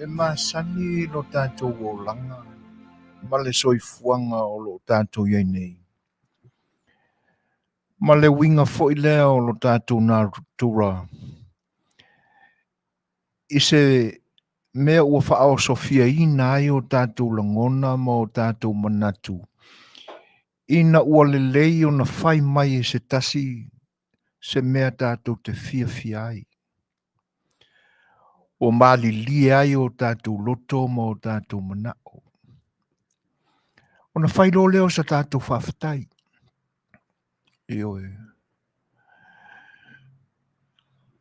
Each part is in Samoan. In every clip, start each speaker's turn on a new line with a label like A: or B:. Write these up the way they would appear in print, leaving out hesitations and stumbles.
A: E masani lo tatou olaga ma le soifuaga o lo o tatou i ai nei. Ma le uiga foi lea o lo tatou natura i se mea ua faaosofiaina ai o tatou lagona ma o tatou manatu ina ua lelei ona fai mai e se tasi se mea tatou te fiafia ai. Ua malilie ai o tatou loto ma o tatou manao. Ona fai loa lea o sa tatou faafetai. Ioe.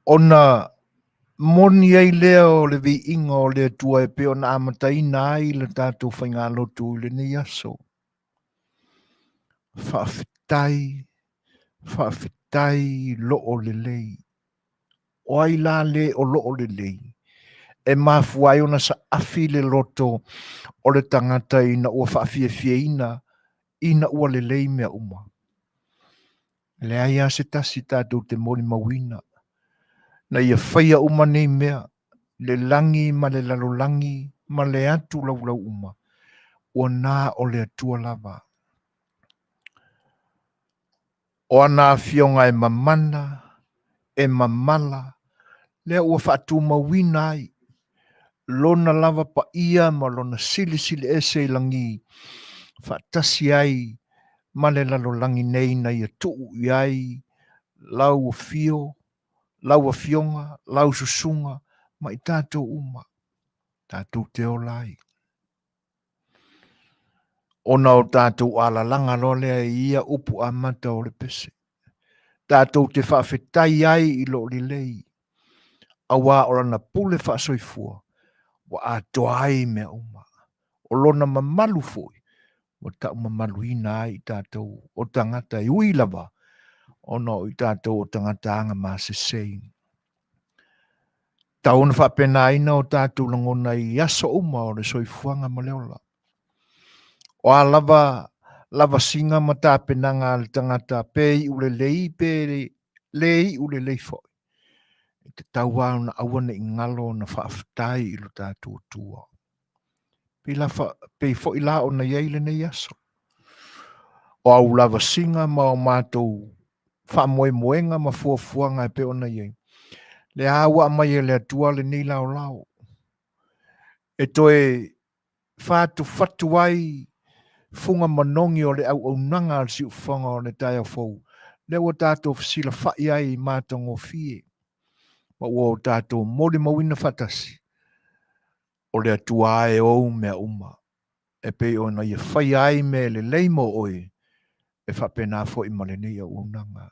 A: Ona moni ai lea o le viiga o le Atua e pei ona amataina ai le tatou faigalotu i lenei aso. Faafetai, faafetai loo lelei. O ai la le o loo lelei? E mafua ai ona saafi le loto o le tagata ina ua faafiafiaina ina ua lelei mea uma. E leai lava se tasi tatou te molimauina. Na ia faia uma nei mea, le lagi ma le lalolagi ma le atu laulau uma, ua na o le Atua lava. O ana afioga e mamana, e mamala, lea ua faatumauina ai lona lava paia ma lona silisili ese i lagi, faatasi ai ma le lalolagi nei na ia tuu i ai lau afio, lau afioga, lau susuga ma i tatou uma, tatou te ola ai. Ona o tatou alalaga loa lea i ia upu amata o le pese. Tatou te faafetai ai i loo lelei, auā o lana pule faasoifua ua atoa ai mea uma. O lona mamalu foi ua taumamaluina ai i tatou o tagata e ui lava ona o i tatou o tagata aga masesei. Tau ona faapenaina o tatou lagona i aso uma o le soifuaga ma le ola. O a lava lavasiga ma tapenaga a le tagata pe iu lelei pe le iu lelei foi, e tatau lava ona aua ne i galo ona faafetai i lo tatou Atua. Pei, la fa, pei foi la ona i ai lenei aso. O au lavasiga ma o matou faamoemoega ma fuafuaga e pei ona i ai, lea ua aumai e le Atua lenei laolao e toe fatufatu ai fuga manogi o le auaunaga a le siufofoga o le taeao fou, lea ua tatou fesilafai ai i matagofie ma ua o tatou molimauina faatasi o le Atua e ou mea uma, e pei ona ia faia ai mea lelei mo oe, e faapena foi ma lenei auaunaga.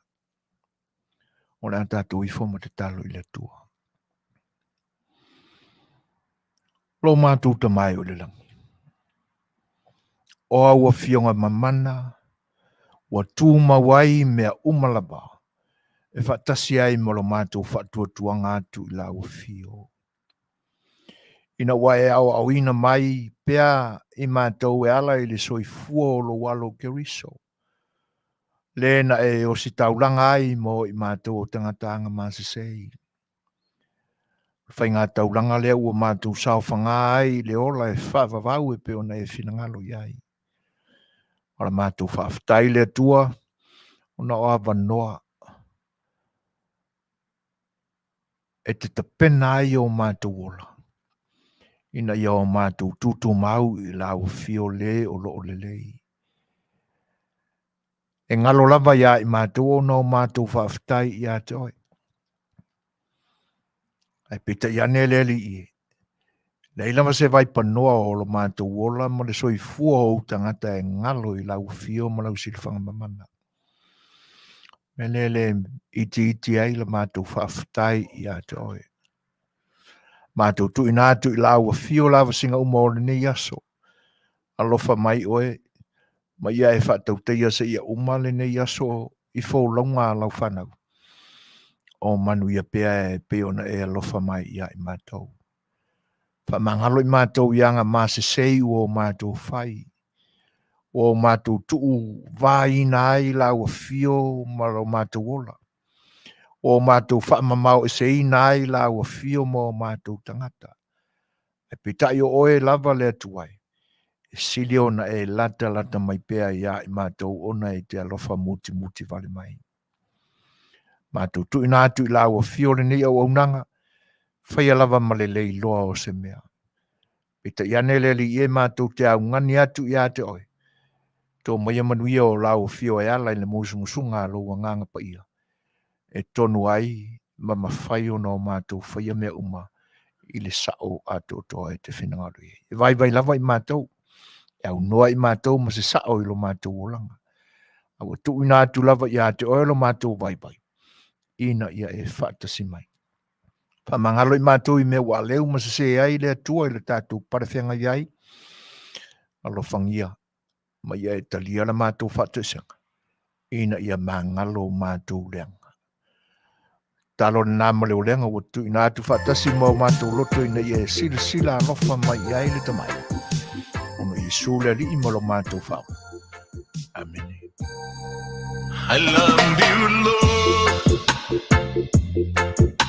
A: O le a tatou ifo ma tatalo i le Atua. Lo matou Tama e o i le lagi, o au afioga mamana ua tumau ai mea uma lava e faatasi ai ma lo matou faatuatuaga atu i lau afio. Ina ua e aoaoina mai pea i matou e ala i le soifua o lou alo Keriso, le na e ositaulaga ai mo i matou o tagata aga masesei. O le faigataulaga lea ua matou saofaga ai i le ola e faavavau e pei ona e finagalo i ai. O la matou faafetai i le Atua ona o avanoa e te tapena ai o matou ola ina ia o matou tutumau i lau afio le o lo o lelei. E galo lava iā i matou ona o matou faafetai ia te oe. Ae peitai ane le Alii e, leai lava se vaipanoa o lo matou ola ma le soifua o ou tagata e galo i lau afio ma lau silafaga mamana. Mea lea le itiiti ai la matou faafetai ia te oe. Matou tuuina atu i lau afio lavasiga uma o lenei aso. Alofa mai oe ma ia e faatautaia seia uma lenei aso i folauga a lau fanau. O manuia pea e pei ona e alofa mai ia i matou. Faamagalo i matou i aga masesei ua o matou fai, ua o matou tuu vaina ai lau afio ma lo matou ola, ua o matou faamamao eseina ai lau afio ma o matou tagata. Ae peitai o oe lava le Atua e, e sili ona e latalata mai pea ia i matou ona e te alofa mutimuti vale mai. Matou tuuina atu i lau afio lenei auaunaga, faia lava ma le leiloa o se mea. Peitai ane le Alii e matou te augani atu ia te oe, to maia manuia o lau afio e ala i le musumusuga a lou Agaga Paia, e tonu ai ma mafai ona o matou faia mea uma i le sao atoatoa e te finagalo i ai. E vaivai lava i matou, e aunoa i matou ma se sao i lo matou olaga. A ua tuuina atu lava ia te oe lo matou vaivai, ina ia e faatasi mai. Faamagalo i matou i mea ua aleu ma sese ai le Atua i le tatou palefeagai ai. Alofagia ma ia e talia la matou faatoesega, ina ia magalo matou leaga. Talo lena ma le ulega ua tuuina atu faatasi ma o matou loto ina ia e silasila alofa mai i ai le Tamai. Ona o Iesu le Alii ma lo matou Faaola. Amene.
B: I love you, Lord.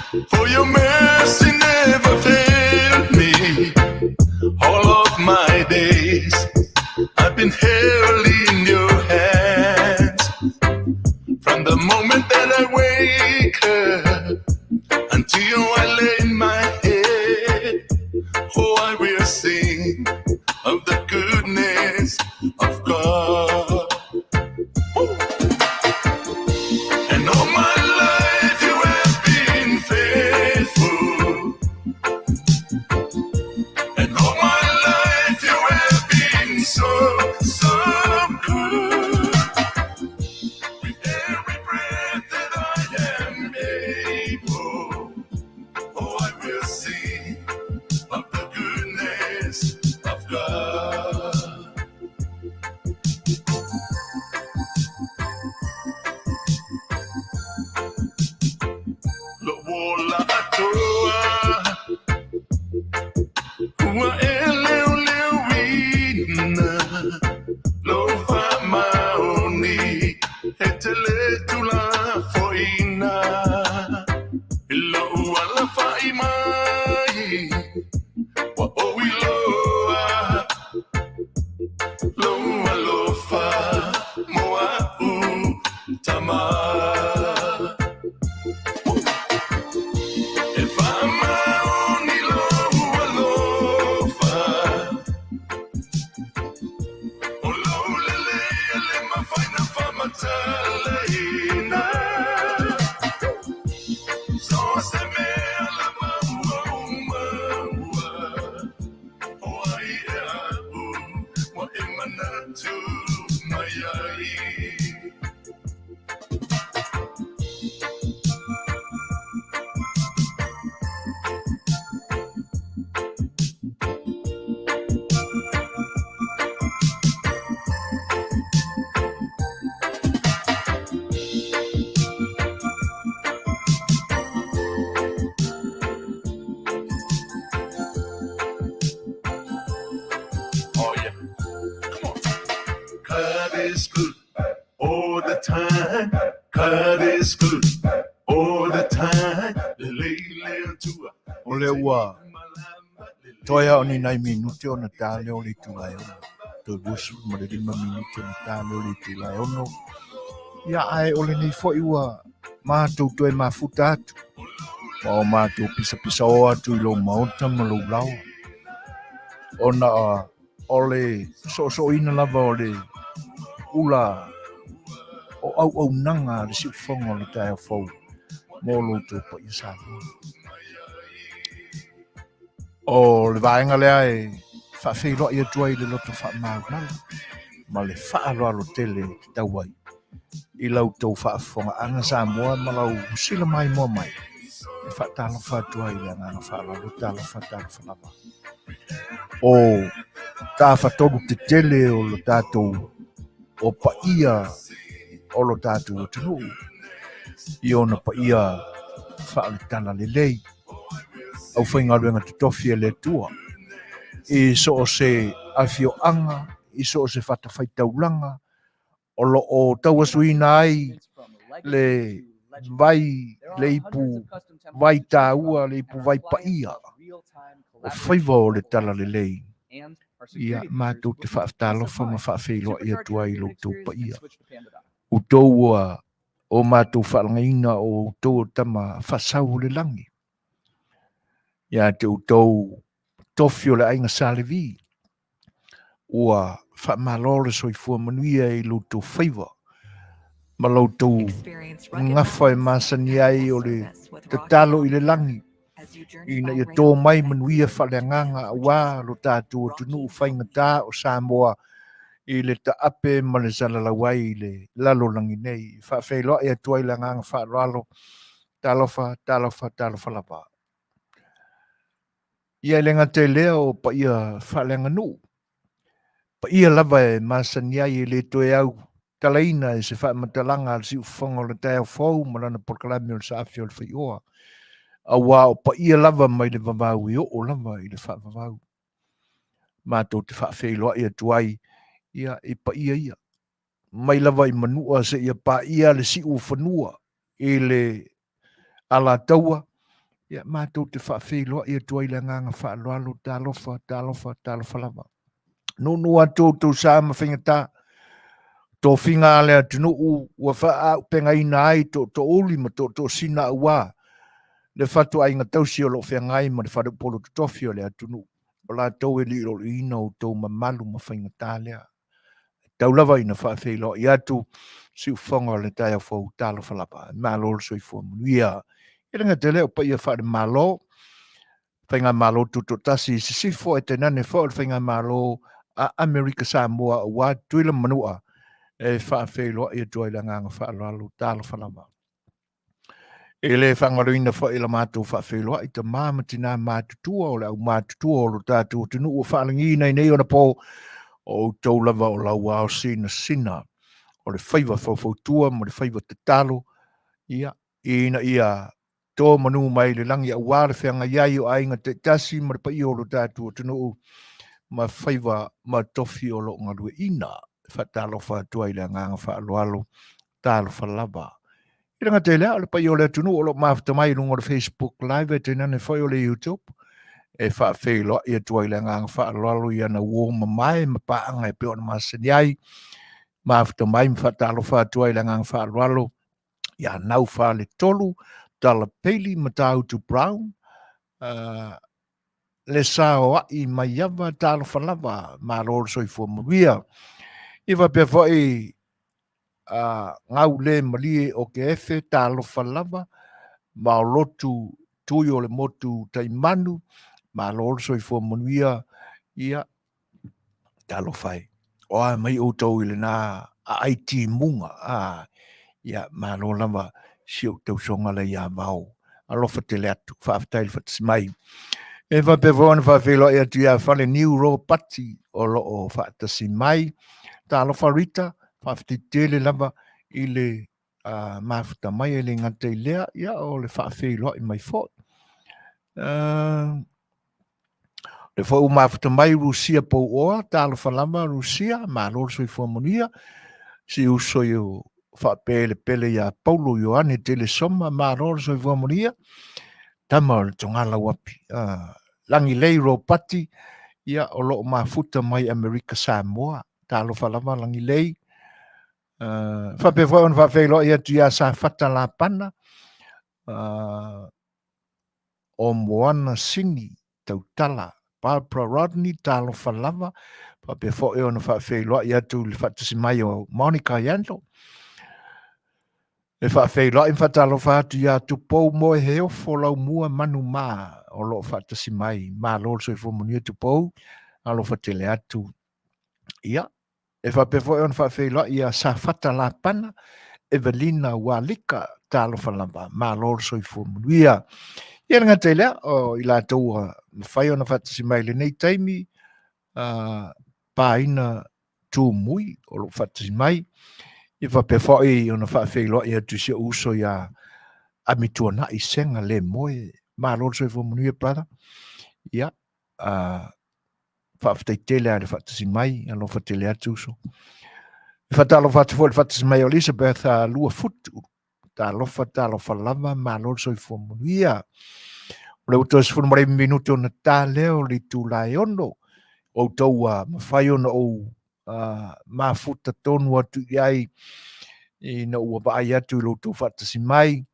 B: For your mercy never failed me. All of my days I've been held in your hands. From the moment that I wake up until I lay my head, oh, I will sing of the goodness of God. And all my life you have been faithful. And all my life you have been so, so good. With every breath that I am able, oh, I will sing of the goodness of God. Lou ola atoa, ua e leoleo-ina, lou faamaoni, e te le tulafoina. I lou alafa'i mai, ua ou iloa, lou alofa mo a'u tama. E faamaoni lou alofa, o lou lelei e le mafai ona faamatalaina. So o se mea lava ua ou maua, o ai ea a'u ua e manatu mai ai? Oh yeah, come on. God is good all the time. God is good all the time. Lelei le Atua.
A: O lea ua toe lava o ni nai minute ona ta lea o le itula e 6. Toe 25 minute ona ta lea o le itula e 6. Ia, ae o lenei foi ua matou toe mafuta atu. Ma o matou pisapisaoa atu i lou maota ma lou laoa. Ona o le soosooina lava o le ula o auaunaga a le siufofoga o le taeao fou mo lo outou paia Samoa. O le vaega lea e faafeiloai atu ai i le loto faamaualalo ma le faaaloalo tele e tatau ai i la outou faafofogaaga Samoa ma lau sila maimoa mai e faatalofa atu ai i le agaga faaaloalo. Talofa, talofa lava. O tafatolu tetele o lo tatou o paia o lo tatou atunuu i ona paia faaletala lelei, aufaigaluega totofi a le Atua i so o se afioaga, i so o se fatafaitaulaga o lo o tauasuina ai le vai, le ipu vai taua, le ipu vai paia o faiva o le talalelei. Ia, matou te faatalofa ma faafeiloai atu ai i lo outou paia. Outou ua o matou faalagaina o outou o tama faasau o le lagi. Ia te outou tofi o le aiga Sa Levi, ua faamalo le soifua manuia i lo outou faiva ma lo outou gafa e masani ai o le tatalo i le lagi ina ia tō mai manuia faaleagaga aua lo tatou atunuu faigata o Samoa i le taape ma le salalau ai i le lalolagi nei. E faafeiloai atu ai le agaga faaaloalo. Talofa, talofa, talofa lava. Ia e le gata i lea o paia faaleaganuu, paia lava e masani ai e le toe au talaina e se faamatalaga a le siufofoga o le taeao fou ma lana polokalame o le saafi o le faioa, auā o paia lava mai le vavau e oo lava i le faavavau. Matou te faafeiloai atu ai ia i paia ia, mai lava i Manua seia paia le siu o fanua i le Alataua. Ia, matou te faafeiloai atu ai le agaga faaaloalo, talofa, talofa, talofa lava. Nuunuu atu outou sa ma faigata, tofiga a le atunuu ua faaaupegaina ai tootoouli ma tootoosina auā le fatuaiga tausi o lo o feagai ma le faleupolu totofi o le atunuu, o latou e liuliuina outou mamalu ma faigata lea. E tau lava ina faafeiloai atu siufofoga o le taeao fou, talofa lava, malo le soifua manuia. E le gata i lea o paia faale-Malo, Faigamalo Tutoatasi i Sisifo e tainane foi o le Faigamalo a Amerika Samoa aua Tutuila ma Manua e faafeiloai atu ai le agaga faaaloalo, talofa lava. E le faagaloina foi la matou faafeiloai tama ma tina matutua o le aumatutua o lo tatou atunuu ua faalagiina i nei ona po, o outou lava o lau ao sinasina o le faiva faufautua ma le faiva tatalo, ia, ina ia to manu mai le lagi aua le feagai ai o aiga taitasi ma le paia o lo tatou atunuu ma faiva ma tofi o lo o galueaiina. E faatalofa atu ai i le agaga faaaloalo, talofa lava. I le gata i lea, o le paia o le atunuu o lo o mafuta mai i luga o le Facebook Live e tainane foi o le YouTube, e faafeiloai atu ai le agaga faaaloalo i ana uo mamae ma paaga e pei ona masani ai, mafuta mai ma faatalofa atu ai le agaga faaaloalo ia Naufaletolu, Dala Bailey, Matautu Brown, le saoai mai ava, talofa lava, malo le soifua manuia. I faapea foi gau le malie o ke efe, talofa lava, maolotu tui o le motu taimanu, malo le soifua manuia, ia, talofa e. O a mai outou i lena aai timuga, a, ia, malo lava si ou tausoga lea ia Vao. Alofa tele atu, faafetai le faatasi mai. E faapea foi ona faafeiloai atu ia Faleniu Ropati o lo o faatasi mai. Talofa Rita, faafetai tele lava i le mafuta mai e le gata i lea, ia o le faafeiloai mai foi. Le foi ua mafuta mai Rusia Pouoa, talofa lava Rusia, malo le soifua manuia. Si uso i o faapelepele ia Paulo Ioane Telesoma, malo le soifua manuia. Tama o le togala uapi. Lagilei Ropati, ia o lo o mafuta mai Amerika Samoa. Talofa lava Lagilei. Faapea foi ona faafeiloai atu ia Safata Lapana, o Moana Sini Tautala, Barbara Rodney, talofa lava, faapea foi ona faafeiloai atu i le faatasi mai o Monica Yandle. E faafeiloai ma faatalofa atu ia Tupou Moeheofo Laumua Manumā o lo o faatasi mai. Malo le soifua manuia Tupou, alofa tele atu. Ia, E faapea foi ona faafeiloai ia Safata Lapana, Evelina Walika, talofa lava, malo le soifua manuia. Ia le gata i lea, o i latou ua mafai ona faatasi mai i lenei taimi, Paina Tumui o lo o faatasi mai. Ia faapea foi ona faafeiloai atu i si ou uso ia Amituanai Sega Lemoe, malo le soifua manuia brother. Ia, faafetai tele lava i le faatasi mai, alofa tele atu uso. E faatalofa atu foi i le faatasi mai o Elizabeth Luafutu. Talofa, talofa lava, malo le soifua manuia. O le ua toe 15 minute ona ta lea o le itula e 6. Outou ua mafai ona ou mafuta tonu atu i ai ina ua vaai atu i lo outou faatasi mai.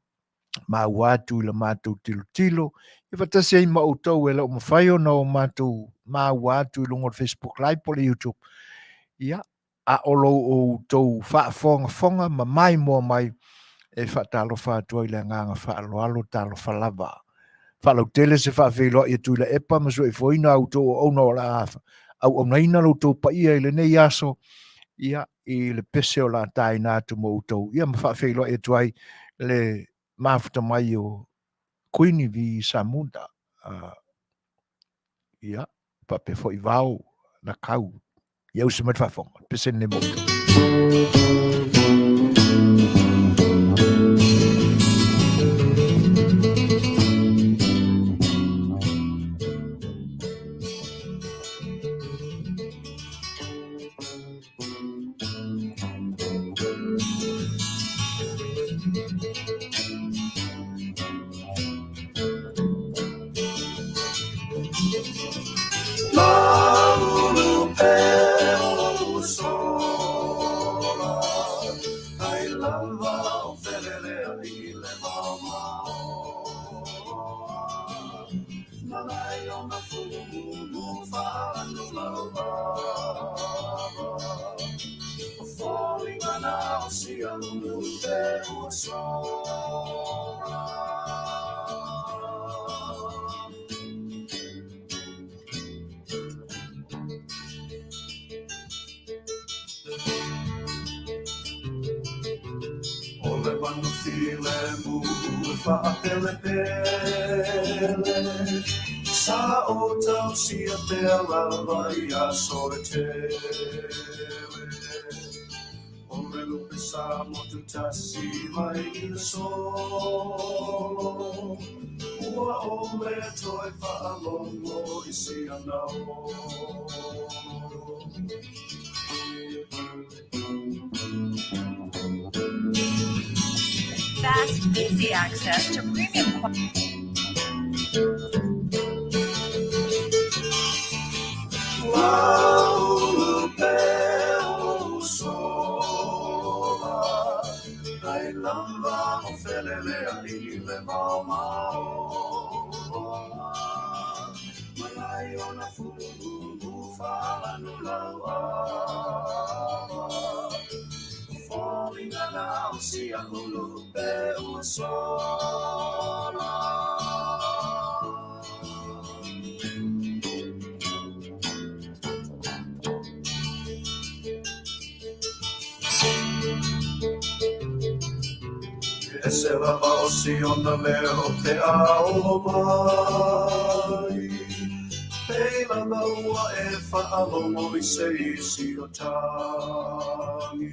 A: Maua atu i la matou tilotilo, e faatasi ai ma outou e le o mafai ona o matou maua atu i luga o le Facebook Live po o le YouTube. Ia, a o lo outou faafogafoga ma maimoa mai, e faatalofa atu ai le agaga faaaloalo, talofa lava. Faalautele se faafeiloai a Tuilaepa ma Suefoina a outou auauna o le a auaunaina lo outou paia i lenei aso, ia, i le pese o le a taina atu mo outou, ia ma faafeiloai atu ai le mafuta mai o Kuini V Samunda, ia, faapea foi Vao Nakau. Ia usi mai le faafofoga, le pese lenei mo outou.
B: O le manu filemu e faapelepele, sa o tausia pea lava i aso e tele. O le lupe sa motu tasi mai i le solo, ua ou le toe faalogo i si ana olo.
C: Fast, easy access to premium quality.
B: Laulu pea o sola, ai lava o feleleai i le maomaoa. Malai ona fululu faalanu lauava, o foliga na o si a'u lupe ua sola. E ese lava o si ona leo pe a olo mai, pei lava ua e faalogo i se isi o tagi,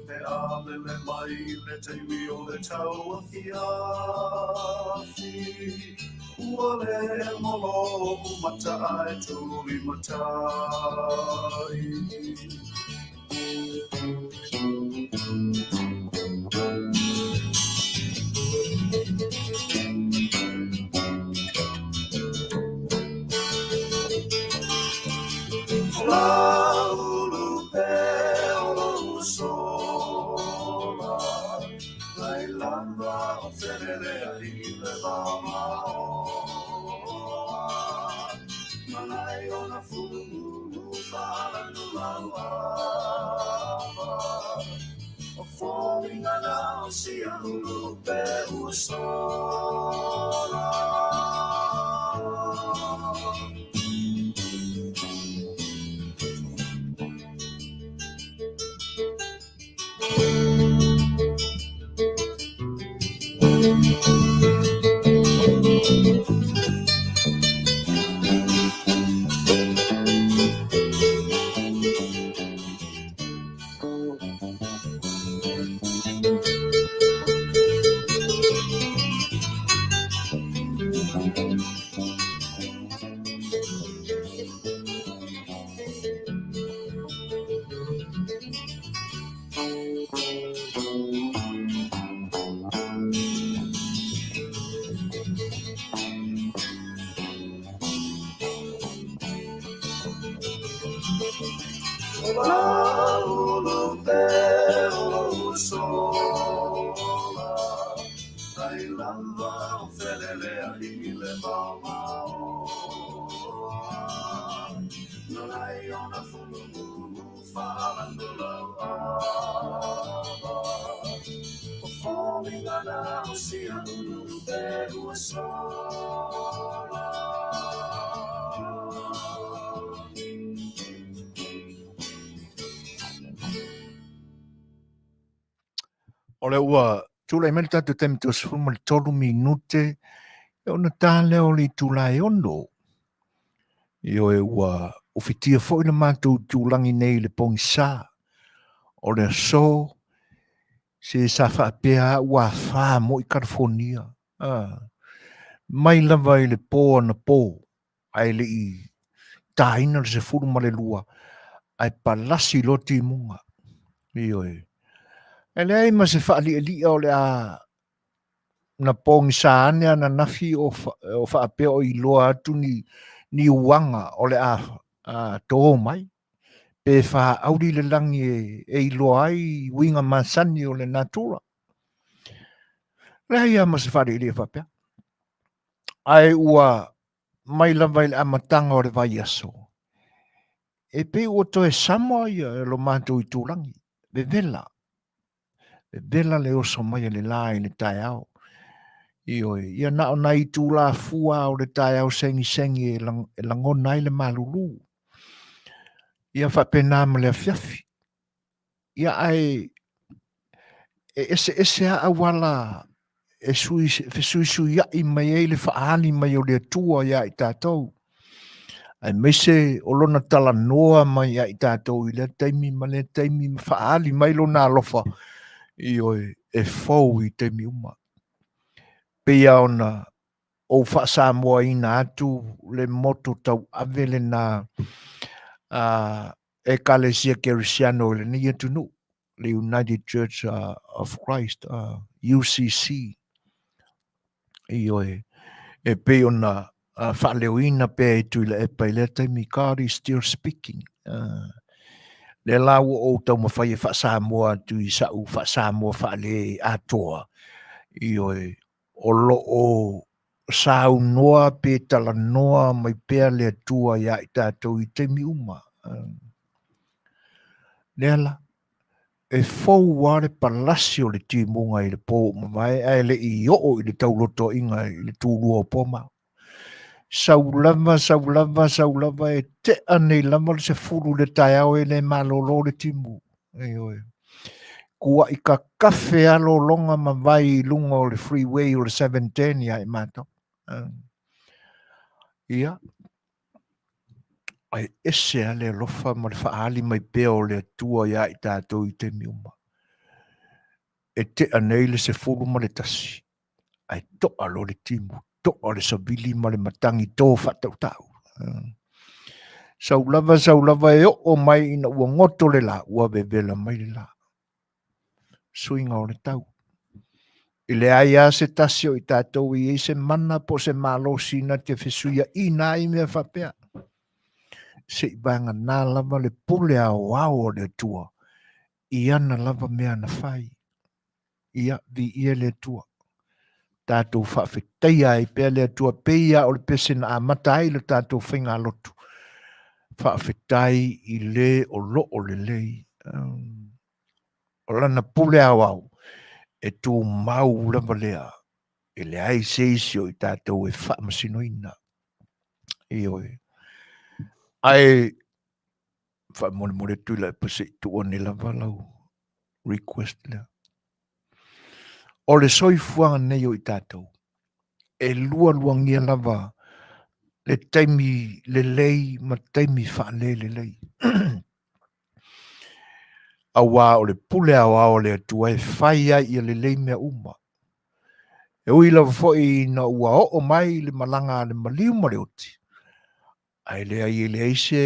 B: pe a lele mai i le taimi o le tauafiafi, ua le emo lo'u mata ae tulimatai. Laulu pea o lou sola, ai lava o feleleai i le vaomaoa. Malai ona fululu faalanu lauava, o foliga na o si a'u lupe ua sola. Laulu pea o lou sola, ai lava o feleleai i le vaomaoa. Malai ona fululu faalanu lauava, o foliga na o si a'u lupe ua sola.
A: O lea ua tulai mai le tatou taimi toe 13 minute e ona ta lea o le itula e 6. Ioe, ua ufitia foi le matou itulagi nei i le pogisa o le aso se sa faapea ua afa moi California. Ah, mai lava i le po anapo ae le i taina le 12 ae palasi loa timuga. Ioe. E leai ma se faalialia o le a na pogisa ane ananafi o, fa, o faapea o iloa atu ni, ni uaga o le a, a tō mai pe faauli le lagi e, e iloa ai uiga masani o le natura. Leai lava ma se faalialia faapea. Ae ua mai lava i le amataga o le vaiaso, e pei ua toe sama ia lo matou itulagi, vevela, vevela le oso mai a le la i le taeao. Ioe, ia na o nai itula fua o le taeao segisegi e lagona ai le malulu. Ia faapena ma le afiafi. Ia ae e eseese lava auala e sui, fesuisuiai mai ai le faaali mai o le Atua ia i tatou, aemaise o lona talanoa mai ia i tatou i lea taimi ma lea taimi ma faaali mai lona alofa, ioe, e fou i taimi uma. Pei lava ona ou faasamoaina atu le moto tauave lena a Ekalesia Kerisiano i lenei atunuu, le United Church of Christ, UCC. Ioe, e pei ona faaleoina pea e Tuilaepa i lea taimi, God is still speaking. Lea la ua ou taumafai e faasamoa atu i sa'u faasamoa faale atoa, ioe, o lo o saunoa pe talanoa mai pea le Atua iā i tatou i taimi uma. Lea la, e fou lava le palasi o le timuga i le po ua mavae ae le i oo i le taulotoaiga i le tulua o Poma. Sau lava, sau lava, sau lava, e tea nei lava le 10 i le taeao e le malolo le timu. Ioe. Kuai kakafe lava lologa ma vai i luga o le freeway o le 710 ia i matou. Ia, ae ese lava le alofa ma le faaali mai pea o le Atua ia i tatou i taimi uma. E tea nei le 11, ae toa loa le timu, toa le savili ma le matagi to faatautau. Sau lava, sau lava e oo mai ina ua goto le la, ua vevela mai le la. Suiga o le tau. E leai lava se tasi o i tatou e i ai se mana po o se malosi na te fesuiaina ai mea faapea. Se i vagana lava le pule aoao a le Atua i ana lava mea na fai. Ia, viia le Atua. Tatou faafetaia ai pea le Atua pei lava o le pese na amata ai le tatou faigalotu. Faafetai i le o lo o lelei. O lana pule aoao e tumau lava lea, e leai se isi o i tatou e faamasinoina. Ioe. Ae faamolemole atu i Tuilaepa se i tuu ane lava lau request lea. O le soifuaga nei o i tatou, e lualuagia lava le taimi lelei ma taimi faalelelei. Auā o le pule aoao a le Atua e fai ai ia lelei mea uma. E ui lava foi ina ua oo mai le malaga a le maliu ma le oti, Ae leai e leai se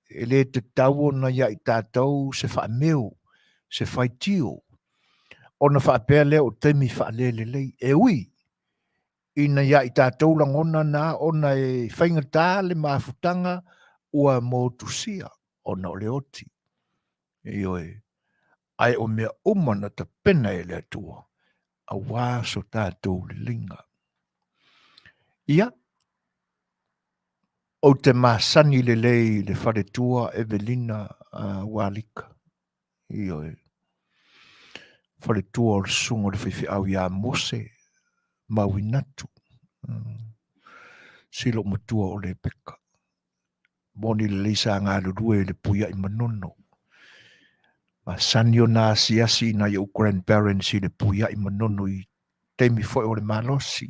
A: e le tatau ona ia i tatou se faameu, se faitio, ona faapea lea o taimi faalelelei. E ui ina ia i tatou lagona na ona e faigata le mafutaga ua motusia ona o le oti. Ioe, ae o mea uma na tapena e le Atua aua so tatou leleiga. Ia, Ou te masani lelei i le faletua Evelina Ualika. Ioe. Faletua o le susuga o le faifeau ia Mose Mauinatu. Si lou matua o Lepeka. Moni lelei sa galulue i le Puiai Manono. Masani ona asiasi i nai ou grandparents i le Puiai Manono i taimi foi o le malosi,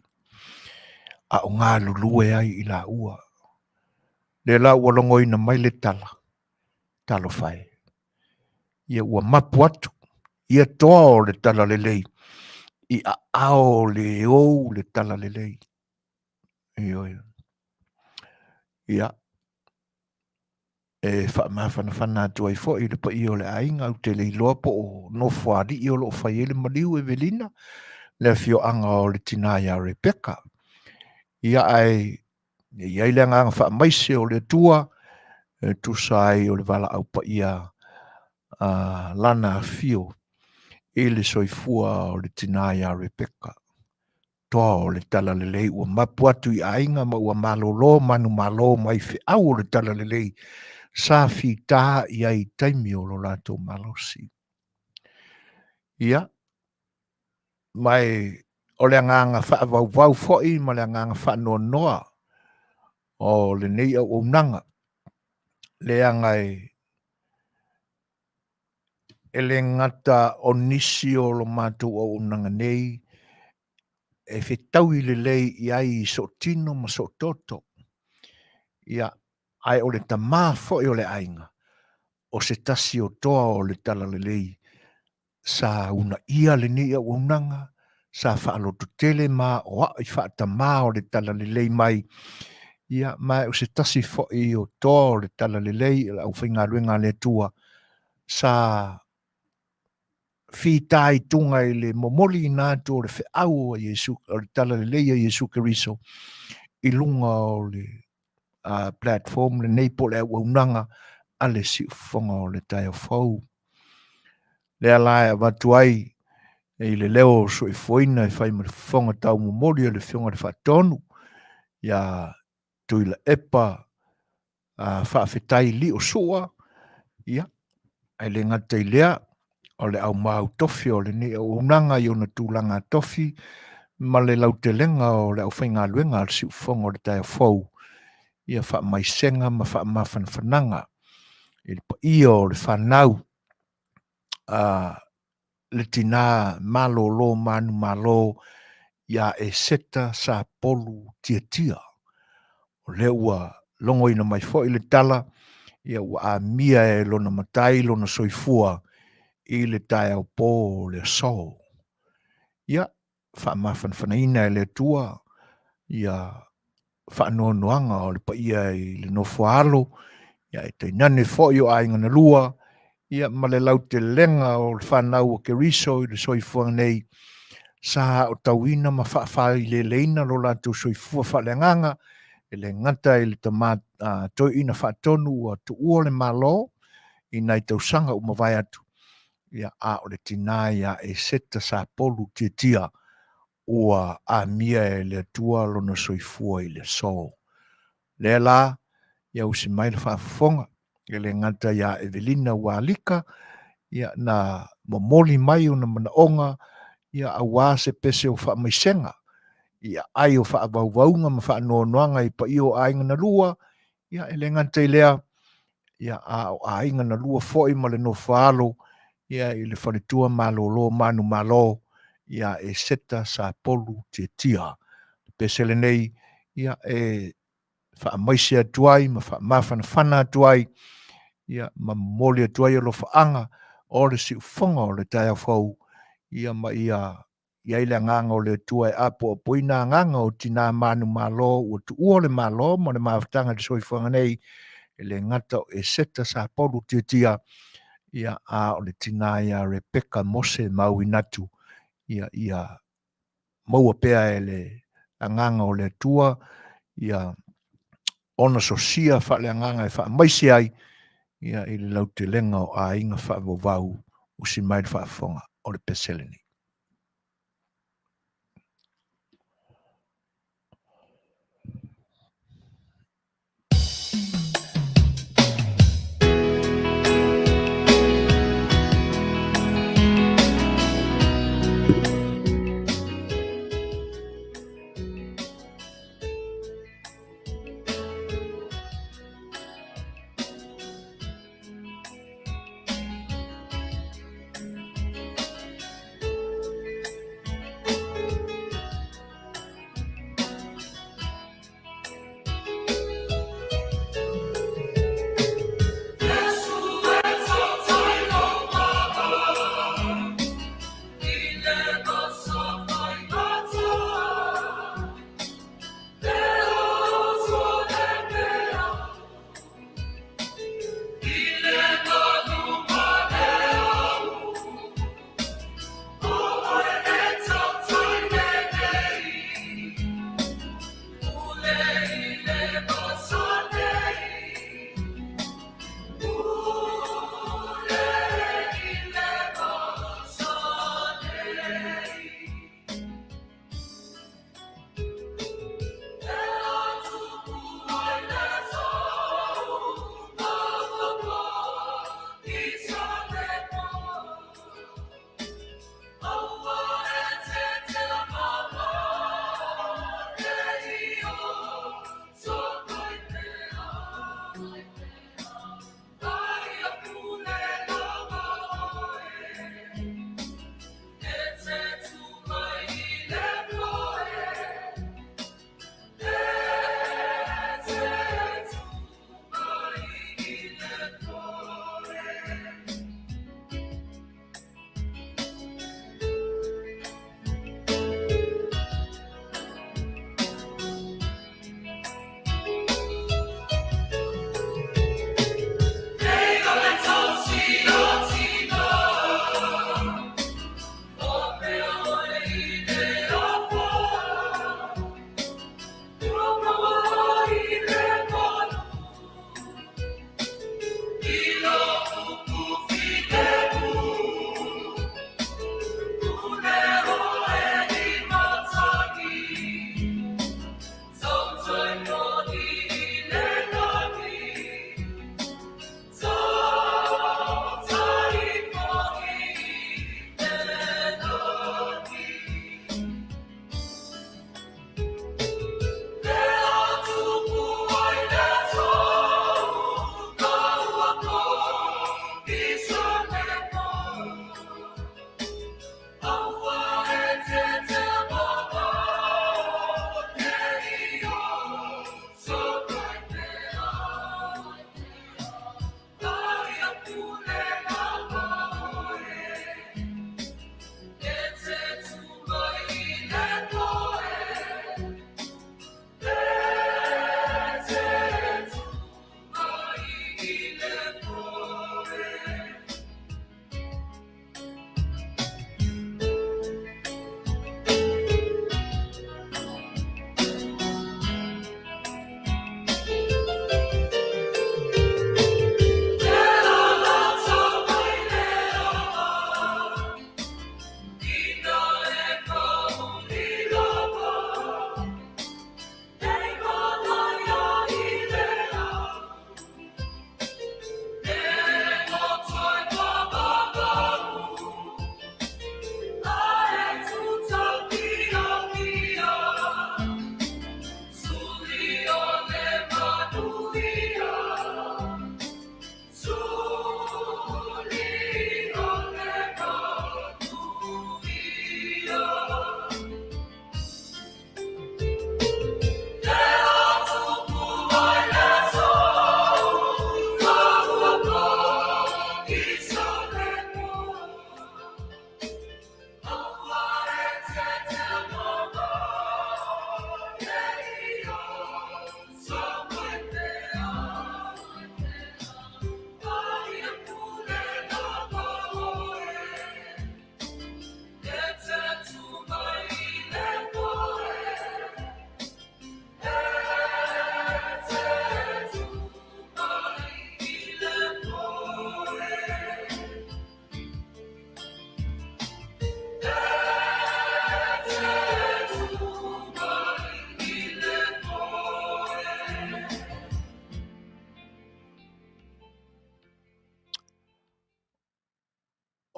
A: a o galulue ai i laua. Lea la ua logoina mai le tala, talofa e, ia ua mapu atu ia toa o le talalelei i aao le ou le talalelei. Ioe. Ia, e faamafanafana atu ai foi i le paia o le aiga, ou te le iloa po o Nofoalii o lo o fai ai le maliu Evelina, le afioaga o le tina ia Rebecca. Ia ae i ai le agaga faamaise o le Atua e tusa ai o le valaau paia a lana afio i le soifua o le tina ia Rebecca. toa o le Talalelei ua mapu atu i aiga ma ua malolo manumalo mai feau o le Talalelei sa fita i ai i taimi o lo latou malosi. Ia, ma e o le agaga faavauvau foi ma le agaga faanoanoa o lenei auaunaga, leaga e e le gata o nisi o lo matou auaunaga nei e fetaui lelei i ai i sootino ma soototo, ia, ae o le tamā foi o le aiga, o se tasi o toa o le Talalelei sa uunaia lenei auaunaga, sa faalototele ma aoai faatamā o le Talalelei mai, ia, ma o se tasi foi o toa o le Talalelei, o le aufaigaluega a le Atua, sa fitaituga i le momoliina atu o le feau a Iesu, o le Talalelei a Iesu Keriso i luga o le platform lenei po o le auaunaga a le Siufofoga o le Taeao Fou. Lea la e avatu ai i le leo o soifuaina e fai ma le fofoga taumomoli o le Afioga i le Faatonu ia Tuilaepa Faafetai Lio Sua, ia, ae le gata i lea, o le aumau tofi o lenei auaunaga i ona tulaga tofi ma le lautelega o le aufaigaluega a le Siufofoga o le Taeao Fou, ia faamaisega ma faamafanafanaga i le paia o le fanau a le tina malolo manumalo ia Eseta Sapolu Tiatia. O lea ua logoina mai foi le tala, ia ua amia e lona matai lona soifua i le taeao pō o le aso. Ia, faamafanafanaina e le Atua ia faanoanoaga o le paia i le nofoaalo, ia e tainane foi o aiga na lua, ia ma le lautelega o le fanau a Keriso i le soifuaga nei, sa aotauina ma faafaileleina lo latou soifua faaleagaga, e le gata i le tama toeaina faatonu ua tuua le Malo i nai tausaga ua mavae atu, ia a o le tina ia Eseta Sapolu Tiatia ua amia e le Atua lona soifua i le aso. Lea la, ia usi mai le faafofoga, e le gata ia Evelina Ualika, ia na momoli mai ona manaoga, ia auā se pese o faamaisega, i aai o faavauvauga ma faanoanoaga i paia o aiga na lua, ia e le gata i lea, ia a o aiga na lua foi ma le nofoaalo, ia i le faletua malolo manumalo, ia Eseta Sapolu Tiatia. Le pese lenei, ia e faamaise atu ai ma faamafanafana atu ai, ia ma momoli atu ai alofaaga o le siufofoga o le taeao fou, ia ma ia i ai le agaga o le Atua e apoapoina agaga o tina manumalo ua tuua le Malo ma le mafutaga i le soifuaga nei, e le gata o Eseta Sapolu Tiatia, ia a o le tina ia Rebecca Mose Mauinatu, ia ia maua pea e le agaga o le Atua ia ona sosia faaleagaga e faamaise ai ia i le lautelega o aiga faavauvau usi mai le faafofoga o le pese lenei.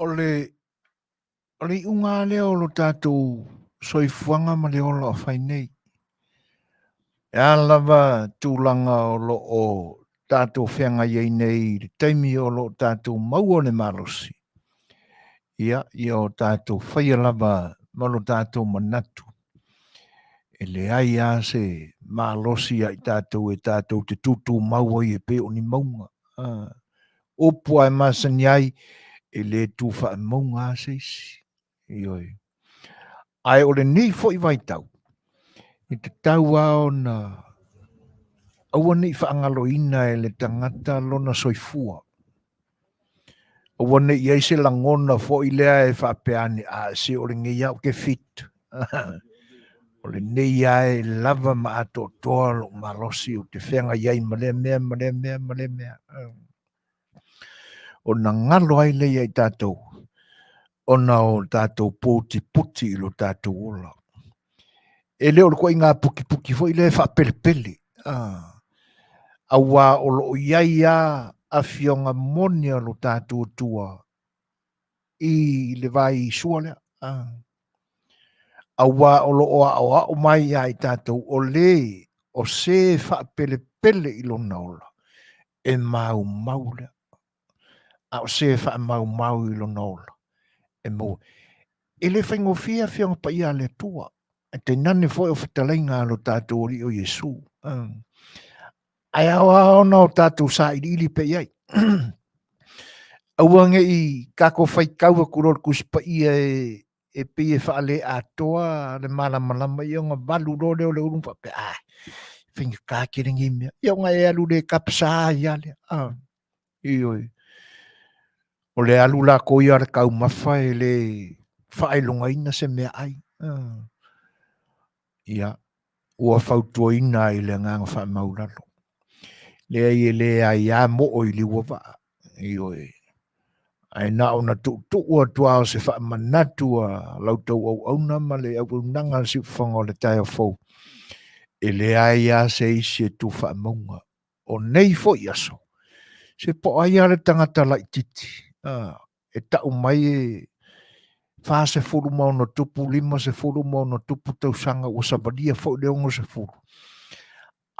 A: O le, o le iuga lava lea o lo tatou soifuaga ma le ola o fai nei. E a lava tulaga o lo o tatou feagai ai nei i le taimi o lo o tatou maua le malosi, ia, ia o tatou faia lava ma lo tatou manatu e leai lava se malosi ia i tatou e tatou te tutumau ai e pei o ni mauga. Upu lava e masani ai, e le tu faamauga lava se isi. Ioe. Ae o lenei foi vaitau, e tatau lava ona aua ne i faagaloina e le tagata lona soifua. Aua ne i i ai se lagona foi lea e faapea ane, a se o lenei lava ou te fit. O lenei lava e lava ma atoatoa lou malosi ou te feagai ai ma lea mea ma lea mea ma lea mea. Ona galo ai lea ia i tatou, ona o tatou putiputi i lo tatou ola. E le o le ituaiga putiputi foi lea e faapelepele, auā o lo o i ai lava afioga moni a lo tatou Atua i le vai sua lea, auā o lo o aoao mai ia i tatou o le o se faapelepele i lona ola, e maumau lea. A o se faamaumau i lona ola, e maua. E le faigofie Afioga Paia a le Atua, ae tainane foi o fetalaiga a lo tatou Alii o Iesu. Ae ao lava ona o tatou sailiili pea i ai. Aua ne i tatou faitau atu loa i le Tusi Paia e pei e faaleatoa le malamalama ia ona valu loa lea o le ulu ma faapea, ah, faigata tele nei mea. Ia ona e alu le tapasa ai lava lea. Ah. Ioe. O le alu latou ia a le taumafa e le faailogaina se meaai. Ah. Ia, ua fautuaina ai le agaga faamaulalo. Leai e le aiā moo i liuavaa. Ioe. Ae na ona tuutuu atu lava o se faamanatu a la outou auauna ma le auaunaga a le siufofoga o le taeao fou, e leai lava se isi e tu faamauga o nei foi aso, se po o ai lava le tagata laitiiti, e tau mai e 46+, 50+ tausaga ua savalia foi le 60,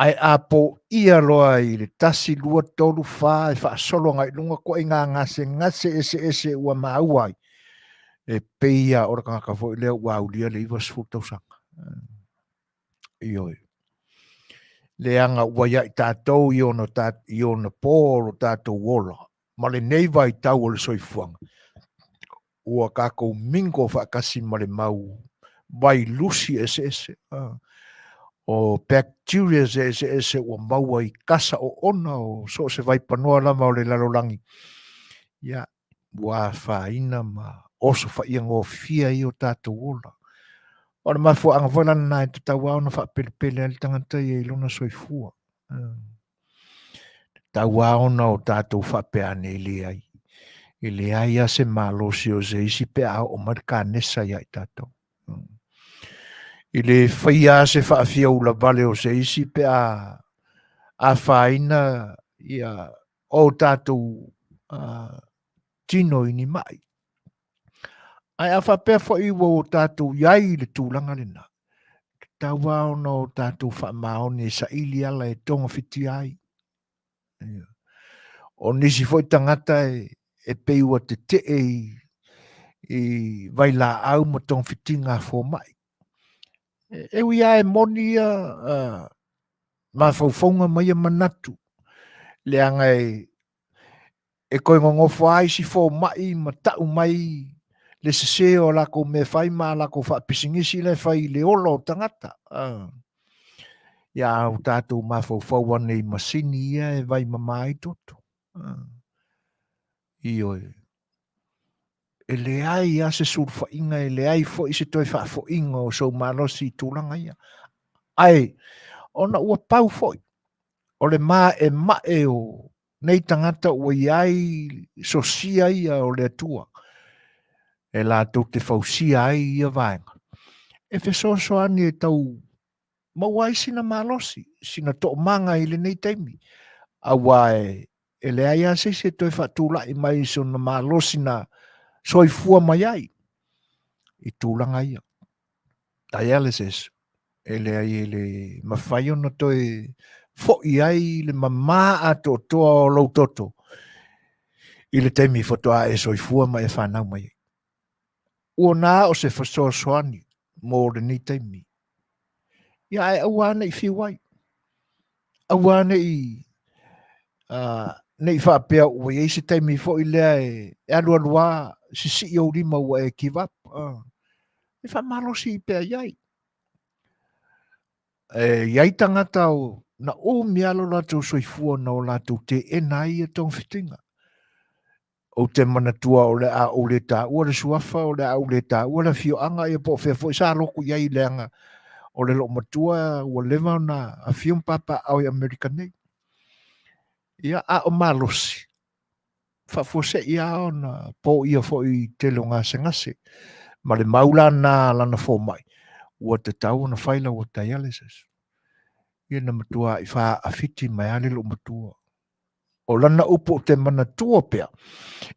A: ae a poia loa i le 1, 2, 3, 4 e faasolo agai i luga ituaiga gasegase eseese ua maua ai, e pei lava o le tagata foi lea ua aulia le 90 tausaga. Ioe. Leaga ua ia i tatou i ona, ta, i ona pō o lo tatou ola, ma lenei vaitau o le soifuaga, ua tatou mingo faatasi ma le mau vailusi eseese, o bacteria eseese ua maua i kasa oona o so o se vaipanoa lava o le lalolagi, ia, ua afaina ma osofaia gofie ai o tatou ola. O le mafuaaga foi la lena e tatau lava ona faapelepele ai le tagata ia i lona soifua. Tatau lava ona o tatou faapea ane e leai. E leai lava se malosi o se isi pe a oo mai le kanesa ia i tatou. E le faia lava se faafiaula vale o se isi pe a afaina ia o tatou tino i ni mai. Ae a faapea foi ua o tatou i ai i le tulaga lena, tatau lava ona o tatou faamaoni e saili ala e togafitia ai. O nisi foi tagata e pei ua tetee i vailaau ma togafitiga a fomai. E ui lava e moni ia mafaufauga ma ia manatu, leaga e toe nonofo lava isi fomai ma tau mai le sese o a latou mea fai ma a latou faapisinisi la e fai i le ola o tagata. Ia a o tatou mafaufau ane i masini ia e vaimama ai toto. Ioe. E leai lava se sulufaiga, e leai foi se toe faafoiga o sou malosi i tulaga ia. Ae, ona ua pau foi, o le maemae o nei tagata ua i ai sosia ia o le Atua, e latou te fausia ai ia vaega, e fesoasoani e tau maua ai sina malosi, sina toomaga i lenei taimi, auā e leai lava se isi e toe faatulai mai i sona malosi na. soifua mai ai i tulaga ia. Dialysis, e leai e le mafai ona toe fo'i ai le mamā atoatoa o lou toto i le taimi faatoa e soifua ma e fanau mai ai. Ua na o se fesoasoani mo lenei taimi. Ia ae aua ne i fiu ai. Aua ne i ne i faapea ua i ai se taimi foi lea e alualu lava sisii ou lima ua e give up. E faamalosi pea i ai. E i ai tagata na umi lava lo latou soifua na o latou teena ai ia togafitiga. Ou te manatua o le a ou le taua le suafa, o le a ou le taua le afioaga, ia po o fea foi sa lotu i ai leaga o le loomatua ua leva ona afio ma papaaao i Amerika nei. Ia, a o malosi, faafuasei lava ona poia foi i tele o gasegase. Ma le mau la lena a lana fomai, ua tatau ona fai lau dialysis. Ia na matuai faaafiti mai lava le loomatua. O lana upu ou te manatua pea,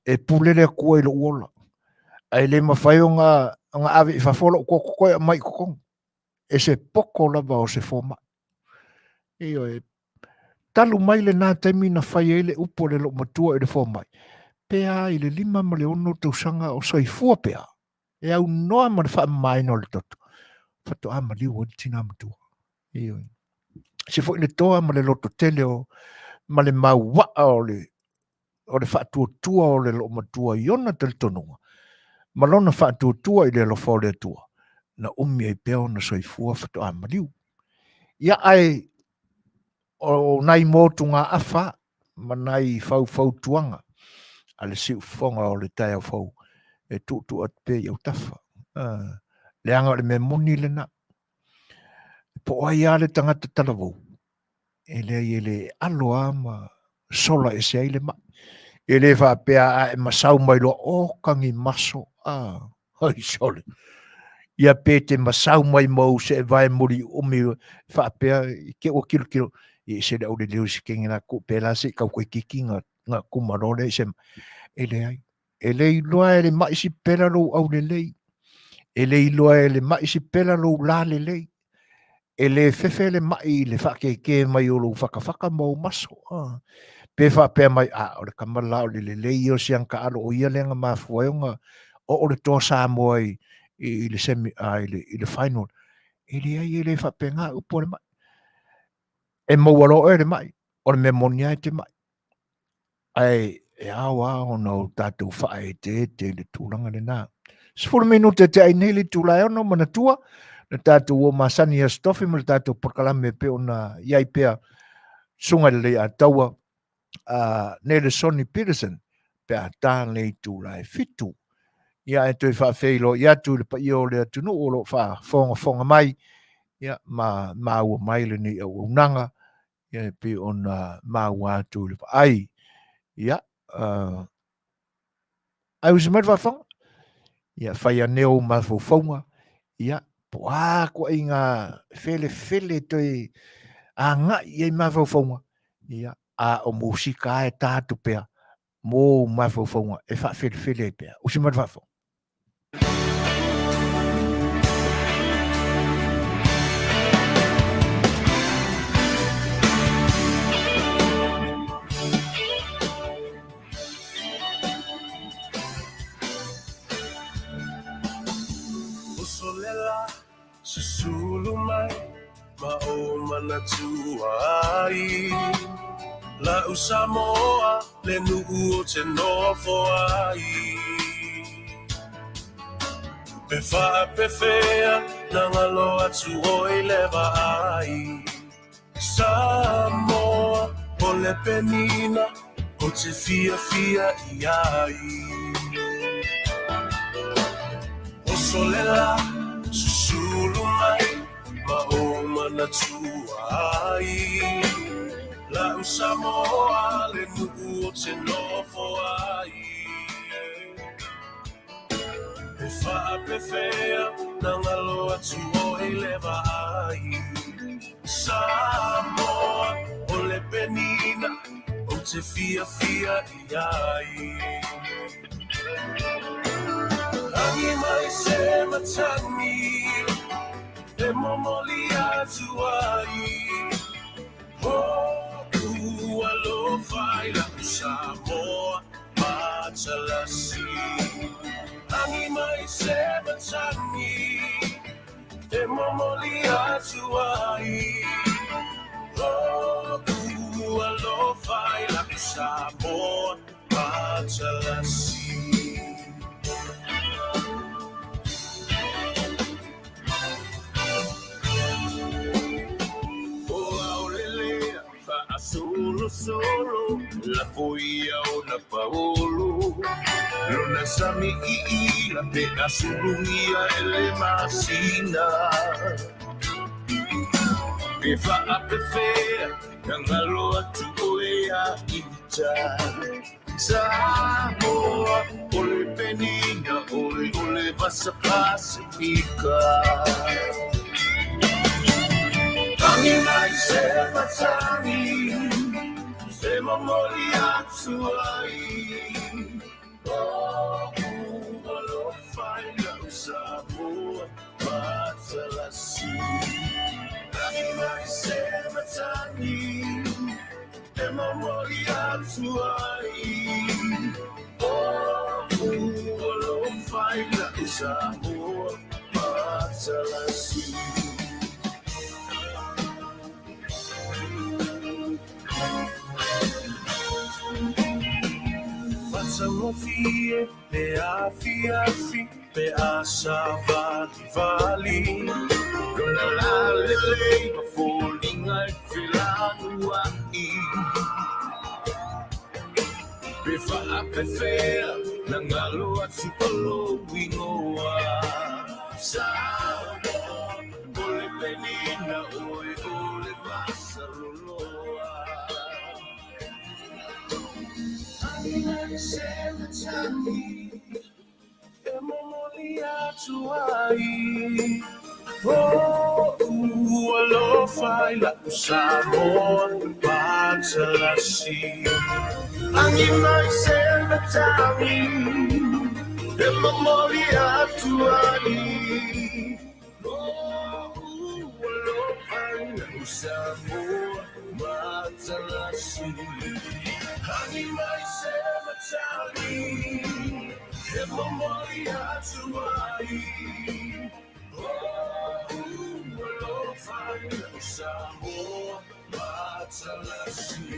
A: e pule le Atua i lou ola, ae le mafai ona ave i fafo lou toto toe aumai i totonu, e se poto lava o se fomai. Ioe, talu mai lena taimi na fai ai le upu a le loomatua i le fomai, pe a i le 5 ma le 6 tausaga o soifua pea, e aunoa ma le faamamaina o le toto, faatoa maliu ai le tina matua. Ioe. Se foi le toa ma le loto tele o ma le mauaa o le o le faatuatua o le loomatua i ona talitonuga ma lona faatuatua i le alofa o le Atua, na umi ai pea ona soifua faatoa maliu. Ia ae o nai motugaafa ma nai faufautuaga a le siufofoga o le taeao fou e tuutuu atu pea i autafa. Leaga o le mea moni lena. Po o ai lava le tagata talavou, e leai e le alo lava ma sola ese ai le mai. E le faapea a e masau mai loa, o kagi maso, a, oi sole. Ia pe te masau mai ma ou seevae muli umi faapea i te ua kilokilo, i se le au le leo se kenge la ku pe la se kau koe kiki nga, nga kuma loa lea i se, e leai. E le iloa e le mai si pela lou aulelei. E le iloa e le mai si pela lou la lelei. E le fefe le mai i le faakēkē mai o lou fakafaka ma ou maso. Ah. Pe faapea mai, a, o le kama la o le lelei ia o si ana taalo o ia lea na mafua ai ona oo le toa Samoa i, i, i le semi, a, i le, i le final. E leai, e le faapena upu a le mai. E maua loa oe e le mai, o le mea moni lava e te mai. Ae e ao lava ona o tatou faaeteete i le tulaga lena. 10 minute te ai nei le itula e 6, manatua le tatou o masani i Aso Tofi ma le tatou polokalame e pei ona i ai pea Susuga i le Leiataua Nelesoni Peterson pe a ta le itula e 7. Ia ae toe faafeiloai atu i le paia o le atunuu o lo o faafogafoga mai ia ma maua mai lenei auaunaga ia e pei ona maua atu i le vaai. Ia, ae usi mai le faafofoga, ia fai ane ou mafaufauga, ia, po o a ituaiga felefele toe agai i ai mafaufauga, ia, a o musika lava e ta atu pea mō ou mafaufauga e faafelefele ai pea. Usi mai le faafofoga.
B: Susulu mai ma ou manatua ai La'u Samoa le nuu ou te nofo ai Pe faapefea na galo atu oi le vaai Samoa o le penina ou te fiafia i ai Oso le la, susulu mai ma ou manatua ai La'u Samoa le nuu ou te nofo ai Pe faapefea na galo atu oi le vaai Samoa o le penina ou te fiafia i ai. se matagi e momoli atu ai Hoku alofa i lau Samoa matalasi. Lagi mai se matagi e momoli atu ai Hoku alofa i lau Samoa matalasi. O aolele faasolosolo lafo ia ona paolo lona sami iila pe asulugia e le masina e faapefea gagalo atu oe ia ita Samoa o le penina oe o le vasa Pasifika. Lagi mai se matagi e momoli atu ai O'u alofa i lau Samoa matalasi. Lagi mai se matagi e momoli atu ai O'u alofa i lau Samoa matalasi. Matagofie pe afiafi pe a savalivali lona lalelei ma foliga e felanua'i pe faapefea nagalo atu o lou igoa Samoa o le penina oe o le vasaloloa. Lagi mai se matagi e momoli atu ai O'u alofa i lau Samoa matalasi. Lagi mai se matagi e momoli atu ai O'u alofa i lau Samoa matalasi. Lagi mai se matagi e momoli atu ai O'u alofa i lau Samoa matalasi.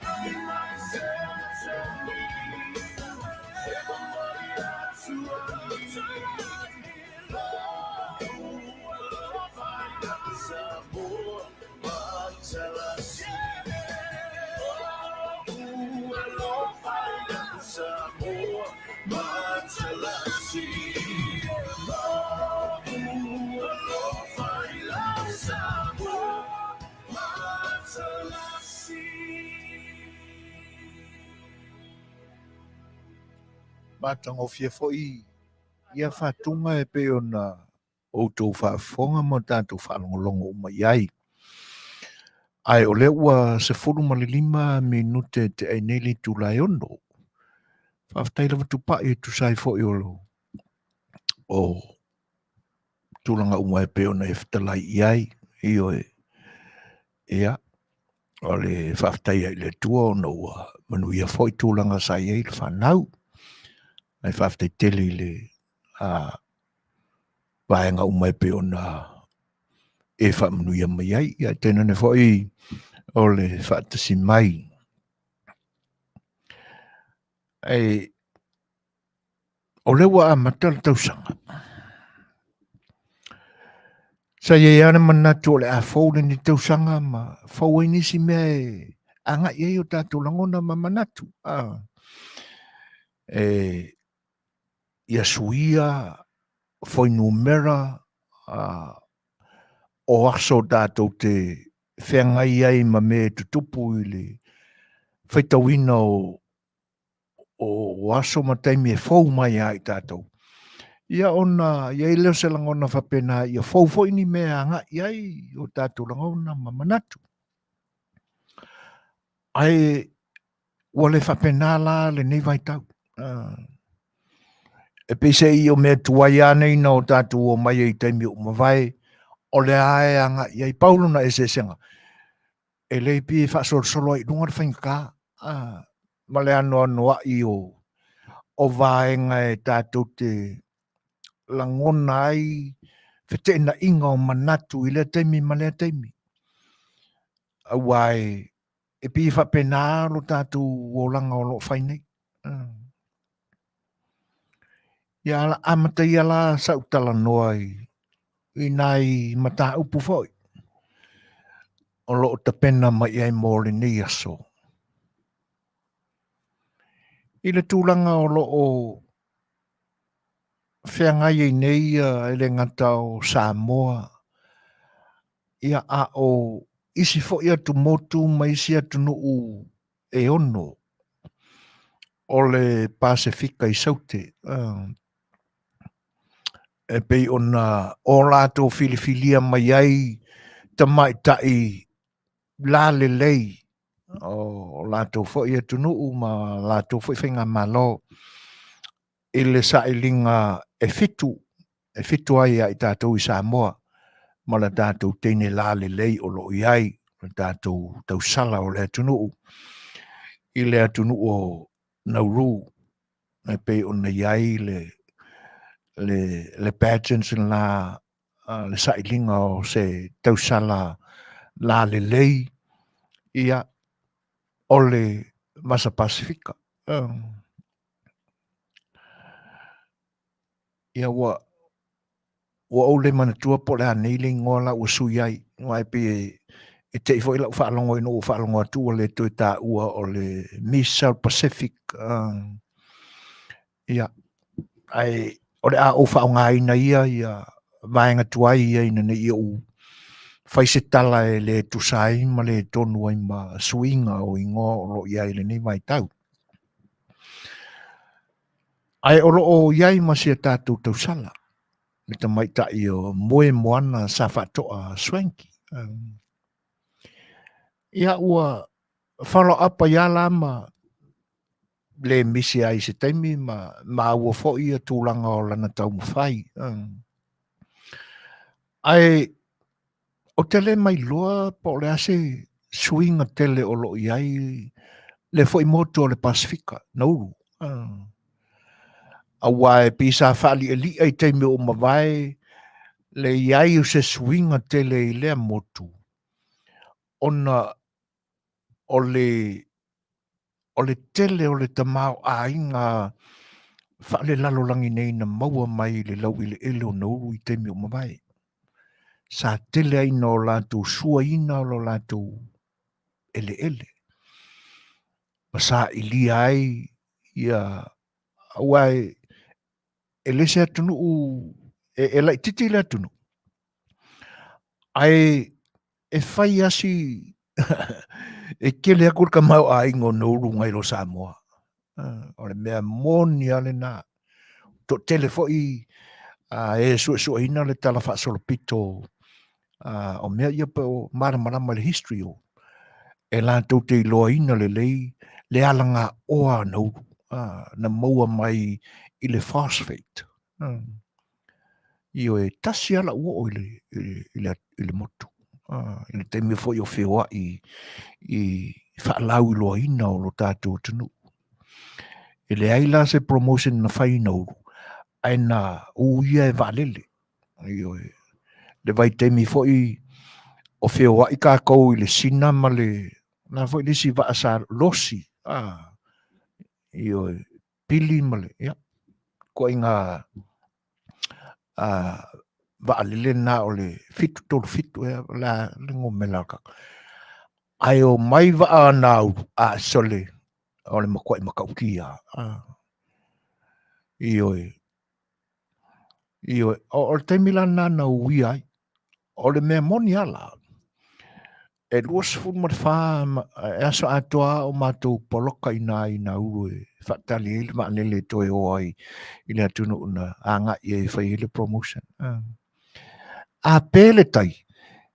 B: Lagi mai se matagi e momoli atu ai O'u alofa i lau Samoa matalasi. O'u alofa i lau Samoa matalasi. O'u alofa i lau Samoa matalasi.
A: Matagofie foi ia faatuga e pei ona outou faafofoga ma o tatou faalogologo uma i ai. Ae o lea ua 15 minute te ai nei le itula e 6. Faafetai lava Tupai e tusa ai foi o o tulaga uma e pei ona e fetalai i ai. Ioe. Ia, o le faafetai ai i le Atua ona ua manuia foi tulaga sa i ai le fanau. Ae faafetai tele i le vaega uma e pei ona e faamanuia mai ai. Ia, tainane foi o le faatasi mai. Ae o lea ua amata le tausaga. Sa i ai lava le manatu o le a fou lenei tausaga ma fou ai nisi mea e agai ai o tatou lagona ma manatu. E, ia suia fuainumera o aso tatou te feagai ai ma mea e tutupu i le faitauina o aso ma taimi e fou mai ia i tatou. Ia ona i ai lea o se lagona faapena ia fou foi ni mea e agai ai o tatou lagona ma manatu. Ae ua le faapena la lenei vaitau. E peiseai o mea tuai lava nei na o tatou omai ai i taimi ua mavae, o lea lava e agai i ai. Pau lona eseesega, e le pei e faasolosolo ai i luga le faigata, ma le anoanoai o vaega e tatou te lagona ai feteenaiga o manatu i lea taimi ma lea taimi. Aua e pei e faapena lo tatou olaga o lo o fai nei. Ia amataia la sau talanoa i nai mataupu foi o lo o tapena mai i ai mo lenei aso. I le tulaga o lo o feagai ai nei e le gata o Samoa, ia a o isi foi atumotu ma isi atunuu e ono o le Pasefika i Saute, e pei ona o latou filifilia mai ai tamaitai lalelei o latou foi atunuu ma latou foi faigamalo i le sailiga e fitu, e fitu ai ia i tatou i Samoa ma le tatou teine lalelei o lo o i ai le tatou tausala o le atunuu i le atunuu o Nauru e pei ona i ai le pageants la le sailiga o se tausala lalelei ia o le Vasa Pasefika. Ia ua ua ou le manatua po o le a nei le igoa la ua sui ai, aua e pei e te i foi lau faalogo ina ua faalogo atu ua le toe taua o le Miss South Pacific. Ia, ae o le a ou faaaogaina ia ia vaega tuai ia ina ne i ou fai se tala e le tusa ai ma le tonu ai ma suiga o igoa o lo o i ai i lenei vaitau. Ae o lo o i ai ma si a tatou tausala, le tamaitai o Moemoana Safaatoa Swanky. Ia ua follow up ai lava la ma le misi ai i se taimi ma maua foi ia tulaga o lana taumafai. Ae Ou te le mailoa po o le a se suiga tele o lo o i ai le foi motu o le Pasefika, Nauru. Aua e pei sa faalialia i taimi ua mavae le i ai o se suiga tele i lea motu, ona o le o le tele o le tamaoaiga faalelalolagi nei na maua mai i le laueleele o Nauru i taimi ua mavae. Sa tele ai ina o latou suaina o lo latou eleele ma sailia ai ia aua e le se atunuu e laitiiti le atunuu, ae e fai lava si e tele atu le tamaoaiga o Nauru nai lo Samoa. O le mea moni lava lena. Toatele foi e suesueina le tala faasolopito o mea ia pe o malamalama i le history o e latou te iloaina lelei le alagaoa a Nauru na maua mai i le phosphate. Ioe, tasi lava lau oo i le motu i le taimi foi o feoai i faalauiloaina o lo tatou atunuu. E leai la se promotion na fai i Nauru, ae na uia e vaalele. Ioe, le vaitaimi foi o feoai tatou i le Sina ma le, na foi le isi vaa sa losi, ioe, pili ma le, ia, ituaiga vaalele lena o le 737 ea, o le a le numera o le tatou. Ae omai vaa a Nauru, a sole, o le matuai matautia. Ioe, ioe, o le taimi la lena na uia ai. O le mea moni lava la, e 24 e aso atoa o matou poloka i ina i Nauru e faatali ai le vaalele e toe o ai i le atunuu na agai ai e fai ai le promotion. A pe le tai,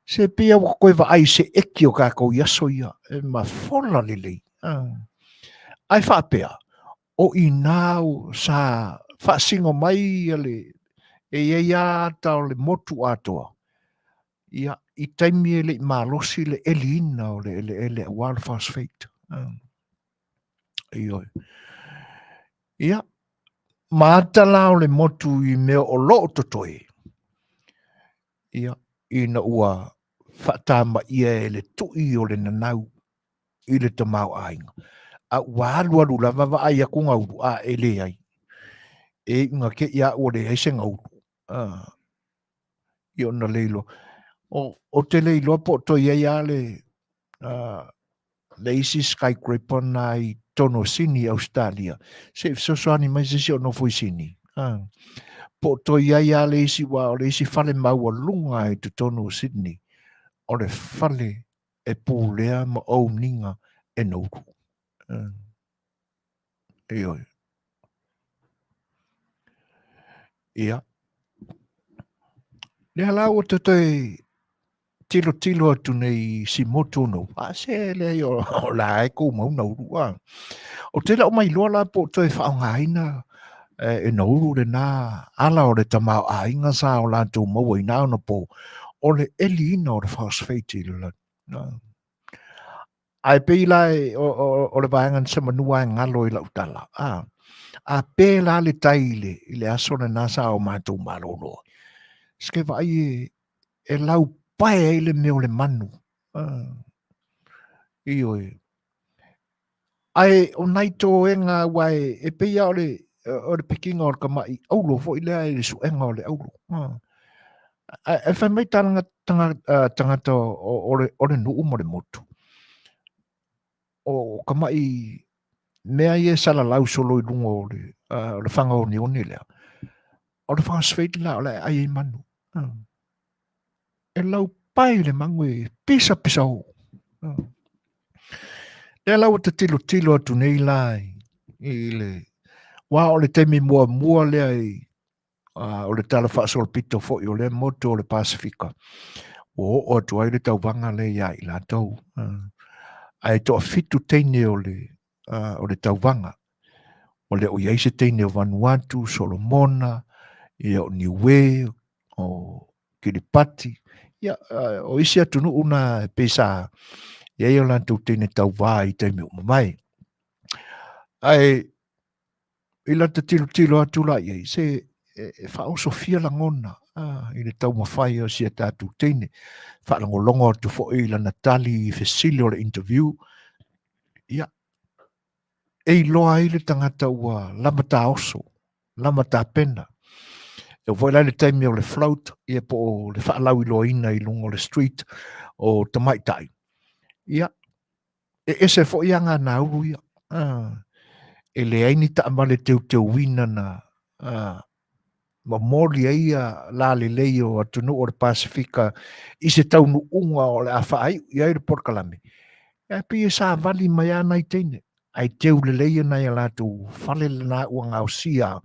A: se pei lava ua toe vaai i se eki o tatou i aso ia, e mafola lelei. Ae faapea, o i ina sa faasino mai le e i ai lava ata o le motu atoa, ia, i taimi e le i malosi le eliina o le eleele aua le phosphate. Ioe. Ia, ma ata la o le motu i mea o lo o totoe, ia, ina ua faatamaia e le tui o le nanau i le tamaoaiga. A ua alualu lava vaai atu gaulu, a e leai. E iuga te i a ua leai se gaulu. Ia ona le iloa. O te le iloa po o toe i ai lava le, le isi skyscraper na i totonu o Sydney, Ausetalia. Se i fesoasoani mai se isi o nofo i Sydney. Po o toe i ai lava le isi, aua o le isi fale maualuga i totonu o Sydney, o le fale e pulea ma own-ina e Nauru. Ioe. Ia. Lea la ua toe tilotilo atu nei i si motu o Nauru. A se leai o la e tumau Nauru. A. Ou te le o mailoa la po o toe faaaogaina e Nauru lena ala o le tamaoaiga sa o latou maua i na ona po o le eliina o le phosphate i le Ae pei la o le vaega na semanua e galo i lau tala. A, a pe la le tai i le, i le aso lena sa o matou malolo. Se vaai e, e laupae ai le mea o le manu. A, ioe. Ae o nai toega aua e, e pei lava o le, o le pikiga o le tama'i auro foi lea i le suega o le auro. Ae fai mai tala tagata o le nuu ma le motu, o tama'i mea ia e salalau solo i luga o le, o le faga oneone lea, o le phosphate la o le a ai ai manu. E laupae le manu e pisapisa o. Lea la ua ta tilotilo atu nei la i le wā o le taimi muamua lea i o le tala faasolopito foi o lea motu o le Pasifika, ua oo atu ai le tauvaga lea ia i latou. Ae toafitu teine o le, o le tauvaga. Ua le o i ai se teine o Vanuatu, Solomona, ia o Niue, o Kiripati, ia, o isi atunuu na e pei sa i ai o latou teine tauvā i taimi ua mavae. Ae i lata tilotilo atu la i ai, se e faaosofia lagona i le taumafai o si a tatou teine, faalogologo atu foi i lana tali i fesili o le interview, ia, e iloa ai le tagata ua lava taoso, lava tapena. E oo foi la i le taimi o le float, ia po o le faalauiloaina i luga o le street o tamaitai, ia, e ese foi aga a Nauru ia. E leai ni taavale teuteuina na momoli ai lalelei o atunuu o le Pasefika i se taunuuga o le a faaiu i ai le polokalame. Ae pei e savali mai lava nai teine, ae teu lelei nai a latou fale lena ua gaosia.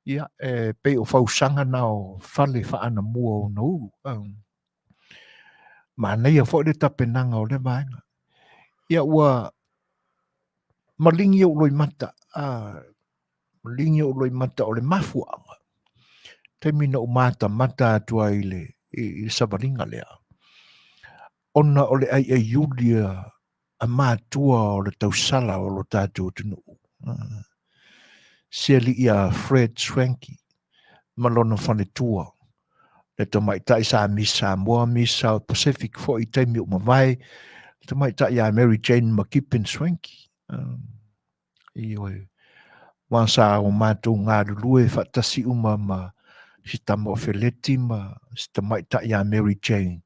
A: Ia, e pei o fausaga na o fale faanamua o Nauru. Manaia foi le tapenaga o lea vaega. Ia ua maligi ou loimata, maligi ou loimata o le mafuaaga, taimi na ou matamata atu ai i le, i le savaliga lea, ona o le aiaiuli a matua o le tausala o lo tatou atunuu. Si alii a Fred Schwenke ma lona faletua, le tamaitai sa Miss Samoa, Miss South Pacific foi i taimi ua mavae, le tamaitai ia Mary Jane McKippen Schwenke. Ioe. Aua sa o matou galulue faatasi uma ma si tama o Feleti ma si tamaitai ia Mary Jane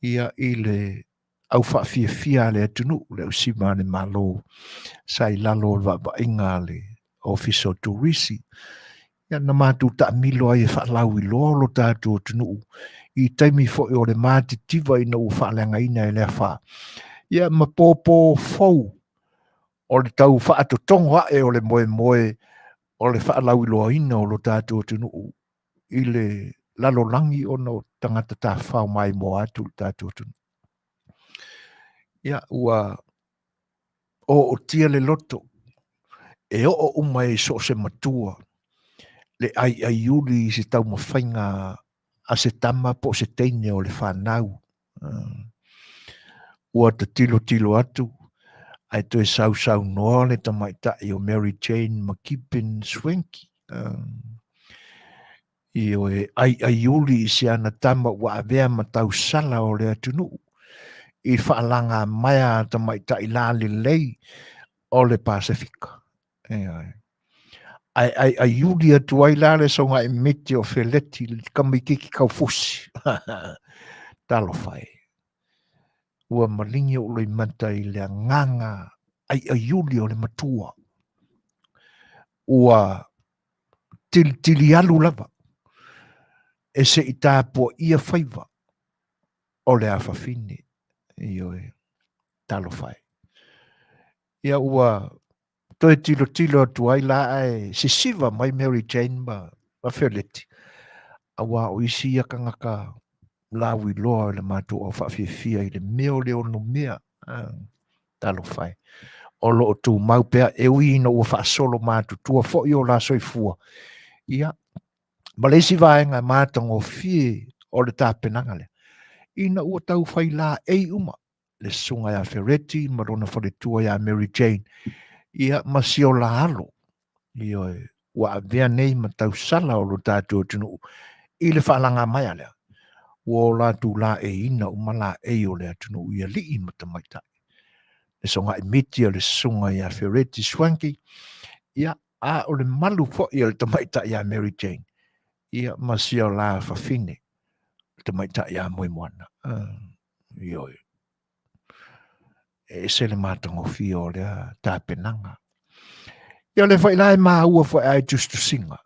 A: ia i le au faafiafia a le atunuu, le ausima a le Malo sa i lalo o le vaavaiga a le Ofisa o Turisi. Ia na matou taamilo ai e faalauiloa lo tatou atunuu i taimi foi o le matitiva ina ua faaleagaina e le afa. Ia ma pōpō fou o le tau faatotogo ae o le moemoe o le faalauiloaina o lo tatou atunuu i le lalolagi ona o tagata tafafao maimoa atu i le tatou atunuu. Ia, ua ootia le loto e oo uma ai i so o se matua. le aiaiuli i se taumafaiga a se tama po o se teine o le fanau. Ua tatilotilo atu ae toe sausaunoa le tamaitai o Mary Jane McKibbin Swankie. Ioe, aiaiuli i si ana tama ua avea ma tausala o le atunuu i faalagamaea a tamaitai lalelei o le Pasefika. Ioe. Ae aiaiuli atu ai la le sogai miti o Feleti le tamaititi kaufusi. Talofa e. Ua maligi ou loimata i le agaga aiaiuli o le matua. Ua tilitili alu lava e se i tapuaia faiva o le afafine. Ioe, talofa e. Ia ua toe tilotilo atu ai la ae sisiva mai Mary Jane ma, ma Feleti, aua o isi ia tagata lauiloa o le matou au faafiafia i le mea o le onomea. Ah, talofa e. O lo o tumau pea e ui ina ua faasolo matutua foi o la soifua. Ia, ma le isi vaega matagofie o le tapenaga lea, ina ua tau fai laei uma le susuga ia Fereti ma lona faletua ia Mary Jane, ia ma si o la alo, ioe, ua avea nei ma tausala o lo tatou atunuu i le faalagamaea lea, ua o latou laeiina uma laei o le atunuu i alii ma tamaitai. Le sogai miti o le susuga ia Fereti Swankie, ia, a o le malu foi o le tamaitai ia Mary Jane, ia ma si o la fafine, le tamaitai ia Moemoana. Ioe. E ese le matagofie o lea tapenaga. Ia o lea foi la e maua foi ai tusitusiga.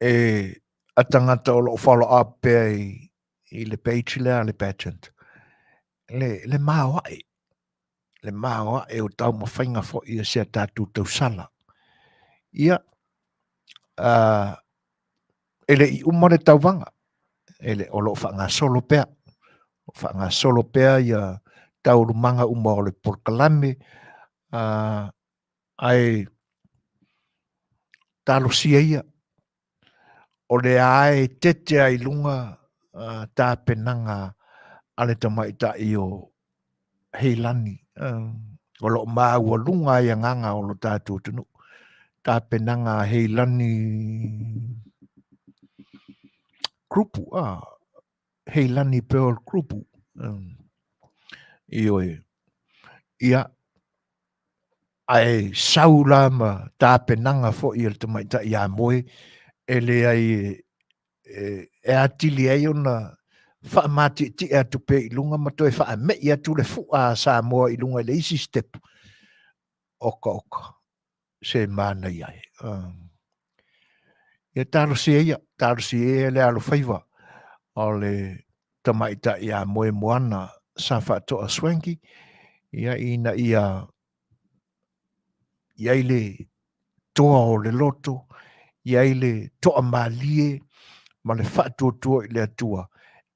A: E a tagata o lo o follow up pea i, i le page lea a le pageant. Le, le maoae. Le maoae o taumafaiga foi a si a tatou tausala. Ia, e le i uma le tauvaga, e le, o lo o faagasolo pea, o faagasolo pea ia taualumaga uma o le polokalame, ae talosia ia, o lea e tete ai i luga tapenaga a le tamaitai o Heilani, o lo o maualuga ai agaga o lo tatou atunuu. Tapenaga a Heilani Group, Heilani Pearl Group. Ioe. Ia, ae sau la ma tapenaga foi a le tamaitai ia Moe e leai e, e atili ai ona faamatietie atu pea i luga ma toe faame'i atu le fu'a a Samoa i luga i le isi step. Oka oka, se manaia e. Ia talosia ia, talosia ia le alofaiva o le tamaitai ia Moemoana sa faatoa Swankie, ia ina ia i ai le toa o le loto, i ai le toamalie ma le faatuatua i le Atua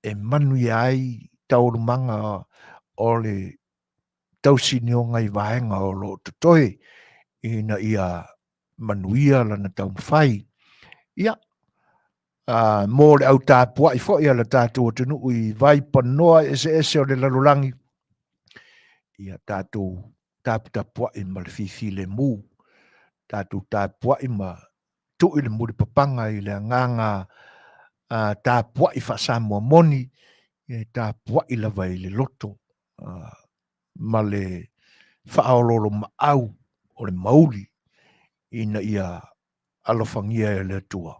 A: e manuia ai taualumaga o le tausinioga i vaega o lo o totoe ina ia manuia lana taumafai. Ia, mo le au tapuai foi a le tatou atunuu i vaipanoa eseese o le lalolagi, ia tatou taputapuai ma le fifilemu, tatou tapuai ma tuu i le mulipapaga i le agaga tapuai faa-Samoa moni, ia e tapuai lava i le loto ma le faaoloolomaau o le mauli ina ia alofagia e le Atua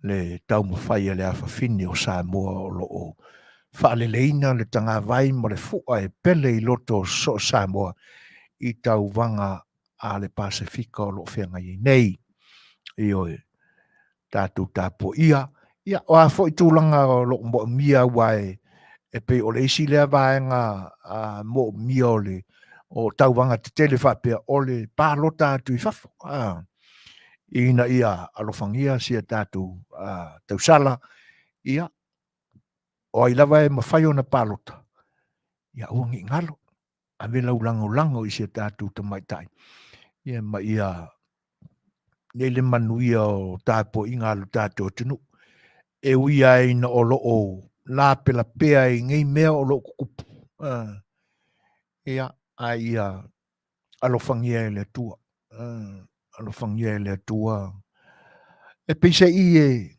A: le taumafai a le afafine o Samoa o lo o faaleleina le tagavai ma le fua e pele i loto o soo Samoa i tauvaga a le Pasefika o lo o feagai ai nei. Ioe, tatou tapuaia, ia, o a foi tulaga o lo o moomia aua e, e pei o le isi lea vaega a, moomia o le o tauvaga tetele faapea o le palota atu i fafo, a, ina ia alofagia si a tatou a, tausala, ia, o ai lava e mafai ona palota, ia aua ne i galo, ave lau lagolago i si a tatou tamaitai, ia ma ia. nei le manuia o tapuaiga a lo tatou atunuu, e ui ai ina o lo o lapelapea i nei mea o lo o tutupu. Ia, a ia alofagia e le Atua. Alofagia e le Atua. E peiseai e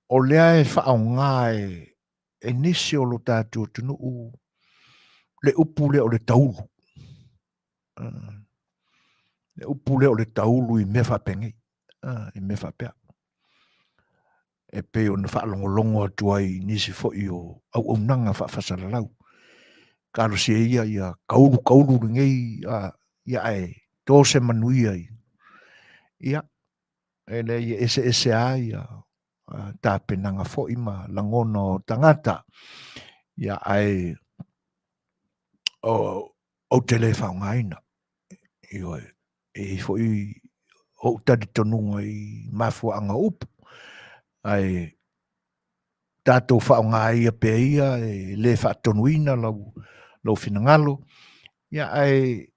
A: o lea e faaaoga e nisi o lo tatou atunuu le upu lea o le taulu. Le upu lea o le taulu i mea faapenei, i mea faapea. E pei ona faalogologo atu ai i nisi foi o auaunaga faafasalalau. Talosia ia ia taulu taulu lenei, ia ae to se manuia i. Ia, e leai e eseese lava ia tapenaga foi ma lagona o tagata. Ia ae ou te le faaaogaina. Ioe, e i ai foi ou talitonuga i mafuaaga o upu, ae tatou faaaoga ia pea ia e le faatonuina lou finagalo, ia ae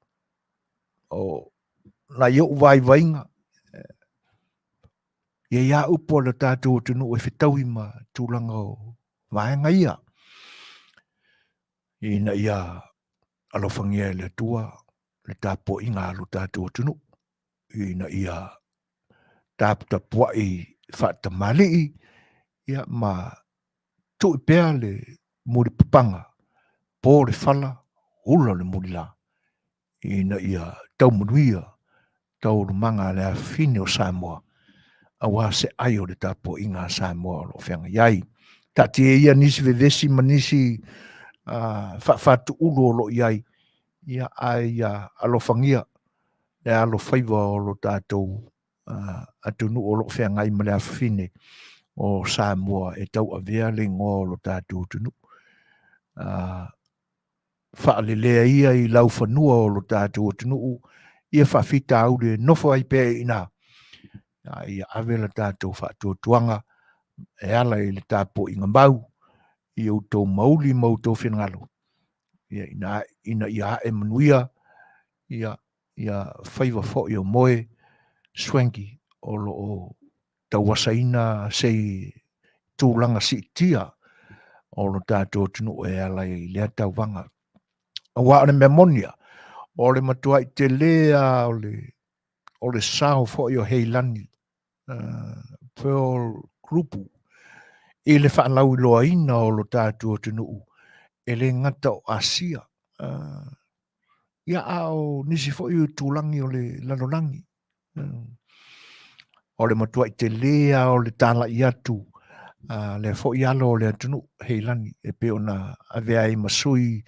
A: o nai ou vaivaiga, e i ai lava upu a le tatou atunuu e fetaui ma tulaga o vaega ia, ina ia alofagia e le Atua le tapuaiga a lo tatou atunuu, ina ia taputapuai faatamalii ia ma tuu pea le mulipapaga po le fala, ula le mulila ina ia tau manuia taualumaga a le afafine o Samoa aua se ai o le tapuaiga a Samoa o lo o feagai ai. Taatia ia nisi vevesi ma nisi faafatuulu o lo o i ai, ia, ae ia alofagia le alofaiva o lo tatou atunuu o lo o feagai ma le afafine o Samoa e tauavea le igoa o lo tatou atunuu. Faalelea ia i laufanua o lo tatou atunuu ia faafitauli e nofo ai pea i ina, a ia ave la tatou faatuatuaga e ala i le tapuaiga mau i outou mauli ma outou finagalo, ia ina ia ae manuia ia ia faiva foi o Moe Schwenke o lo o tauasaina se tulaga siitia o lo tatou atunuu e ala i lea tauvaga. Aua o le mea moni lava, o le matuai tele lava o le sao foi o Heilani Pearl Group i le faalauiloaina o lo tatou atunuu e le gata o Asia, ia a o nisi foi o itulagi o le lalolagi. O le matuai tele lava o le talai atu a lea foi alo o le atunuu Heilani e pei ona avea ai ma sui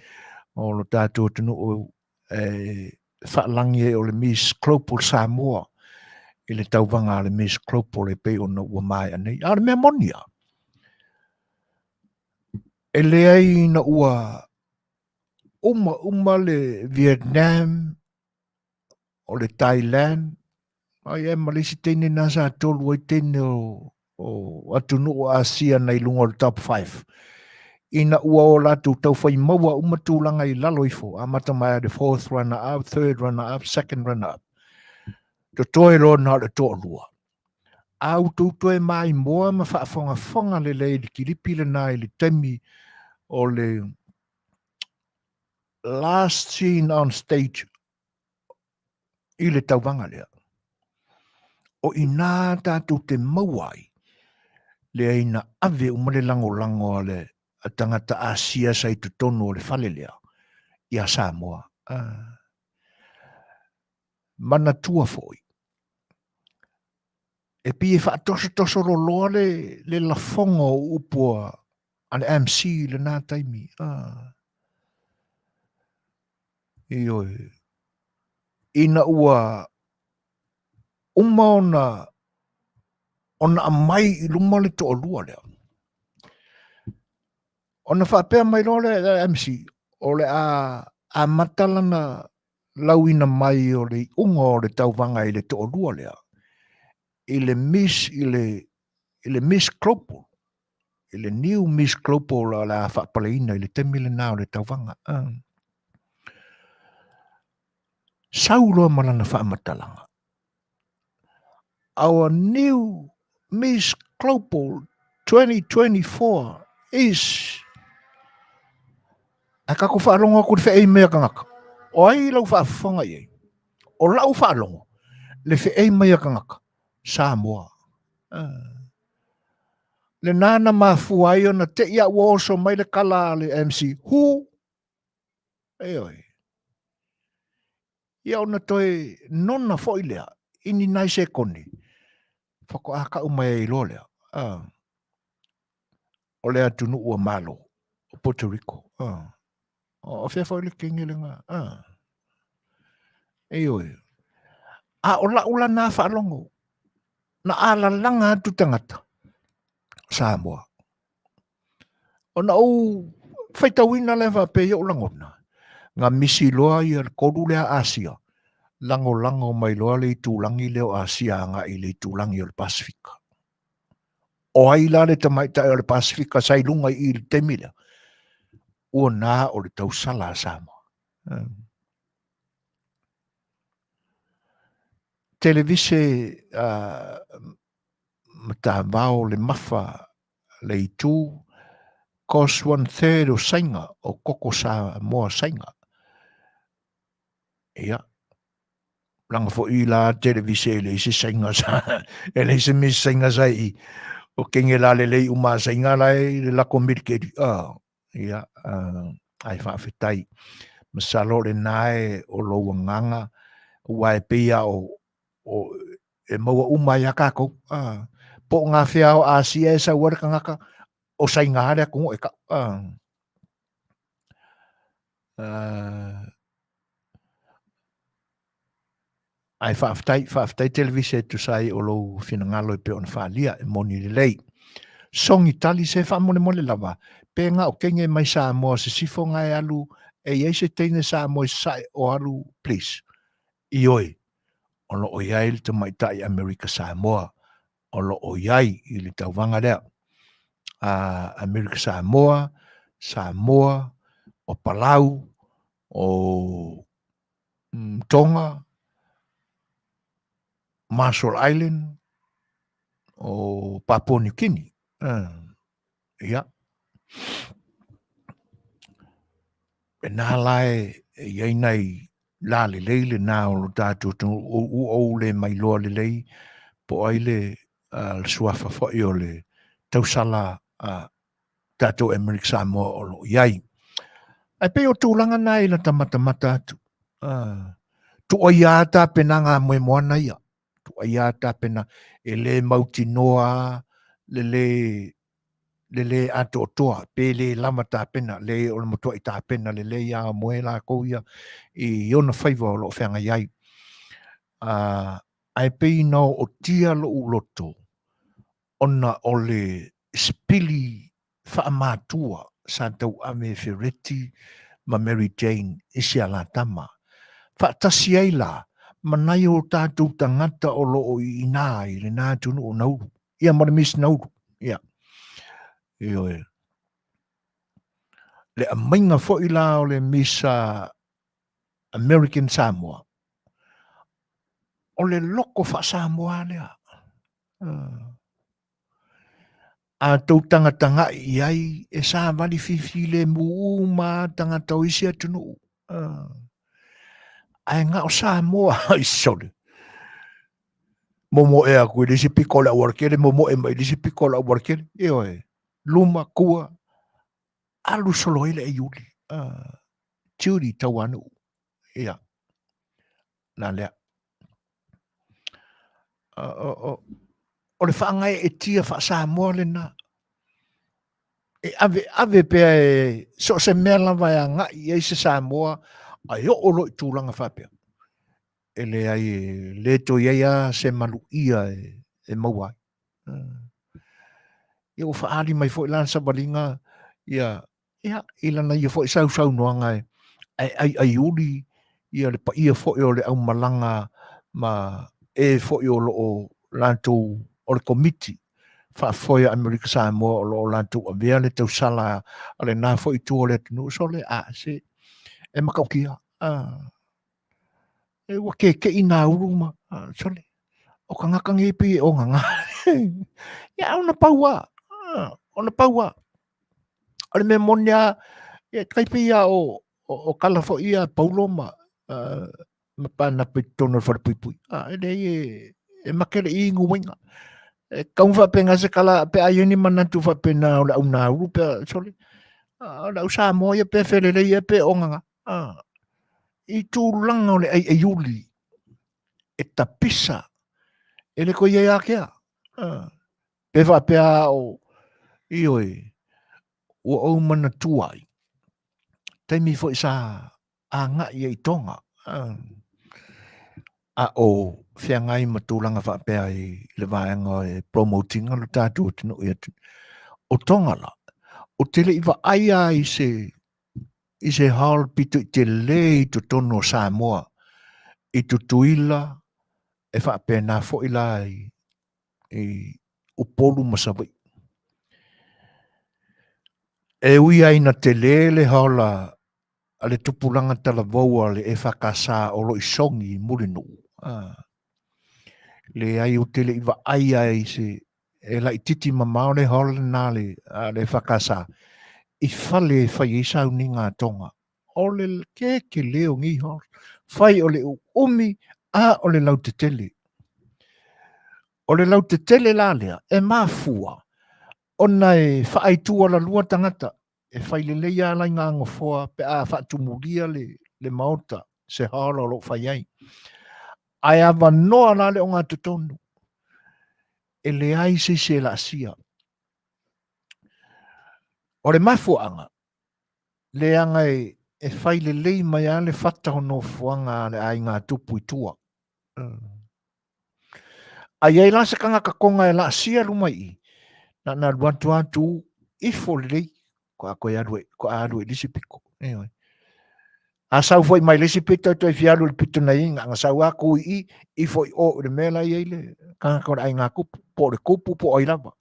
A: o lo tatou atunuu e faalagi ai o le Miss Global Samoa i le tauvaga a le Miss Global e pei ona ua maea nei. A o le mea moni lava, e leai ina ua uma uma le Vietnam, o le Thailand, ai e ma le isi teine na sa tolu ai teine o atunuu o Asia nei luga o le top 5. Ina ua o latou taufai maua uma tulaga i lalo ifo, amata mai le fourth runner up, third runner up, second runner up. Totoe loa na o le toalua. A outou toe maimoa ma faafogafoga lelei i le kilipi lena i le taimi o le last scene on stage i le tauvaga lea. O i nā tātou te maua ai, lea ina ave uma le lagolago a le a tagata Asia sa i totonu o le fale lea ia Samoa. Ah. Manatua foi, e pei e faatosotoso loloa le lafoga o upu a le MC i lena taimi. Ah. Ioe. Ina ua uma ona aumai i luma le toalua lea, ona faapea mai loa lea le MC, o le a amata lana lauina mai o le iuga o le tauvaga i le toalua lea, i le Miss, i le Miss Global, i le New Miss Global o le a faapaleina i le taimi lena o le tauvaga. Sau loa ma lana faamatalaga. Our new Miss Global 2024 is Ae tatou faalogo atu i le feei mai a tagata. O ai lau faafofoga i ai? O lau faalogo, le feei mai a tagata, Samoa. Ah. Lena na mafua ai ona te i a ua oso mai le kala a le MC. Who? Ioe. Ia ona toe nona foi lea i ni nai sekone faatoa kau mai ai loa lea. Ah. O le atunuu a Malo o Puerto Rico. Ah. O fea foi le kenge lena. Ah. Ioe. A o lau la na faalogo, na alalaga atu tagata Samoa. Ona ou faitauina lea faapea i ou lagona, na misi loa ia le kolu lea Asia, lagolago mai loa le itulagi lea o Asia agai i le itulagi o le Pasefika. O ai la le tamaitai o le Pasefika sa i luga i i le taimi lea? Ua na o le tausala a Samoa. Televise matavao le mafa le itu cost one third o Saina o koko Samoa Saina. Ia, langa foi la televise e leai se Saina sa, e leai se mea Saina sa i, o kenge la lelei uma a Saina la e le lako milikeli. Ah, ia, ai faafetai. Masalo lena e o lou agaga, aua e pei lava o, o e maua uma ai a kākou. Ah, po o ngā whea o Asia e sau ai le tagata, o Saina lava le atunuu e kau. Ah. Ah, ae faafetai, faafetai televise e tusa ai o lou finagalo e pei ona faaalia, e moni lelei. Songi tali se faamolemole lava, pe na o kenge mai Samoa sisifo na e alu, e i ai se teine Samoa i sasae o alu, please. Ioe, o lo o i ai le tamaitai Amerika Samoa o lo o i ai i le tauvaga lea. A Amerika Samoa, Samoa, o Palau, o Tonga, Marshall Island, o Papua New Guinea. Ia. Lena la e i ai nai la lelei lena o lo tatou atunuu, ua ou le mailoa lelei po o ai le suafa foi o le tausala a tatou Amerika Samoa o lo o i ai. Ae pei o tulaga na i lata matamata atu. Tuaia tapenaga a moemoana ia. Tuaia tapena e le mautinoa le le le lē atoatoa pe lē lava tapena, le o le matuai tapena lelei lava moe lakou ia i ona faiva o lo o feagai ai. Ae pei na ootia lou loto ona o le sipili faamatua sa tauave e Fereti ma Mary Jane i si alatama. Faatasi ai la ma nai o tatou tagata o lo o i ina i lena atunuu o Nauru. Ia ma le Miss Nauru. Ia. Ioe. Le aumaiga foi la o le Miss American Samoa, o le loko faa-Samoa lea. A tou tagatagai i ai, e savali filemu uma lava tagata o isi atunuu. Ae na o Samoa, ai sole, momoe atu i le isi pito o le aualatele, momoe mai i le isi pito o le aualatele, ioe, luma, tua, alu solo ai le aiuli. Judy Tauanuu, ia, na lea. O le faagaeetia faa-Samoa lena. E aveave pea e so o se mea lava e agai i ai se Samoa, ae oo loa i tulaga faapea, e leai e le toe i ai lava se maluia e maua ai. Ia ua faaali mai foi la le savaliga ia Ia, i lana ia foi sausaunoaga e aiaiuli ia le paia foi o le aumalaga ma e foi o lo o latou o le Komiti Faafoe a Amerika Samoa o lo o latou avea le tausala a lena foi itu o le atunuu. Sole, a, se, e matautia. A. E ua kekeʻi nā ulu ma, sole, o kangaka nei pei e ogaga. Ia, ona pau a, ona pau a. O le mea moni a, ia, tai pei a o, o, o kala foi ia Paulo ma, ma Pānapa i totonu o le falepuipui. A, e leai e, e make le i nguaiga. E kau faapena se kala, pe a i ai ni manatu faapena o le au nāulu, pe a, sole, a, o le au Samoa ia pe felelei ia pe ogaga. A, i tulaga o le aiaiuli e tapisa e le koe i ai ākea. A, pe faapea o, ioe, ua ou manatua ai, taimi foi sa agai ai i Tonga, a o feagai ma tulaga faapea i le vaega e promote ina lo tatou atunuu i atunuu. O Tonga la, ou te le i vaai lava i se i se hall pito i tele i totonu o Samoa, i Tutuila, e faapena foi la i Upolu ma Savaii. E ui lava ina tele le hall a le tupulaga talavou a le EFKS o lo o i Sogi i Mulinuu, a, leai ou te le i vaai lava i se, e laitiiti mamao le hall lena a le, a le EFKS i fale e fai ai sauniga a Tonga. O le kekele o nei hall, fai o le uumi a o le lautetele. O le lautetele la lea, e mafua ona e faaaitu alalua tagata e fai lelei lava la i ngā nofoa pe a faatumulia le, le maota, se hall o lo o fai ai. Ae avanoa la le ogatotonu, e leai se isi e laasia. O le mafuaaga, leaga e, e fai lelei mai lava le fata o nofoaga a le aiga tupu i tua. A i ai la se tagata Tonga e laasia luma i i, na ona alu atu lava tu ifo lelei, ko a toe alu e, ko a alu e le isi pito. Ioe. A sau foi mai le isi pito e toe fia alu i le pito nei, na ona sau lava tu i i, ifo i o i le mea la e i ai le tagata o le aiga tupu, po o le tupu po o ai lava,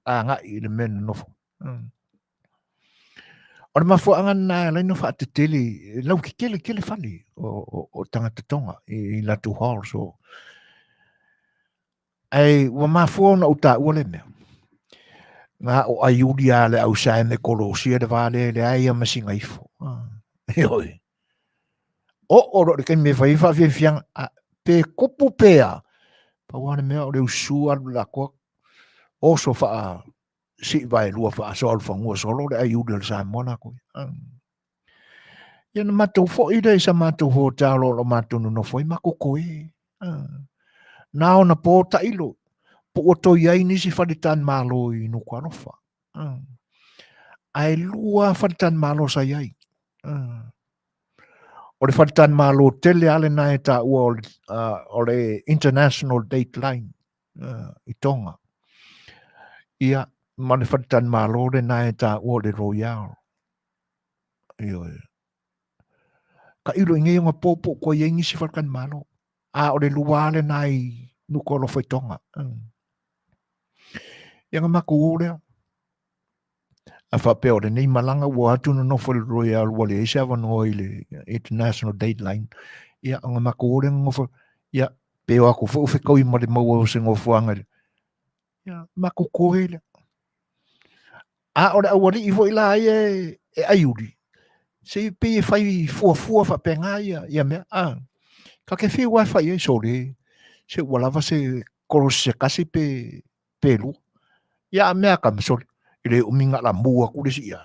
A: agai i le mea na nofo. O le mafuaaga lena e ala ai ona faatetele, lautetele tele fale o, o, o tagata Tonga i, i latou halls o. Ae ua mafua ona ou taua le mea. Na o aiuli a le au sae me kolosia le vā lea e leai a ma sina ifo. Ah, ioe. O o lo le taimi e fai ai faafiafiaga, a, pe kupu pe a, pau lava le mea o le usu alu le atoa, oso faa sii vaelua faasoa alufanua solo le aiuli o le Samoa lakou ia. Ia na matou foi lea i sa matou hotel o lo matou nonofo ai matou toe. Na ona po tailo po ua toe i ai nisi faletalimalo i Nukualofa. Ae lua faletalimalo sa i ai. O le faletalimalo tele lava lena e taua o le International Date Line. i Tonga. Ia, ma le faletalimalo lena e taua o le Royal. Ioe. Tailo i nei ona po po o toe i ai nisi faletalimalo. A o le lua lava lena i Nukualofa i Tonga. Ia na matou o lea. A faapea o lenei malaga ua atu nonofo i le Royal ua leai se avanoa i le International Date Line, ia ona matou o lea nonofo, ia pe o atu foi o fetaui ma le maua o se nofoaga i le, ia matou toe lea. A o le aualii foi la ia e aiuli, se i pei e fai fuafua faapena ia, ia mea, a. Ta te fiu lava e fai ai, sole, se ua lava se kolosi se tasi pe, pe lua. Ia a mea ka sole, e le umi na la mu atu le isi ia.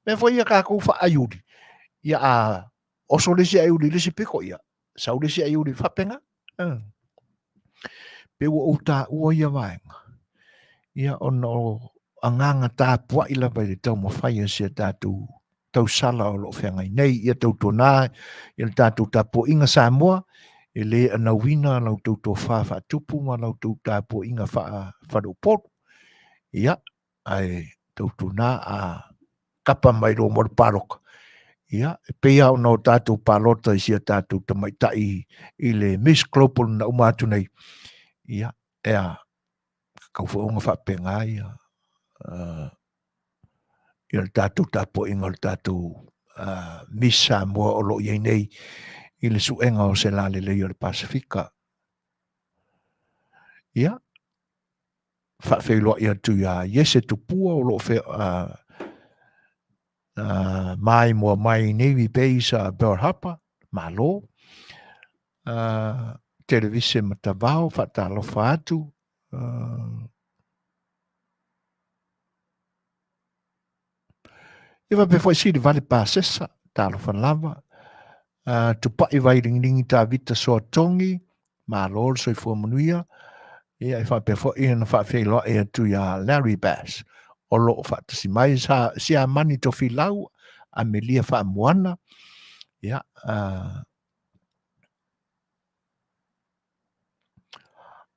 A: Mea foi ia tatou faaiuli, ia a oso le isi aiuli i le isi pito, ia sau le isi aiuli faapena. Pe ua ou taua ia vaega, ia ona o agaga tapuai lava i le taumafai a si a tatou tausala o lo o feagai nei. Ia tautuana ia le tatou tapuaiga Samoa, e le anauina la outou tofa faatupu ma la outou tapuaiga faa-faleupolu. Ia, ae tautuana a kapa mai loa mo le palota, ia, e pei lava ona o tatou palota i si a tatou tamaitai i le Miss Global na uma atu nei, ia, e a, tatau foi ona faapena ia, ia le tatou tapuaiga o le tatou Miss Samoa o lo o i ai nei i le suega o se lalelei o le Pasefika. Ia, faafeiloai atu iā Iese Tupua o lo o maimoa mai i Navy Base a Pearl Harbor, malo. Televise Matavao, faatalofa atu. Ia faapea foi Silivale Pasesa, talofa lava. Tupai Vailingilingi Tavita Soatogi, malo le soifua manuia. Ia e faapea foi ona faafeiloai atu ia Larry Bass o lo o faatasi mai sa Siamani Tofilau, Amelia Faamuana. Ia,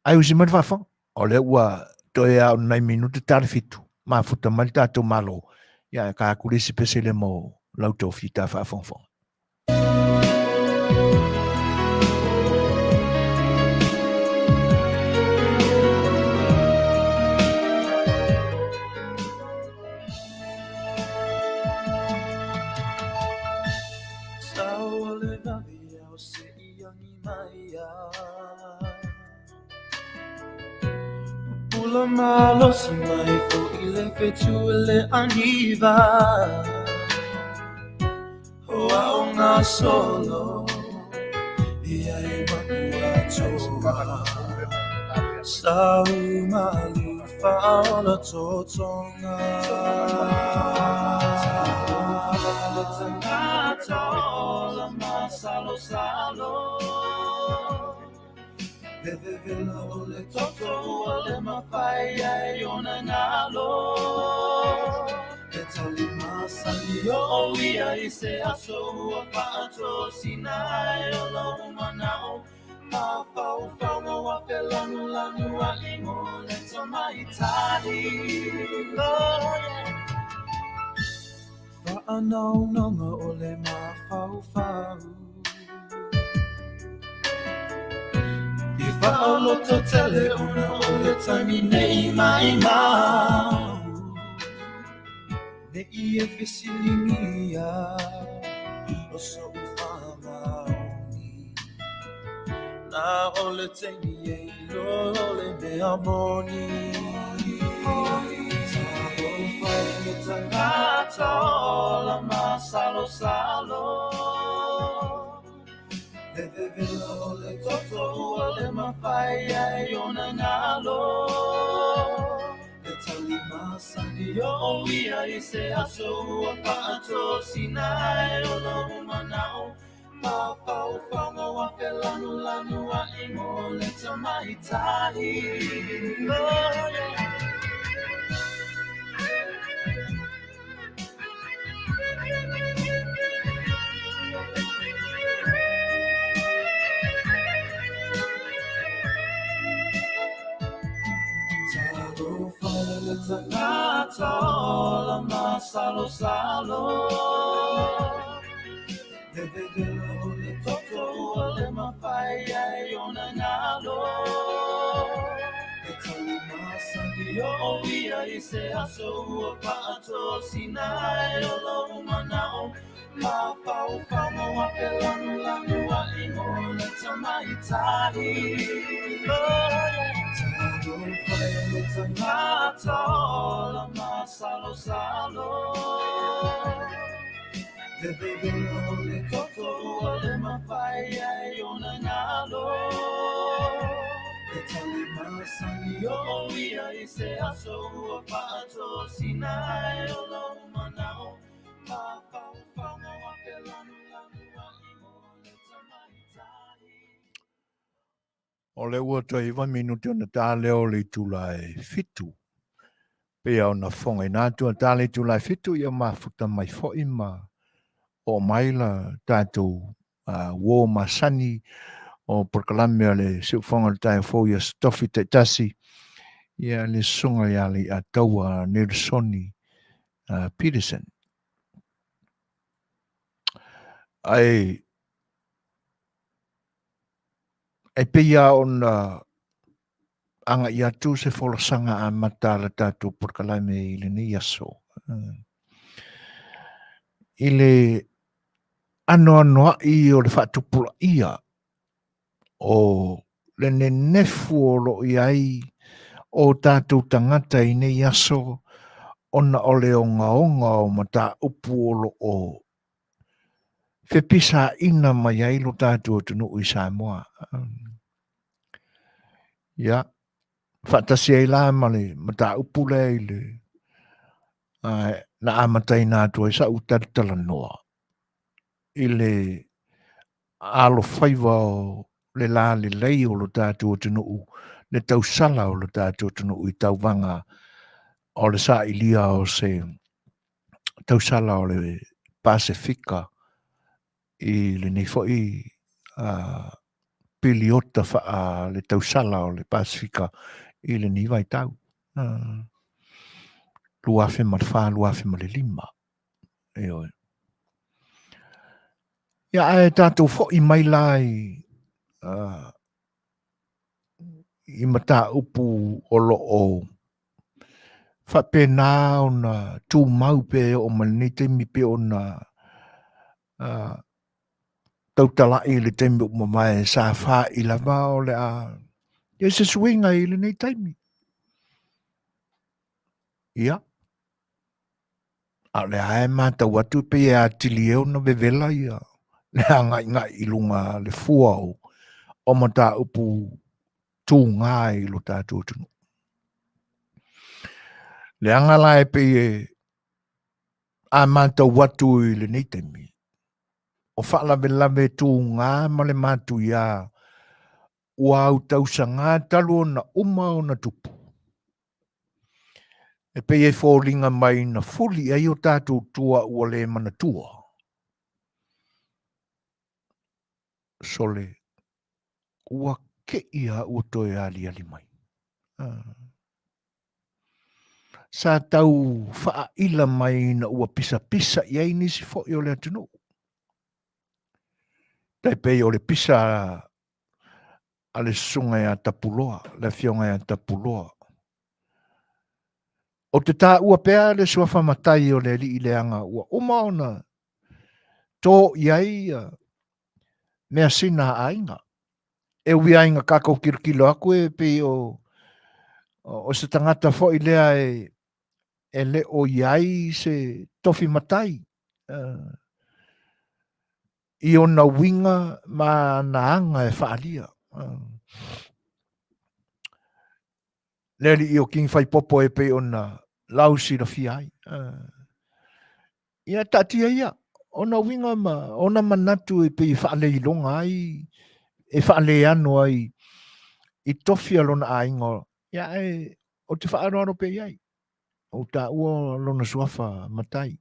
A: Ai usi mai le faafofoga, o lea ua toe a o nai minute ta le 7, mafuta mai le tatou Malo, ia e ka atu le isi pese lea mo lau tofi ta faafogafoga.
B: Pupula malosi mai foʻi le fetu e le aniva O ao gasolo ia e makua toa Sa umalu faaola totoga Le tagata ola masalosalo Le vevela o le toto ua le mafai ai ona galo Le tali masani o ia i se aso ua faatosina ai o lou manao Mafaufauga ua felanulanuai mo le tamaitai Oh yeah. Faanaunaga o le mafaufau I faalototele ona o le taimi nei maimau Ne i e fesiligia o soʻu faamaoni Na o le taimi e iloa o le mea moni Talofa i le tagata ola masalosalo Le vevela o le toto ua le mafai ai ona galo Le tali masani o ia i se aso ua faatosina ai o lou manao Mafaufauga ua felanulanuai mo le tamaitai Oh yeah. Talofa i le tagata ola masalosalo Le vevela o le toto ua le mafai ai ona galo Le tali masani o ia i se aso ua faatosina ai o lou manao Mafaufauga ua felanulanuai mo le tamaitai Talofa i le tagata ola masalosalo Le vevela o le toto ua le mafai ai ona galo Le tali masani o ia i se aso ua faatosina ai o lou manao Mafaufauga ua felanulanuai mo le tamaitai.
A: O lea ua toe 9 minute ona ta lea o le itula e 7. Pei ona fofogaina atu a ta le itula e 7 ia mafuta mai foi ma oo mai la tatou uo masani o polokalame a le Siufofoga o le Taeao Fou i Aso Tofi taitasi ia le Susuga ia Leiataua Nelusoni Peterson. Ae E pei lava ona agai atu se folasaga amata a le tatou polokalame i lenei aso. I le Anoanoai o le faatupulaia o le nenefu o lo o i ai o tatou tagata i nei aso ona o le ogaoga o mataupu o lo o fepisaina mai ai lo tatou atunuu i Samoa. Ia, faatasi ai la ma le mataupu lea i le na amataina atu ai sa'u talatalanoa i le alofaiva o le lalelei o lo tatou atunuu, le tausala o lo tatou atunuu i tauvaga o le sailia o se tausala o le Pasefika i lenei foi piliota faa le tausala o le Pasefika i lenei vaitau. 2004, 2005. Ioe. Ia ae tatou foi mai la i i mataupu o lo o faapena ona tumau pea e oo mai lenei taimi pei ona tautalai i le taimi ua mavae sa fa'i lava o le a i ai se suiga i lenei taimi. Ia, a o lea lava e matau atu e pei e atili ai ona vevela ia le agaigai i luga le fua o mataupu tuga i lo tatou atunuu. Leaga la e pei e a matau atu i lenei taimi, o faalavelave tuga ma le matuia ua autausaga talu ona uma ona tupu. E pei e foliga mai na fuli i ai o tatou tua ua le manatua. Sole, ua ke'i a ua toe aliali mai. Sa tau faaila mai ina ua pisapisa i ai nisi foi o le atunuu. Tai pei o le pisa a le susuga ia Tapuloa, le afioga ia Tapuloa. Ou te taua pea le suafa matai o le alii leaga ua uma ona tō i ai measina a aiga. E ui lava ina tatou tilotilo atu e pei o, o se tagata foi lea e, e le o i ai se tofi matai i ona uiga ma ana aga e faaalia. Le alii o King Faipopo e pei ona lausilafia ai. Ia taatia ia ona uiga ma ona manatu e pei e faaleiloga ai, e faaleano ai i tofi a lona aiga. Ia ae ou te faaaloalo pea i ai. Ou taua lona suafa matai.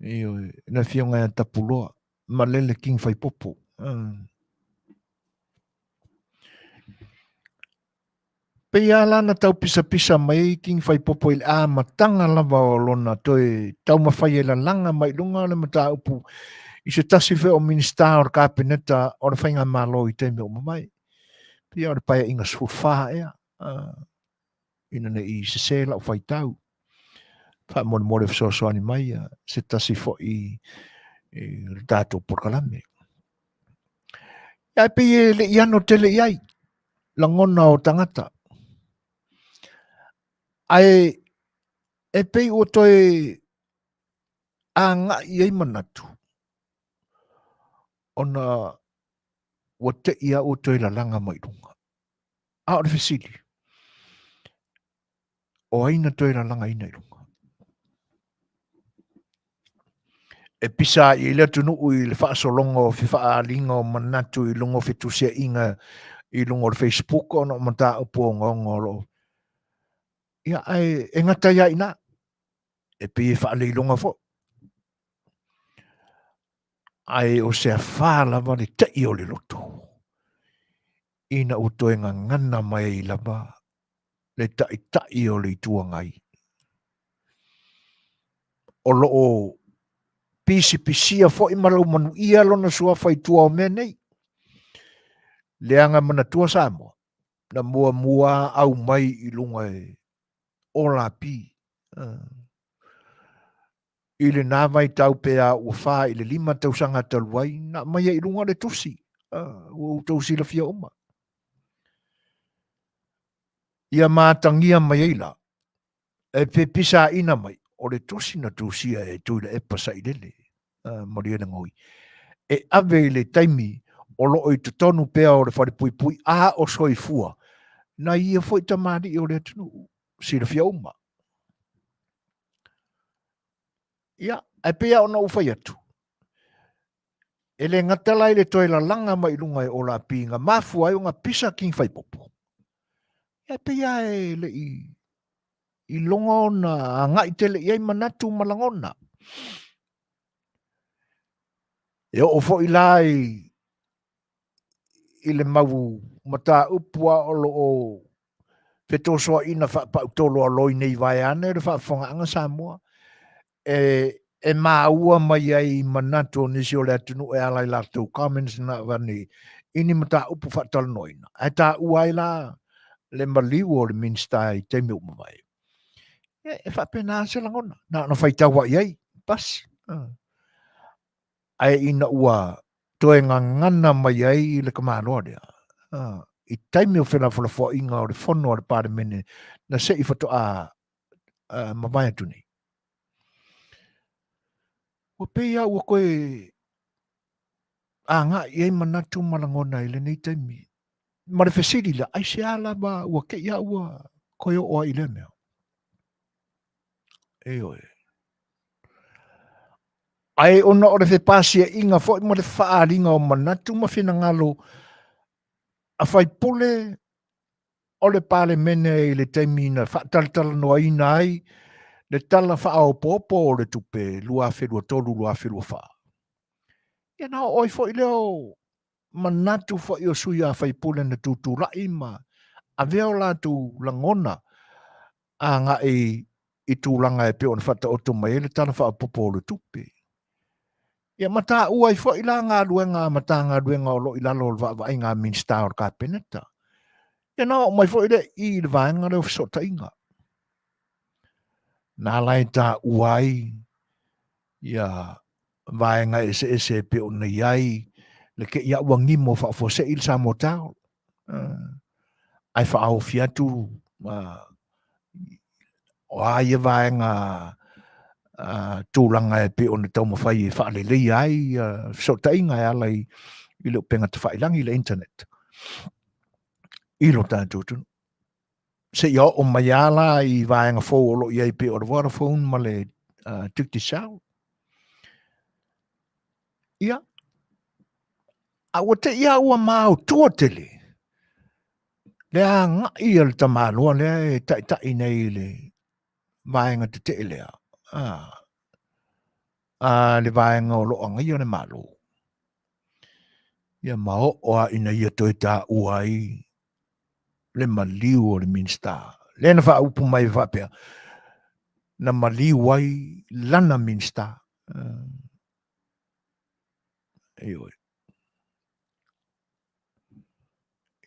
A: Ioe, le afioga ia Tapuloa, Malele King Faipopo. Pei lava la na tau pisapisa mai ai King Faipopo i le amataga lava o lona toe taumafai e lalaga mai i luga o le mataupu i se tasi foi o Minisita o le Kapeneta o le Faigamalo i taimi ua mavae. Pei o le Paeaiga 14 ea, ina ne i sese lau faitau. Faamolemole fesoasoani mai se tasi foi i le tatou polokalame. Ae pei e le i ano tele i ai lagona o tagata. Ae e pei ua toe agai i ai manatu ona ua te'i lava ua toe lalaga mai luga. A o le fesili, o ai na toe lalagaina i luga? E pisa ai i le atunuu i le faasologa o fefaaliga o manatu i luga o fetusiaiga i luga o le Facebook ona o mataupu ogaoga o lo o Ia, ae e gata ai lava i ina, e pei e faaleiloga foi. Ae o se afā lava le te'i o le loto, ina ua toe gagana mai ai lava le Taitai o le Itu Agai. O lo o pisipisia foi ma laumanuia lona suafa i tua o mea nei. Leaga manatua Samoa, na muamua aumai i luga e Olapi. I lena vaitau pe a ua 4 i le 5 tausaga talu ai, na aumaia i luga le tusi, ua outou silafia uma. Ia matagia mai ai la, e pepisaina mai, o le tusi na tusia e Tuilaepa Sailele, Malielegaoi, e ave i le taimi o lo o i totonu pea o le falepuipui a o soifua, na ia foi tamalii o le atunuu, silafia uma. Ia, ae pei lava ona ou fai atu, e le gata la i le toe lalaga mai i luga e Ola Pi na mafua ai ona pisa King Faipopo. Ia, e pei lava e le i iloga ona agai tele i ai manatu ma lagona. E oo foi la i i le mau mataupu a o lo o fetosoaina faapautoloaloi nei vaeane le faafofogaaga Samoa e, e maua mai ai i manatu o nisi o le atunuu e ala i latou comments na avane i ni mataupu faatalanoaina. Ae taua ai la le maliu o le Minisita i taimi ua mavae. E, e faapena se lagona, na ona faitau ai ai, basi. Ae ina ua toe gagana mai ai le tamaloa lea, i taimi o felafolafoaiga o le fono a le Palemene na se i faatoa mavae atu nei. Ua pei lava ua toe agai i ai manatu ma lagona i lenei taimi. Ma le fesili la, aisea lava ua te i lava ua toe oo ai i lea mea? Ioe. Ae ona o le fepasiaiga foi ma le faaaliga o manatu ma finagalo a faipule o le Palemene i le taimi na faatalatalanoaina ai le Tala Faaopoopo o le Tupe 2023/2024. Ia na oo ai foi lea o manatu foi o sui a faipule na tutulai ma avea o latou lagona agai i tulaga e pei ona faataoto mai ai le Tala Faaopoopo o le Tupe. Ia ma taua ai foi la galuega a Matagaluega o lo o i lalo o le vaavaaiga a Minisita o le Kapeneta. Ia na oo mai foi lea i i le vaega lea o fesootaiga. Na ala e taua ai ia vaega eseese e pei ona i ai le te i a ua gimo faafuasei le Samoa Tower. Ae faaofi atu o a ia vaega tulaga e pei ona taumafai e faaleleia ai fesootaiga e ala i le upega tafailagi, le internet i lo tatou atunuu. Seia oo mai lava la i vaega fou o lo o i ai pei o le Vodafone ma le Digicel. Ia, a ua te i lava ua maotua tele le agai a le tamaloa lea e taitai nei i le vaega tetee lea, a le vaega o lo o agaia le Malo. Ia ma oo lava ina ia toe taua ai le maliu o le Minisita. Lea na faaupu mai faapea, na maliu ai lana Minisita. Ioe.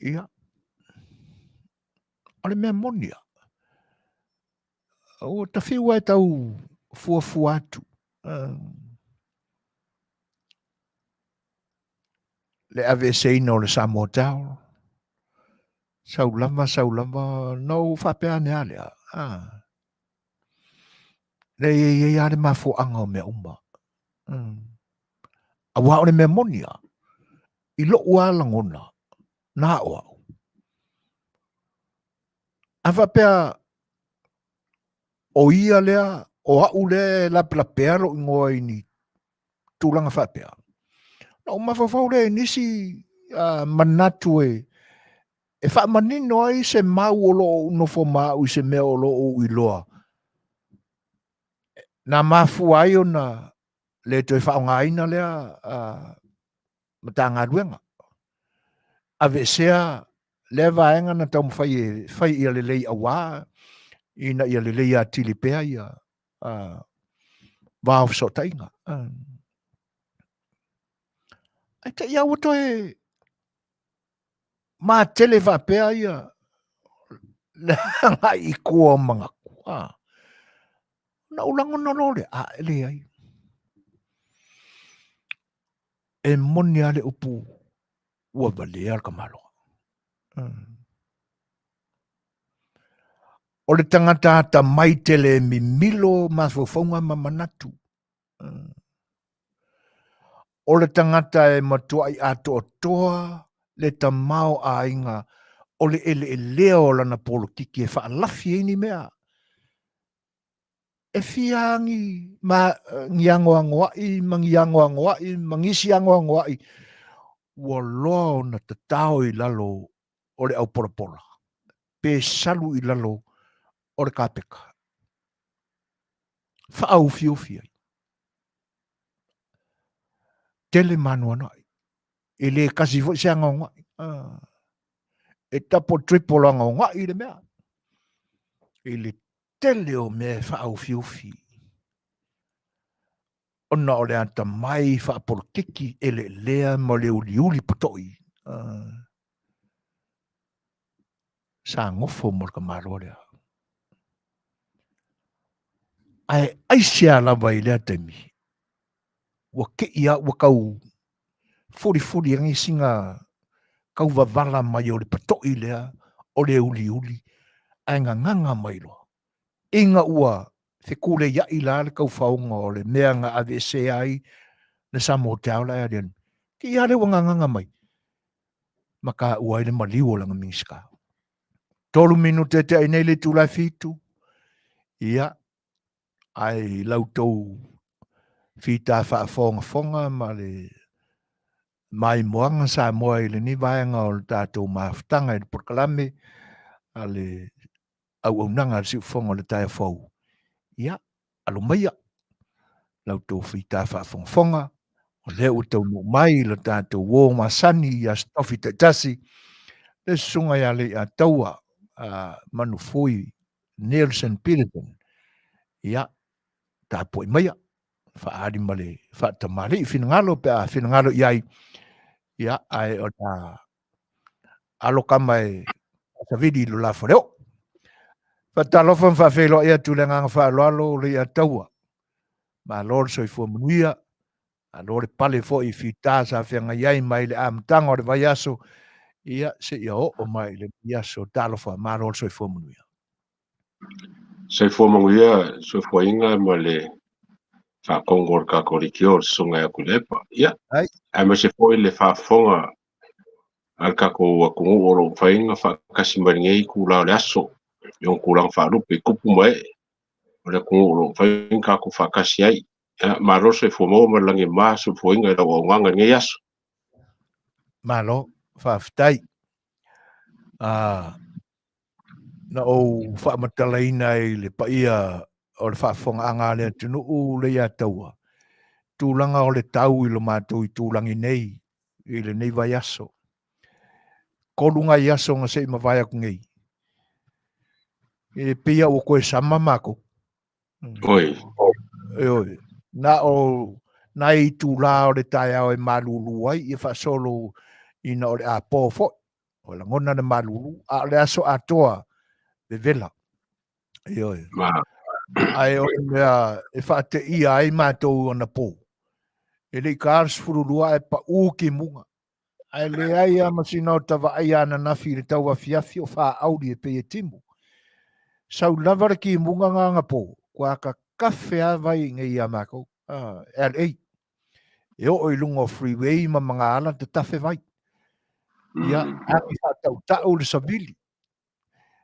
A: Ia, o le mea moni lava, ua tafiu lava e tau fuafua atu le aveeseina o le Samoa Tower, sau lava, sau lava, na ou faapea ane lava lea, leai e i ai lava le mafuaaga o mea uma. Aua o le mea moni lava, i lou lava lagona, na o au. A faapea o ia lea, o au lea e lapelapea lou igoa i ni tulaga faapea, ona ou mafaufau lea i nisi manatu e e faamanino ai se mau o lo o ou nofo ma au i se mea o lo o ou iloa na mafua ai ona le toe faaaogaina lea Matagaluega. Aveesea lea vaega na taumafai e fai ia lelei aua ina ia lelei atili pea ia va o fesootaiga. Ae te i lava ua toe matele faapea ia le agai i tua o manatu. Ona ou lagona loa lea, a e leai. E moni lava le upu ua valea le tamaloa. O le tagata atamai tele e mimilo mafaufauga ma manatu. O le tagata e matuai atoatoa le tamaoaiga o le eleelea o lana polokiki e faalafi ai ni mea. E fia ni, ma, ni anoanoai ma ni anoanoai ma nisi anoanoai ua loa ona tatao i lalo o le aupolapola pe salu i lalo o le kapeka. Faaufiufi ai. Tele maanoanoai. E le kasi foi se agaogai. Ah. E double triple agaogai le mea. I le tele o mea e faaufiufi. Ona o le atamai faapolokiki eleelea ma le uliuli poto'i. Ah. Sa gofo mo le tamaloa lea. Ae aisea lava i lea taimi, ua kei a ua tau fulifuli ai sina tau vavala mai o le pato'i lea o le uliuli, ae gagaga mai loa. Ina ua fekuleia'i la le taufaoga o le mea na aveesea ai le Samoa la e aliali. Kei a lea ua gagaga mai, ma taua ai le maliu o lana Minisita. 3 minute e te'i nei le itula e 7, ia, ae i la outou fita faafogafoga ma le maimoaga Samoa i lenei vaega o le tatou mafutaga i le polokalame a le auaunaga a le siufofoga o le taeao fou. Ia, alo maia la outou fita faafogafoga, o lea ua taunuu mai lo tatou uo masani i aso tofi taitasi, le susuga ia Leiataua Manufui Nelson Peterson. Ia, tapuai maia, faaali ma le faatamalii finagalo pe a finagalo i ai, ia, ae o le a alo kama e savili i lo la faleoo. Faatalofa ma faafeiloai atu le agaga faaaloalo Leiataua. Malo le soifua manuia, malo le pale foi i fita sa feagai ai mai le amataga o le vaiaso, ia seia oo mai i lenei aso. Talofa, malo le soifua manuia.
D: Soifua manuia, soifuaina ma le faatogo o le tatou leitio o le susuga ia Tuilaepa. Ia, aemaise foi le faafofoga a le tatou atunuu o lo o mafai ona faatasi mai lenei itula o le aso i ona tulaga faalupe i tupu ma ee o le atunuu o lo o mafai ona tatou faatasi ai. Ia, malo le soifua maua ma le lagi e mama soifuaina i lau auaunaga i lenei aso.
A: Malo, faafetai. Na ou faamatalaina i le paia o le faafofogaaga a le atunuu Leiataua, tulaga o le tau i lo matou itulagi nei i lenei vaiaso. 3 nai aso na se i mavae atu nei, e pei a ua toe sama matou.
D: Oi.
A: E oi. Na o nai itula o le taeao e malulu ai, ia faasolo ina o le apo foi. O lagona le malulu, a o le aso atoa vevela. Ioe. Ae o le mea e faateia ai matou anapo, e le i taā le 12 ae paū timuga. Ae leai lava ma sina ota vaai ananafi i le tauafiafi o faauli e pei e timu. Sau lava le timuga na anapo, ua tatafe lava vai i inei ia matou, LA. E oo i luga o freeway ma magaala tatafe vai. Ia, agi faatautau le savili.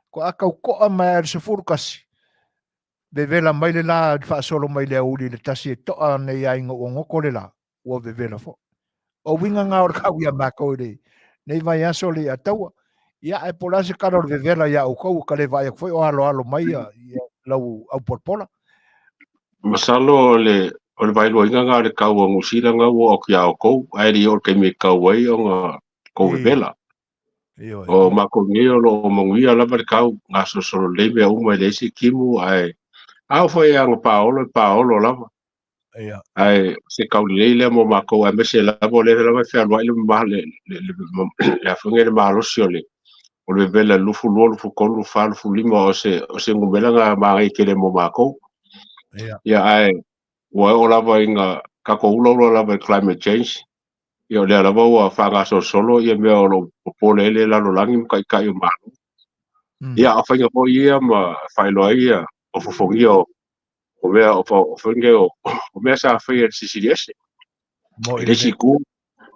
A: Ko a tau toa mai a le 11, vevela mai le la i le faasolo mai le aoauli i le 1 e toa nei a ina ua goto le la, ua vevela foi. O uiga na o le kau ia matou i lenei vaiaso Leiataua. Ia, ae po o le a se tala o le vevela ia outou, ua ta le vaai atu foi o aloalo mai ia lau aupolapola.
D: Masalo o le vaeluaina na o le kau a Niu Sila na ua oo atu ia outou, ae le i oo i le taimi e kau ai ona tou vevela. O matou nei o lo o manuia lava le kau, gasolosolo lelei mea uma e leai se timu, ae a oo foi e aga paolo, e paolo lava. Ae se kau lelei lea mo matou, aemaise lava o lea lava e fealuai le le malosi o le vevela 22, 23, 24, 25, o se numera na manaia tele mo matou.
A: Ia.
D: Ia, ae ua oo lava ina tatou ulaula lava i climate change, ia o lea lava ua faagasolosolo ia mea o lo o popole ai le lalolagi ma taitai o Malo. Ia, a o faiga foi ia ma faailoa ai ia o fofogia o o mea o foi nei o mea sa faia e le Silisili Ese.
A: Mo'i
D: I le isi itu,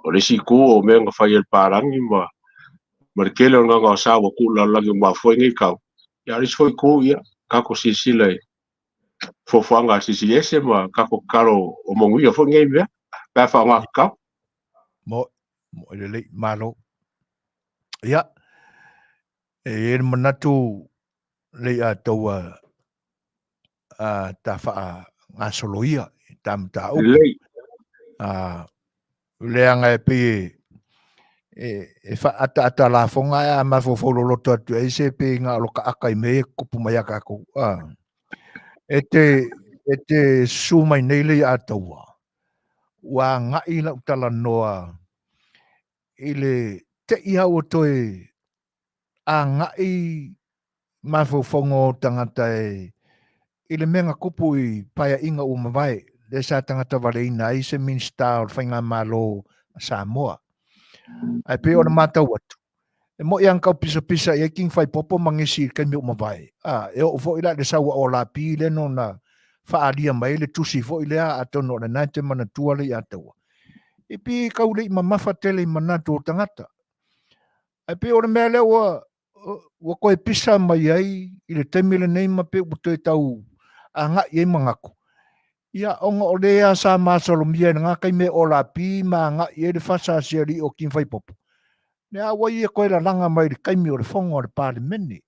D: o le isi itu o mea na fai e le palagi ma ma le tele o le gaogaosa ua tuu i le lalolagi ua mafua ai nei tau. Ia, a o le isi foi itu, ia, tatou silasila i fuafuaga a le Silisili Ese ma tatou tatalo o manuia foi nei mea pe a faaaoga tatau.
A: Mo'i, mo'i lelei, malo. Ia, e i ai le manatu le i ataua a ta faagasoloia i ta mataupu.
D: Lelei.
A: A, leaga e pei e, e faaataata lafoga ae a mafaufau loloto atu ai se pei na o lo kaaka i mea ia tutupu mai ia tatou. A, e te, e te susu mai nei le ia taua, ua agai lau talanoa i le tei lava ua toe agai mafaufauga o tagata e i le mea na tupu i paeaiga ua mavae, lea sa tagata valeina ai se Minisita o le Faigamalo a Samoa. Ae pei ona matau atu, e moi lava na tau pisapisa i ai King Faipopo ma nisi i le taimi ua mavae. A, e oo foi la i le sau a Olapi lea na ona faaalia mai ai le tusi foi lea, atonu o lena e te manatua le Iataua. E pei e tau le i mamafa tele i manatu o tagata. Ae pei o le mea lea ua ua toe pisa mai ai i le taimi lenei ma pei ua toe tau agai ai manatu. Ia, ona o lea sa masalomia i lena taimi e Olapi ma agai ai le fasa a si alii o King Faipopo, lea ua ia toe lalaga mai i le taimi o le fono a le Palemene.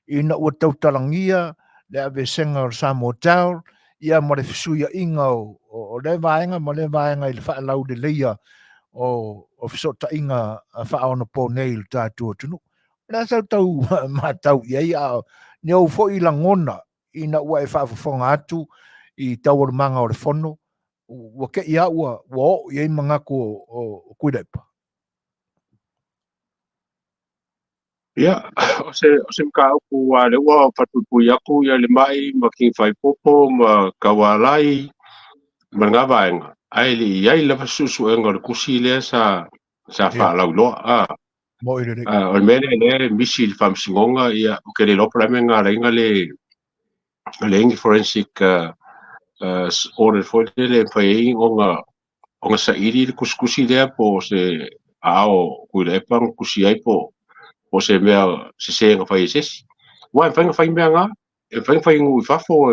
A: Ina ua tautalagia le aveesega o le Samoa Hotel ia ma le fesuiaiga o lea vaega ma lea vaega i le faalauleleia o fesootaiga faaonaponei i le tatou atunuu. O le a sau tau matau i ai, a o ni ou foi lagona ina ua e faafofoga atu i taualumaga o le fono, ua te i lava ua oo i ai manatu o Tuilaepa.
D: Ia, o se, o se mataupu aua o lea ua faapuipui atu ia le mai ma King Faipopo ma Taualai ma lena vaega, ae le i ai lava se suesuega o le tusi lea sa, sa faalauiloa. A,
A: Mo'i lelei.
D: a, o le mea lea lea e misi i le faamasinoga, ia, ou te le iloa po o le a le mea na ala ai ona le, leai ni forensic audit foi lele e mafai ai ona ona saili le tusitusi lea po o se aao Tuilaepa na tusi ai po o se mea sese na fai e se isi. Aua e mafai ona fai mea na, e mafai ona fai i nuu i fafo,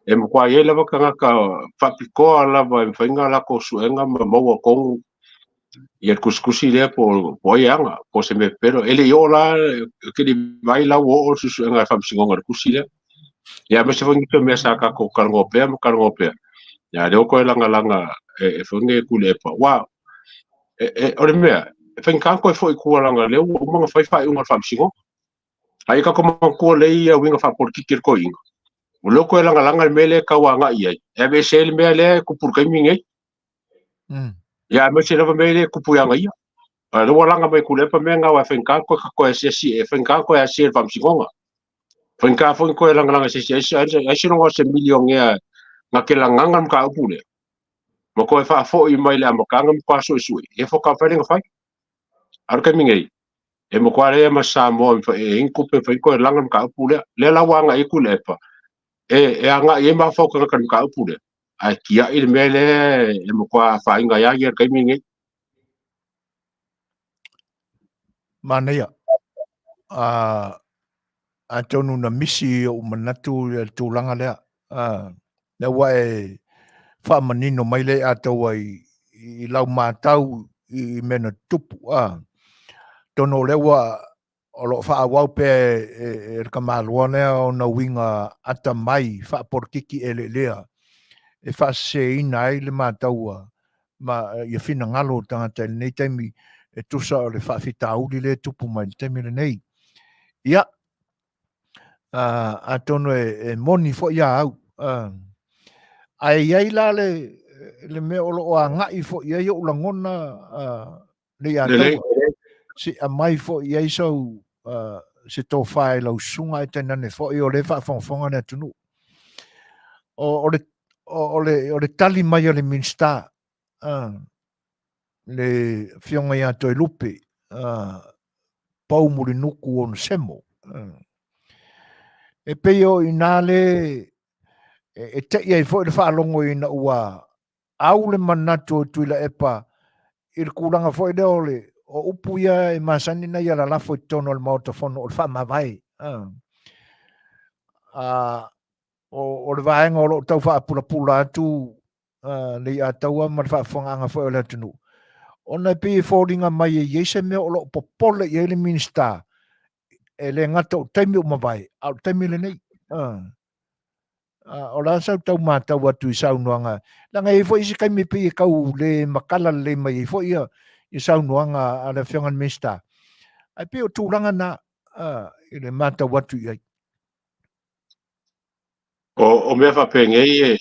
D: e matua i ai lava tagata faapitoa lava e mafai ona latou suega ma maua tonu ia le tusitusi lea po o ai e ana, po o se mea pepelo. E le i oo la, ou te le i vaai la ua oo le suesuega a le Faamasinoga i le tusi lea. Ia aemaise foi nisi o mea sa tatou talanoa pea ma talanoa pea. Ia lea ua toe lagalaga e foi nei Tuilaepa. Aua o le mea, e faigata ona toe foi i tua leaga o lea ua uma ona fai faaiuga a le Faamasinoga. A ia tatou manatua lelei ia uiga faapolitiki a le toeaina, o lea ua toe lagalaga le mea lea e tau agai i ai, e aveese ai le mea lea e tupu i le taimi lenei. Ia aemaise lava mea ia e tupu ia ia. A lea ua laga mai e Tuilaepa mea na, aua e faigata ona toe asiasi, e faigata ona toe asia e le Faamasinoga. Faigata foi ona toe lagalaga e se isi, ai seiloga o se milionea na te lagaga le mataupu lea, ma toe faafoi mai le amataga ma matua suesue, ia faatoa mafai lea ona fai. A o le taimi nei, e matua leai lava ma se Samoa e i ai ni tupe e mafai ona toe laga le mataupu lea. Lea la ua agai ai Tuilaepa, e agai ai mafaufau tagata i le mataupu lea, ae tiai le mea lea e matua afaina ai lava ia i le taimi lenei.
A: Manaia. Atonu na misi i ou manatu le tulaga lea. Lea ua e faamanino mai le ataua i lau matau i mea na tutupu. Atonu o lea ua o lo o faaauau pea e le tamaloa lea ona uiga atamai faapolokiki eleelea e faaseseina ai le mataua ma ia finagalo o tagata i lenei taimi e tusa o le faafitauli lea e tupu mai i le taimi lenei. Ia, atonu e moni foi ia au. Ae i ai la le mea o lo o agai foi i ai ou lagona le ia taua. Se aumai foi i ai sau se tofa i lau susuga ae tainane foi o lea e faafogafoga le atunuu. O, o, le, o, o, le, o le tali mai a le Minisita, uh, le Afioga ia Toelupe, uh, Pau Mulinuku Onesemo. Uh, e pei o inā le e, e tei ai foi le faalogo ina ua au le manatu o Tuilaepa i le tulaga foi lea o le o upu ia e masani na ia lalafo i totonu o le Maota Fono o le faamavae. A, a, o, o le vaega o lo o tau faapulapula atu uh, Leiataua ma le faafofogaaga foi o le atunuu, ona e pei e foliga mai e i ai se mea o lo o popole i ai le Minisita, e le gata o taimi ua mavae, a o le taimi lenei. Uh, o le a sau tau matau atu i saunoaga, leaga e i ai foi isi taimi e pei e tau le matala lelei mai ai foi ia, ia saunoaga a le Afioga i le Minisita. Ae pei o tulaga na i le matau atu i ai.
D: O, o mea faapenei e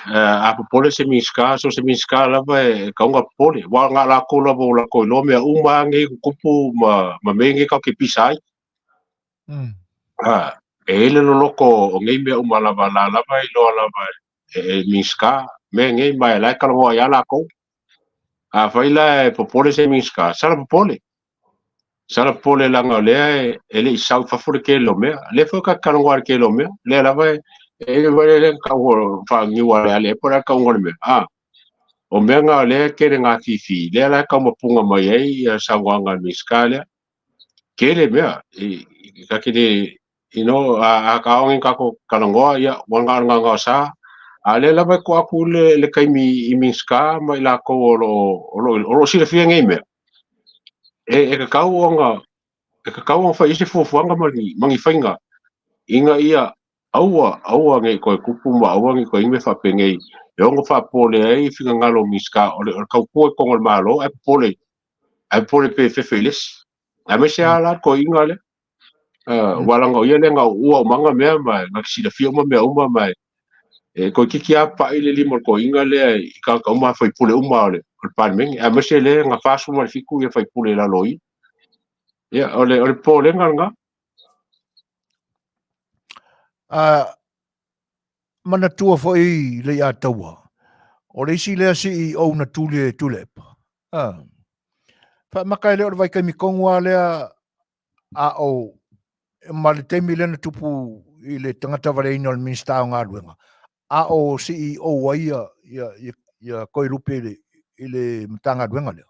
D: a popole se Minisita, so se Minisita lava e kauga popole. Wa nga lakou lava o lakou iloa mea uma nei tutupu ma, ma mea nei tatou te pisa ai. A, e i ai le loloto o nei mea uma lava la lava iloa lava e, e Minisita mea nei ma e la e talanoa ia lakou. Afai la e popole se Minisita, sala popole. Sala popole leaga o lea e, e le i sau i fafo le tele o mea. Lea foi ka talanoa le tele o mea. Lea lava e e le le kau whaangiu a le ale po la kau le mea. A o mea nga lea tele ngā fifi. Lea la kau mapunga mai ai ia sauanga Minisita lea. Tele mea i ka kele you know a ka ongi ka ko talanoa ia wa ngā ngā ngā sa. A lea lava e ko aku le le kaimi i Minisita ma i lakou o lo o lo o lo silafia nei mea. E e kakau ona e kakau ona fai i se fuafuaga ma ni ma ni faiga ina ia aua aua nei toe tupu ma aua nei toe i mea faapenei e ono faapopole ai finagalo o Minisita o le o le tautua i totonu o le Malo ae popole ae popole pe fefe i le isi. Aemaise lava la le toeaina lea. Uh, ua laga o ia lea na uua umaga mea ma na silafia uma mea uma ma e toeitiiti lava pa'i le lima o le toeaina lea i tagata uma faipule uma o le o le Palemene aemaise lea na 47 ia faipule i lalo o ia. Ia o le o le popolega lena.
A: Uh, manatua foi Leiataua, o le isi lea CEO na tuli e Tuilaepa. Uh, faamaka e le o le vaitaimi tonu lava lea a o ma le taimi lea na tupu i le tagata valeina o le Minisita o Galuega, a o CEO ai ia, ia, ia, ia Toelupe i le, i le Matagaluega lea.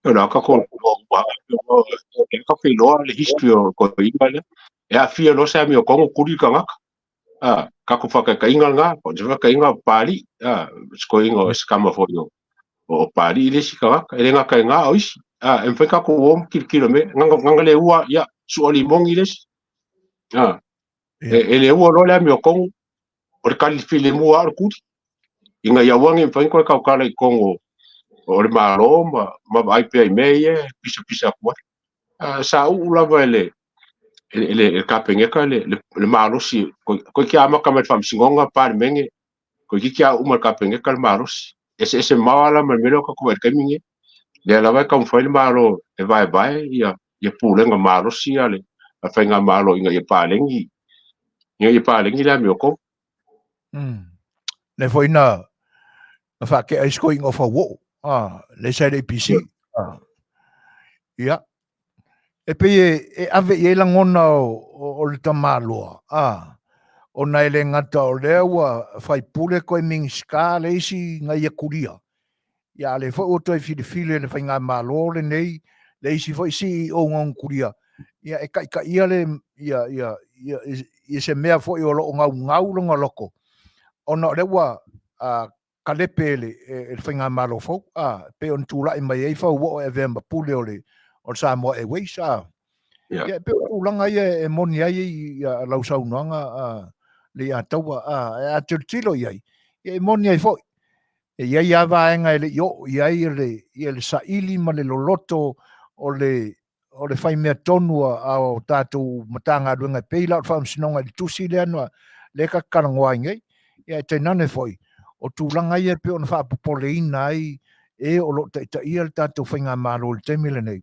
D: O la ka ko ka ke loa le history o ko inga lea. E aafia loa se amio kongo kuli tagata. A ka ko whakakainga ngā, ko te whakainga pāli, a ko inga o se kama foi o o pāli i le isi tagata, e le ngaka e ngā o isi. A e mwhai ka ko om kilokilo me, nganga, nganga le ua, ia, sua limongi le isi. A, e, e le ua loa le amio kongo, o le kali file mua o le kuli. Inga ia uangi mwhai koe kaukala i kongo o le malo ma, ma vaai pea i mea ia, pisa pisa aku ai. A, sa uu lava e le, e le, e le kapeneka le, le, le malosi, koe kia amaka mai le faamasinoga Palemene, koe ki kia uma le kapeneka le malosi. Ese ese mao ala ma le mea lea o tatou vaai i le taimi lenei. Lea lava e taumafai le Malo e vaevae ia, ia pulega malosi a le a faigamalo ina ia paleni, ina ia paleni le amiotonu.
A: Lea foi na na faatea ai si toeaina o Fauoo, a, lea sa i le APC. A. Ia. E pei e, e ave i ai lagona o, o, o le tamaloa, a, ona e le gata o lea ua faipule koe Minisita le isi na ia kulia. Ia, a lea foi ua toe filifili e le faigamalo lenei le isi foi CEO na ona kulia, ia e taitaia le, ia, ia, ia, ia se mea foi o lo o naunau lona loto, ona o lea ua a, kalepe e le, e le faigamalo fou, a, pei ona tulai mai ai Fauoo e avea ma pule o le, o le Samoa Airways, a. Yeah. Ia, e pei o tulaga ia e moni ai ia lau saunoaga a, Leiataua, a, e a tilotilo i ai, ia e moni ai foi. E i ai lava vaega e le i oo i ai le, ia le saili ma le loloto o le, o le fai mea tonu a o tatou Matagaluega e pei la o le Faamasinoga i le tusi lea na lea ka talanoa ai nei. Ia e tainane foi, o tulaga ia e pei ona faapopoleina ai e o lo o taitaia le tatou faigamalo i le taimi lenei,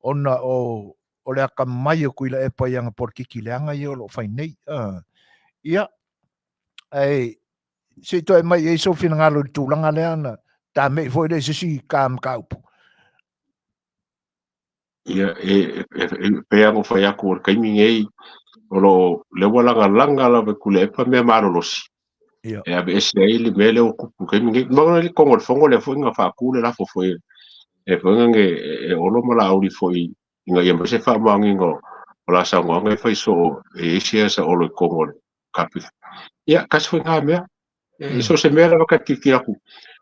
A: ona o o le atamai o Tuilaepa i ana polokiki leaga ia o lo o fai nei. Ia, Ae se i toe mai i ai sou finagalo i le tulaga lea na tamei foi lea i se isi ka mataupu.
D: Ia, e, e, e, pei lava ona ou fai atu o le taimi nei, o lo o, lea ua lagalaga lava e Tuilaepa mea malolosi.
A: Ia.
D: E aveese ai le mea lea ua tupu i le taimi nei. Ma le tonu o le fono lea foi na faatu le lafo foi e foi na e Olo ma Laauli foi ina ia maua se faamaoniga o la saunoaga e fai soo e i ai se sa Olo i totonu o le Kapita. Ia, tasi foi na mea. E so o se mea lava ta te tilotilo atu.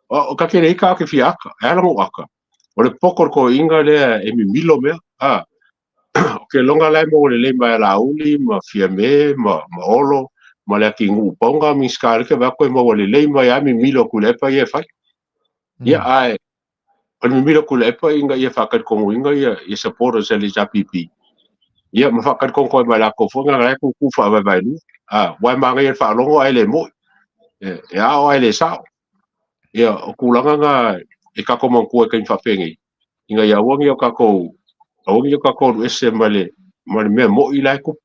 D: O ta te le ita a o te fia ata. E ala ona ou ata, o le poto o le toeaina lea e mimilo mea. A, o ke loga la e maua lelei mai a Laauli ma Fiame ma, ma Olo ma le atinuu pau na Minisita lea ke vaai atu e maua lelei mai a mimilo Tuilaepa ia e fai. Ia, ae o le mimilo Tuilaepa ina ia faatalitonu ia, ia supporters a le HRPP. Ia, ma faatalitonu koe mai latou foi na la e tutu faavaevaelua. A, ua e manaia le faalogo ae le moi. E, e ao ae le sao. Ia, o tulaga na e tatou manatua i taimi faapenei, ina ia aua ne i o tatou, aua ne i o tatou alu ese ma le, ma le mea moi la e tupu.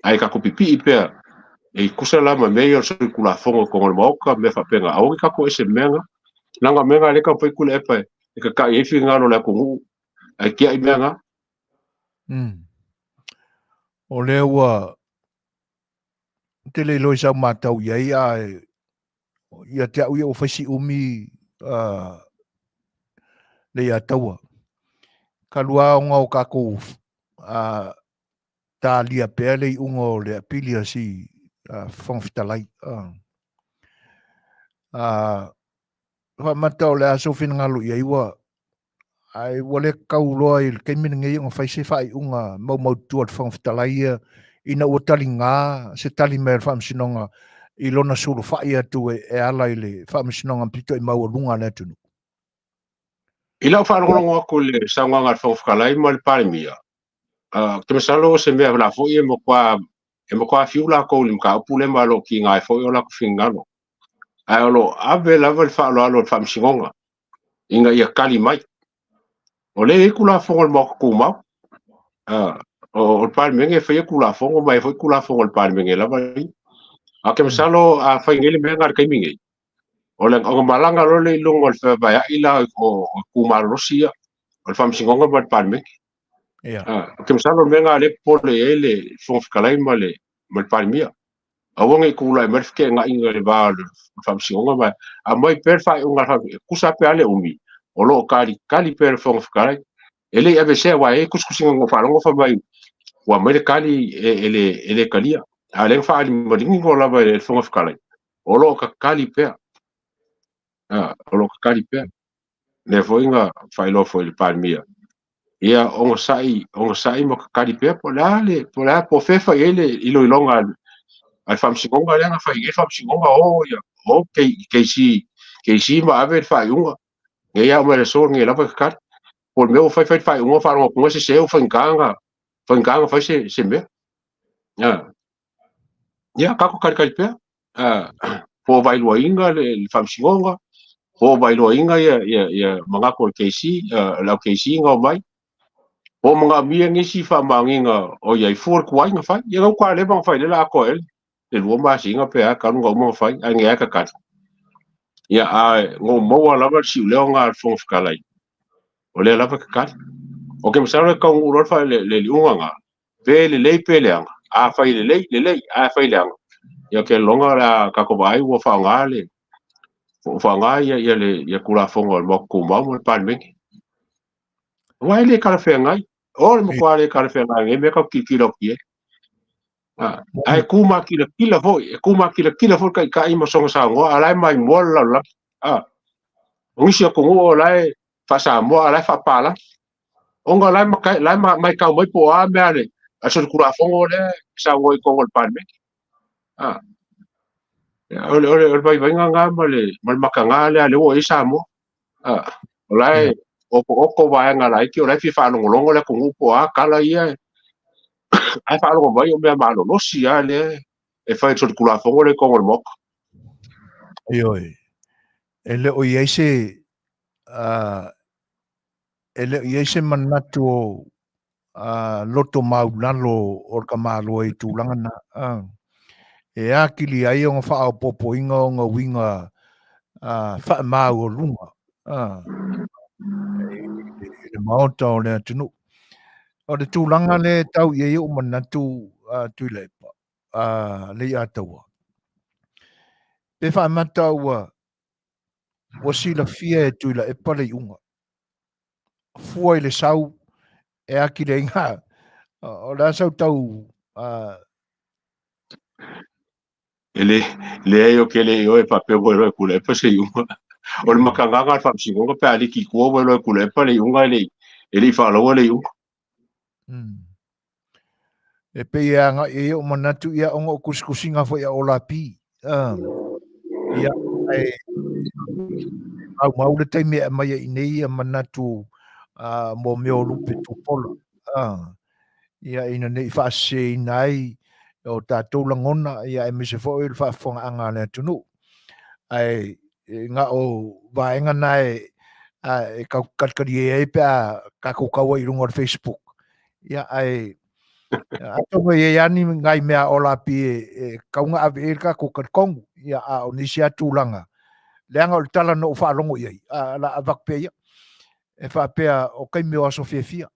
D: Ae tatou pipii pea, e tusa la ma mea ia o le solitulafono i totonu o le Maota, mea faapena, aua ne i tatou ese ma mea na. Leaga o mea na lea e taumafai Tuilaepa e tata'i ai finagalo o le atunuu, ae tiai mea na.
A: O lea ua te le iloa i sau matau i ai, ae ia te au ia ua fai si umi le ia taua. Talu lava ona o tatou talia pea le iuga o le apili a si Fofoga Fetalai. Faamata o le a sou finagalo i ai ua Ae ua le tatau loa i le taimi lenei ona fai se faaiuga maumaututua a le Fofoga Fetalai ia ina ua taliga se tali mai a le Faamasinoga i lona sulufai atu e ala i le Faamasinoga pito i maualuga a le atunuu.
D: I lau faalogologo atu i le saunoaga a le Fofoga Fetalai ma le Palemia, ou te masalo o se mea la foi e matua e matua fiu latou i le mataupu lea ma o lo o tiga ai foi o latou finagalo. Ae o lo o ave lava le faaaloalo i le Faamasinoga ina ia tali mai. O lea e i ai Tulafono a le Maota Tumau. O le Palemene e faia Tulafono ma e foi Tulafono a le Palemene lava ia. Ae ou te masalo a fai nei le mea lena i le taimi nei, o le ona malaga loa lea i luga o le fevaevaeai la o tu malolosi ia, o le Faamasinoga ma le Palemene. Ou te masalo o le mea lena o lea e popole i ai le Fofoga Fetalai ma le Palemia. Aua ne i tulai mai le feteenaiga i le va o le Faamasinoga ma aumai pea le faaiuga a le Faamasinoga, e tusa pe a le umi, o lo o talitali pea le Fofoga Fetalai. E le i aveesea aua e i ai tusitusiga na ou faalogo fai mai ua aumai le tali e le talia. A o lea na faalimaligi lava e le Fofoga Fetalai, o lo o tatali pea. O lo o tatali pea. Lea foi na faailoa foi i le Palemia, ia ogasai, ogasai ma tatali pea po o le a le, po o le a, po o fea e fai ai le iloiloga a le Faamasinoga lea na fai nei le Faamasinoga o ia, o KC, KC ma ave le faaiuga. Nei lava mai le aso lenei lava e tatali. Po o le mea ua fai fai le faaiuga faalogo atu e sese ua faigata ona, faigata ona fai se mea. Ia, tatou talitali pea. Po o vaeluaina le Faamasinoga, po o vaeluaina ia manatu o le KC, le au KC na omai, po o manaomia nisi faamaoniga o i ai fua le tuai na fai. Ia na ua leva ona fai lea la atoa ai le 2 masina pe a talu ona uma ona fai, ae nei lava e tatali. Ia, ae na ou maua lava le siuleo lena a le Fofoga Fetalai, o lea lava e tatali. Ou te masalo e taunuu loa le liuga lena, pe lelei pe leaga. A fai lelei, lelei, a fai leaga, ia ou te lagona o le a tatou vaai ua faaaoga le ua faaaoga ia ia le ia Tulafono a le Maota Tumau ma le Palemene. Aua e le talafeagai. O le matua le talafeagai lenei mea tatou te tilotilo atu i ai. Ae tu makilatila foi, e tu makilatila foi le Taitai ma soona saunoa, a o la e maimoa le lalolagi. O nisi atunuu o la e faa-Samoa, a o la e faapalagi. Ona la e la e matau mai po o a mea a le solitulafono lea e saunoa i totonu o le Palemene. O le vaivaiga lena ma le mataga lea lea ua i ai Samoa. O la e otooto vaega laiti, o la e fia faalogologo le atunuu po o a tala ia, ae faalogo mai o mea malolosi lava lea e fai e le solitulafono lea i totonu o le Maota.
A: Ioe, e le o i ai se e le o i ai se manatu o loto maulalo o le tamaloa i tulaga na. e atili ai ona faaopoopoina ona uiga faamaualuga i le maota o le atunuu. O le tulaga lea e tau i ai ou manatu Tuilaepa, Leiataua, pe faamata ua silafia e Tuilaepa le iuga, fua i le sau e atili ai na, o le a sau tau
D: E le leai o ke le i oe faapea ua iloa e Tuilaepa se iuga. O le makagaga a le faamasinoga pe a liki i tua ua iloa e Tuilaepa le iuga e le i faalaua le iuga.
A: E pei e agai ai ou manatu ia ona o tusitusiga foi a Olapi. Ia, ae maumau le taimi e aumai ai i inei ia manatu mo mea o lupe tupola. Ia, ina ne i faaseseina ai o tatou lagona, ia aemaise foi o le faafofogaaga a le atunuu. Ae na o vaega na e e talitalie ai pe a tatou tau ai i luga o le Facebook. Ia, ae atonu e i ai lava ni nai mea Olapi e tatau ona ave i ai le tatou talitonu. Ia, a o nisi lava tulaga, leaga o le tala na ou faalogo i ai, o le a avatu pea ia, e faapea o taimi o aso fiafia,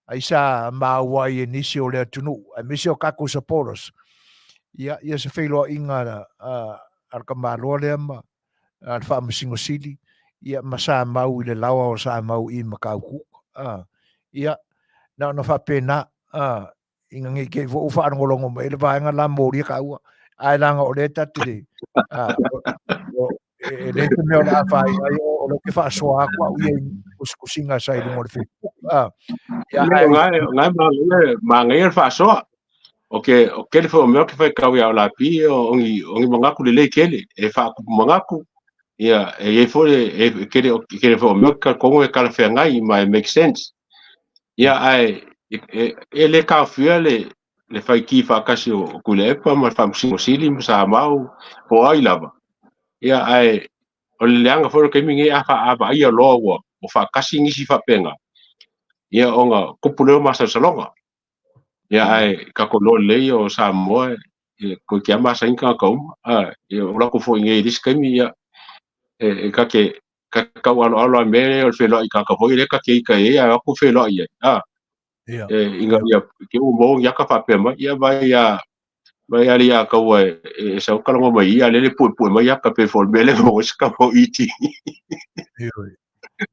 A: ai sa maua ai e nisi o le atunuu, aemaise o tatou supporters, ia, ia se feiloaiga a le tamaloa lea ma le Faamasino Sili, ia, ma sa mau i le laoa o sa mau i Matautu. Ia, na ona faapena, ina ne i te i foi ua faalogologo mai le vaega la molia taua, ae leaga o lea ta te le, e le se mea o le a afaina ai, o lea ou te faasoa atu au ia i tusitusiga sa i luga o le Facebook.
D: Ia, ae Manaia le faasoa. O ke o kele foi o mea ke faitau ia o lapi o ongi ongi manatu lelei kele e faatupu manatu ia e iai foi e kele o kele foi o mea ke talitonu e talafeagai ma e make sense. Ia ae e le taofia le faiti faatasi o Tuilaepa ma le Faamasino Sili ma Samau po o ai lava. Ia ae o le leaga foi o le taimi lenei a vaaia loa ua faatasi nisi faapena, ia ona tupu lea o masalosaloga. Ia ae tatou iloa lelei o Samoa e toeitiiti lava masani tagata uma. Ia o latou foi nei i le isi taimi ia e ta te tau aloalo lava i mea ia o le feloai i tagata foi lea ta te ita i ai ae o atu feloai i ai. E ina ia te ua maua ni aka faapea mai, ia vai a vai a le ia taua e sau talanoa mai ia lele puepue mai aka pe foi le mea lea maua se kama o iti.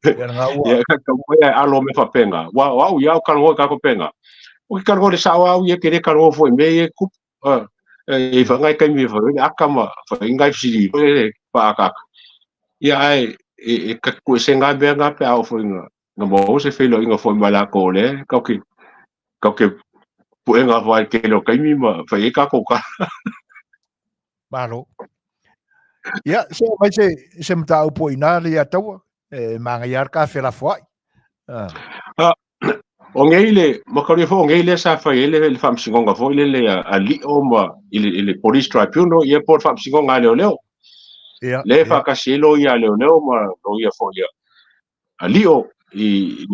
D: Ia ka tau mai ai alo me faapena. Ua o au ia o talanoa i kako pena. O ke talanoa le sao au ia ke le talanoa foi me ia kupu. E whangai kai me whai aka ma whai ngai fisili le whaakaka. Ia ai e ka ku se ngai mea ngā pe au foi ngā ngā mo se whelo inga foi mai la ko le kau ke puenga whai ke lo kaimi ma whai e kako ka.
A: Malo. Ia, se mai se mataupu i nā le ia taua, e māngai ar ka whelafoai.
D: O ngei le, makauri fo o ngei le sa whai ele le whamsingonga fo ile le a lio ma ile le police tribunal ia po whamsingonga leo leo. Le whakasi elo ia leo leo ma lo ia fo ia a lio i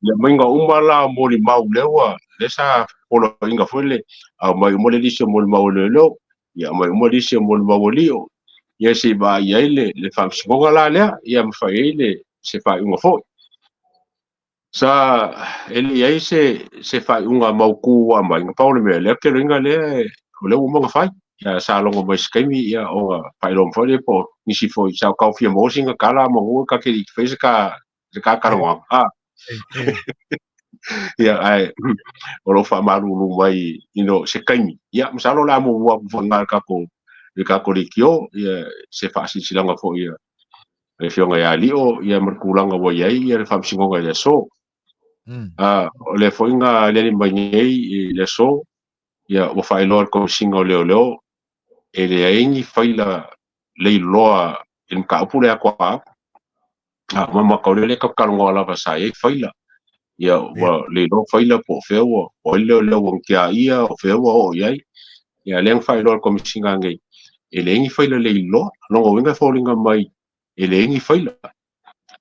D: ia mainga uma la mo le mau lewa le sa polo inga fo le a mai mo le lisi mo le mau leo leo ia mai mo lisi mo le mau lio ia se ba ia ile le whamsingonga la lea ia mawhai ile se whai unga fo. Sa ele iai se whai unga mau kua mai ngā paole mea lea ke loinga lea o lea ua manga whai. Ia sa longo mai se kaimi ia o ngā whai longo whai le po nisi foi sa kau fia mosi ngā kala mo ngua ka ke i whai se ka karonga. Ia ai o lo wha maruru mai ino se kaimi. Ia masalo la mo ua fo ngā kako le kako le kio ia se whaasisilanga fo ia le fionga ia lio ia markulanga wa iai ia le whamsingonga ia so. O le foinga le mai nei i le so ia ua whaeloa le komisinga o leo leo e le aingi whaila leiloa i le mkaupu le akwa mama kau le ka kalongo lava sa e whaila ia ua leiloa whaila po whewa o leo leo ua kia ia o whewa o iai ia le whaeloa le komisinga ngei e le aingi whaila leiloa longo winga fōlinga mai e le aingi whaila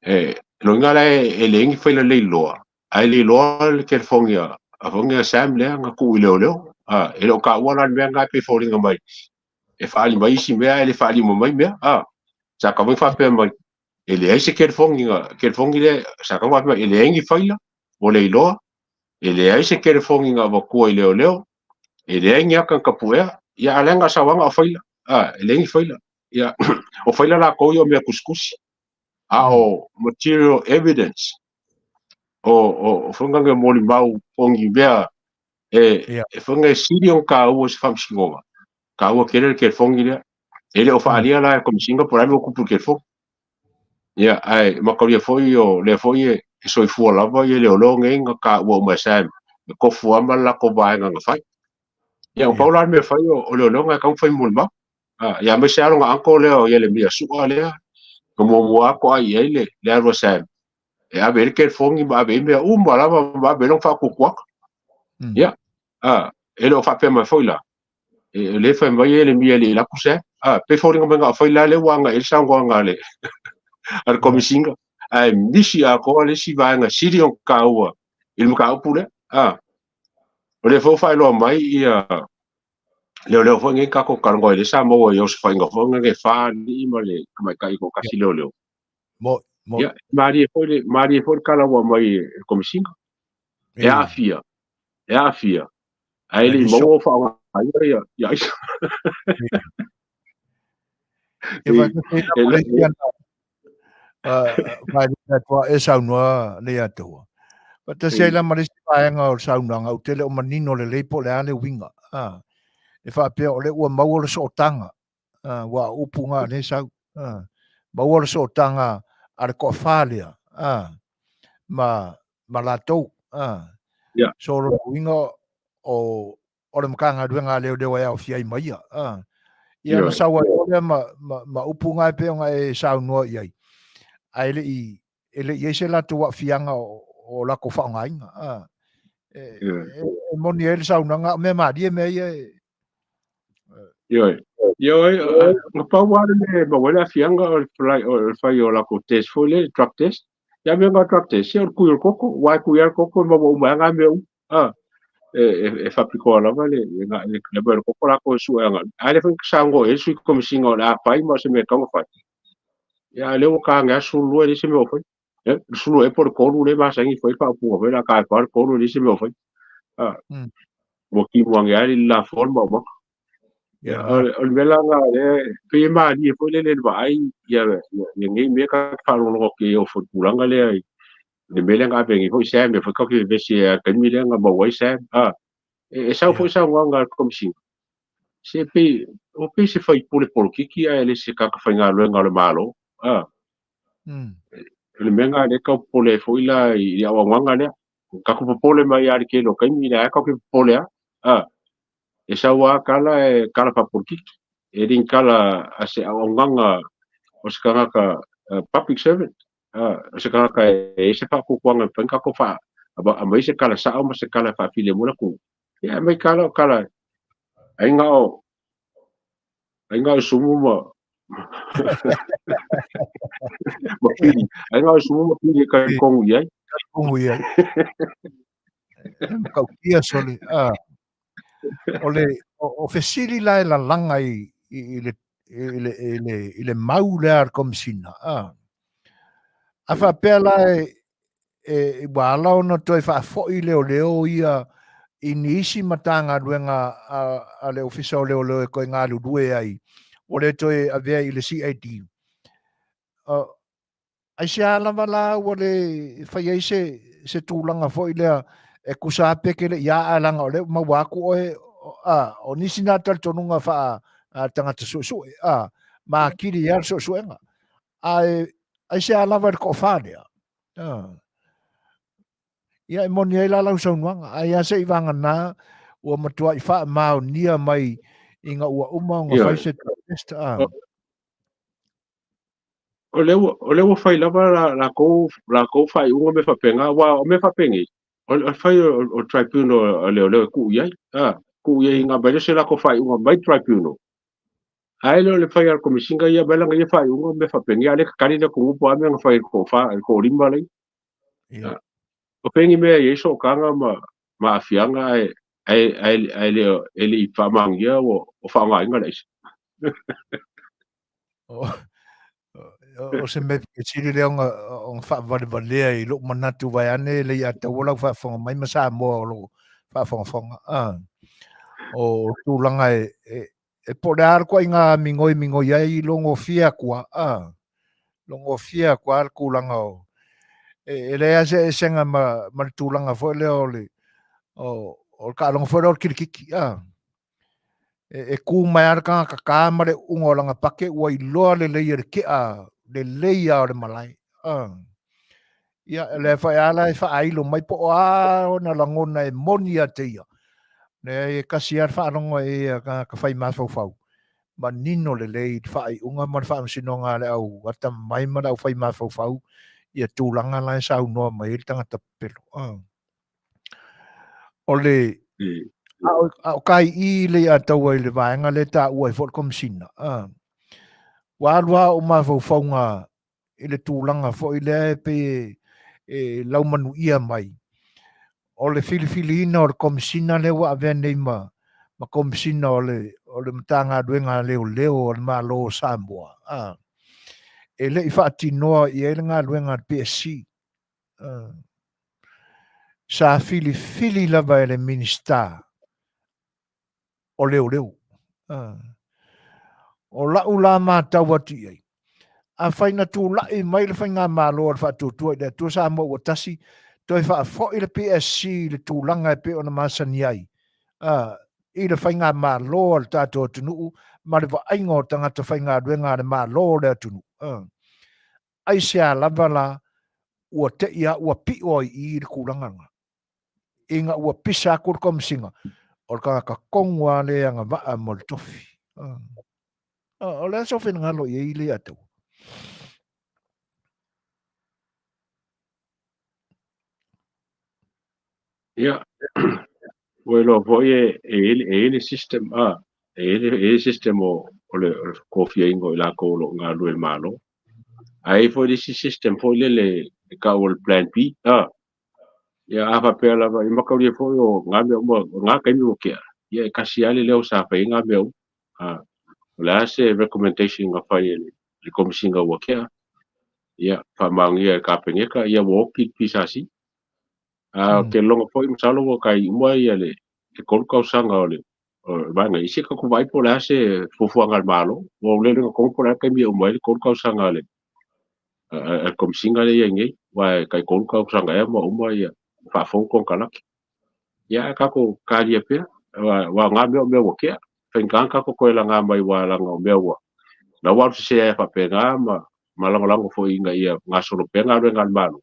D: e loinga la e le aingi whaila leiloa ai leiloa le ke fongia a fongia Sam lea nga ku i leo leo A, e le o taua la le mea lena e pei e foliga mai e faaali mai isi mea ae le faaali uma mai mea. A, sa tatau ona faapea mai e leai se telefoni na telefoni lea sa tatau ona faapea mai e leai ni faila ua le iloa, e leai se telefoni na avatua i leoleo, e leai ni ata na tapuea, ia a o lea na sau lava na o faila, a, e leai ni faila. Ia, o faila latou ia o mea tusitusi, a o material evidence, o foi lea molimau po o ni mea e foi lea e sili ona taua i se faamasinoga, taua tele le telefoni lea. E le o faaalia la e le Komesina po o le a le mea ua tupu i le telefoni. Ia, ae mataulia foi o lea foi e soifua lava ia leoleo nei na taua uma e Sam e tofu lava ma le latou vaega na fai. Ia, pau la le mea fai o leoleo na e tatau ona fai molimau. Ia, aemaise lava lona uncle lea o Ielemia Sua lea, na muamua lava toai i ai le alu a Sam e ave ai le telefoni ma ave ai mea uma lava ma ave ai lona faatuatuaga. Ia, e le o faapea mai foi la, e le fai mai Ielemia e le i alu atu Sam. Pei foliga mai na o fai la lea ua agai i ai le saunoaga a le Komesina, ae misi atoa le isi vaega sili ona taua i le mataupu lea. O lea foi ua faailoa mai ia leoleo foi nei tatou talanoa i lea sa maua i osofaiga foi nei e fa alii ma le tamaitai toatasi leoleo.
A: Mo, mo.
D: Ia, malie foi le, malie foi le tala ua aumai e le Komesina. E aafia, e aafia, ae le i maua o faaaogaina ia, ia aisa.
A: E vai te vai le atoa e saunoa le atoa. Faatasi ai la ma le isi vaega o le saunoaga, ou te le o manino lelei po o le a le uiga. E faapea o lea ua maua le sootaga, aua o upu na o lea e sau, maua le sootaga a le toafa lea, ma, ma latou. So o lona uiga o, o le Matagaluega a Leoleo e aofia ai ma ia. Ia ona sau ai loa lea ma, ma, ma upu na e pei ona e saunoa i ai, ae le i, e le i i ai se latou aafiaga o latou faaaogaina. E, e, e moni ai le saunoaga, o mea malie mea ia e.
D: Ioe. Ioe, na pau lava le mea e maua ai le aafiaga o le fai o latou test foi lea, drug test. Ia mea na drug test, ia o le tui o le toto, aua e tui lava le toto e maua uma ai lava na mea uma. E faapitoa lava le mea o le toto latou e sue agai. A lea foi na saunoa i ai le Sui Komesina o le a fai ma o se mea e tatau ona fai. Ia a o lea ua ta ane lava 12 e leai se mea o fai. Le 12 ea po o le 3 lea e masani e fai le faaupuga foi lea a ta e 4 le 3 e leai se mea o fai. Ua timu ane lava le lafoa le maumaga. Ia, o le mea la lena lea, pei e malie foi lele i le vaai ia nei mea ta te faalogologo atu i ai o foi i le tulaga lea i le mea lea na ave nei foi Sam, lea foi tatou te vevesi ai i le taimi lea na maua ai Sam. E sau foi saunoaga a le Komesina, se pei, ua pei se faipule polokiki ae le se tagata faigaluega o le Malo. O le mea lena lea e tau popole ai foi la i le auaunaga lea. Tatou popole mai lava i le tele o taimi, lea lava tatou te popole lava. E sau lava tala e tala faapolitiki, e le ni tala a se auaunaga o se tagata public servant, o se tagata e i ai se faatuatuaga e mafai ona tatou aumai se tala sao ma se tala e faafilemu le atunuu. Ia aumai tala o tala ai na o ai na o sumu ma ma pili, ai na o sumu ma pili e talitonu i ai.
A: Talitonu i ai. E matautia sole. O le o fesili la e lalaga i i le i le i le i le mau lea a le Komesina. A faapea la e e ua ala ona toe faafoi leoleo ia i nisi Matagaluega a le Ofisa o Leoleo e toe galulue ai, ua le toe avea i le CID. Aisea lava la ua le fai ai se, se tulaga foi lea e tusa lava pe te le i aa leaga o lea ua maua atu oe, a, o nisi na talitonuga faa tagata suesue, a, ma atili ai le suesuega. Ae aisea lava i le toafa lea? A. Ia e moni ai la lau saunoaga, ai lava se i vagana ua matuai faamaonia mai ina ua uma ona fai se test. A.
D: O lea ua, o lea ua fai lava la, latou, latou faaiuga mea faapena, aua o mea faapenei, o le fai o tribunal a leoleo e tuu i ai, a, tuu i ai ina aumai lea o se latou faaiuga mai tribunal. Ae le o le fai a le Komesina ia aumai lana ia faaiuga mea faapenei, a o lea e tatali le atunuu po o a mea na fai e le toafa, le toalima lea.
A: Ia.
D: O fea ni mea e i ai sootaga ma aafiaga ae Ae e le i faamaonia ua faaaogaina le aisa.
A: O se mea sili lea ona faavalevalea i lou manatu vaeane le Aiataua lau faafofoga mai ma Samoa o lo o faafogafoga. O tulaga e po o le a le ituaiga migoi migoi ai logofie atu lava, logofie atu lava le tulaga o e leai lava se eseesega ma le tulaga foi lea o le o le taaloga foi lea o le kilikiti. E tu mai lava le tagata ta ma le uuga o lana pake ua iloa lelei e le tea lelei lava o le malae. Ia, o lea foi lava la e faailo mai po o a ona lagona e moni ia te ia. Leai, e tasi lava le faalogo i ai a tagata fai mafaufau, manino lelei i le faaiuga ma le faamasinoga a le au atamamai ma le aufai mafaufau ia tulaga la e saunoa mai ai le tagata pepelo. O le a o kai i le Aiataua i le vaega lea e taua ai foi le Komesina. Ua alu lava ou mafaufauga i le tulaga foi lea e pei e laumanuia mai o le filifiliina o le Komesina lea ua avea nei ma Komesina o le Matagaluega a Leoleo a le Malo o Samoa, e le i faatinoa i ai le galuega a le PSC. Sa filifili lava e le Minisita o Leoleo. O lau la matau atu i ai, afai na tulai mai le faigamalo a le Faatuatua i le Atua Samoa ua tasi, toe faafoi le PSC i le tulaga e pei ona masani ai, i le faigamalo a le tatou atunuu ma le vaaiga o tagata faigaluega a le Malo o le atunuu. Aisea lava la ua te i a ua pio ai i i le tulaga lena? Ina ua pisa atu le Komesina, o le tagata tonu lava lea e agavaa mo le tofi. O le a sou finagalo i ai le Aiataua?
D: Ia, ua iloa foi e i ai le system, e i ai le system o le tofiaina o i latou o lo o galulue i le Malo. Ae i ai foi le isi system foi lele e tau o le plan B. Ia a faapea lava, e mataulia foi o ngā mea uma, o ngā taimi ua tea, ia e tasi lava le leo sa fai ai ngā mea uma. O le a se recommendation na fai e le Komesina ua tea, ia faamaonia e le Kapeneta, ia ua oti le PSC. A ou te lagona foi masalo ua tai uma ia le 3 tausaga o le vaega i se tatou vaai po o le a se fuafuaga a le Malo. Ua ou le iloa tonu po o le a le taimi e uma ai le 3 tausaga a le Komesina lea e i ai nei, aua e tai 3 tausaga ea ma uma ia faafou konekarate. Ia ae tatou talia pea, aua o na mea o mea ua tea. Faigata ona tatou toe laga mai aua leaga o mea ua la ua alu sese ai faapena ma lagolago foi ina ia gasolo pea galuega a le Malo.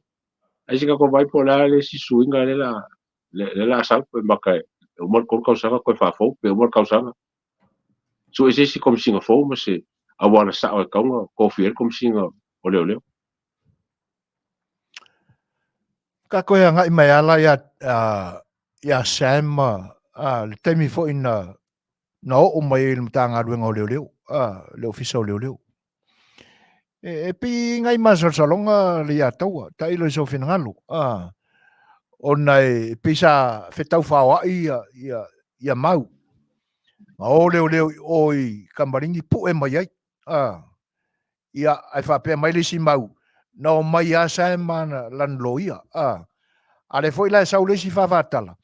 D: Ae se tatou vaai po o le a le isi suiga lea o le a sau, pe mata e uma le 3 tausaga toe faafou, pe uma le tausaga sue se isi Komesina fou ma se auala sao e tatau ona tofia ai le Komesina o Leoleo.
A: Tatou e agai mai ala ia Sam le taimi foi na oo mai ai i le Matagaluega o Leoleo, le Ofisa o Leoleo. E pei nai masalosaloga le Aiataua, tailo i sou finagalo, ona e pei sa fetau faoai ia mau. Na o leoleo i o i Kamarigi pue mai ai. Ia, ae faapea mai le isi mau, na o mai lava Sam ma lana loia. A lea foi la e sau le isi faafatala,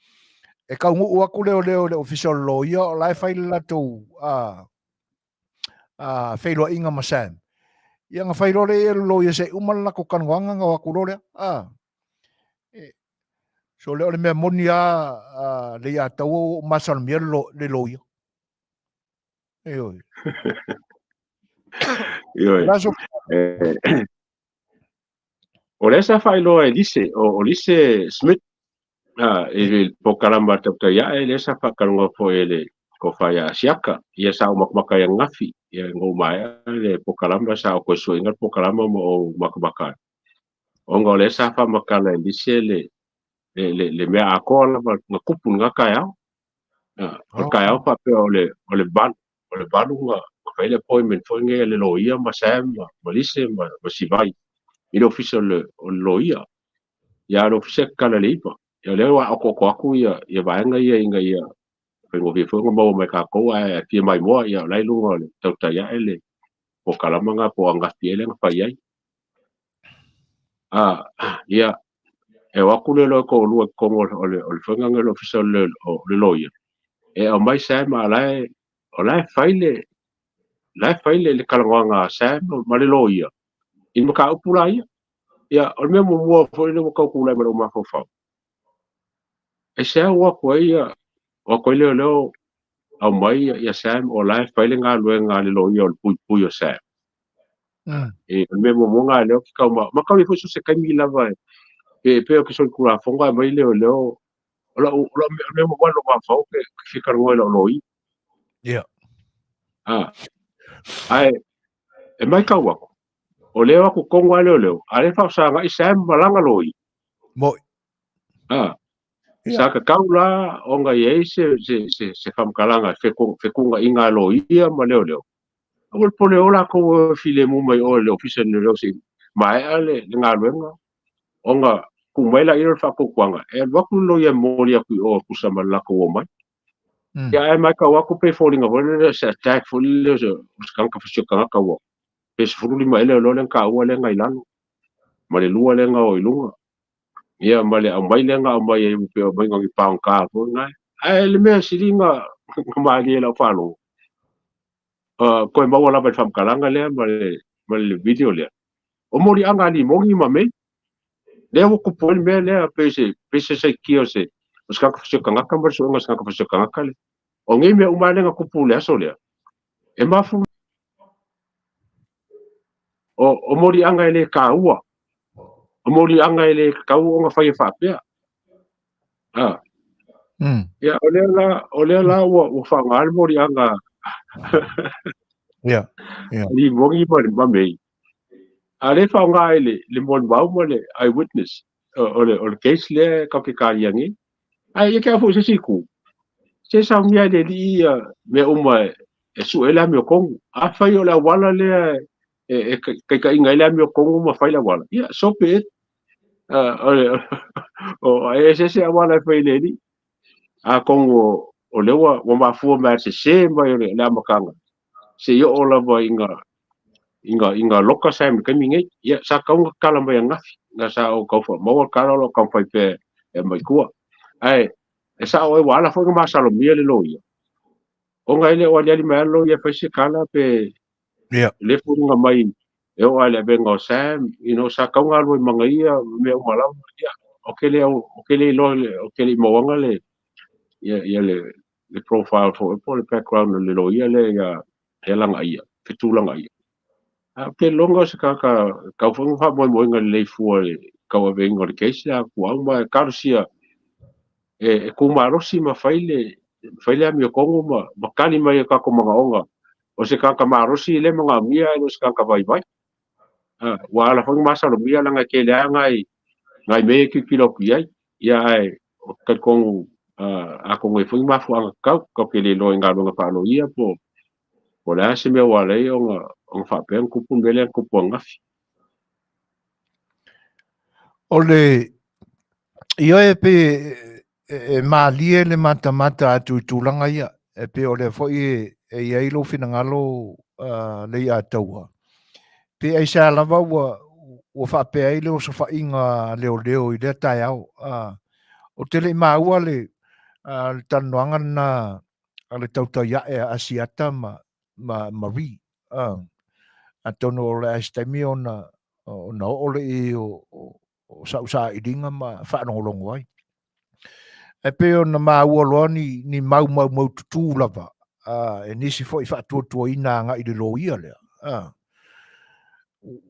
A: e taunuu atu leoleo i le ofisa o le loia o la e fai le latou feiloaiga ma Sam. Ia na fai loa lea e le loia se i uma le latou talanoaga ona o atu loa lea. So lea o le mea moni lava le Aiataua ua ou masalomia le loia. Ioe.
D: Ioe. O lea sa faailoa e Lise, o Lise Smith, i le polokalama a le Tautai Ae, lea sa faatalanoa foi e le tofa ia Asiata. Ia sa ou matamata ai ananafi, ia ina ua maea le polokalama, sa ou toe sueina le polokalama ma ou matamata ai. Ona o lea sa faamatala e Lise le mea atoa lava na tupu i lena taeao. O le taeao faapea o le 8, o le 8 na fai le appointment foi nei a le loia ma Sam ma Lise ma Sivai i le ofisa o le loia. Ia a le ofisa e tatala i le 9. Ia o lea ua aokooko atu ia ia vaega ia ina ia faigofie foi ona maua mai tatou ae fia maimoa ia o la e i luga o le tautai ae le polokalama na po o ananafi ea lea na fai ai. Ia, e o atu le loa toalua i totonu o le o le faiga o le ofisa o le loia, e aumai Sam a o la e fai le la e fai le talanoaga a Sam ma le loia i le mataupu la ia. Ia, o le mea muamua foi lea ua tau tulai mai lou mafaufau, e se au atu ai ia, o atu ai leoleo aumai ia Sam o la e fai le galuega a le loia o le puipui o Sam. E o le mea muamua lena lea ou te tau ma tau foi so se taimi lava e pe pe o ke solitulafono ae mai leoleo o lau o lau mea muamua i lou mafaufau ke fia talanoa i lau loia.
A: Ia.
D: Ae e matau atu o lea o atu tonu lava leoleo a lea faafesagai Sam ma lana loia.
A: Moi.
D: Sa tatau la ona i ai se se se se faamatalaga fetuunaiga a loia ma leoleo. Aua le pole o latou e filemu mai o i le ofisa o leoleo se i maea le galuega ona tuu mai laia o le faatuatuaga e alu atu le loia e momoli atu i o e tusa ma le latou omai. Ia ae matau atu pei e foliga foi lele se attack foi lele o se tagata fasioti tagata ua pe 15 ea leoleo lea na taua lea na i lalo ma le lua lea na o i luga. Ia ma le aumai lea na aumai ai pei o aumai ni pagota foi na. Ae le mea sili na malie i lau faalogo, toe maua lava i le faamatalaga lea ma le video lea, o moliaga a Limoni ma Mei. Lea ua tupu ai le mea lea, pei se pei se saikia o se o se tagata fasioti tagata ma le suega o se tagata fasioti tagata lea. O nei mea uma lava lea na tupu i le aso lea, e mafu o moliaga e le taua, o moliaga e le tatau ona faia faapea. Ia, o lea la ua faaaoga le moliaga
A: Ia, ia.
D: Limoni ma Mei. A lea e faaaoga i le molimau ma le eyewitness o le case lea e tatou te talia nei. Ae ia te au foi i se isi itu, se saunia e le alii ia mea uma e sue ai le amiotonu. Afai o le auala lea e taitaiina ai le amiotonu ma fai le auala, ia so be it. O e ese ese auala e fai e le alii. Atonu o lea ua mafua mai lava le sese mai o le amataga seia oo lava i ga loka Sam i le taimi nei. Ia, sa tatau ona tatala mai ananafi, na sa ou tau maua le tala o lo o taumafai pea e aumai i tua. Ae e sao ai ua ala foi ona masalomia le loia, ona e le o aliali mai lava le loia e fai se tala pe le foliga mai e oo lava i le avega o Sam, sa tatau ona alu ai ma ia mea uma lava. Ia, ou te le ou te le iloa, ou te le i mauaga le ia le profile foi po o le background o le loia lea ia ia lagaia, fetulagaia. Ae ou te iloa o se tagata tau foi ona faamoemoega lelei fua i le tauaveina o le case lea a Tuau ma e talosia e tumalosi ma fai le amiotonu ma tali mai i o tatou manaoga o se tagata malosi lea e manaomia ae le o se tagata vaivai. Ua ala foi ona masalomia leaga e tele lava nai mea ia e tilotilo atu i ai. Ia ae ou te talitonu atonu e i ai foi ni mafuaaga tatau, tatou te le iloa i galuega faaloia po o le a se mea ua ala ai ona faapea ona tupu le mea lea na tupu ananafi.
A: O le ioe pe e malie le matamata atu i tulaga ia, e pei o lea foi e i ai lou finagalo Leiataua, pe aisea lava ua faapea ai le osofaiga a leoleo i lea taeao. Ou te le i maua le talanoaga lena a le tautai ae a Asiata ma Marie. Atonu o le a se taimi ona oo lea o sau sailiga ma faalogologo ai. Ae pei ona maua loa ni mau maumaututu lava e nisi foi faatuatuaina agai i le loia lea.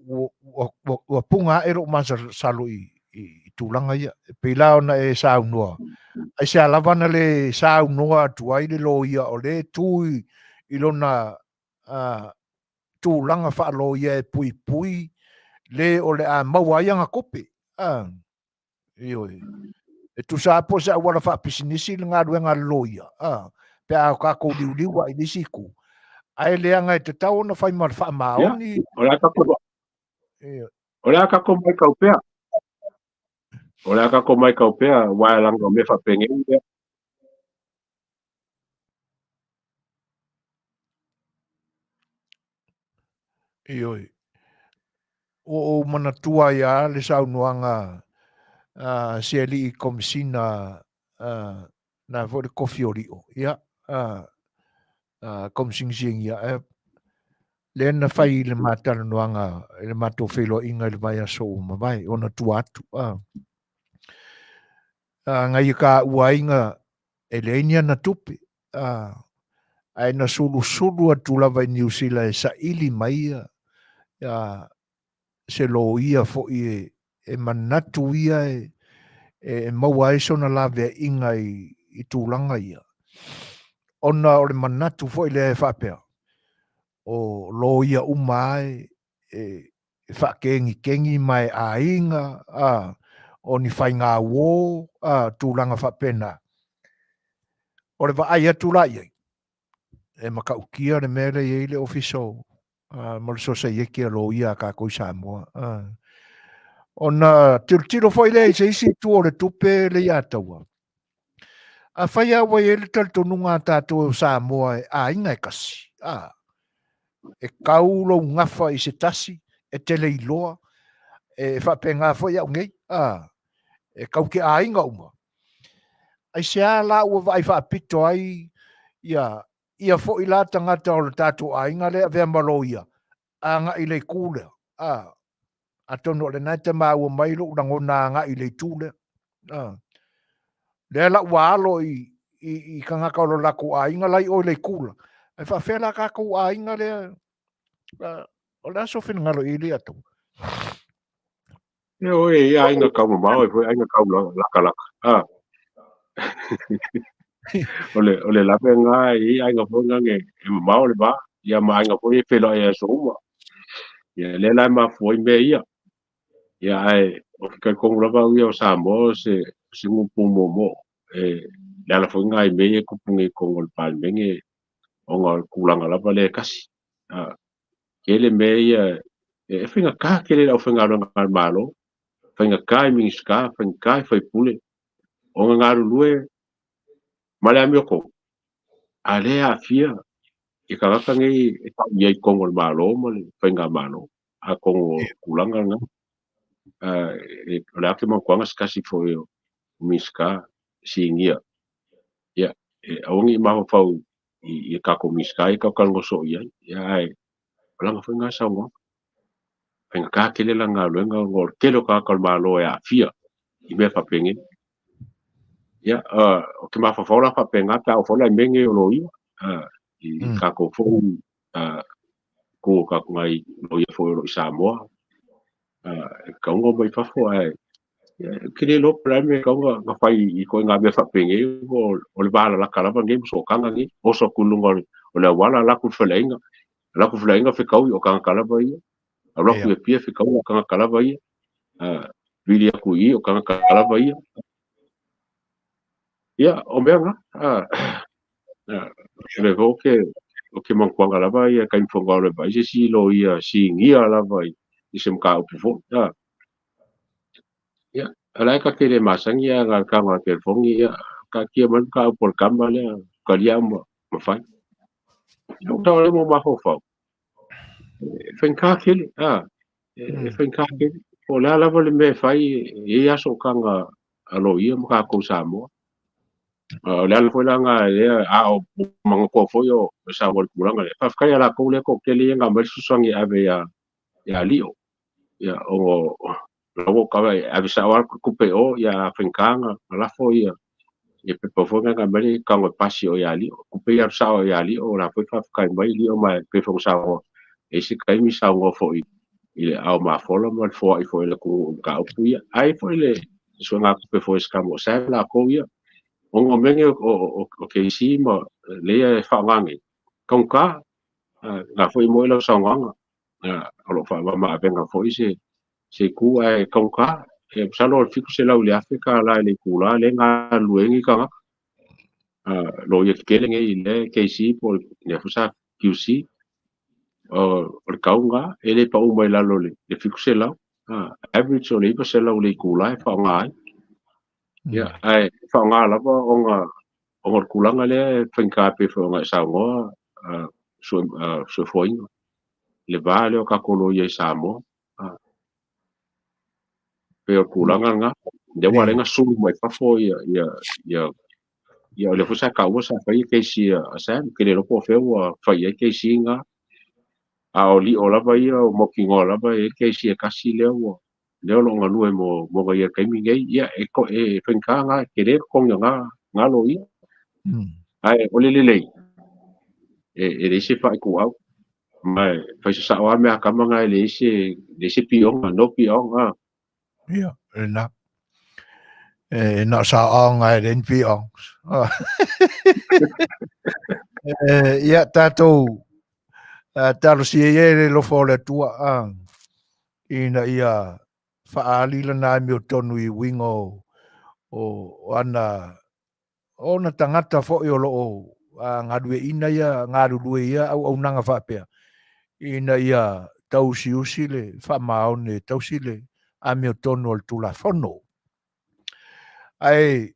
A: Ua puga ae lou masalosalo i tulaga ia. E pei la ona e saunoa, aisea lava na le saunoa atu ai le loia o lea e tu i lona tulaga faaloia e puipui le o le a maua ai ana tupe. Ioe. E tusa lava po o se auala faapisinisi le galuega a le loia, pe a tatou liuliu lava i le isi itu, ae leaga e tatau ona fai ma le faamaoni.
D: O le a tatou, o le a tatou matau pea. O le a tatou matau pea, aua e leaga o mea faapenei ia.
A: Ioe. Ua ou manatua ai lava le saunoaga a si alii Komesina na foi le kofi o Lio, ia, Komesina Sinia, lea na fai i le ma talanoaga i le matou feiloaiga i le vaiaso ua mavae, ona tua atu. Nai ka ua aiga e leai ni ana tupe, ae na sulusulu atu lava i Niu Sila e saili mai ia se loia foi e manatu ia e maua ai sona laveaiga i tulaga ia, ona o le manatu foi lea e faapea, o loia uma lava e faakegikegi ma e aiga, o ni faiga uo, tulaga faapena. O le vaai atu la i ai, e matautia le mea lea e i ai le Ofisa o ma le Sosaiete a Loia a tatou i Samoa. Ona tilotilo foi lea i se isi itu o le tupe Leiataua. Afai lava ua i ai le talitonuga a tatou o Samoa e aiga e tasi, e tau lou gafa i se tasi, e te le iloa, e faapena foi au nei, e tau te aiga uma. Aisea la ua vaai faapito ai ia ia foi la tagata o le tatou aiga lea e avea ma loia agai i le itu lea, a, atonu o lena e te maua mai lou lagona agai i le itu lea. A, lea la ua alo i, i, i tagata o lo latou aiga la i o i le itu la, ae faafefea la tatou aiga lea, a, o le a sou finagalo i ai Leiataua?
D: Ia oe, ia aiga tau mamao e foi aiga tau latalata. Ah. O le o le lape ngā i aiga foi ngā e mamao le va, ia ma aiga foi e feiloai i aso uma. Ia lea la e mafua ai mea ia. Ia ae o ke talitonu lava au ia o Samoa o se se gupu moomoo e le ala foi ngā i mea ia e tupu nei i totonu o le Palemene ona o le tulaga lava lea e tasi. Ah. Tele mea ia e faigata tele i le aufaigaluega a le Malo, faigata i Minisita, faigata i faipule, ona galulue ma le amiotonu, a lea e aafia i tagata nei e tau i ai i totonu o le Malo ma le faigamalo. Atonu o tulaga na, o le a ke manatua se tasi foi o Minisita sinia, ia, e aua ne i mafaufau i tatou Minisita ia tatou talanoa soo i ai, ia ae o lana foi lena saunoaga. Faigata tele lana galuega ona o le tele o tagata o le Malo e aafia i mea faapenei. Ia, o ke mafaufau la faapena pe a oo foi la i mea nei o loia, i tatou foi ku o tatou nai loia foi o lo o i Samoa, e tatau ona omai fafo ae ou te le iloa po o le a le mea e tatau ona fai i ituaiga mea faapenei o le valalata lava lenei ma sootaga nei, oso atu i luga o le auala alu atu i le faleaiga, alu atu i le faleaiga fetaui o tagata lava ia, alu atu i Apia fetaui o tagata lava ia, vili atu i i o tagata lava ia. Ia, o mea na, o lea foi ou te manatua lava ia taimi foi na alu ai vaai se isi loia sinia lava i se mataupu foi. Ia, o la e ta te le masani a na o le tago a le telefoni, ia, taatia mai le mataupu a le tama lea, talia au ma fai. Ia, ua tau lea mo mafaufau. E faigata tele, a, e faigata tele. Po o le a lava le mea e fai, e i ai lava sootaga a loia ma tatou Samoa. O le ala foi la lena lea, a o manatua foi o Samoa i le tulaga lea. Faafetai ia latou lea toatele ia na aumai le fesoasoani e ave ia Lio. Ia, ona la ua tau e ave sao lava tupe i o, ia a faigata na lafo ia pepa foi na aumai le tago e pasi o ia Lio. Tupe ia alu sao ia Lio, o la foi faafetai mai Lio ma e pei foi ona saunoa. E i ai se taimi saunoa foi i le ao mafola ma le foai foi o le atunuu i mataupu ia. Ai foi le suega tupe foi e se o sa latou ia. Ona o mea nei o KC ma lea e faaaoga nei, taugata, na foi moi lau saunoaga, o lo o faamama avega foi se itu ae taugata. E masalo o le $700 i le $1,000 i le itula lea e galulue ai nei tagata. Loia tetele nei lea KC po o lea foi sa QC. O le tau lena, e le pau mai lalo o le 700. Average o le 900 i le itula e faaaoga ai. Ia, ae faaaoga lava ona ona o le tulaga lea e faigata pei foi ona e saunoa soifuaina le va lea o tatou loia i Samoa. Pei o le tulaga lena, lea ua ala ai ona sulu mai fafo ia ia ia ia o lea foi sa taua sa fai le kesi a Sam, ou te le iloa po o fea ua fai i ai kesi na. A o lio lava ia o mautinoa lava e i ai le kesi e tasi lea ua lea o lo o galue mo mo ia i le taimi nei. Ia e e faigata na, e tele le totogi o na na loia. Ae o le lelei, e leai se faaituau, ma e fai sasao lava mea a tama na e leai se leai se pioga, no pioga.
A: Ia, lena. E na o saoaoga e leai ni pioga. Ia, tatou talosia ia i le alofa o le Atua ina ia faaali lana amiotonu i uiga o, o ana ona tagata foi o lo o galueaiina ia galulue i ia auaunaga faapea, ina ia tauusiusi le faamaoni e tausi le amiotonu o le Tulafono. Ae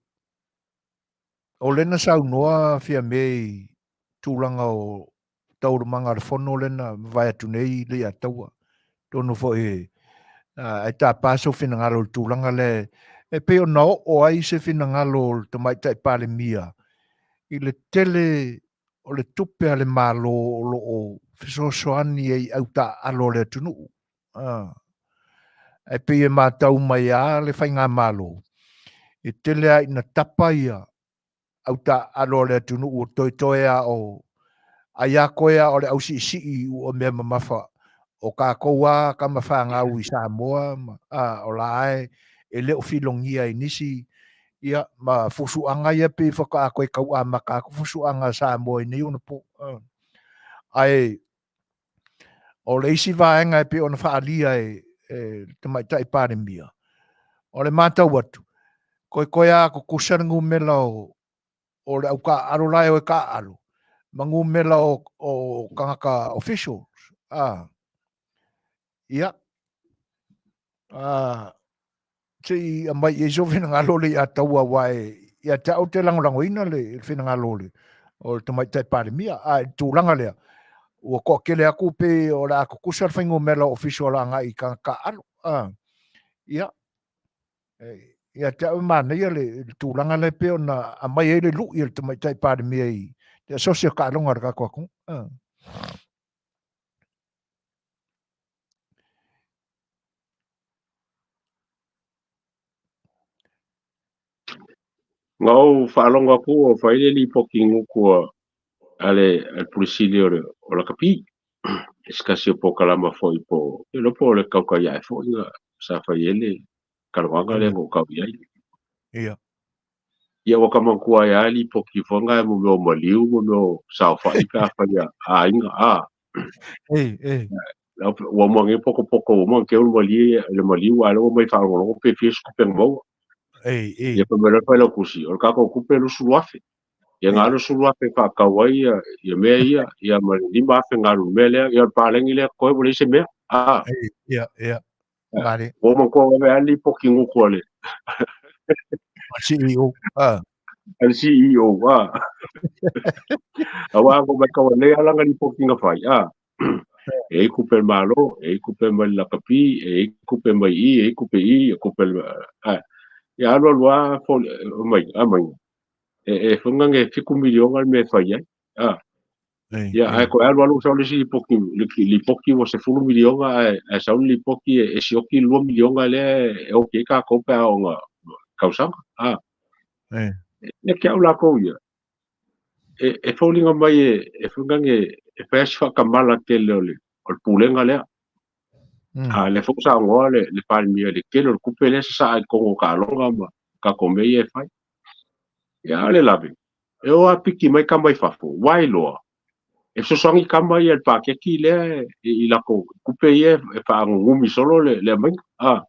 A: o lea na saunoa Fiame i tulaga o taualumaga o le fono lea na mavae atu nei Leiataua. Atonu foi ae tapa sou finagalo i le tulaga lea e pei ona oo ai se finagalo o le Tamaitai Palemia i le tele o le tupe a le Malo o lo o fesoasoani ai i autaaalo a le atunuu. Ae pei e matau mai lava le faigamalo, e tele lava ina tapa ia autaaalo a le atunuu o toetoe lava o ai a koe lava o le ausiisii ua mea mamafa o tatou lava tama fanau i Samoa ma, a, o la e e le o filogia i nisi ia ma fusuaga ia pei faatoa toe tau amata atu fusuaga a Samoa i nei ona po. Ae o le isi vaega e pei ona faaalia e le Tamaitai Palemia, o le matau atu, toetoe lava tutusa le numera o o le au taaalo la e o e taaalo, ma numera o, o tagata officials. A, ia, a, se i aumai i ai sou finagalo Leiataua, aua e, ia te au ou te lagolagoina le finagalo o le, o le Tamaitai Palemia. A i le tulaga lea, ua toatele atu pe o le a tutusa le fuainumera o official agai i tagata taaalo. A, ia, Ia te au e manaia le tulaga lea e pei ona aumai ai le lui a le Tamaitai Palemia i le asosi o taaloga a le tatou atunuu.
D: Na ou faalogo atu o fai le lipoti gutu a le Pule Sili o le o Lakapi i se tasi o polokalama foi po o iloa po o le tautai ae foi na sa fai ai le talanoaga lea na ou tau i ai.
A: Ia.
D: Ia ua ta manatua ai lava lipoti foi na mo mea o maliu ma mea o saofai pe afai a aiga a.
A: Ei, ei.
D: Ua uma nei potopoto ua uma ona teu le malie le maliu a o lea ua omai faalogologo pe fia se tupe na maua.
A: Ei, ei.
D: Ia fai mai loa le Failautusi, o le tatou tupe e 20,000. Ia na 20,000 e faatatau ai ia, ia mea ia, ia ma le 5,000 na alu i le mea lea, ia o le palagi lea totoe ua leai se mea. A.
A: Ei, ia, ia. Mare.
D: Ua manatua vave lava le lipoti gutu a le
A: CEO. A.
D: A le CEO, a. Aua ko mai kau nei ala nga lipoti na fai, a. E i kupe malo, e i kupe mai lakapi, e i kupe mai i, e i kupe i, e kupe a. Ia alu alu a fo mai, a mai. E e whanga nge 7 miliona le mea e fai ai. A. Ia, ae koe alu alu sau le isi lipoti, lipoti ua 10 miliona ae, ae sau le lipoti e, e sioki le 2 miliona lea e oti ai tatou pe a oo ina tausaga. A. Ia te au latou ia, e, e foliga mai e, e foliga e fai lava si faatamala tele o le, o le pulega lea. A lea foi ua saunoa le, le Palemia i le tele o le tupe lea e sasaa i totonu o taaloga ma tatou mea ia e fai. Ia a o le lave, e o a piki mai tama i fafo, ua iloa, e fesoasoani tama ia i le paketi lea i latou tupe ia e faanunumi solo le, le aumaiga. A,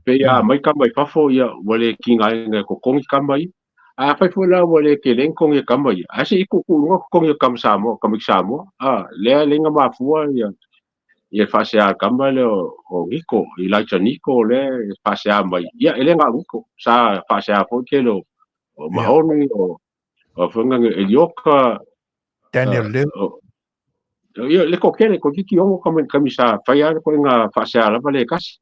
D: pei a aumai tama i fafo, ia ua le tigaina e totogi tama ia. Ae afai foi la ua le tele ni totogi a tama ia, ae se i tuutuu i luga totogi o tama Samoa, tamaiti Samoa, a, lea e leai na mafua ia, Ia faasea le kama lea o Niko, Elijah Niko lea e faasea mai. Ia, e le na o Niko, sa faasea foi tele o Mahoney, o foi nga Elioka,
A: Daniel Leu.
D: Ia, le toatele, toeitiiti 6 tamaiti sa faia le ituaiga faasea lava lea e tasi.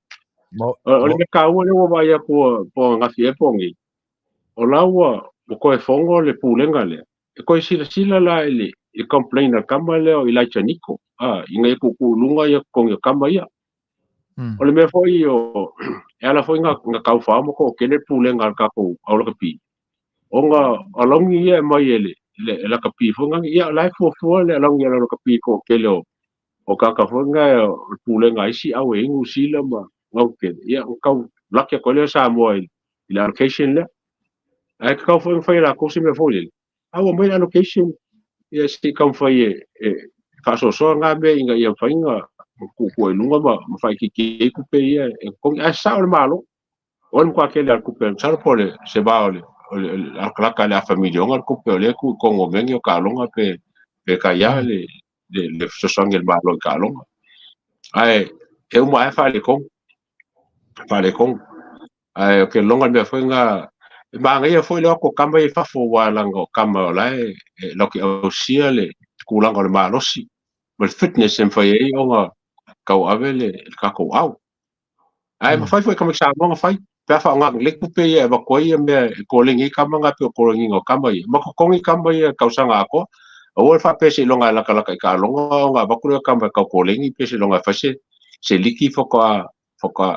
D: O le mea taua lea ua vaai atu po o ananafi ea po o nei, o la ua toe fono le pulega lea, e toe silasila la i le complain a le tama lea o Elijah Niko, ina ia tuutuu i luga ia totogi o tama ia. O le mea foi o, e ala foi na taufao ma toatele le pulega a le tatou au lakapi, ona o alauni ia e aumai e le lakapi foi nani, ia o la e fuafua le alauni a le lakapi i le toatele o tagata foi na o le pulega a isi au e i ai Niu Sila ma Gautele, ia ona tau laki atu ai lea o Samoa i le allocation lea. Ae tatau foi ona fai e latou se mea foi lele, a ua aumai le allocation, ia se i taumafai e faasoasoa na mea ina ia mafai ona tuutuu ai i luga ma faaitiitia ai tupe ia e totogi. Ae sao le Malo, o le matua tele lava o le tupe, masalo po o le se va o le latalata i le afa miliona le tupe o lea e tuu i totonu o mea nei o taaloga pe tai a le fesoasoani a le Malo i taaloga. Ae e uma lava e faaletonu, faaletonu. Ae ou te lagona le mea foi lena, e manaia foi le o atu o tama ia i fafo, aua leaga o tama o la e latou te ausia le tulaga o le malosi ma le fitness e mafai ai ona tauave le tatou au. Ae mafai foi e tamaiti Samoa ona fai, pe a faaaoga lelei tupe ia e avatu ai mea e koleni ai tama na, pei o koleniga o tama ia, ma totogi tama ia tausaga atoa. Aua le faapea seiloga e latalata i taaloga ona avatu lea o tama e tau koleni pe seiloga e fai se liki faatoa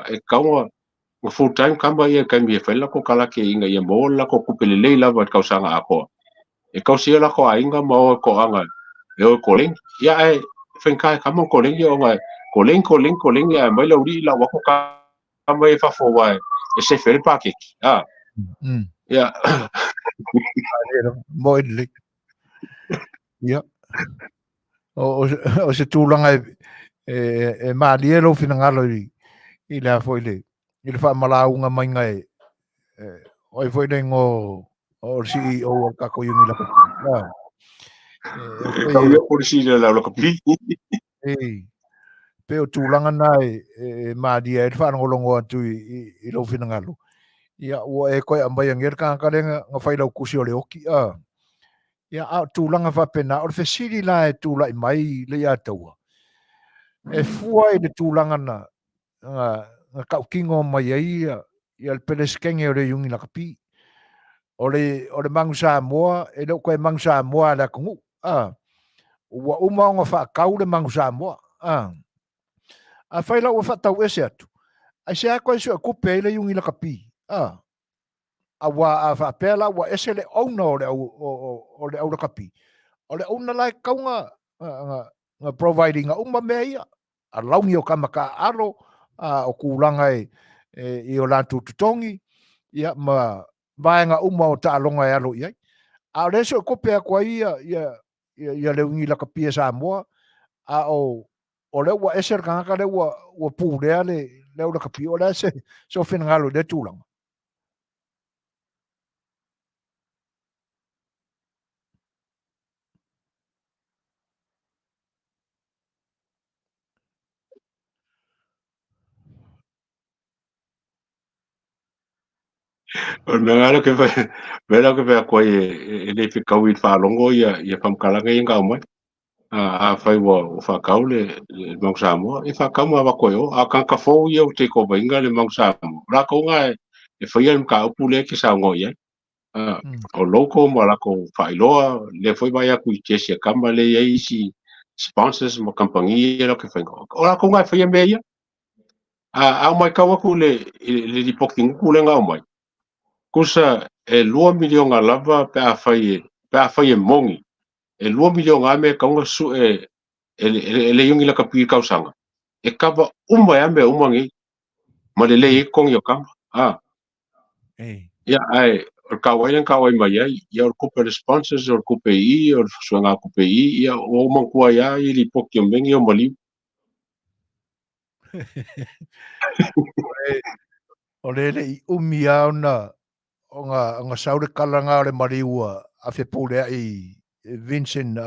D: e tatau ona full time tama ia i le taimi e fai le latou kalake ina ia maua le latou tupe lelei lava i le tausaga atoa e tausi ai latou aiga ma o e toaga e o e koleni. Ia ae faigata e tama ona koleni ona e koleni, koleni, koleni ae aumai le aualii lau atu tama ia i fafo aua e sefe ai le paketi. Ia.
A: Moe lelei. Ia. O se tulaga e malie lou finagalo i le a foi le i le faamalauga maiga e o ai foi le igoa o le CEO o le tatou Iuni Lakapi.
D: E tau ia polisi le lau lakapi.
A: E pei o tulaga na e malie ai le faalogologo atu i lou finagalo. Ia, ua e toe aumai anea le tagata lea na fai lau tusi o le oki. Ia, a o tulaga faapena, o le fesili la e tulai mai le ia taua, e fua i le tulaga na tautino mai ai ia le Peresetene o le Iuni Lakapi. O le Manu Samoa, e le o toe Manu Samoa a le atunuu. Ua uma ona faatau le Manu Samoa. Afai la ua faatau ese atu, aisea toe suetupe ai le Iuni Lakapi? Aua a faapea la ua ese le owner o le au, o le au lakapi, o le owner la e tatau na provide ina uma mea ia, alauni o tama taaalo, o tulaga i o latou totogi, ia ma vaega uma o taaloga e alo i ai. A o lea e suetupe atu ai ia le uini lakapi e Samoa, a o lea ua ese le tagata lea ua pulea le au lakapi, o le a sou finagalo i lea tulaga?
D: O le mea lea ke fai, mea lea ke fai atu ai e le fetaui i le faalogo ia faamatalaga ia na aumai. Afai ua faatau le Manu Samoa, e faatau ma avatu ai o. A o tagata fou ia ua take over ina le Manu Samoa, o latou na e faia le mataupu lea e te saunoa i ai. O logo ma latou faailoa, lea foi vaai atu i jesi a tama lea e i ai isi sponsors ma kamupani ia latou te faia. O latou na e faia mea ia. A ou matau atu i le lipoti gutu lea na aumai, tusa e $2 miliona lava pe afai e moni e $2 miliona lava mea e tatau ona sue e le Iuni Lakapi i le tausaga, e kava uma ai lava mea uma nei, ma lelei ai totogi o tama. Ia, ae o le kauai lea na kauai mai ai, ia o le tupe a le sponsors, o le tupe i i, o le suega tupe i i, ia ua ou manatua ai lava i lipoti o mea nei o maliu.
A: O le le i umi lava ona sau le kala lena o le maliu a Fepuleai Vincent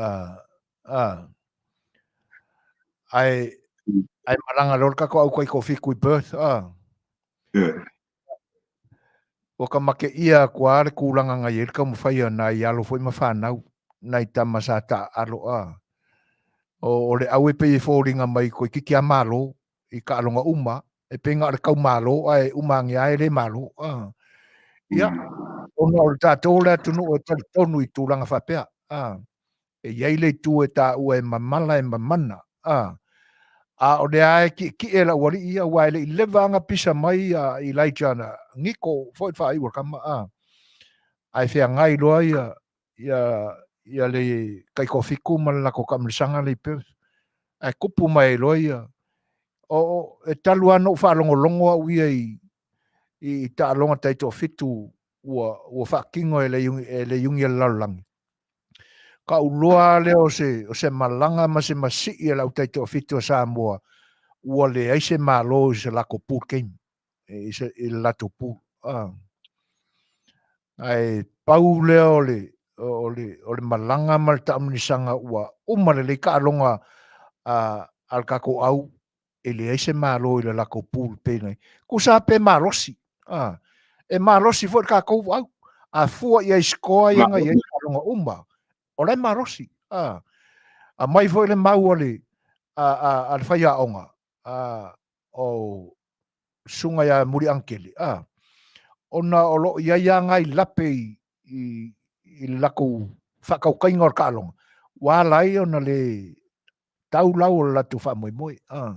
A: ae. Ae malaga loa le tatou au taitoafitu i Perth, a.
D: Yeah.
A: Ua ka mateia atu lava le tulaga na i ai le taumafai a nai alo foi ma fanau, nai tama sa taaalo, a. O, o le au e pei e foliga mai toeitiiti lava malo i taaloga uma, e pei na o le tau malo ae uma ane lava e le malo, a. Ia, ona o le tatou le atunuu e talitonu i tulaga faapea, a. E i ai le itu e taua e mamala e mamana, a. A o lea e tietie lau alii ia, aua e le i leva lava ona pisa mai ia Elijah na Niko foi le faaiu o le tama, a. Ae feagai loa ia, ia, ia le taitoafitu ma le latou taamilosaga lea i Perth. Ae tupu mai ai loa ia, o, o, e talu lava ona ou faalogologo au ia i, i taaloga taitoafitu ua, ua faatino e le, e le iuni a le lalolagi. Ka ou loa lea o se, o se malaga ma se masii a le au taitoafitu a Samoa, ua leai se malo i se latou pool game, i, se, i le latou pool. Ah. Ae pau lea o le, o le, o le malaga ma le taamilisaga ua uma lelei taaloga a, a le tatou au e leai se malo i le latou pool penei. Tusa pe malosi. Ah, e malosi foi le tatou au. A fua i ai score ia na i ai taaloga uma, o la e malosi. Ah, aumai foi le mau a le, a, a, a le faiaoga, a, o susuga ia Muliagatele, a, ona o lo o i ai lava nai lape i, i, i le latou faatautaiga o le taaloga, ua ala ai ona le tau lau o le latou faamoemoe. A.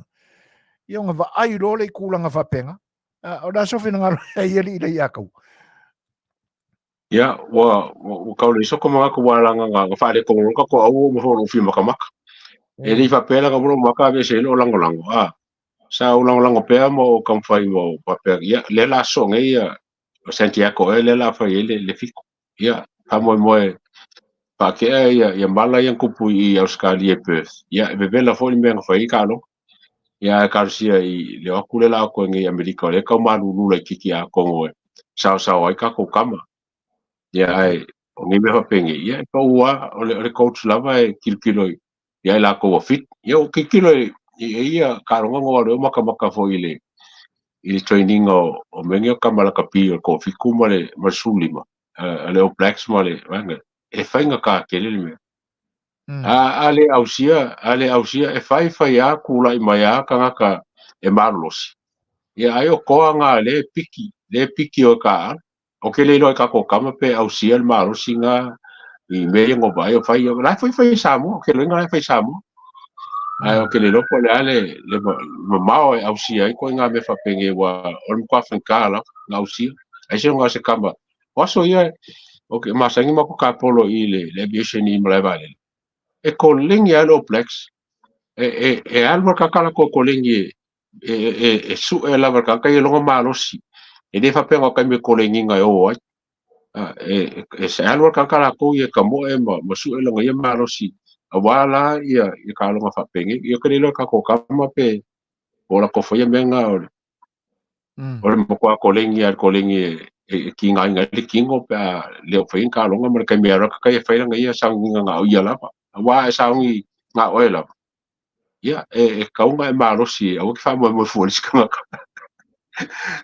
A: Ia ona vaai loa lea i tulaga faapena. A, o le a sou finagalo e ai alii Leiataua?
D: Ia, ua, ua kau le soko manatu ua langa nga nga faaletonu loa tatou au ma foi o lou fia makamaka. E le i faapea la ka lou maka aveese ai lou lagolago, a. Sa ou lagolago pea ma ou taumafai ma ou faapea, ia, lea o le a sosoo nei ia Santiago ea lea o le a fai ai le, le fitu. Ia, faamoemoe faatea ia, ia mala ia na tupu i Ausetalia i Perth. Ia, e vevela foi le mea na fai ai taaloga. Ia, ae talosia i le o atu lea o le a o atu ai nei i Amerika, o lea e tau malulu laitiiti atonu e saosao ai tatou tama. Ia, ae o nei mea faapenei, ia e pau lava, o le, o le coach lava e tilotilo ia i latou ua fit. Ia, ua tilotilo i, i ia taaloga na ou alu ai ou matamata foi i le, i le training o, o mea nei o tama lakapi o le toafitu ma le, ma le 15, a le All Blacks ma le vaega, e faigata tele le mea. A, a le ausia, a le ausia, e fai fai lava tulai mai lava tagata e malolosi. Ia ai o toa na lea e piki, lea e piki o e taaalo. Ou te le iloa i tatou tama pe ausia le malosi na i mea ia na ou vaai o fai. O la e foi fai i Samoa, ou te iloaina o la e fai i Samoa. Ae ou te le iloa po o le a le, le mamao e ausia ai ituaiga mea faapenei aua o le matua faigata lava ona ausia. Aise ona o se tama. O aso ia, ou te masani matou tapolo i le, le aviation i Malaevaalele. E koleni lava le All Blacks. E, e, e alu lava le tagata latou e koleni e, e, e, e sue lava le tagata ia lona malosi. E le faapea na o taimi e koleniga e o ai. E, e, e alu lava le tagata latou ia e tamoe ma, ma sue lona ia malosi aua la ia, ia taaloga faapenei. Ia ou te le iloa i tatou tama pe po o latou faia mea na o le, o le matua koleni lava le koleni e, e, e tigaina ai le tino pe a le o faia ni taaloga ma le taimi e alu ai le tagata ia e fai lana ia sauniga na o ia lava. Aua a e sauni na oe lava, ia, e, e tatau ona e malosi, aua e te faamoemoe fua i le isi tagata.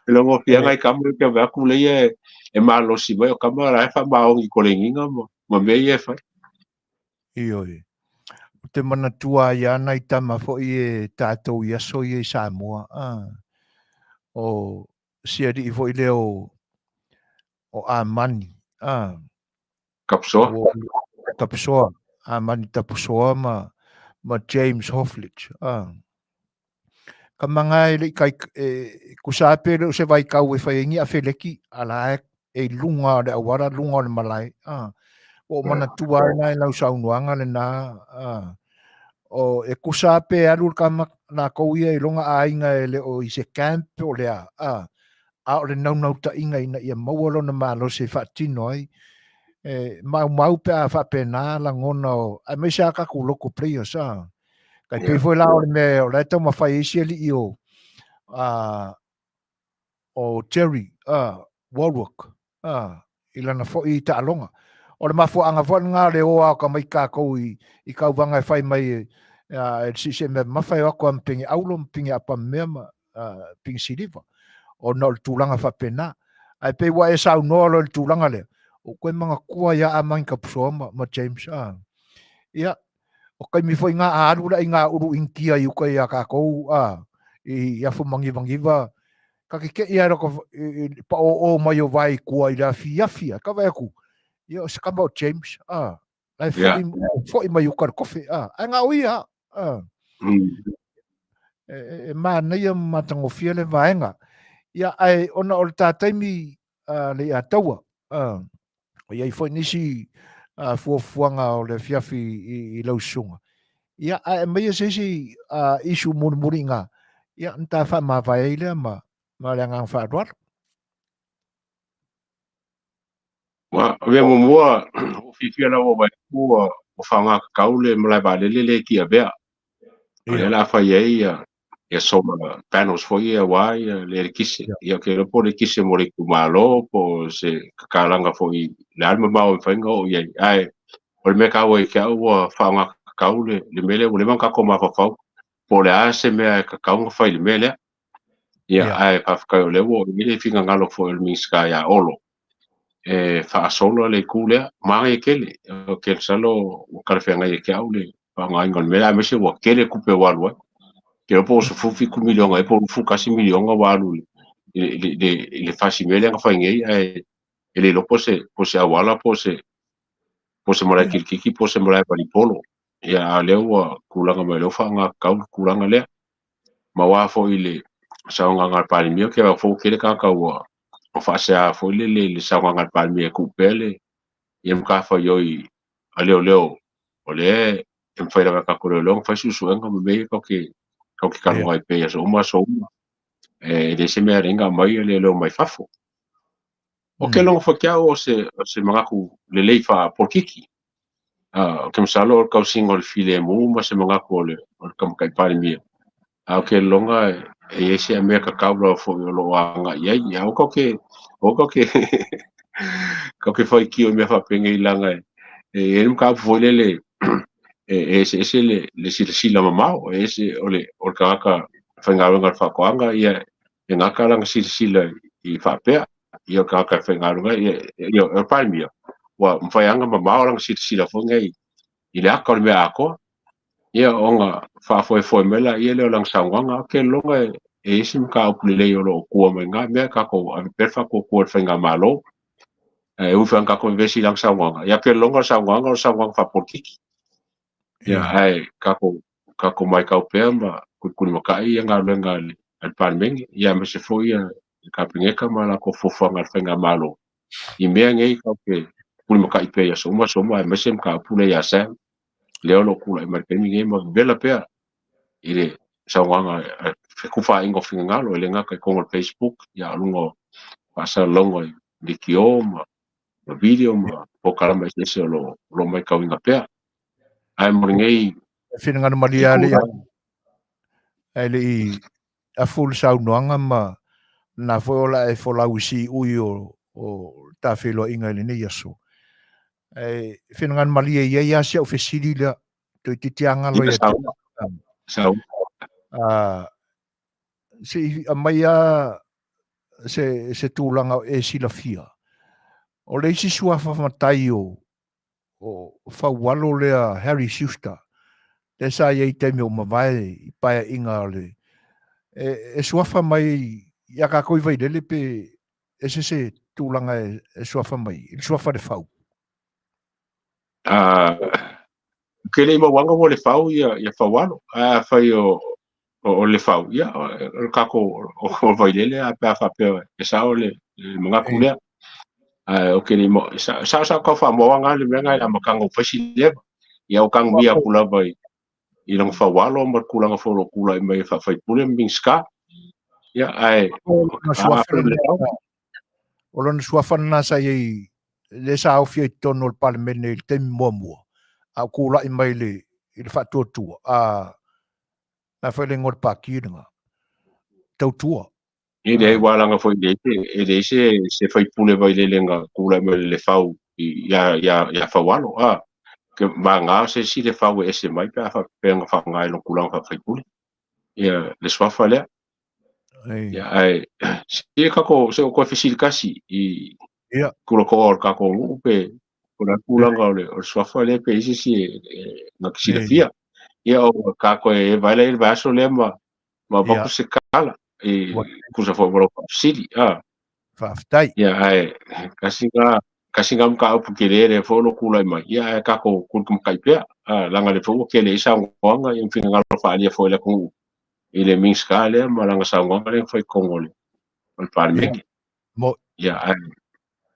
D: E logo fiaga i tama te vaai atu lea e, e malosi mai o tama la e faamaoni i koleniga ma, ma mea ia e fai.
A: Ioe. Ou te manatua ai lava nai tama foi e tatou i aso ia i Samoa. Ah. O si alii foi lea o, o Amani. Ah.
D: Tapusoa.
A: Tapusoa. Amani Tapusoa ma, ma James Hofflich. Ah. Ka manga e le i kai, e, kusa pe le o se vaikau e whai ni afeleki, ala e, e lunga o le awara, lunga o le malae. Ah. Ua ou manatua ai nai lau saunoaga lena, ah. O, e kusa pe alu le kama lakou ia i longa aiga e le o i se camp o le a, ah. A o le naunautaiga ina ia maua lona malosi e faatino ai, e maumau pe a faapena lagona o, aemaise lava tatou local players, a. Tai pei foi la o le mea o la e taumafai ai isi alii o, a, o Jerry, a, Wallwork, a, i lana foi taaloga. O le mafuaaga foi lena o le o lava o tamaiti tatou i, i tauvaga e fai mai e, E sise mea mamafa e o atu a ma pege aulo ma pege apamea ma pege siliva ona o le tulaga faapena. Ae pei ua e saunoa loa i le tulaga lea, ua ou toe manatua ia Amani Tapusoa ma, ma James. Ia, o taimi foi na a alu le aiga ulu Initia i uka ia tatou i afu manivaniva, ta te te'i lava i le paoo mai o vae i tua i le afiafi lava, ta vaai atu, ia o se tama o James, la e foi, foi mai uka i le kofe, ae na o ia lava. E manaia ma matagofie le vaega. Ia, ae ona o le ta taimi le ia taua, o i ai foi nisi fuafuaga o le afiafi i lau susuga. Ia, ae aumaia se isi issue mulimuli i ina, ia, ona ta faamavae ai lea ma le agaga faaaloalo.
D: Ua avea muamua, ua fiafia lava ua vaai atu ua faaaoga le malae vaalele lea i Tiavea. O lea o le a fai ai ia solar panels foi ia aua le eletise. Ia ou te iloa po o le eletise mo le itumalo po o se tatalaga foi, o le a le mamao e mafai ona oo i ai. Ae o le mea taua ia te au ua faaaoga tatau le mea lea ua leva ona tatou mafaufau po o le a se mea e tatau ona fai i le mea lea. Ia, ae faafetai o lea ua oo i ai le finagalo foi o le Minisita ia Olo e faasola le itu lea. Manaia tele, ou te masalo ua talafeagai ia te au le faaaogaina o le mea lea, aemaise ua tele tupe ua alu ai. Ou te iloa po o 17 miliona ea po o 21 miliona ua alu i le fasi mea lea na fai nei, ae e le iloa po o se auala po o se malae kilikiki po o se malae valipolo. Ia, a o lea ua tulaga mai o lea ua faaaoga tatau le tulaga lea. Ma aua foi le saunoaga a le Palemia, ou te vaai foi ua tele tagata ua faasea foi lele i le saunoaga a le Palemia e tuu pea le ia matafaioi a leoleo, o lea e mafai lava e tatou leoleo ona fai suesuega ma mea ia tatou te talanoa ai pea i aso uma aso uma. E le se mea e ala ai ona aumai leoleo mai fafo. O ke logo foi ke au o se manatu lelei faapolokiki. Ou te masalo o le tausiga o le filemu ma se manatu o le Tamatai Palemia. A o ke loga e i ai se mea tatau lava foi o lo o agai i ai. Ia aua tatou te, aua tatou te, tatou te faitio i mea faapenei leaga e i ai le mataupu foi lele e eseese le silasila mamao, e ese o le tagata faigaluega o le faatoaga, ia e gata lana silasila i faapea, ia o le tagata e faigaluega, ia o le Palemia, ua mafai lava ona mamao lana silasila foi nei i le aka o le mea atoa, ia ona faafoefoe mai laia lea o lana saunoaga. Ou te lagona e i ai se mataupu lelei o lo o tua mai na mea, tatou ave pea le faatuatua i le faigamalo. E ui foi ona tatou vevesi i lana saunoaga, ia ou te lagona o le saunoaga o le saunoaga faapolokiki. Ia, ae tatou matau pea ma kulikulimatai ia galuega a le Palemene, ia aemaise foi ia le Kapeneta ma latou fuafuaga a le faigamalo i mea nei tatou te kulimatai pea i aso uma aso uma, aemaise le mataupu lea ia Sam, lea o lo o tulai mai i le taimi nei ma vevela pea i le saunoaga fetufaaiga o finagalo, e le gata i totonu o le Facebook, ia a o luga o faasalalauga i leitio ma video ma polokalame eseese o lo o matauina pea. Ae mo lenei
A: finagalo malie lava le ae le i afu le saunoaga ma lena foi o le a e folau i siui o ta feiloaiga i lenei aso. Ae finagalo malie e i ai lava si au fesili lea, toeitiiti lava galo ia te au. Se i aumai lava se tulaga o e silafia. O le isi suafa matai o Faualo lea Harry Schuster, lea sa i ai i taimi ua mavae i paeaiga o le e suafa mai ia tatou i Vailele pe ese se tulaga e suafa mai i le suafa le Fau?
D: Ou te le i mauaga ua le Fau ia Faualo. Ae afai o le Fau, ia o le tatou o Vailele a pe a faapea e sao le manatu lea. Ae ou te le i sao sa tau faamauaga le mea lena i le amataga ua fai si leva. Ia ua tagamia atu lava i lona Faualo ma le tulaga foi o lo o tulai mai e faa-faipule ma Minisita. Ia ae
A: o lona suafa lena sa i ai lea sa aofia i totonu o le Palemene i le taimi muamua, a o tulai mai i le faatuatua, a na foi le igoa o le pati lena, Tautua.
D: E leai, ua alaga foi e leai se faipule Vailele na tulai mai i le Lefau ia Faualo. Ke vagā o se isi le fau e ese mai pe a faapea na faaaoga i lona tulaga faa-faipule ia le suafa lea. Ia, ae se tatou se o toe fesili tasi i tulaga o le tatou nuu pe o le a le tulaga o le suafa lea pe i ai se isi na te silafia. Ia o ta toe vaai la i ai i le vaiaso lea ma avatu se tala e tusa foi ma lau faafesili.
A: Faafetai.
D: Ia, ae tasi lena tasi lena mataupu tele lea foi o lo o tulai mai, ia ae tatou tulimatai pea, leaga o lea foi ua tele ai saunoaga ma finagalo faaalia foi i le atunuu i le Minisita lea ma lana saunoaga lea na fai i totonu o le Palemene. Ia, ae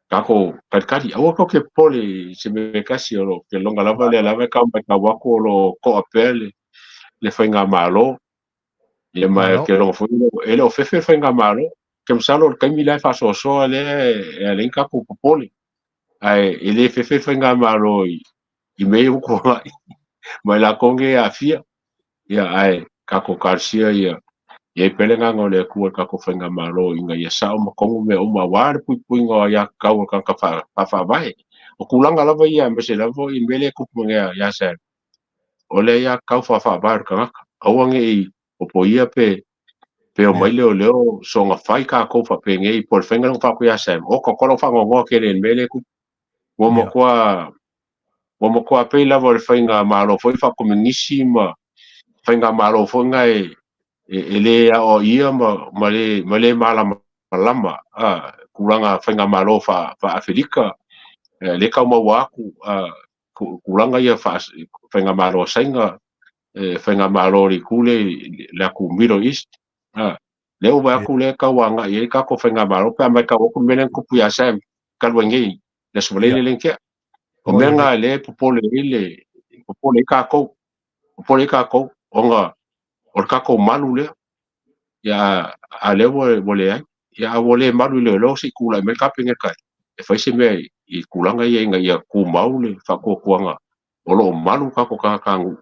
D: tatou talitali, aua tou te popole i se mea e tasi, o lo o lona lava lea lava e tau matau atu o lo o toa pea le faigamalo. Ia ma ou te lagona foi e le o fefe le faigamalo. Ou te masalo o le taimi la e faasoasoa lea e ala ai ona tatou popole. Ae e le fefe le faigamalo i mea ia ua tuanai ma i latou nei e aafia. Ia ae tatou talosia ia i ai pea le agaga o le Atua i le tatou faigamalo ina ia sao ma tonu mea uma aua le puipuiga o aiatatau a tagata faafaavae. O tulaga lava ia aemaise lava i le mea lea e tupu mai nei ia Sam, o le aiatatau faafaavae o le tagata. Aua ne i opoia pe pe omai leoleo soona fai tatou faapenei po o le faiga lea na fai atu ia Sam, oka oka lou faanoanoa tele i le mea lea e tupu. Ua matua ua matua pei lava o le faigamalo foi faakominisi ma faigamalo foi na e e le aoaia ma le malamalama tulaga faigamalo faa-Afelika, lea e tau maua atu tulaga ia faigamalo a Saina, faigamalo a le itu lea i le atu Middle East. Lea ua vaai atu lea e tau agai i ai tatou faigamalo pe a matau atu le mea lea na tupu ia Sam talu ai nei le Aso Faraile lea na tea. O mea na lea e popole ai le popole ai tatou, popole ai tatou ona o le tatou malu lea. Ia a lea ua leai. Ia a ua le malu i leoleo se i tulai mai le Kapeneta e fai se mea i tulaga ia ina ia tumau le faatuatuaga o lo o malu tatou tagatanuu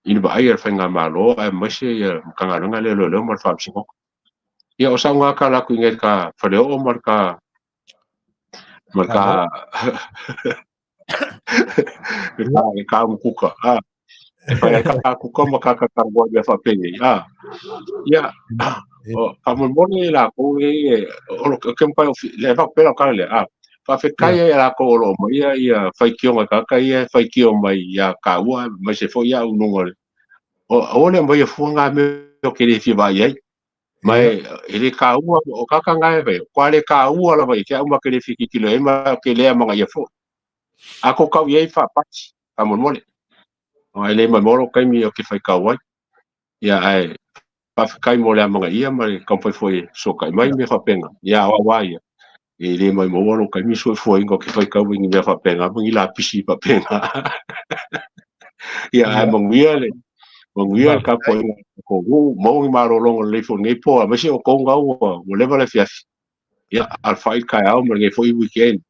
D: i le vaai a le faigamalo aemaise ia Matagaluega lea o Leoleo ma le Faamasinoga. Ia o sau lena tala atu i inei i le ta Faleoo ma le ta ma le ta le ta umukuka a e fai ai ka kuka ma ka kakanoa i mea faapenei a ia o faamolemole lakou nei e o lo ke mapai o le faapea lau tala lea a faafetai ai ia lakou o lo o aumaia ia faitioga i tagata ia e faitio mai ia taua aemaise foi au i luga o le aua le aumaia fua na mea ou te le fia vaai ai ma e le taua o tagata na e fai kua le taua lava ia te au ma te le fia tilotilo i ai ma ou te le amanaia foi a tou tau i ai faapati faamolemole e le maimoa lou taimi ou te faitau ai ia ae faafetai mo le amanaia ma le taumafai foi e fesootai mai mea faapena ia o au lava ia e le maimoa lou taimi soifuaina ou te faitau i ni mea faapena ma ni lapisi faapena ia ae manuia le manuia le tapuaiga o nuu maua ni malologa lelei foi i lenei po aemaise o outou na ua leva le afiafi ia alafai le taeao ma lenei foi weekend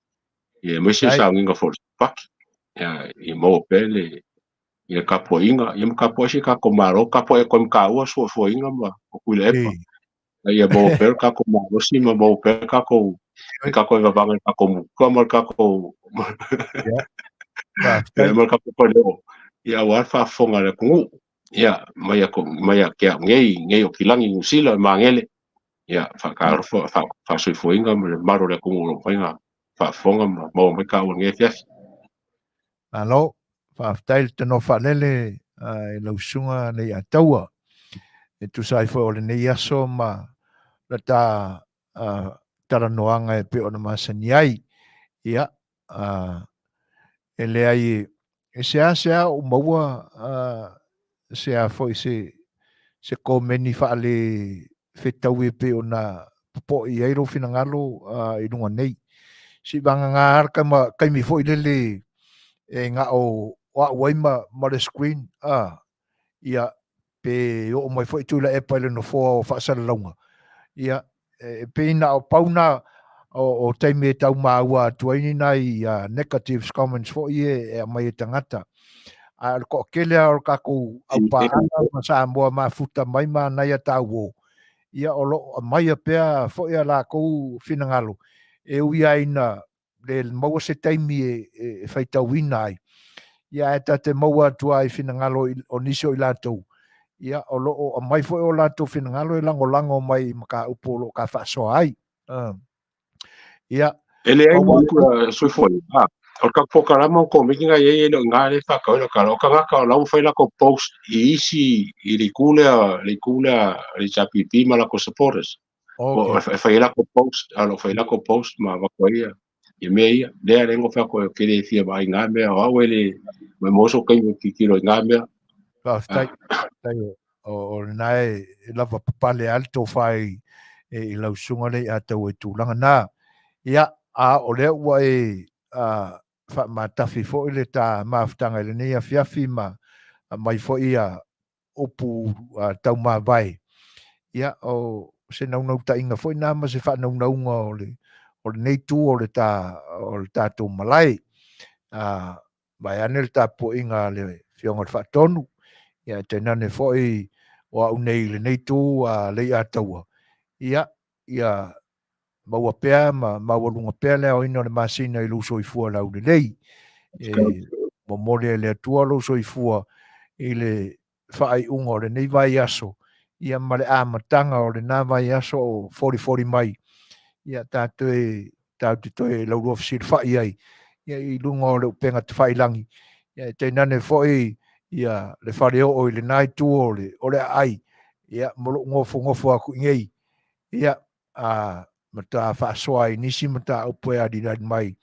D: ia aemaise le sauniga foi o le paki ia ia maua pea le ia tapuaiga ia ma tapuai si tatou Malo tapuai atu ai ma taua soifuaina ma Tuilaepa a ia maua pea le tatou malosi ma maua pea le tatou le tatou vavaga i le tatou muka ma le tatou ma le tatou faleo ia aua le faafofoga a le atunuu ia mai ia mai ia te au nei nei o Kilagi Niu Sila Magele ia faatalofa faasoifuaina ma le mamalu o le atunuu o lo o mafai ona faafofoga ma maua mai taua i lenei afiafi.
A: Malo, faafetai le tanoa faalele i lau susuga Leiataua e tusa ai foi o lenei aso ma la ta talanoaga e pei ona masani ai. Ia, e leai e seasea ou maua se a foi se komeni faale fetaui e pei ona popoe i ai lou finagalo i luga nei. Se i vagana lava le taima, taimi foi lele e na o au ai ma, ma le screen, a, ia, pe oo mai foi Tuilaepa i le nofoa o faasalalauga, ia, e pei na o pau na o taimi e tau maua atu ai ni nai negatives comments foi e aumai e tagata. Ae o le toatele lava o le tatou aupaaga ma Samoa mafuta mai ma nai a tauo, ia o lo o aumaia pea foi a latou finagalo e ui lava ina le maua se taimi e faitauina ai. Ia ae ta te maua atu lava i finagalo o nisi o i latou, ia o lo o aumai foi o latou finagalo e lagolago mai i mataupu o lo o ta faasoa ai. Ia,
D: E leai ma soifua a o le tatou polokalama o komiti na i ai e le o i ina lea e faatau ai lau tala. O tagata o la ua fai latou post i isi i le itu lea le itu lea a le HRPP ma latou supporters. Okay. E fai ai latou post, a o lo o fai latou post ma avatu ai ia mea ia. Lea lea na fai atu ai ou te le fia vaai i na mea, o au e le maumau sou taimi ou tilotilo i na mea.
A: Faafetai. Faafetai. O lena e lava papale lava le tofa i lau susuga lea ia tau e tulaga na. Ia, a o lea ua e faamatafi foi le ta mafutaga i lenei afiafi ma aumai foi ia upu taumavae. Ia, o se naunautaiga foi na ma se faanaunauga o le o lenei itu o le ta o le tatou malae. A vaeane le tapuaiga a le Afioga i le Faatonu, ia tainane foi o au nei i lenei itu a Leiataua, ia, ia maua pea ma maualuga pea le aoina o le masina i lou soifua laulelei. E momoli e le Atua lou soifua i le faaiuga o lenei vaiaso, ia ma le amataga o lena vaiaso o folifoli mai, ia tatou tatou te toe laulua fesilafai ai ia i luga o le upega tafailagi, ia e tainane foi ia le faleoo i lena itu o le o le aai, ia ma lou nofonofo atu i nei, ia a ma ta faasoa ai nisi mataupu e alilali mai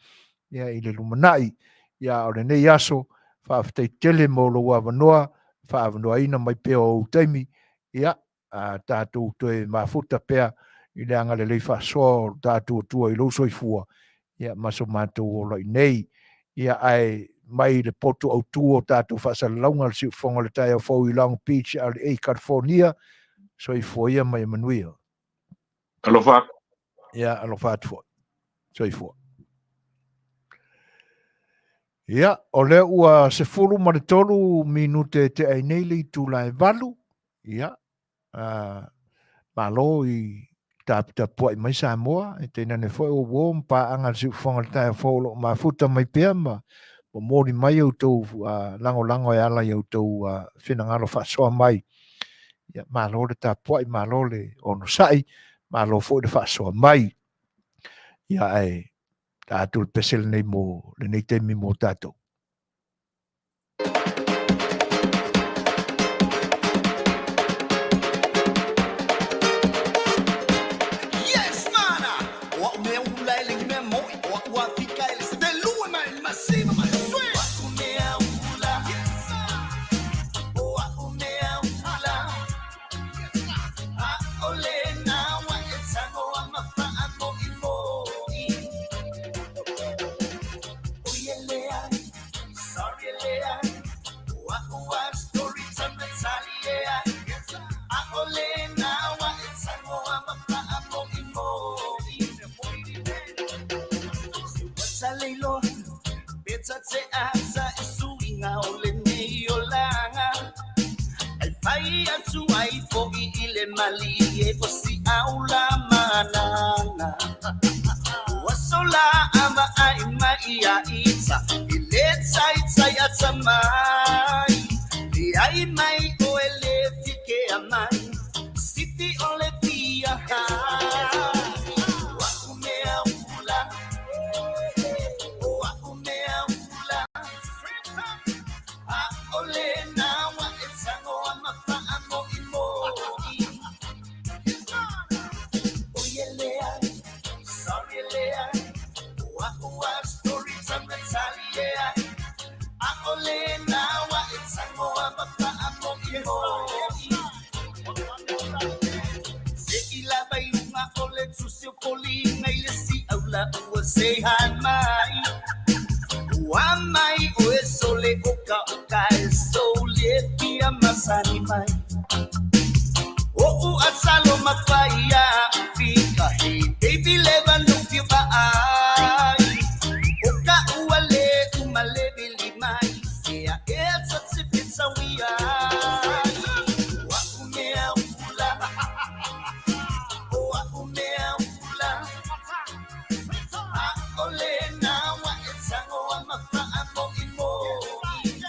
A: ia i le lumanai. Ia o lenei aso, faafetai tele mo lou avanoa, faaavanoaina mai pea o ou taimi, ia a tatou toe mafuta pea i le agalelei faasoa o lo tatou Atua i lou soifua, ia ma so matou ola i nei. Ia ae mai le potu autu o tatou faasalalauga le siufofoga o le taeao fou i Long Beach, LA, California, soifua ia ma ia manuia.
D: Alofa atu.
A: Ia, alofa atu foi. Soifua. Ia, o lea ua 13 minute e tea ai nei le itula e 8. Ia, malo i taputapuai mai Samoa, e tainane foi o uo ma paaga a le siufofoga o le taeao fou o lo o mafuta mai pea ma momoli mai outou lagolago e ala i outou finagalo faasoa mai. Ia, malo le tapuai, malo le onosai, malo foi le faasoa mai. Ia, ae ta atu le pese lenei mo lenei taimi mo tatou.
B: Yes, mana! O au mea ula e le mea moi, o au afika e le se velue mai masiva mai sui. O au mea ula. Yes, o au mea ula. A ole na wa e tango a mawhaa mo i mo i. Ua sola a vaai mai ia ita i le taitai ata mai. Leai mai oe le fikea mai, siti o le fia hai. O a'u mea ula, o a'u mea ula, a'ole na wa e tago a mapa'a mo'i mo'i. Mai. O'u atsalo mafaia fika hey baby leva no fia ai O ka ua le umalebili mai Sea e tatsi pizza wia O a'u mea ula O a'u mea ula A'ole na wa e tango a mafa'a mo'i mo'i.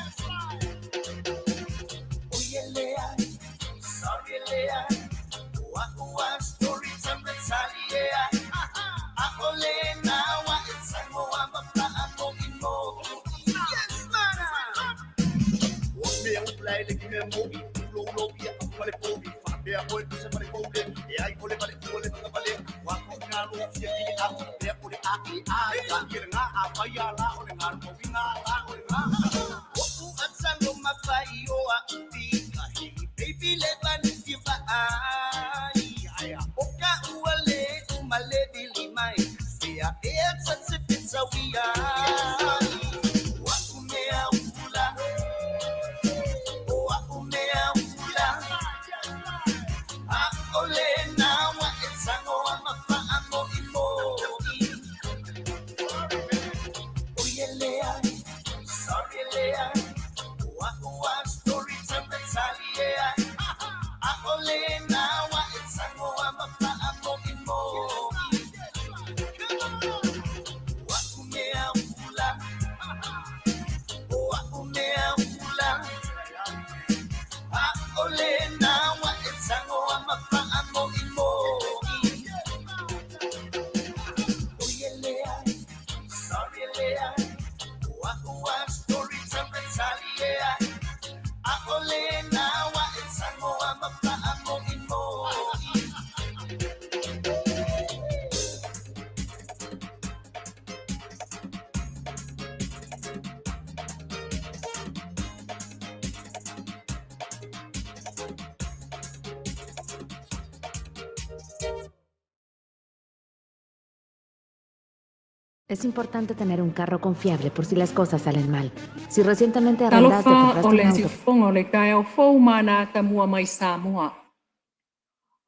E: Es importante tener un carro confiable por si las cosas salen mal. Si recientemente arrendaste o
F: Talofa
E: compraste
F: o
E: un
F: le
E: auto
F: siufofoga o le taeao fou ma na tamua mai Samoa.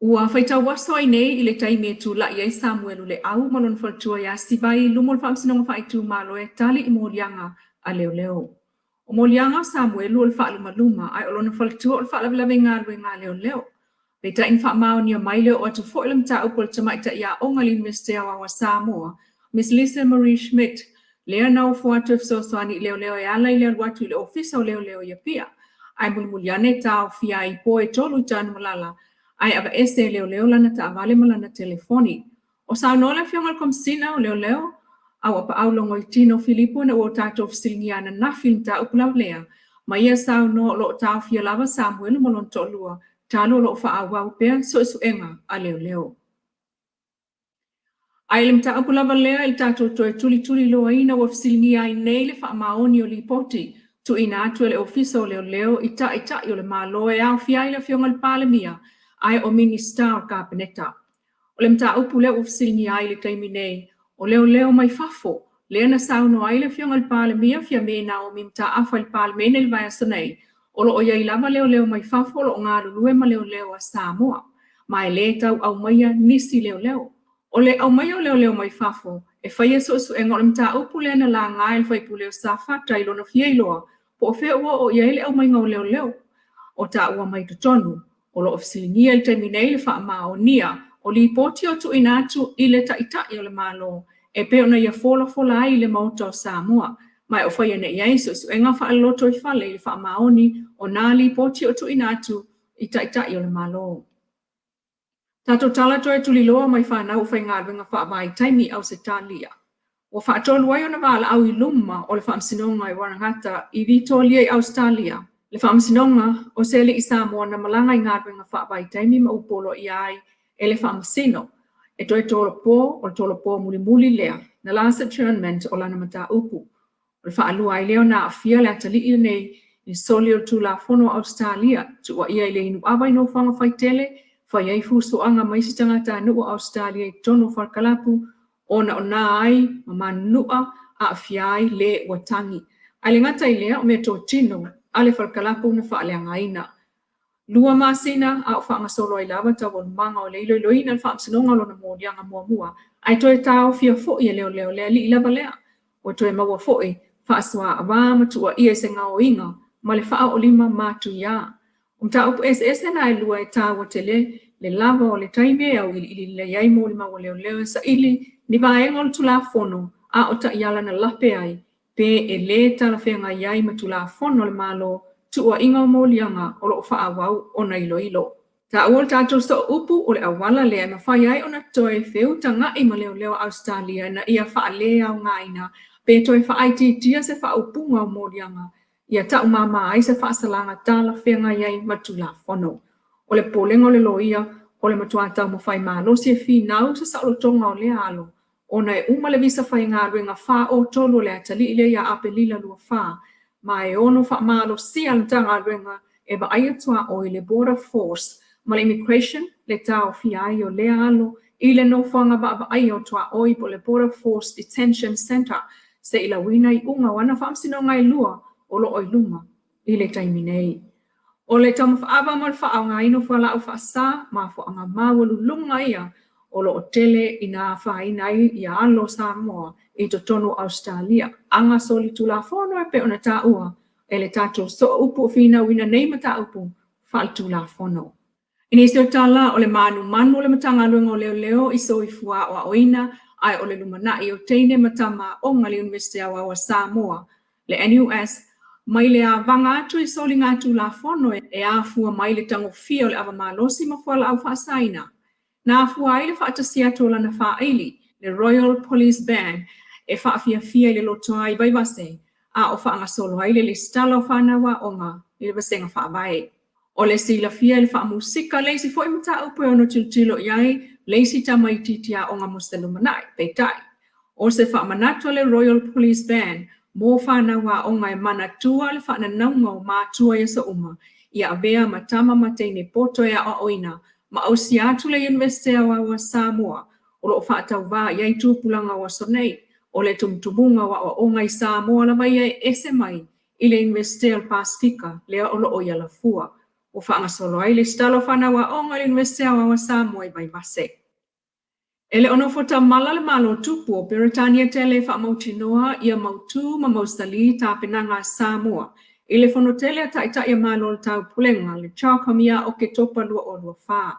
F: Ua faitau aso ai nei i le taimi e tula'i ai Samuelu Leau ma lona faletua iā Sivai i luma o le Faamasinoga Faaitumalo e tali i moliaga a leoleo. O moliaga o Samuelu o le faalumaluma ae o lona faletua o le faalavelave i galuega a leoleo. Peitai na faamaonia mai le oo atu foi o le mataupu a le tamaitai aoga i le Iunivesite Aoao a Samoa, Miss Lisa Marie Schmidt, lea na ofo atu e fesoasoani i leoleo e ala i le alu atu i le Ofisa o Leoleo i Apia, ae mulimuli ane taofia ai i po e tolu i Tanumalala ae aveese e leoleo lana taavale ma lana telefoni. O saunoa le Afioga i le Komesina o Leoleo, Auapaau Logoitino Filipo ina ua o tatou fesiligia ananafi i le mataupu lava lea, ma ia saunoa o lo o taofia lava Samuelu ma lona toalua talu o lo o faaauau pea suesuega a leoleo. Ae i le mataupu lava lea i le tatou toe tulituliloaina ua fesiligia ai nei le faamaoni o lipoti tuuina atu e le Ofisa o Leoleo i Taitai o le Malo e aofia ai le Afioga i le Palemia ae o Minisita o le Kapeneta. O le mataupu lea ua fesiligia ai i le taimi nei, o leoleo mai fafo, lea na saunoa ai le Afioga i le Palemia Fiame Naomi Mataafa i le Palemene i le vaiaso nei, o lo o i ai lava leoleo mai fafo o lo o galulue ma leoleo a Samoa, ma e le tau aumaia nisi leoleo. O le aumaia o leoleo mai fafo e faia suesuega o le mataupu lea na laga e le faipule o Safata i lona fia iloa po o fea ua oo i ai le aumaiga o leoleo o taua mai totonu. O lo o fesiligia i le taimi nei le faamaonia o lipoti o tuuina atu i le Taitai o le Malo e pei ona ia folafola ai i le Maota o Samoa, ma e o fai ane i ai suesuega faalelotoifale i le faamaoni o nā lipoti o tuuina atu i Taitai o le Malo. Tatou tala toe tuliloa mai fanau o faigaluega faavaitaimi i Ausetalia. Ua faatolu ai ona valaau i luma o le Faamasinoga i Wangata i Vitolia i Ausetalia, le Faamasinoga o se alii Samoa na malaga i galuega faavaitaimi ma ua poloaia ai e le Faamasino e toe tolopo, o le tolopo mulimuli lea na last adjournment o lana mataupu. O le faalua ai lea ona aafia le atalii lenei i soli o le Tulafono a Ausetalia, tuuaia i le inu ava i nofoaga faitele, fai ai fusoaga ma isi tagatanuu o Ausetalia i totonu o falekalapu, ona o na ai ma manunua aafia ai le ua tagi. Ae le gata i lea, o meatotino a le falekalapu na faaleagaina. Lua masina a o faagasolo ai lava taualumaga o le iloiloina le Faamasinoga o lona moliaga muamua, ae toe taofia foi e leoleo le alii lava lea. Ua toe maua foi faasoa-ava ma tuuaia i se gaoiga ma le faaoolima matuia. O mataupu eseese na e lua e taua tele le lava o le taimi e auiliili lelei ai molimau a leoleo e saili ni vaega o le Tulafono a o taiala na lape ai pe e lē talafeagai ai ma Tulafono a le Malo tuuaiga o moliaga o lo o faaauau ona iloilo. Taua le tatou sooupu o le auala lea e mafai ai ona toe feutaga'i ma leoleo a Ausetalia ina ia faaleaogaina pe toe faaitiitia se faaupuga o moliaga ia taumāmā ai se faasalaga talafeagai ai ma Tulafono. O le popolega o le loia, o le matuā taumafai malosi e finau se saolotoga o lea alo ona e uma le visa faigaluega 4O3 o le atalii lea ia Apelila 24, ma e ono faamalosia le Matagaluega e Vaaia Tuaoi, le Border Force ma le Immigration le taofia ai o lea alo i le nofoaga vaavaaia o tuaoi po o le Border Force Detention Centre se i lauina iuga o ana faamasinoga e lua o lo o i luma i le taimi nei. O le taumafaava ma le faaaogaina o fualaau faasa, mafuaaga maualuluga ia o lo o tele ina afaina ai ia alo o Samoa i totonu o Ausetalia, aga solitulafono e pei ona taua e le tatou sooupu o finauina nei mataupu faaletulafono. I nisi o tala, o le manumanu o le Matagaluega o Leoleo i soifua aoaoina ae o le lumanai o teine ma tama aoga i le Iunivesite Aoao a Samoa, le NUS, mai le avaga atu i soligatulafono e afua mai le tagofia o le ava malosi ma fualaau faasaina. Na afua ai le faatasi atu o lana faaili, le Royal Police Band, e faafiafia i le lotoa i Vaivase, a o faagasolo ai le lesitala o fanau aoga i le vasega faavae. O le silafia i le faamusika le isi foi mataupu e ono tilotilo i ai le isi tamaitiiti aoga mo se lumanai. Peitai, o se faamanatu a le Royal Police Band mo fanau aoga e manatua le faananauga o matua i aso uma, ia avea ma tama ma teine poto e aoaoina ma ausia atu le Iunivesite Aoao a Samoa o lo o faatauvā i ai tupulaga o aso nei. O le tumutumuga o aoaoga i Samoa lava ia e ese mai i le Iunivesite o le Pasefika lea o lo o i Alafua, ua faagasolo ai le lesitala o fanau aoga i le Iunivesite Aoao a Samoa i Vaivase. E le o nofo tamala le Malo Tupu o Peretania Tele e faamautinoa ia mautu ma mausali tapenaga a Samoa i le Fono Tele a Taitai a Malo o le Taupulega, le CHOGM ia Oketopa 2024.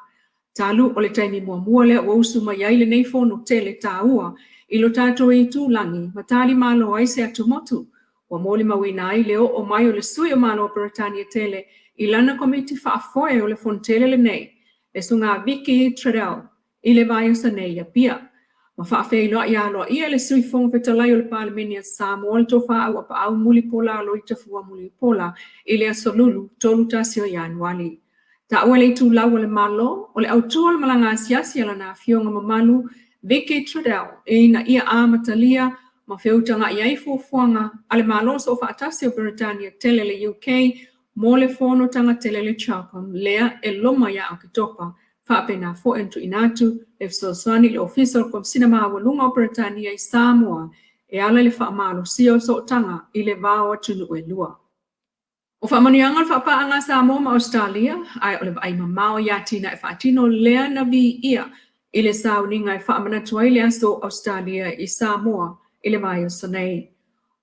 F: Talu o le taimi muamua lea ua usu mai ai lenei fono tele taua i lo tatou itulagi ma talimalo ai se atumotu, ua molimauina ai le oo mai o le sui o Malo o Peretania Tele i lana komiti faafoe o le fono tele lenei, le Susuga Vicki Treadell, i le vaiaso nei i Apia. Ma faafeiloai aloaia e le Sui Fofoga Fetalai o le Palemene a Samoa le Tofa Auapaau Mulipola Aloita Fua Mulipola i le Aso Lulu 31 o Ianuali. Taua le itulau o le Malo, o le autu o le malaga asiasi a Lana Afioga Mamalu Vicki Treadell ina ia amatalia ma feutaga'i ai fuafuaga a le Malo Soofaatasi o Peretania Tele le UK mo le fonotaga tele le CHOGM lea e loma ia Oketopa. Faapena foi ona tuuina atu le fesoasoani i le Ofisa o le Komesina Maualuga o Peretania i Samoa e ala i le faamalosia o sootaga i le va o atunuu e lua. O faamanuiaga o le faapaaga a Samoa ma Ausetalia, ae o le vaai mamao i atinae faatino lea na viia i le sauniga e faamanatu ai le aso o Ausetalia i Samoa i le vaiaso nei.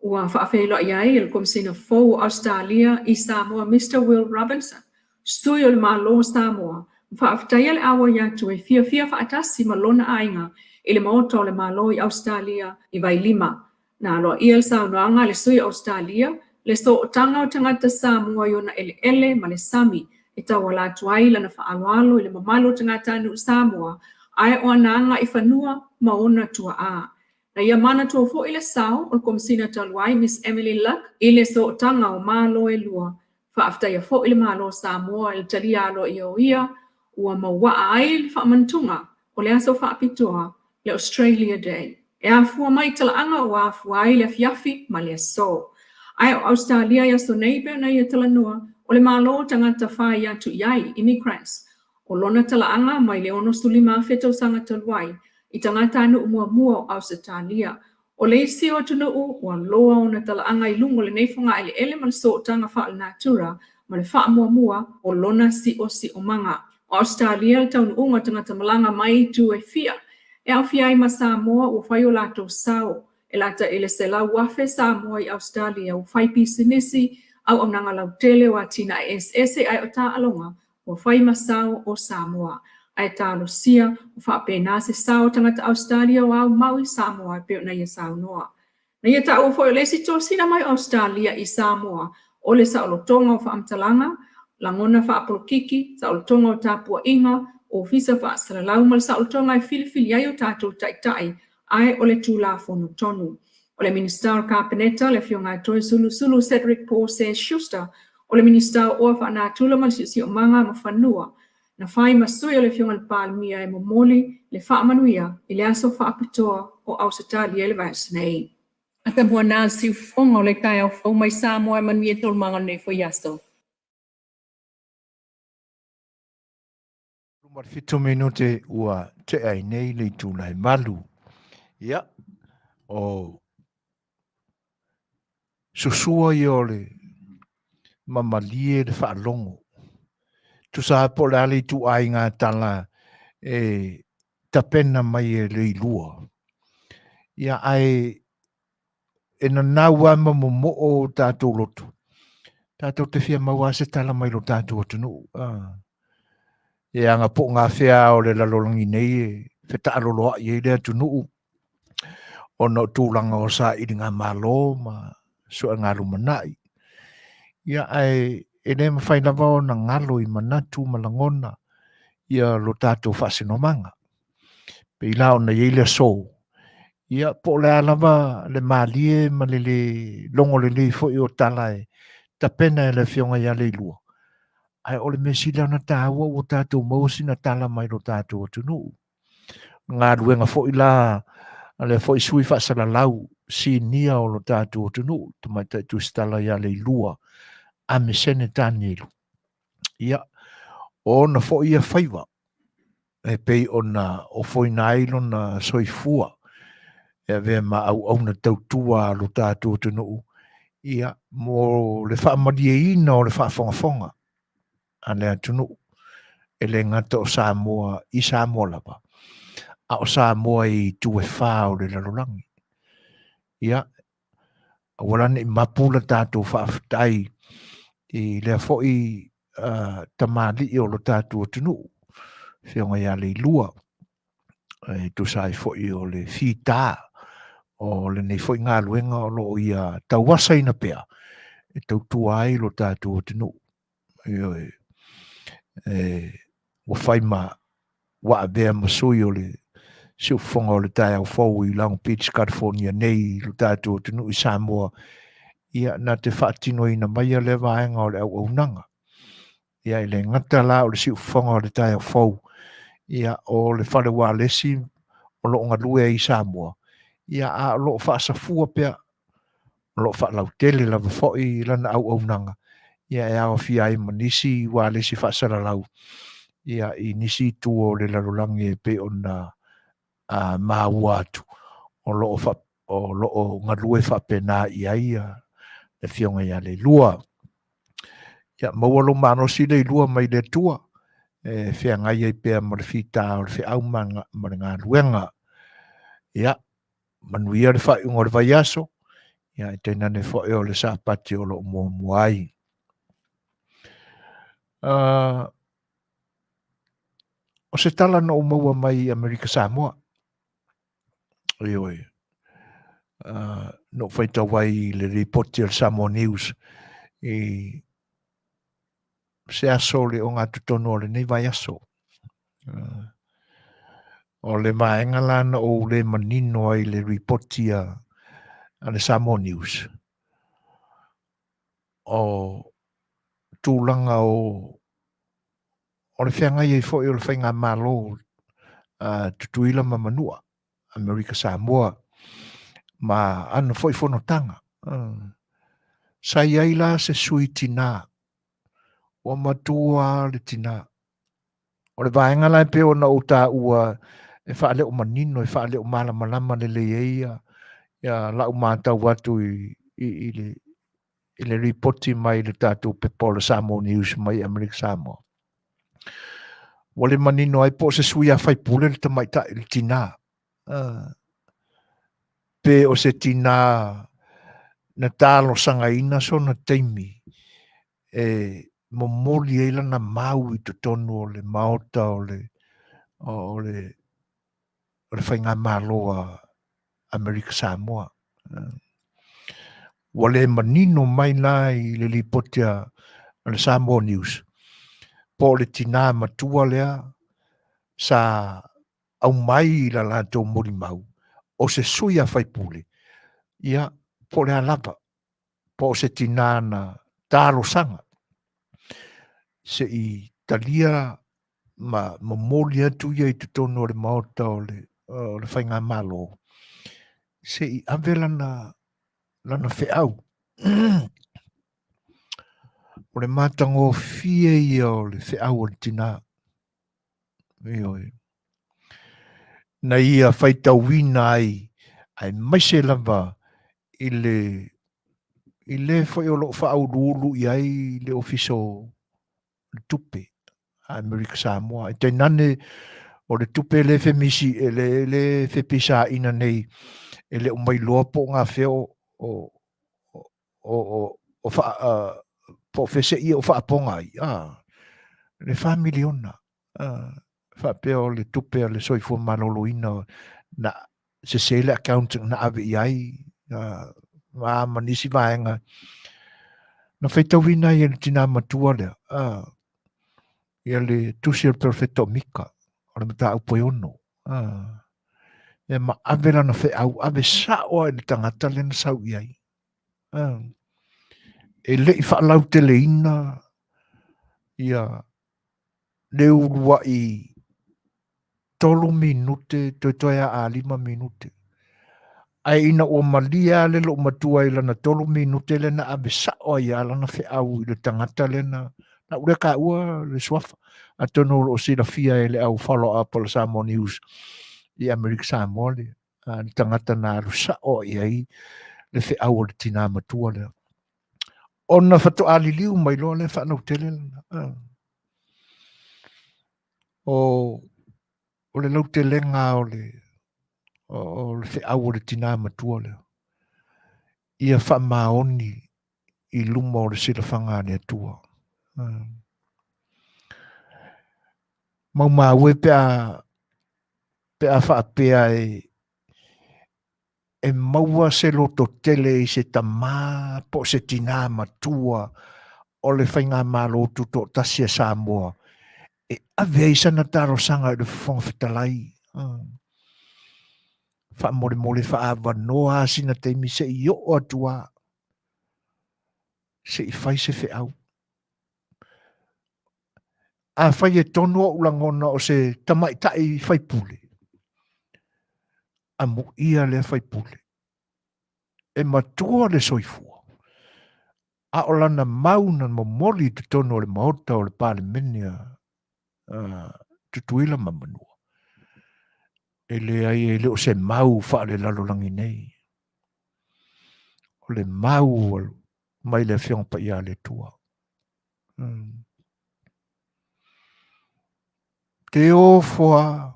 F: Ua faafeiloai ai e le Komesina fou o Ausetalia i Samoa Mister Will Robinson, sui o le Malo o Samoa, ma faafetaia le auai atu e fiafia faatasi ma lona aiga i le Maota o le Malo i Ausetalia i Vailima. Na aloaia le saunoaga a le sui o Ausetalia, le sootaga o tagata Samoa i ona eleele ma le sami e tauala atu ai lana faaaloalo i le mamalu o tagatanuu Samoa ae o ana aga i fanua ma ona tuaa. Na ia manatua foi le sao o le Komesina talu ai Miss Emily Luck i le sootaga o Malo e lua. Faafetaia foi le Malo o Samoa i le talia aloaia o ia ua mauaa ai le faamanatuga o le aso faapitoa, le Australia Day, e afua mai i talaaga ua afua ai le afiafi ma le aso. Ae o Ausetalia i aso nei pei ona ia talanoa, o le Malo o tagata fai atu i ai, immigrants, o lona talaaga mai le 65,000 tausaga talu ai, i tagatanuu muamua o Ausetalia. O le isi o atunuu ua loa ona talaaga i luga o lenei fogaeleele ma le sootaga faalenatura ma le faamuamua o lona si'osi'omaga. O Ausetalia le taunuuga o tagata malaga mai itu e fia, e aofia ai ma Samoa ua fai o latou sao e lata i le 100,000 Samoa i Ausetalia ua fai pisinisi, auaunaga lautele o atinae eseese ae o taaloga ua fai ma sao o Samoa, ae talosia ua faapena se sao o tagata Ausetalia o aumau i Samoa e pei ona ia saunoa. Na ia taua foi o le isi tosina mai o Ausetalia i Samoa o le saolotoga o faamatalaga, lagona faapolokiki, saolotoga o tapuaiga, ofisa faasalalau ma le saolotoga e filifili ai o tatou taitai ae o le Tulafono tonu. O le Minisita o le Kapeneta, le Afioga ia Toesulusulu Cedric Paul Schuster, o le Minisita o Oa Faanatura ma le Siosiomaga ma Fanua. Na fai ma sui o le Afioga i le Palemia e momoli le faamanuia i le aso faapitoa o Ausetalia i le vaiaso nei. Atamua na le siufofoga o le taeao fou mai Samoa e manuia taualumaga o lenei foi aso.
A: 27 minute ua tea ai nei le itula e 8. Ia, o susua ia o le mamalie le faalogo. Tusa po o le a le ituaiga tala e tapena mai e Leilua. Ia ae e nanau lava ma momoo o tatou loto. Tatou te fia maua se tala mai lo tatou atunuu. Ah. E aga po o gafea o le lalolagi nei e fetaaloloai ai le atunuu ona o tulaga o sailigamalo ma suega lumanai. Ia ae e le mafai lava ona galo i manatu ma lagona ia lo tatou faasinomaga. Pei la ona i ai le aso, ia po o le a lava le malie ma le lē logo lelei foi o tala e tapena e le Afioga ia Leilua, ae o le mea sili ona taua ua tatou maua sina tala mai lo tatou atunuu. Galuega foi la a lea foi sui faasalalau sinia o lo tatou atunuu, Tamaitai Tusitala ia Leilua Amesene Tanielu. Ia, o ona foi ia faiva e pei ona ofoina ai lona soifua e avea ma auauna tautua a lo tatou atunuu, ia, mo le faamalieina o le faafogafoga a le atunuu, e le gata o Samoa i Samoa lava, a o Samoa i itu e fā o le lalolagi. Ia, aua la ne i mapu la tatou faafetai i lea foi tamalii o lo tatou atunuu, Afioga ia Leilua, e tusa ai foi o le fita o lenei foi galuega o lo o ia tauasaina pea e tautua ai lo tatou atunuu. Ioe, e, ua fai ma ua avea ma sui o le siufofoga o le taeao fou i Long Beach, California nei i lo tatou atunuu i Samoa, ia na te faatinoina mai lea vaega o le auaunaga. Ia e le gata la o le siufofoga o le taeao fou, ia o le fale ualesi o lo o galue ai i Samoa, ia a o lo o faasafua pea o lo o faalautele lava foi lana auaunaga ia e aofia ai ma nisi ualesi faasalalau ia i nisi itu o le lalolagi e pei ona maua atu o lo o o lo o galue faapena i ai le Afioga ia Leilua. Ia maua lou malosi Leilua mai le Atua e feagai ai pea ma le fita o le feau ma le galuega. Ia, manuia le faaiuga o le vaiaso, ia e tainane foi o le Sapati o lo o muamua ai. O se tala na ou maua mai Amerika Samoa, ioe, na ou faitau ai i le lipoti a le Samoa News i se aso o le ogatotonu o lenei vaiaso. O le vaega la na ou le manino ai i le lipoti a le Samoa News, o tulaga o le feagai ai foi o le faigamalo a Tutuila ma Manua, Amerika Samoa, ma ana foi fonotaga. Sa i ai la se sui tinā, ua matua le tinā. O le vaega la e pei ona ou taua e faaleo manino, e faaleo malamalama lelei ai ia lau matau atu i le lipoti mai le tatou pepa o le Samoa News mai Amerika Samoa. Ua le manino ai po o se sui a faipule le tamaitai, le tinā. Pe o se tinā na talosagaina sona taimi e momoli ai lana mau i totonu o le maota o le o le o le faigamalo a Amerika Samoa. Ua le manino mai la i le lipoti a le Samoa News po o le tinā matua lea sa aumai i la latou molimau o se sui a faipule, ia po o le a lava, po o se tinā na talosaga se i talia ma momoli atu ia i totonu o le maota o le, o le faigamalo, se i ave lana, lana feau. O le matagofie ia o le feau o le tinā. Ioe. Na ia faitauina ai, aemaise lava i le i le foi o lo o faauluulu i ai le Ofisa o le Tupe a Amerika Samoa. E tainane o le tupe le femisi e le le fepisaina nei e le o mailoa po o gafea o o o o, o fa, uh, po o feseia o faapoga ai, ah, le fa miliona, ah, faapea o le tupe a le soifua maloloina na sese le accountant na ave i ai, ah, ma ma nisi vaega na faitauina ai e le tinā matua lea, ah, ia le tusi o le perofeta o Mika, o le mataupu e ono, ah, ia ma ave lana feau, ave sao lava i le tagata lea na sau i ai. Ah, e le i faalauteleina ia le uluai tolu minute toetoe a 5 minute. Ae ina ua malie lava le loomatua i lana tolu minute lea na ave sao ai lava lana feau i le tagata lea na na ou lea taua le suafa. Atonu o lo o silafia e le au follow up o le Samoa News i Amerika Samoa le, le tagata na alu sao i ai le feau o le tinā matua lea. Ona faatoa liliu mai loa lea faalautele lana. O, o le lautelega o le, o le feau o le tinā matua lea. Ia faamaoni i luma o le silafaga a le Atua. Maumau e pe a, pe a faapea e, e maua se loto tele i se tamā po o se tinā matua o le Faigamalo Tutoatasi a Samoa e ave ai sana talosaga i le Fofoga Fetalai. Faamolemole faaavanoa lava sina taimi se i oo atu lava, se i fai se feau. Afai e tonu ou lagona o se tamaitai faipule, amuia lea faipule. E matua le soifua, a o lana mau na momoli i totonu o le Maota o le Palemene a Tutuila ma Manua. E leai, e le o se mau faalelalolagi nei. O le mau mai le Afioga Paia a le Atua. Te ofoa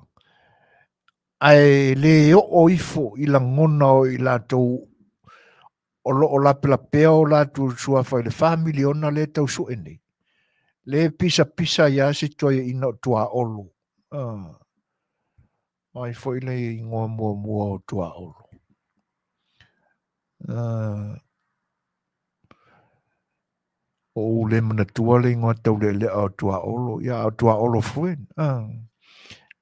A: ae le oo ifo i lagona o i latou o lo o lapelapea o latou suafa i le fa miliona lea e tau sue nei. Le pisapisa ai lava si toeaina o Tuaolo. Ah. Ai foi le ingoa muamua o Tuaolo. Ah. O ou le manatua le ingoa taulealea o Tuaolo, ia o Tuaolo foi. Ah.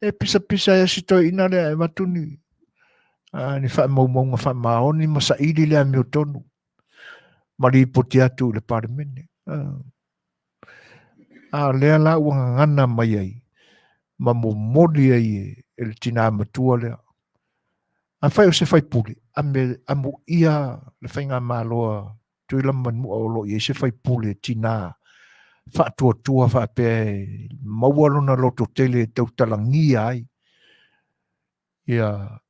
A: E pisapisa ai si toeaina lea e avatu ni, ah, ni faamaumauga faamaoni ma saili le amiotonu ma lipoti atu i le Palemene. Ah. A o lea la ua gagana mai ai ma momoli ai e le tinā matua lea. Afai o se faipule, ame, amuia le faigamalo a Tutuila ma Manua o lo o i ai se faipule tinā faatuatua faapea e maua lona lototele e tautalagia ai ia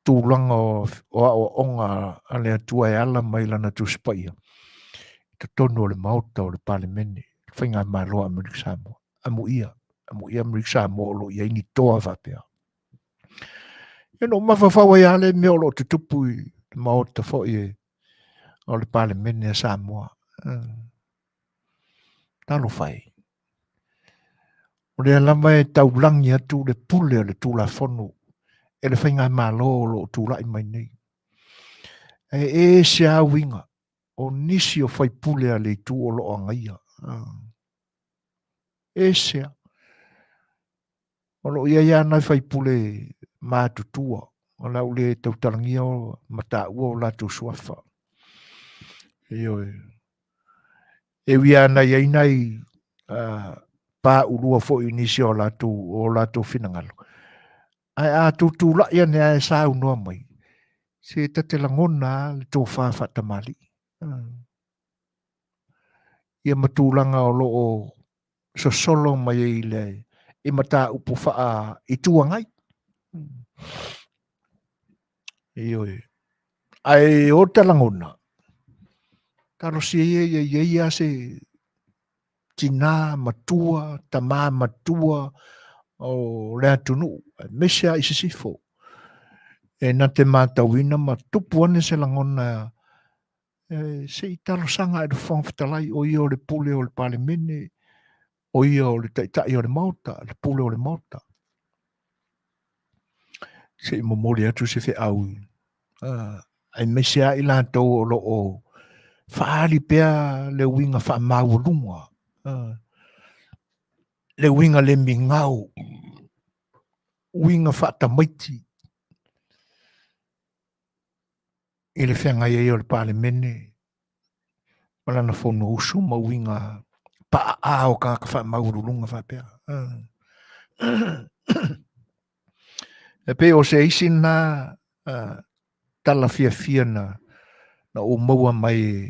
A: tulaga o aoaoga a le Atua e ala mai lana Tusi Paia i totonu o le Maota o le Palemene, le Faigamalo a Amerika Samoa. Amuia, amuia Amerika Samoa o lo o i ai ni toa faapea. Ia na ou mafaufau ai lava le mea o lo o tutupu i le Maota foi e o le Palemene a Samoa. Talofa e. O lea lava e taulagi atu le pule o le Tulafono e le Faigamalo o lo o tulai mai nei. E ese lava uiga o nisi o faipule a le itu o lo o agaia. Ese lava. O lo o i ai lava nai faipule matutua o le a ou le tautalagia ma taua o latou suafa. Ioe. E ui lava na i ai nai paulua foi i nisi o latou, o latou finagalo. Ae a tutulai ane ae saunoa mai, se ta te lagona a le tofa faatamalii. Ia ma tulaga o lo o sosolo mai ai le i mataupu faa Itu Agai. Ioe. Ae o ta lagona, talosia ia ia i ai lava se tinā matua, tamā matua o le atunuu, aemaise lava i sisifo, e na te matauina ma tupu ane se lagona e se i talosaga i le Fofoga Fetalai, o ia o le pule o le Palemene, o ia o le Taitai o le Maota, le pule o le Maota. Se i momoli atu se feau aemaise lava i latou o lo o faaali pea le uiga faamaualuga, le uiga le migao, uiga faatamaiti i le feagai ai o le Palemene ma lana Fonousu ma uiga paaa o tagata faamaualuluga faapea. E pei o se isi na tala fiafia na ou maua mai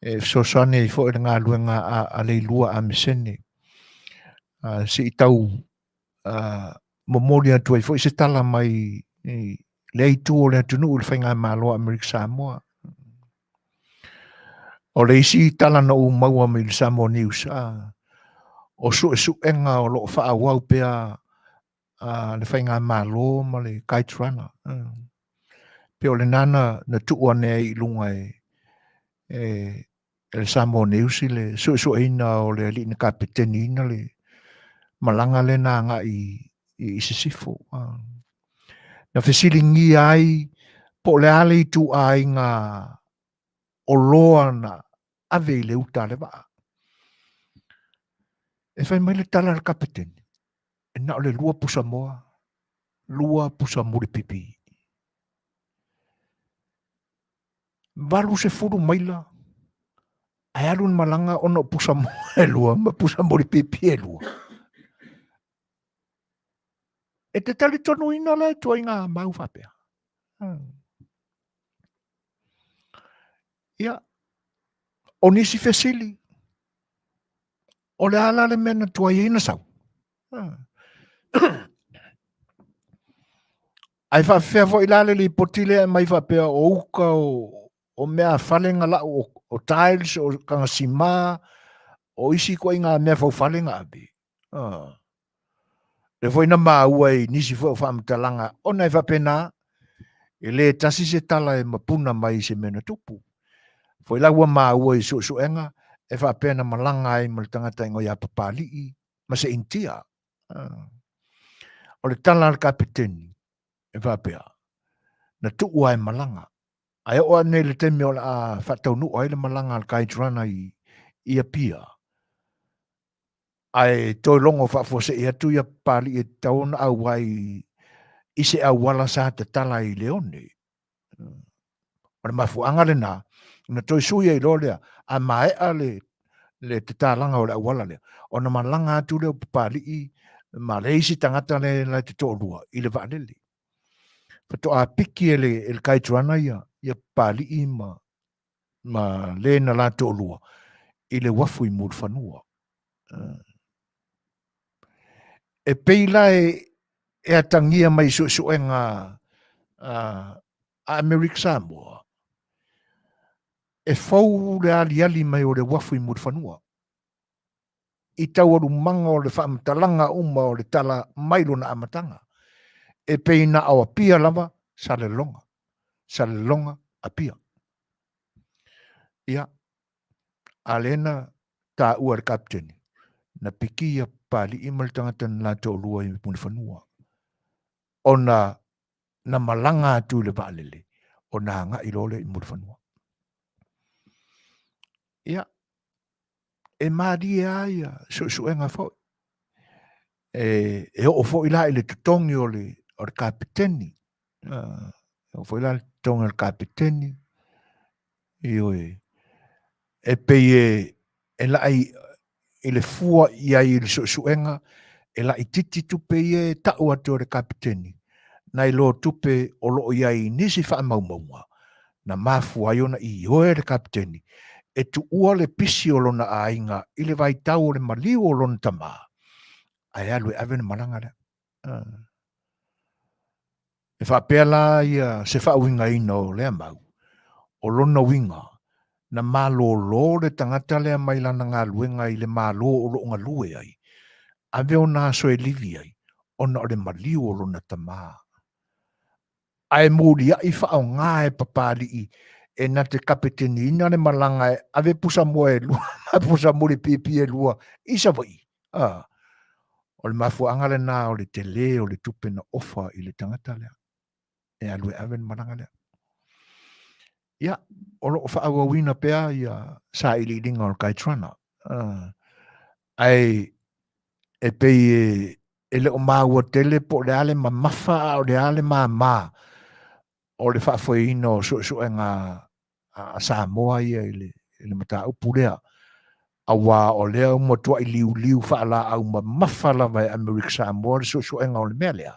A: e fesoasoani ai foi le galuega a Leilua Amesene. Se i tau momoli atu ai foi se tala mai i lea itu o le atunuu i le Faigamalo a Amerika Samoa. O le isi tala na ou maua mai le Samoa News, o suesuega o lo o faaauau pea a le Faigamalo ma le Guide Runner. Pei o lena na tuu ane ai i luga e le Samoa News i le suesueina o le alii na kapeteniina le malaga lea na agai i sisifo. Na fesiligia ai po o le a le ituaiga oloa na ave i le uta a le vaa. E fai mai le tala a le kapeteni, e na o le 2 pusa moa, 2 pusa mulipipi. 80 maila ae alu le malaga ona o pusa moa e 2 ma pusa mulipipi e 2. E te talitonuina la ituaiga mau faapea? Ia, o nisi fesili, o le a la le mea na tuai ai na sau? Ae faafefea foi la le lipoti lea e aumai faapea o uka o meafale na lau o tiles, o tagasima, o isi ituaiga mea faufale na ave. Lea foi na maua i nisi foi o faamatalaga ona e faapena, e le tasi se tala e mapuna mai i se mea na tupu. Foi la ua maua i suesuega e faapea na malaga ai ma le tagata igoa ia Papalii ma se Initia. O le tala a le kapeteni e faapea, na tuu lava e malaga. Ae oo ane i le taimi o le a faataunuu ai le malaga a le Guide Runner i Apia, ae toe logo faafuasei atu ia Papalii e tatau ona auai i se auala sa tatala ai i le one. O le mafuaaga lena, na toe sui ai loa lea, a maea le tatalaga o le auala lea, ona malaga atu lea o Papalii ma le isi tagata lea la te toalua i le vaalele. Faatoa piki e le Guide Runner ia Papalii ma le na la toalua i le uafu i Mulifanua. E pei la e atagia mai i suesuega a Amerika Samoa, e fou le aliali mai o le uafu i Mulifanua i taualumaga o le faamatalaga uma o le tala mai lona amataga, e pei na o Apia lava Salelologa, Salelologa Apia. Ia, a lea na taua e le kapeteni, na piki ia Papalii ma le tagata na la toalua i Mulifanua, ona na malaga atu i le vaalele, ona agai loa lea i Mulifanua. Ia, e malie lava ia suesuega foi. E oo foi la i le totogi o le kapeteni. E oo foi la i le totogi o le kapeteni. Ioe. E pei e la'i i le fua i ai i le suesuega, e laitiiti tupe ia e tau atu e le Kapeteni, nai lo tupe o lo o i ai i nisi faamaumauga, na mafua ai ona ioe le Kapeteni e tuua le pisi o lona aiga i le vaitau o le maliu o lona tama, ae alu e ave le malaga lea. E faapea la ia se faauigaina o lea mau, o lona uiga, na malōlō le tagata lea mai lana galuega i le Malo o lo o galue ai, ave ona aso e livi ai, ona o le maliu o lona tama. Ae muliaʻi faaaoga e Papalii e na te kapeteniina le malaga e ave pusamoa e lua ma pusamuli pipi e lua i Savaii. A, o le mafuaaga lena o le telē o le tupe na ofa i le tagata lea e alu e ave le malaga lea. Ia, o lo o faaauauina pea ia sailiiliga o le Kaitrana. Ae e pei e, e le o maua tele po o le a le mamafa a o le a le māmā o le faafoeina o suesuega a Samoa ia i le, i le mataupu lea. Auā o lea ua matuai liuliu faalaau mamafa lava e Amerika Samoa le suesuega o le mea lea.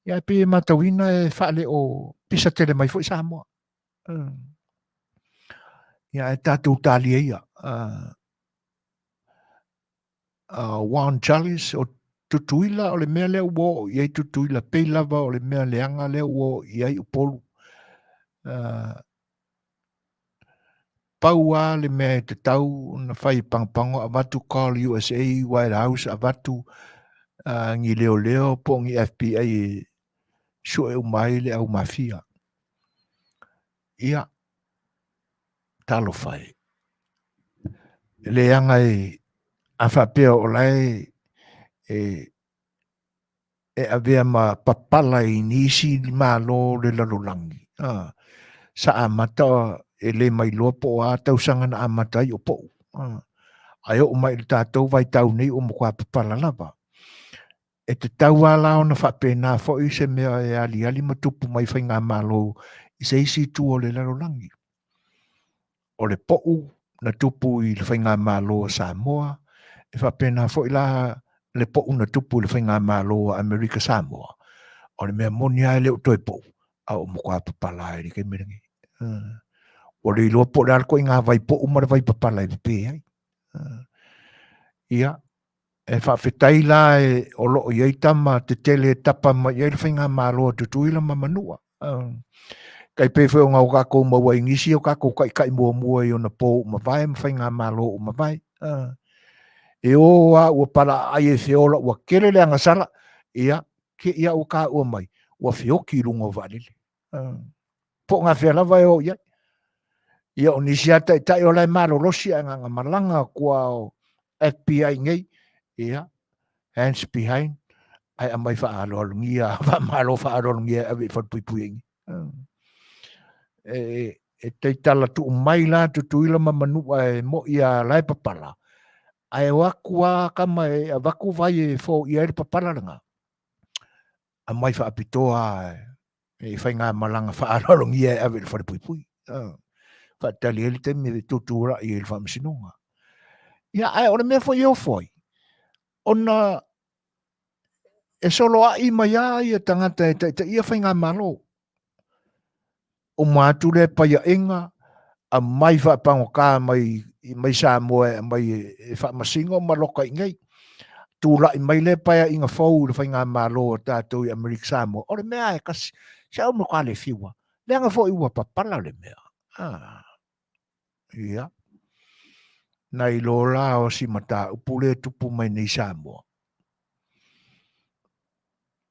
A: Ia e pei e matauina e faaleo pisa tele mai foi Samoa. Ia ae tatou talia ia. Juan Charles o Tutuila o le mea lea ua oo i ai Tutuila pei lava o le mea leaga lea ua oo i ai Upolu. Pau lava le mea e tatau ona fai e Pagopago avatu call USA White House avatu ni leoleo po o ni FBI e sue uma ai le au mafia. Ia, talofa e. Leaga e a faapea o la e e e avea ma papala i nisi malo o le lalolagi. A, sa amata e le mailoa po o a tausaga na amata ai o poʻu. A, ae oo mai i le tatou vaitau nei ua matua papala lava. E tatau lava la ona faapena foi se mea e aliali ma tupu mai faigamalo i se isi itu o le lalolagi. O le poʻu na tupu i le faigamalo a Samoa, e faapena foi la le poʻu na tupu i le faigamalo a Amerika Samoa. O le mea moni lava e le o toe poʻu, a ua matua papala lava i le taimi lenei. Ua le iloa po o le a le ituaiga vai poʻu ma le vai papala e pepe ai. Ia, E faafetai la e o lo o i ai tama tetele e tapa mai i ai le faigamalo a Tutuila ma Manua. Tai pei foi ona o tatou maua i nisi o tatou taitai muamua i ona po ua mavae ma faigamalo ua mavae. E o lava ua palaaai e feola ua tele le agasala, ia, te i lava ua taua mai, ua feoti i luga o vaalele. Po o gafea lava e o i ai. Ia o nisi lava taitai o la e malolosi ae na ona malaga atu lava o FBI nei, ia, hands behind, ae aumai faaaloalogia, faamalo faaaloalogia e ave i falepuipui ai. E, e taitala tuu mai la Tutuila ma Manua e moi a la e papala, ae o atu lava tama e avatu vai e foia ai le papala lena. Aumai faapitoa i faigamalaga faaaloalogia e ave i le falepuipui. Faatali ai le taimi e tutulai ai i le faamasinoga. Ia, ae o le mea foi e ofo ai, ona e soloai mai lava ia tagata e taitaia faigamalo. Uma atu lea paiaʻiga, aumai faapagota mai mai Samoa e aumai e faamasino ma loka i inei. Tulai mai lea paeaiga fou i le faigamalo a tatou i Amerika Samoa, o le mea lava e tasi, se au matua le fiu lava. Leaga foi ua papala le mea. Ah. Ia. Nai lo la o si mataupu lea e tupu mai nei Samoa.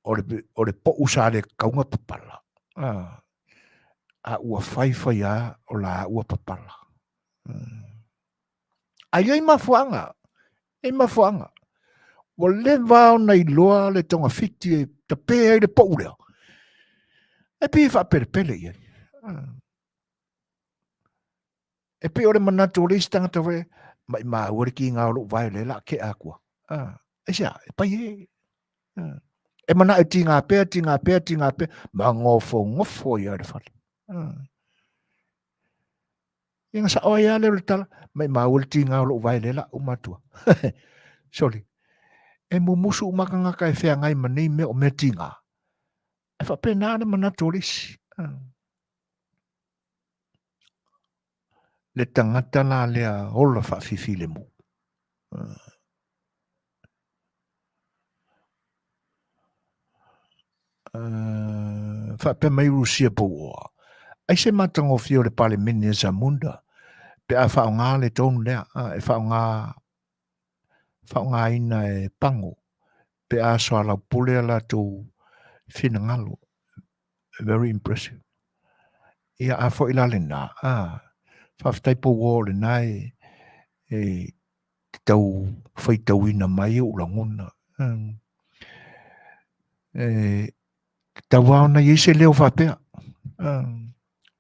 A: O le, o le poʻu sa le tatau ona papala. Ah. A ua faifai lava o la ua papala. Ae i ai mafuaaga, i ai mafuaaga. Ua leva ona iloa le togafiti e tape ai le poʻu lea. E pei e faapelepele i ai. E pei o le manatu o le isi tagata foi, maimau le kiga o lou vae lea o le a tea atu lava. Aisea? E pai e. E manao e tiga pea, tiga pea, tiga pea, ma nofonofo ai lava i le fale. Ia na sa'o ai lava lea o le tala, maimau ai le tiga o lou vae lea la'u matua. Sole, e mumusu uma tagata e feagai ma nei mea o mea tiga. Ae faapena le manatu o le isi. Le tagata la lea ola faafifilemu. Faapea mai Rusia Pouoa, ai se matagofie o le Palemene a Zamunda pe a faaaoga le tone lea, e faaaoga faaaogaina e Pango pe a soalaupule a latou finagalo. Very impressive. Ia a foi la lena, a faafetai Pouoa o lena e e te tau faitauina mai ou lagona. E tatau lava ona i ai se leo faapea.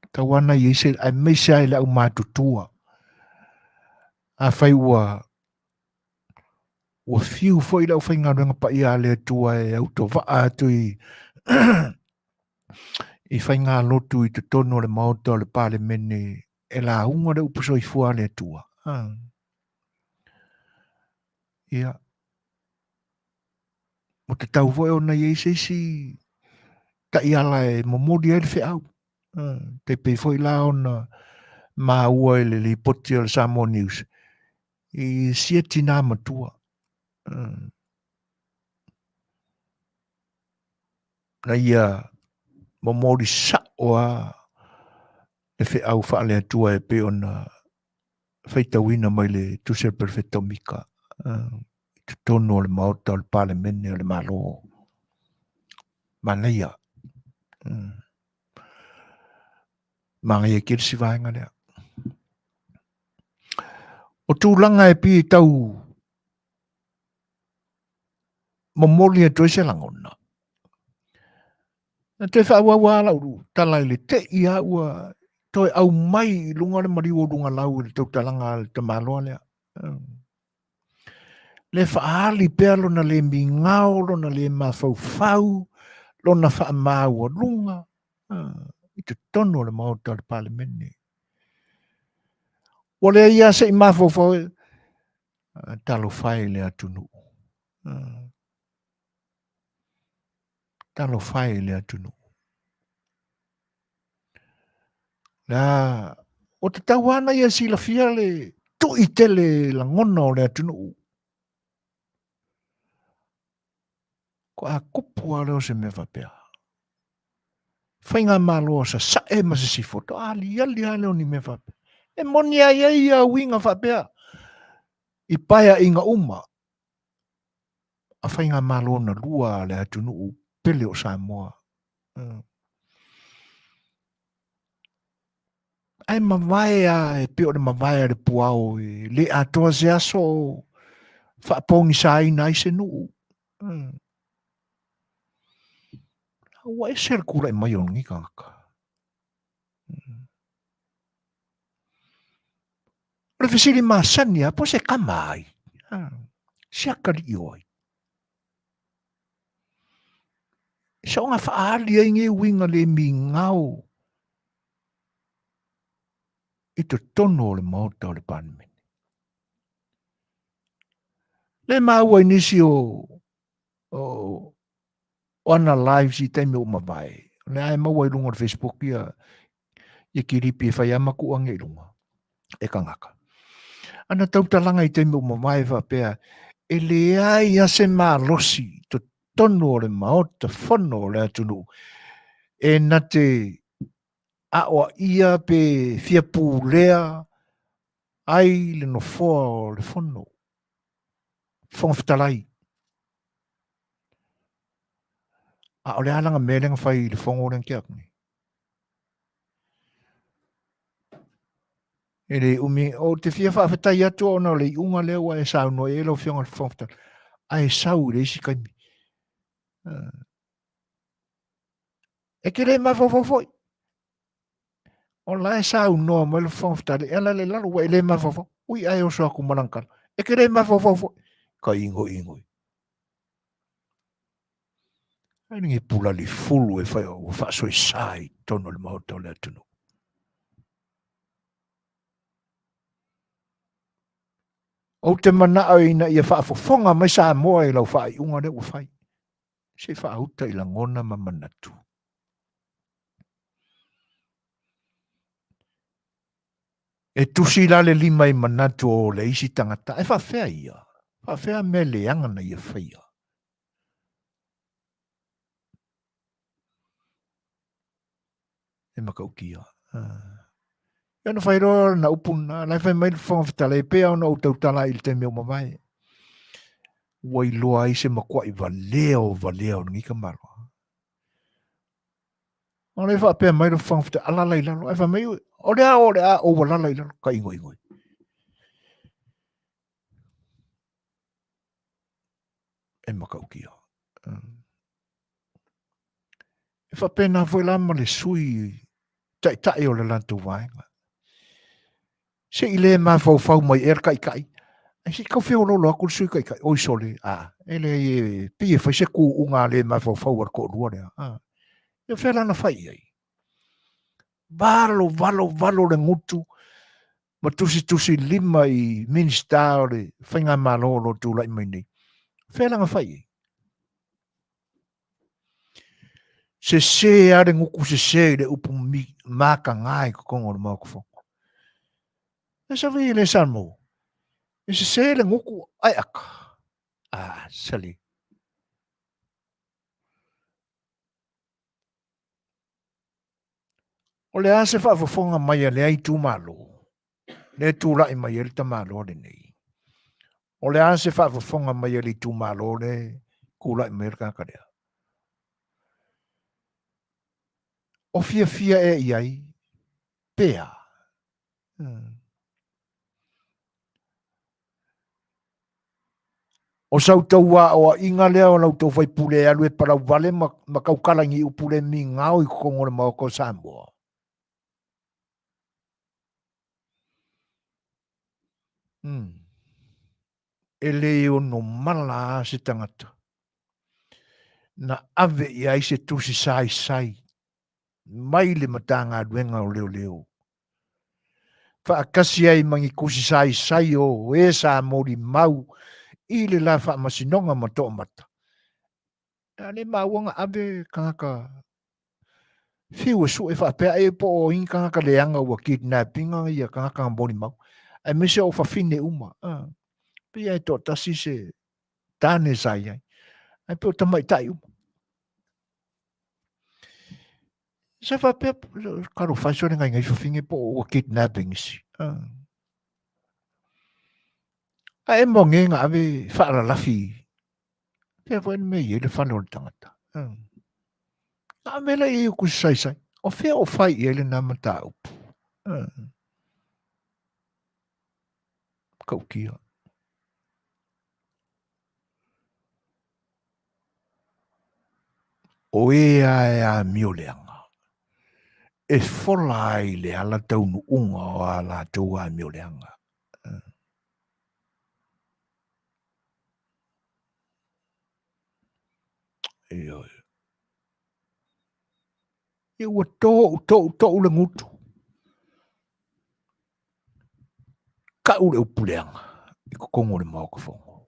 A: Tatau lava ona i ai se, aemaise lava i le aumatutua. Afai ua ua fiu foi le aufaigaluega paia a le Atua e autovaa atu i i faigalotu i totonu o le Maota o le Palemene e lauga le upu soifua a le Atua. Ia, ua tatau foi ona i ai se isi taiala e momoli ai le feau. Tai pei foi la ona maua i le lipoti a le Samoa News i sia tinā matua. Na ia momoli sa'o lava le feau faale-Atua e pei ona faitauina mai le Tusi a le Perofeta o Mika i totonu o le Maota o le Palemene o le Malo. Manaia. Manaia tele si vaega lea. O tulaga e pei e tau momoli atu ai se lagona. Na toe faaauau lava lau tala i le tei lava ua toe aumai i luga le maliu o luga lau i le tautalaga a le tamaloa lea. Le faaali pea lona le migao, lona le mafaufau, lona faamaualuga i totonu o le Maota o le Palemene. Ua leai lava se i mafaufau, talofa e i le atunuu. Talofa e i le atunuu. La, o tatau lava ona ia silafia le tui tele lagona o le atunuu. Ko a kupu lava lea o se mea faapea. Faigamalo a Sasae ma Sisifo, to aliali lava lea o ni mea faapea. E moni lava i ai ia uiga faapea i paeaiga uma a faigamalo na lua a le atunuu pele o Samoa. Ae mavae a e pei o le mavae a le puao e le atoa se aso o faapogisaina ai se nuu. Ua ese le tulai mai o lenei tagata. O le fesili masani lava, po o se tama ai? Se atalii o ai? Soona faaali ai nei uiga le migao i totonu o le Maota o le Palemene. Le maua i nisi o o ana lives i taimi ua mavae. O lea e maua i luga o le Facebook ia, ia kilipi e fai lava ma tuu ane i luga e tagata. Ana tautalaga i taimi ua mavae faapea, e leai lava se malosi i totonu o le Maota Fono o le atunuu e na te aoaia pe fia pulea ai le nofoa o le Fono. Fofoga Fetalai. A o le a lana mea lea na fai i le fono lea na tea atu nei? E le umi, ou te fia faafetai atu ona o le iuga lea ua e saunoa i ai lau Afioga i le Fofoga Fetalai, ae sau i le isi taimi. E te le mafaufau foi. O la e saunoa mai le Fofoga Fetalai, e ala i le lalo, ua e le mafaufau. Ui ae oso atu ma lana tala. E te le mafaufau foi. Ka igoigo. Ai lenei pulali fulu e fai ua faasoesa i totonu o le Maota o le atunuu. Ou te manao ina ia faafofoga mai Samoa i lau faaiuga lea ua fai. Se i faauta i lagona ma manatu. E tusi la le lima i manatu o le isi tagata, e faafea ia? Faafea mea leaga na ia faia? E matautia. Ia ona fai loa na upu na, la e fai mai le Fofoga Fetalai, e pei lava ona ou tautala i le taimi ua mavae. Ua iloa ai se matuai valea o valea o lenei tamaloa. O le faapea mai le Fofoga Fetalai, alala i lalo. Ae fai mai, o le a o le a ou alala i lalo, ka igoigo. E matautia. E faapena foi la ma le sui taitai o le latou vaega. Se i le mafaufau mai ea le taitai, ae se i tau feoloolo atu le sui taitai, oi sole, a, e leai e pei e fai se tuuga le mafaufau a le toalua lea. A, ia fea la na fai i ai? Valo, valo, valo le gutu ma tusitusi lima i Minisita o le Faigamalo o lo o tulai mai nei. Fea la na fai i ai? Sese lava le gutu sese i le upu mataga i totonu o le Maota Fono. E savi i le Samoa. E sese le gutu ae aka. Ah, sali. O le a se faafofoga mai a lea itumalo, lea e tulai mai ai le tamaloa lenei? O le a se faafofoga mai a le itumalo lea e tulai mai ai le tagata lea? O fiafia ea i ai pe a? O sa outou aoaiga lea o la outou faipule e alu e palauvale ma, ma taukala i ni upu le migao i totonu o le Maota o Samoa. Hmm. E le ono mala a se tagata na ave i ai se tusi saisai mai le Matagaluega o Leoleo faatasi ai ma ni tusi saisai o e sa molimau i le la faamasinoga ma toamata. A le maua na ave tagata fiu e sue faapea e po o ini tagata leaga ua kidnappinga ia tagata na molimau, aemaise o fafine uma. Ah, pei e toatasi se tane sa i ai, ae pei o tamaitai uma. Sa faapea, talofa e sole ngai ngai fafine po o ua kidnapping isi. Ah. A e mo nge nga ave faalalafi pea foi le mea i ai le fale o le tagata. Ah. A ave la i uku saisai. O fea o fai i ai lena mataupu. Ah. Kaukia. O e a e amio leaga, e fola ai le ala taunuuga o a latou amio leaga. Ioe. Ia ua tou, tou, tou le gutu. Kau le upu leaga i totonu o le Maota Fono.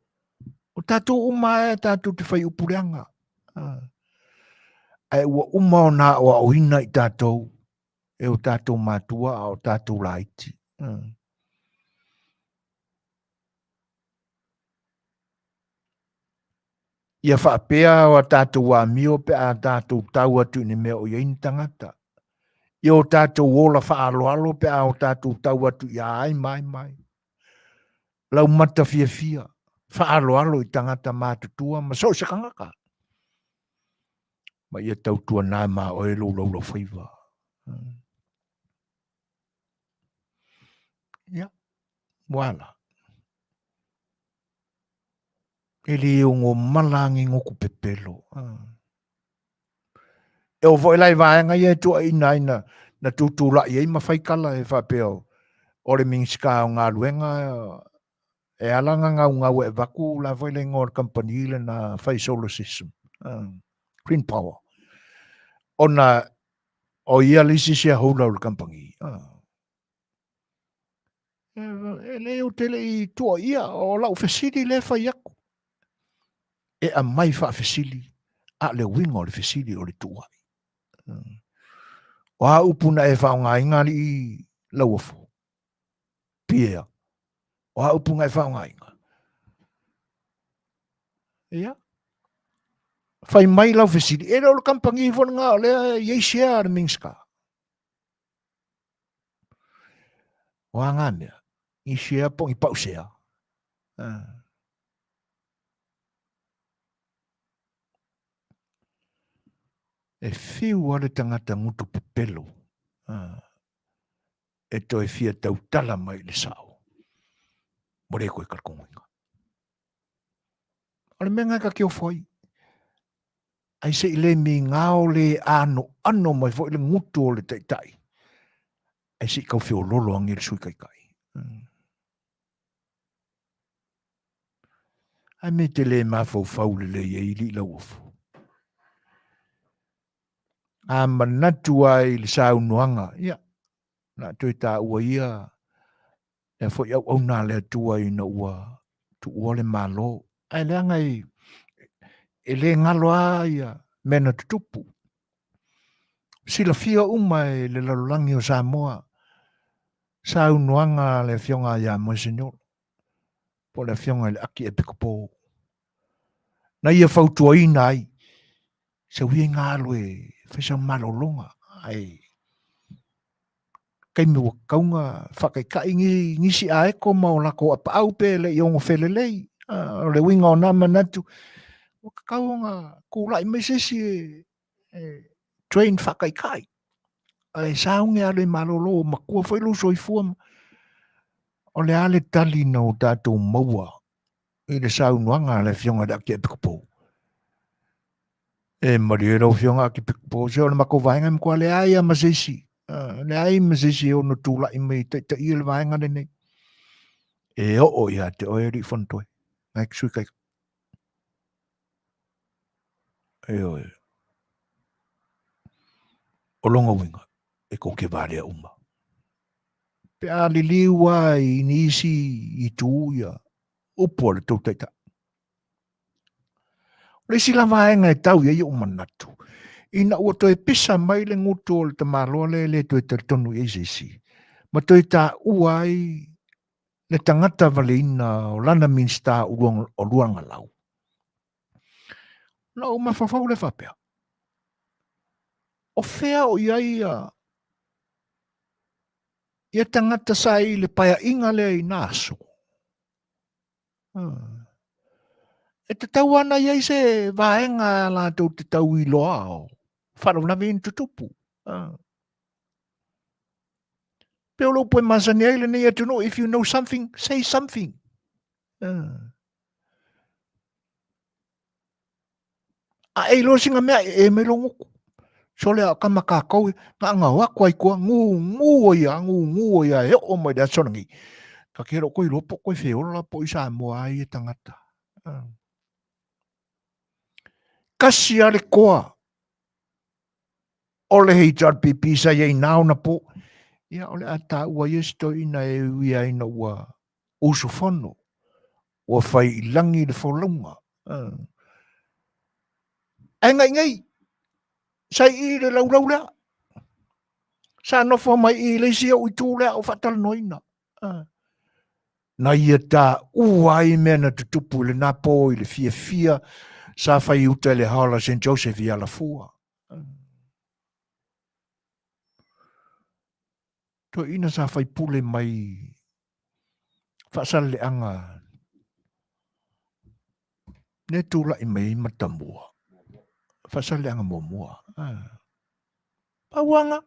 A: O tatou uma e tatou te fai upu leaga. Ae ua uma ona aoaoina i tatou e o tatou matua a o tatou laiti. Ia faapea o a tatou amio pe a tatou tau atu i ni mea o i ai ni tagata. Ia o tatou ola faaaloalo pe a o tatou tau atu ia ai ma ai ma ai. Lau mata fiafia, faaaloalo i tagata matutua ma so o se tagata. Ma ia tautuana ma oe lou laulafaiva. Ia, ua ala. E le ono mala ni goku pepelo. E oo foi la i vaega ia e tuuaiina ai na, na tutulai ai ma fai tala e faapea o, o le Minisita o Galuega e ala ona gaugau e avatu la foi le igoa o le kamupani lena fai solar system, Green Power, ona o ia le isi shareholder o le kamupani. E le ou te le i tuuaia, o lau fesili lea e fai atu. E aumai faafesili, a o le uiga o le fesili o le tuuai. O a upu na e faaaogaina alii Lauofo? Pia. O a upu na e faaaogaina? Ia. Fai mai lau fesili, e le o le kamupani foi lena o lea e i ai share a le Minisita. O a ngā mea? Ni share po ni pau share. E fiu a le tagata gutu pepelo e toe fia tautala mai i le sao. Mo le koe kalkongoinga. O le mea nga ka kiofo ai. Ai se i le migao le anoano mai foi le gutu o le taitai. Ai se i kau feololo angi le sui taitai. Ae me te le mafaufau lelei ai alii Lauofo. A manatu ai i le saunoaga, ia, na toe taua ia lea foi auauna a le Atua ina ua tuua le Malo. Ae leaga e le galo lava ia mea na tutupu. Silafia uma e le lalolagi o Samoa saunoaga a le Afioga ia Moesenolo po o le Afioga i le Aki Epikopo na ia fautuaina ai sau ia ina alu e fai sau malologa ae taimi ua tatau ona faataitai nisi aeko ma o latou apaau pe le i ono felelei. O le uiga o na manatu, ua tatau ona tulai mai se isi e train faataitai. Ae sauni alu e malolo, ua matua foi lou soifua. O le a le tali na o tatou maua i le saunoaga a le Afioga i le Akiepikopo? E malie lau Afioga Akiepikopo, se o le matou vaega e matua leai lava ma se isi, leai ma se isi e ono tulai mai e taitaia le vaega lenei. E oo ia te oe alii Fonotoe, nai te sui taitai. Ioe. O lona uiga, e tou te valea uma. Pe a liliu lava i nisi itu ia upu a le tou taitai. O le isi la vaega e tau i ai ou manatu, ina ua toe pisa mai le gutu o le tamaloa lea e le toe talitonu i ai se isi, ma toe taua ai le tagata valeina o lana Minisita o Luagalau. Ona ou mafaufau lea faapea, o fea o i ai ia tagata sa i le paeaiga lea i na aso? E tatau lava ona i ai se vaega latou te tau iloa o faalavelave ia na tutupu. Pe o le upu e masani ai lenei atunuu, if you know something, say something. A e iloa sina mea, e mai lou gutu. Sole a o kama kākou, na anga o atu ai koa, ngū, ngū o ia, ngū, ngū o ia, e oo mai le aso lenei. Ka ke loko iloa po koe feola po i Samoa ai e tangata. Kasi a le koa o le HRPP sa iai nā ona po. Ia, o le a tāua ia si toeaina e ui ai ina ua usufono, ua fai i lagi le folauga. Ae ngai nei, sa i i le laulau lea. Sa nofo mai i le isi ou itu lea o faatalanoaina. Na ia taua ai mea na tutupu i lena po i le fiafia sa fai i uta i le Hall a St. Joseph i Alafua. Toeaina sa faipule mai Faasaleleaga lea tulai mai ai Matamua. Faasaleleaga muamua. Pauaga.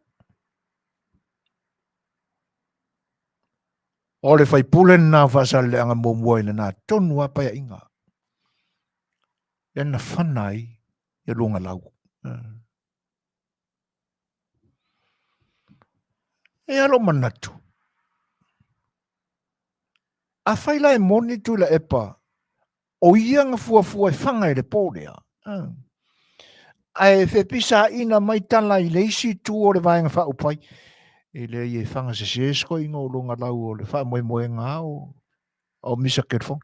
A: O le faipule lena o Faasaleleaga muamua i lena tonu lava paeaiga. Lea na fana ai ia Luagalau. E a lou manatu, afai la e moni Tuilaepa o ia na fuafua e faga i le po lea, ae fepisaina mai tala i le isi itu o le Vaega Faaupufai. E leai e faga sese se koiga o luga lau o le faamoemoega o o Misa Telefoni.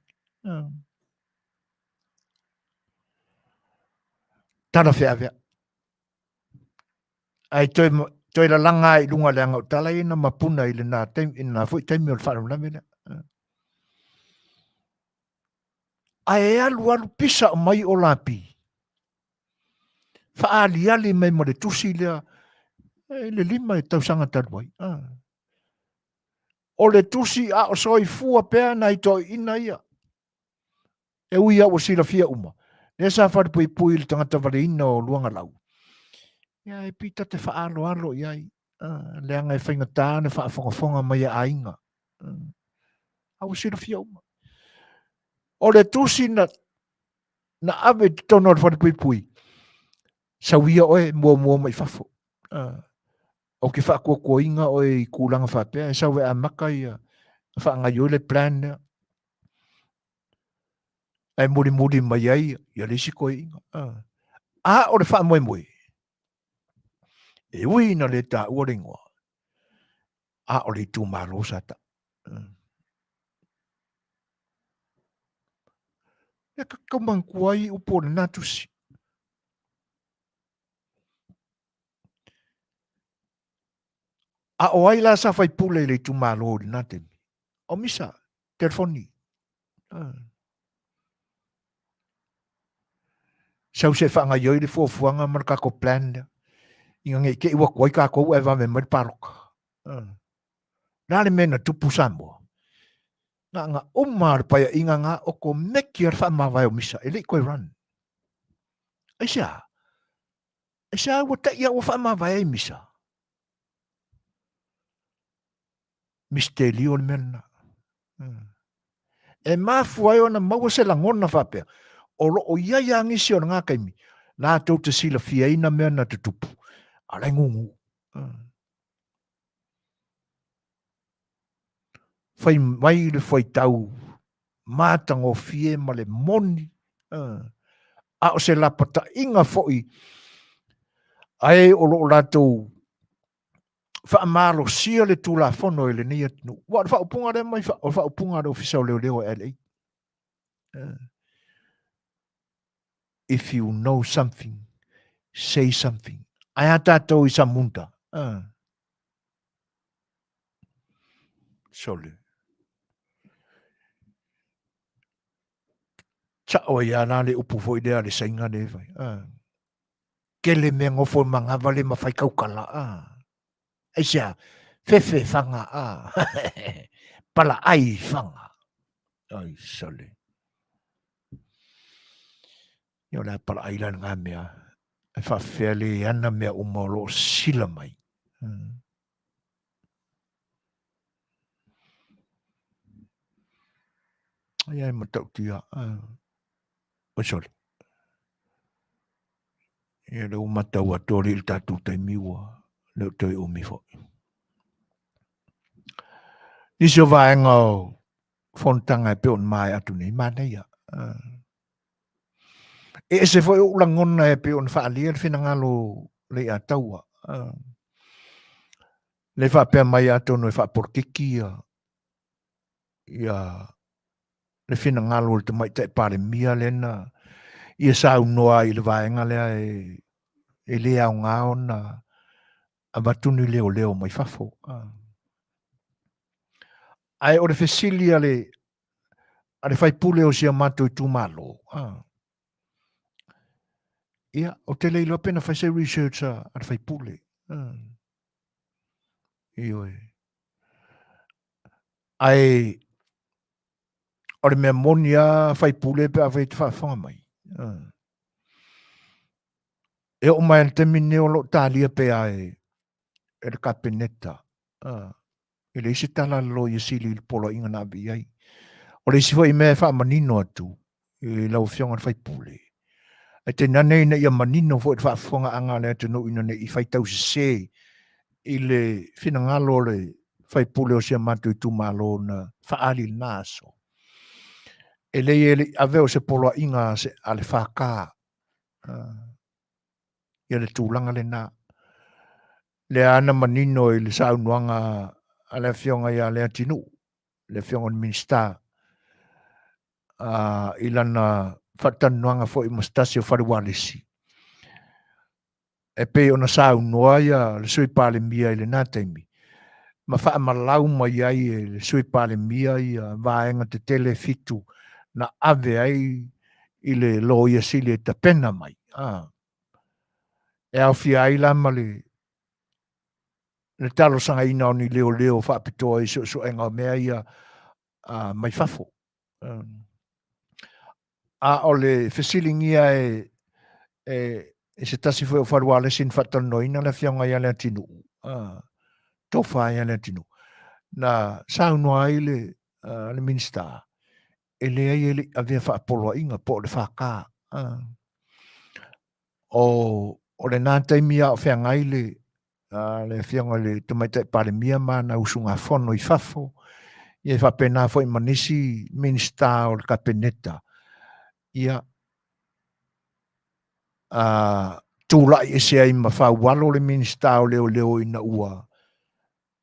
A: Tala feavea. Ae toe, toe lalaga ai i luga leaga o tala ia na mapuna i lena taimi, i lena foi taimi o le faalavelave lea. Ae alu alu pisa mai o lapi. Faaliali mai ma le tusi lea i le 5 tausaga talu ai. O le tusi a o soifua pea nai toeaiina ia. E ui lava ua silafia uma, lea sa falepuipui i le tagata valeina o Luagalau. Ia e pita te faaaloalo i ai, leaga e faigata le faafogafoga mai a aiga. A ua silafia uma. O le tusi na, na ave i totonu o le falepuipui, sauia oe muamua mai fafo. Ou te faatuatuaina oe i tulaga faapea, e sau e amata ia faagaoioi le plan lea. Ae mulimuli mai ai ia le isi toeaiina. A o le faamoemoe, e ui ina le taua le igoa, a o le itumalo sa tau. Ia ka tau manatua ai upu o lena tusi. A o ai la sa faipule i le itumalo i lena taimi? O Misa, telefoni. Ah. Sau se faagaioi le fuafuaga ma le tatou plan lea. Ina ne i te i ua tuai tatou ae vave mai le palota. Ah. Le a le mea na tupu Samoa? Na ona uma lava o le paeaiga na otomeki lava le faamavae o Misa e le i toe run. Aisea? Aisea ua tai lava ua faamavae ai Misa? Misitelio le mea lena. E mafua ai ona maua se lagona faapea, o lo o i ai lava nisi o lena taimi, latou te silafiaina mea na tutupu, a o la e gugu. Fai mai le faitau matagofie ma le moni, a o se lapataiga foi a e o lo o latou faamalosia le Tulafono i lenei atunuu. Aua o le faaupuga lea mai, o le faaupuga a le Ofisa o Leoleo e LA. If you know something, say something. Ae a tātou i Samunda? Sole. Sao ai lava la le upu foi lea a le Saina lea e fai. Tele mea nofo i manava le mafai tautala a. Aisea? Fefe fanga a. Palaai fanga. Ai sole. Ia o le a palaai la lena mea. E faafefea le ana mea uma o lo o sila mai. Ia e matautia. Oi sole. Ia lea ua matau atu alii i le tatou taimi ua le o toe umi foi. Nisi o vaega o fonotaga e pei ona maea atu nei, manaia. E ese foi ou lagona e pei ona faaalia le finagalo o Leiataua. Le faapea mai atonu e faapolokiki ia ia le finagalo o le Tamaitai Palemia lea na ia saunoa ai i le vaega lea e, e le aoga ona avatu ni leoleo mai fafo. Ae o le fesili a le, a le faipule o si a matou itumalo, ia, ou te le iloa pe na fai se research a, a le faipule. Ioe. Ae o le mea moni lava faipule pe afai e te faafofoga mai. E oo mai i le taimi lenei o lo o talia pea e, e le Kapeneta. E leai se tala a le Loia Sili i le poloaiga na ave i ai. O le isi foi mea e faamanino atu i lau Afioga i le faipule, ae tainane ina ia manino foi le faafofogaaga a le atunuu ina ne i faitau sese i le finagalo o le faipule o si a matou itumalo na faaali i lena aso. E leai e le i ave o se poloaiga a le FK ia le tulaga lena. Lea na manino i le saunoaga a le Afioga ia Leatinuu, le Afioga i le Minisita, i lana faatalanoaga foi ma se tasi o fale ualesi, e pei ona saunoa ia le Sui Palemia i lena taimi, ma faamalau mai ai e le Sui Palemia ia vaega tetele e fitu na ave ai i le Loia Sili e tapena mai. E aofia ai la ma le le talosagaina o ni leoleo faapitoa i suesuega o mea ia mai fafo. A o le fesiligia e, e, e se tasi foi o Falualesi na faatalanoaina le afioga ia Leatinuu, tofa ia Leatinuu, na saunoa ai le, le Minisita, e leai e le i avea faapoloaiga po o le FK. O, o lena taimi a o feagai le, le afioga i le Tamaitai Palemia ma ana usugafono i fafo, ia e faapena foi ma nisi Minisita o le Kapeneta, ia, a, tulai ese ai ma faualo le Minisita o Leoleo ina ua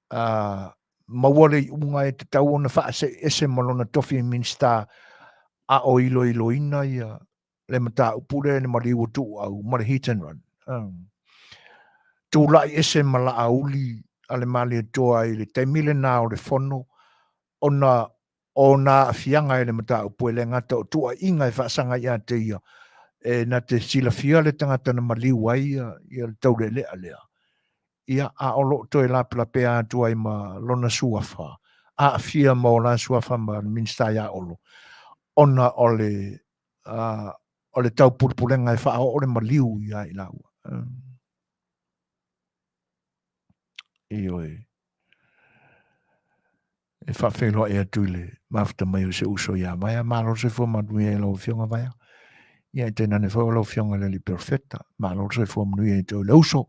A: a, maua le iuga e tatau ona faasee ese ma lona tofi Minisita a o iloiloina ia le mataupu lea i le maliu o Tuuau ma le hit and run. Tulai ese ma Laauli a le Malietoa i le taimi lena o le fono ona o ona aafiaga i le mataupu e le gata o tuuaiga e faasaga ia te ia e na te silafia le tagata na maliu ai ia, ia le taulealea lea. Ia, a o lo o toe lapelapea atu ai ma lona suafa, aafia ma o la suafa ma le Minisita ia Olo, ona o le o le taupulepulega e faaoo le maliu ia i laua. Ioe. E faafeiloai atu i le mafuta mai o se uso ia Vaea. Malo le soifua manuia i lau Afioga Vaea. Ia e tainane foi o lau Afioga i le Alii Perofeta. Malo le soifua manuia i te le uso.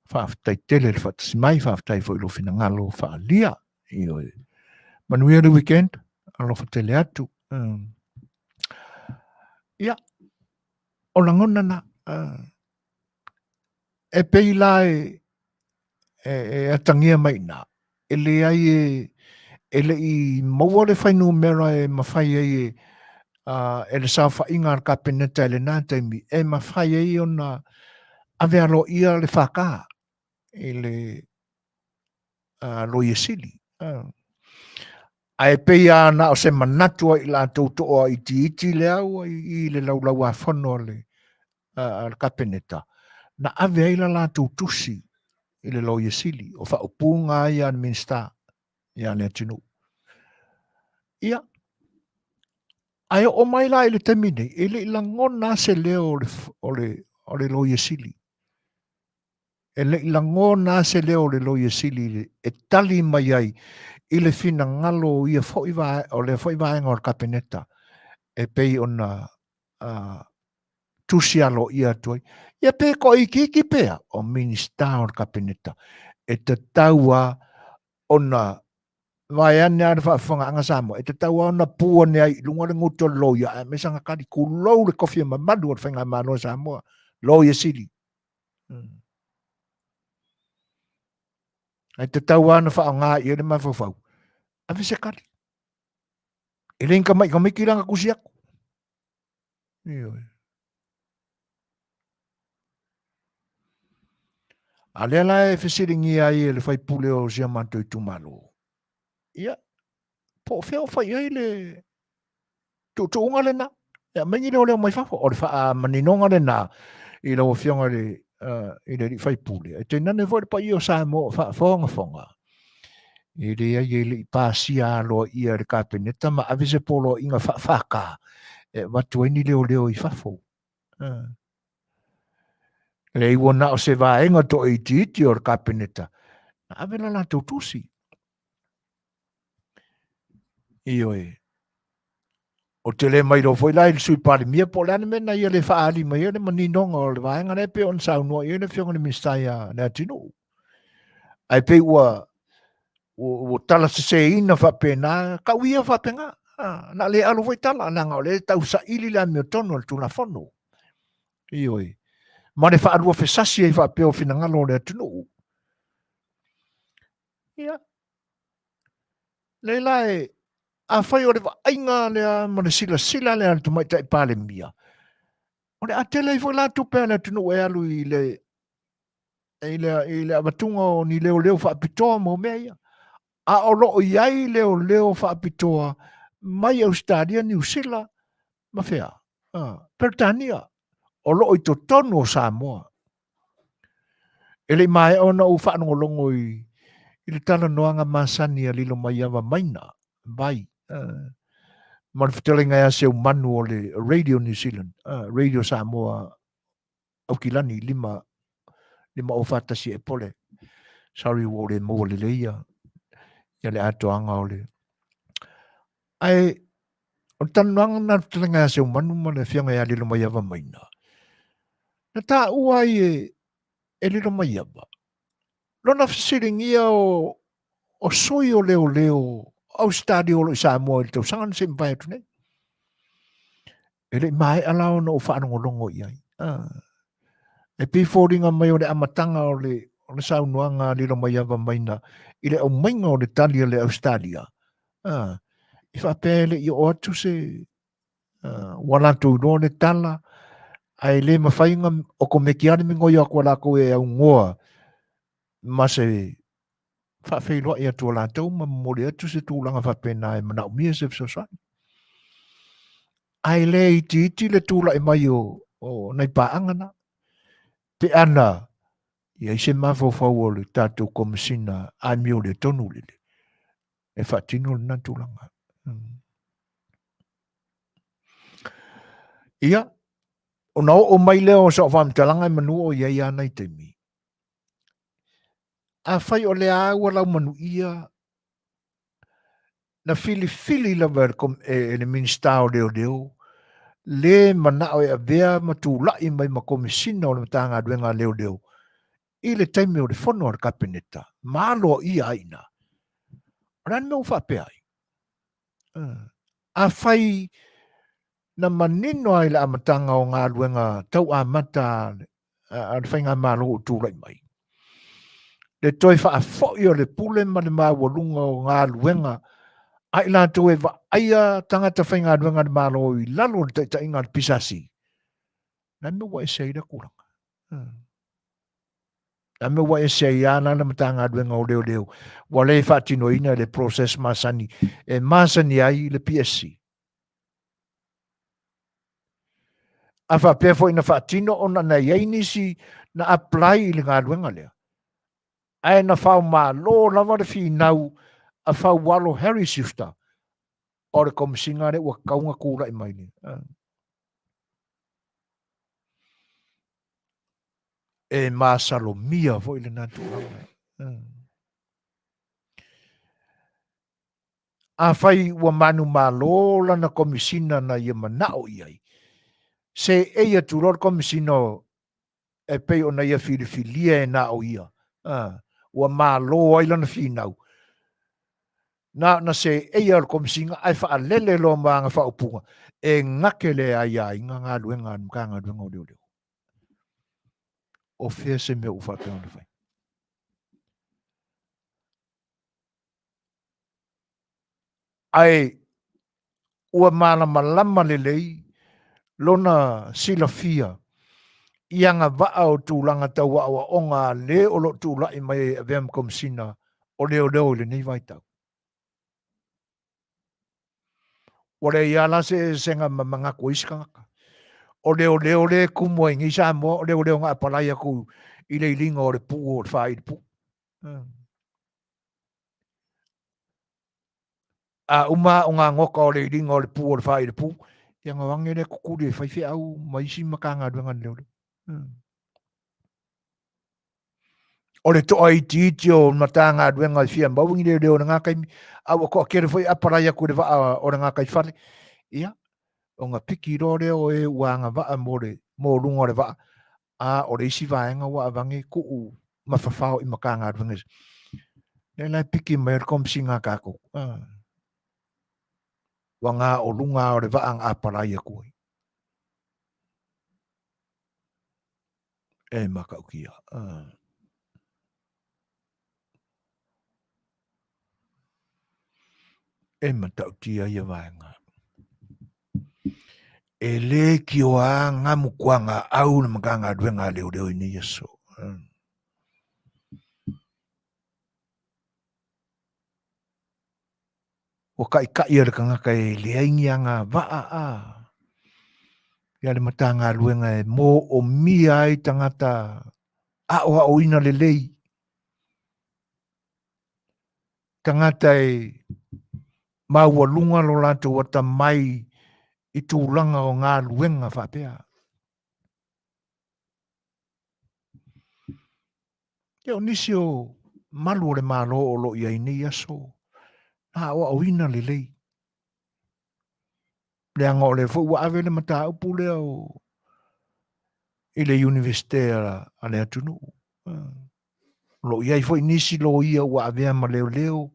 A: Faafetai tele le faatasi mai, faafetai foi i lou finagalo faaalia. Ioe. Manuia le weekend, alofa tele atu. Ia, o lagona na, e pei la e, e, e atagia mai ina, e leai e, e le i maua le fuainumera e mafai ai e, e le saofaiga a le Kapeneta i lena taimi, e mafai ai ona ave aloaia le FK i le Loia Sili. Ae pei lava na o se manatu a i latou toa itiiti lea ua i le laulauafono a le, a le Kapeneta, na ave ai la latou tusi i le Loia Sili, o faaupuga ia a le Minisita ia Leatinuu. Ia, ae oo mai la i le taimi nei, e le i lagona se leo o le, o le, o le Loia Sili. E le i lagona se leo o le Loia Sili e tali mai ai i le finagalo o ia foi vae, o lea foi vaega o le Kapeneta e pei ona tusi aloaia atu ai. Ia pe toaitiiti pea o Minisita o le Kapeneta e tatau lava ona vaeane lava le faafofogaaga Samoa, e tatau lava ona pu ane ai i luga le gutu o le loia ae aumai sana tali, tulou le tofi mamalu o le Faigamalo a Samoa, Loia Sili. Ae tatau lava ona faaaoga i ai le mafaufau, ave se tali. E le ni tamai tamaiti la na tusi atu. Ioe. A lea la e fesiligia ai e le faipule o si a matou itumalo, ia, po o fea o fai ai le tuutuuga lena, e aumai ni leoleo mai fafo. O le faamaninoga lena i lau Afioga i le, i le alii faipule. E tainane foi le paia o Samoa o faafogafoga, e leai e le i pasia aloaia e le Kapeneta ma ave se poloaiga faa-FK e avatu ai ni leoleo i fafo. Leai ua na o se vaega toaitiiti o le Kapeneta na ave la latou tusi. Ioe. Ou te le mailoa foi la i le Sui Palemia po o le a le mea na ia le faaali mai ai le maninoga o le vaega lea e pei ona saunoa i ai le Afioga i le Minisita ia Leatinuu. Ae pei ua ua, ua talaseseina faapena, kau ia faapena. Ha, na le alo foi tala, leaga o lea e tausaili le amiotonu a le Tulafono. Ioe. Ma le faaluafesasi ai faapea o finagalo o le atunuu. Ia. Lea la e, afai o le vaaiga lea ma le silasila lea a le Tamaitai Palemia, o le a tele ai foi la tupe a le atunuu e alu i le i le, i le avatuga o ni leoleo faapitoa mo mea ia. A o lo o i ai leoleo faapitoa mai Ausetalia, Niu Sila ma fea? Ah, Peretania, o lo o i totonu o Samoa. E le i maea ona ou faalogologo i, i le talanoaga masani a Lilomaiava Maina, vai, uh, ma le fetalaiga ia Seumanu o le Radio New Zealand, uh, Radio Samoa Aukilani, 5, 5 o whātasi e pole. Sorry, ua le maua lelei ia, ia le atoaga o le... Ae, o le talanoaga na le fetalaiga ia Seumanu ma le afioga ia Lilomaiava Maina, na taua ai e, e Lilomaiava, lona fesiligia o, o sui o leoleo Ausetalia o lo o i Samoa i le tausaga na se i mavae atu nei. E le i maea la ona ou faalogologo i ai. Ah. E pei foliga mai o le amataga o le, o le saunoaga a Lilomaiava Maina i le aumaiga o le tali a le Ausetalia. Ah. I faapea e le i oo atu se uh, ua latou iloa le tala, ae le mafai ona okomeki lava le migoi atu a latou e augoa ma se faafeiloai atu a latou ma momoli atu se tulaga faapena e manaomia se fesoasoani. Ae le itiiti le tulai mai o, o nai paaga na. Pe ana i ai se mafaufau o le tatou Komesina amio le tonu lele e faatino lena tulaga. Hmm. Ia, ona oo mai lea o sau faamatalaga e manu o i ai a nai taimi. Afai o lea a ua laumanuia, na filifili lava e le Minisita o Leoleo le manao e avea ma tulai mai ma Komesina o le Matagaluega a Leoleo i le taimi o le fono a le Kapeneta ma aloaia ai i ina. O le a le mea ua faapea ai? Afai na manino ai le amataga o galuega tau amata a le faigamalo o tulai mai. Le toe faafoi o le pule ma le maualuga o galuega a i latou e vaaia tagata faigaluega a le Malo i lalo o le taitaiga a le PSC. Na mea ua ese ai le tulaga. Na mea ua ese ai a la le Matagaluega o Leoleo ua le faatinoina le process masani e masani ai le PSC. A faapea foi na faatino ona na i ai nisi na apply i le galuega lea. Ae na faomalo lava le finau a Faualo Harry Schuster o le komesina lea ua tatau ona tulai mai nei. E masalomia foi lena tulaga. Afai ua manumalo lana Komesina na ia manao i ai, seei atu loa le Komesina e pei ona ia filifilia e na o ia, a, ua malo ai lana finau. Na ona seei o le Komesina ae faalele loa ma ana faaupuga e gake le aiaiga galuega a le Matagaluega o Leoleo. O fea se mea ua faapea ona fai? Ae ua malamalama lelei lona silafia i agavaa o tulaga tau aoaoga a le o lo o tulai mai e avea ma Komesina o Leoleo i lenei vaitau. Ua leai lava la se eseesega ma manatu o isi tagata. O leoleo lea e tumu ai nei Samoa, o leoleo na apalai atu i le iliga o le puu o le faaili puu. A uma o ngā ngoka o le iliga o le puu o le faaili puu, ia ona o ane lea tutuli e faifeau ma isi Matagaluega a le leoleo. O le toaitiiti o Matagaluega e fia maua ni leoleo i lena taimi, a ua toatele foi e apalai atu i le vaa o le gataifale, ia, ona piki loa lea o e ua agavaa mo le mo luga o le vaa, a o le isi vaega ua avane tuu mafafao i Matagaluega. Lea la e piki mai ai le Komesina a tatou. Ua ga o luga o le vaa na apalai atu ai. E matautia. E matautia ia vaega. E le kioa ngamukuanga au le Matagaluega a Leoleo i nei aso. Ua kaʻikaʻi a le tagata e leai ni agavaa a ia le Matagaluega e moomia ai tagata aoaoina lelei, tagata e maualuga lo latou atamai i tulaga o galuega faapea. Ia o nisi o malu o le Malo o lo o i ai nei aso, na aoaoina lelei. Leaga o lea foi ua ave le mataupu lea o i le Iunivesite a le atunuu. O lo o i ai foi nisi loia ua avea ma leoleo.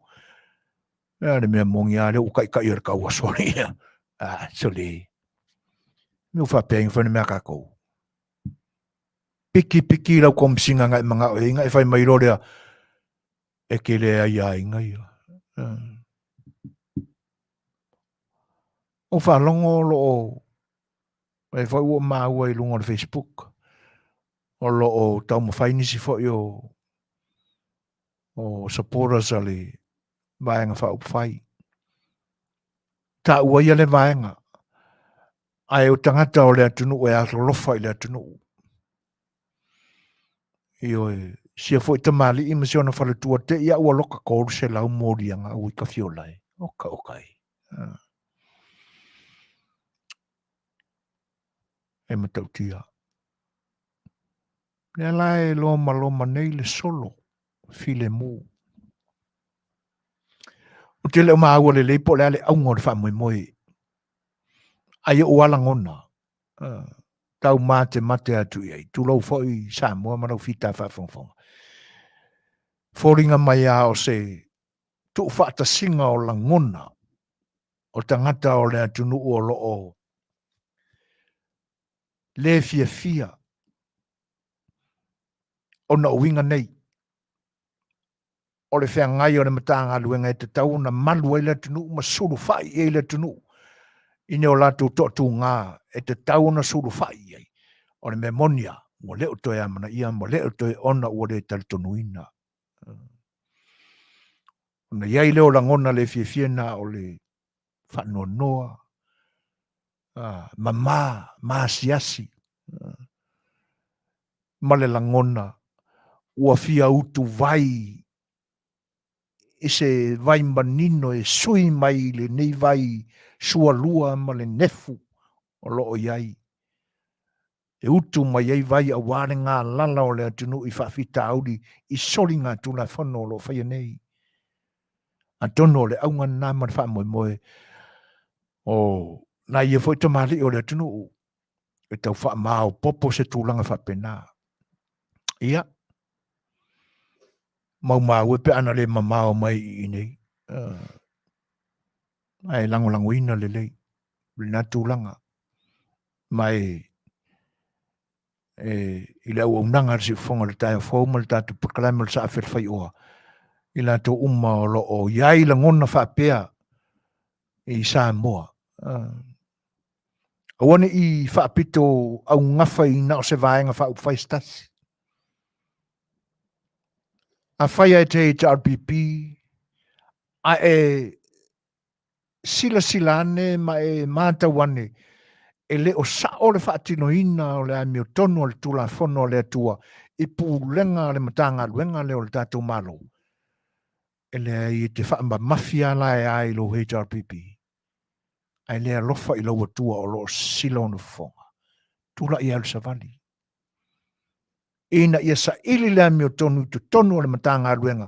A: Ia le mea moni lava lea ua taitai o le taua soli ia. Ah, sole. Me ua faapea ina fai le mea a tatou. Piki piki lau komesina na e manao i ai, na e fai mai loa lea, e te le aiaina ia. Ou faalogo o lo o, e foi ua maua i luga o le Facebook, o lo o taumafai nisi foi o, o supporters a le Vaega Faaupufai. Taua ia le vaega, ae o tagata o le atunuu e alolofa i le atunuu. Ioe, sia foi tamalii ma si ona faletua te i au aloka 300 moliaga au i Kafiola e. Oka oka e. E matautia. Lea la e lomaloma nei le solo filemu. Ou te le o maua lelei po o le a le auga o le faamoemoe. Ai ou alagona, tau matemate atu i ai, tulou foi Samoa ma lau fita faafogafoga. Foliga mai a o se tuufaatasiga o lagona o tagata o le atunuu o lo o le fiafia ona o uiga nei. O le feagai o le Matagaluega e tatau ona malu ai le atunuu ma sulufai i ai le atunuu i ni o latou toatuga e tatau ona sulufai i ai. O le mea moni lava, ua le o toe amanaia ma le o toe ona ua le talitonuina. Ona i ai lea o lagona le fiafia na o le faanoanoa, mama, maasiasi, ma le lagona ua fia utuvai i se vai manino e sui mai i lenei vai sualua ma le nefu o lo o i ai, e utu mai ai vai aua le galala o le atunuu i faafitauli i soligatulafono o lo o faia nei. Atonu o le auga lena ma le faamoemoe o nai ia foi tamalii o le atunuu e tau faamaopoopo se tulaga faapena. Ia, maumau e pe ana le mamao mai i inei, ae lagolagoina lelei lena tulaga. Ma e, e, i le auaunaga a le Siufofoga o le taeao fou ma le tatou polokalame o le Saa Felefaioa, i latou uma o lo o i ai lagona faapea i Samoa. Aua ne i faapito augafa i na o se vaega faaupufai se tasi. Afai e te HRPP, a e silasila ane ma e matau ane, e le o sao le faatinoina o le amiotonu o le Tulafono a le Atua i pulega a le Matagaluega lea o le tatou Malo, e leai e te faamamafi lava la e a i lou HRPP, ae le alofa i lou Atua o lo o sisila ona fofoga. Tulai e alu savali. Ina ia saili le amiotonu i totonu o le Matagaluega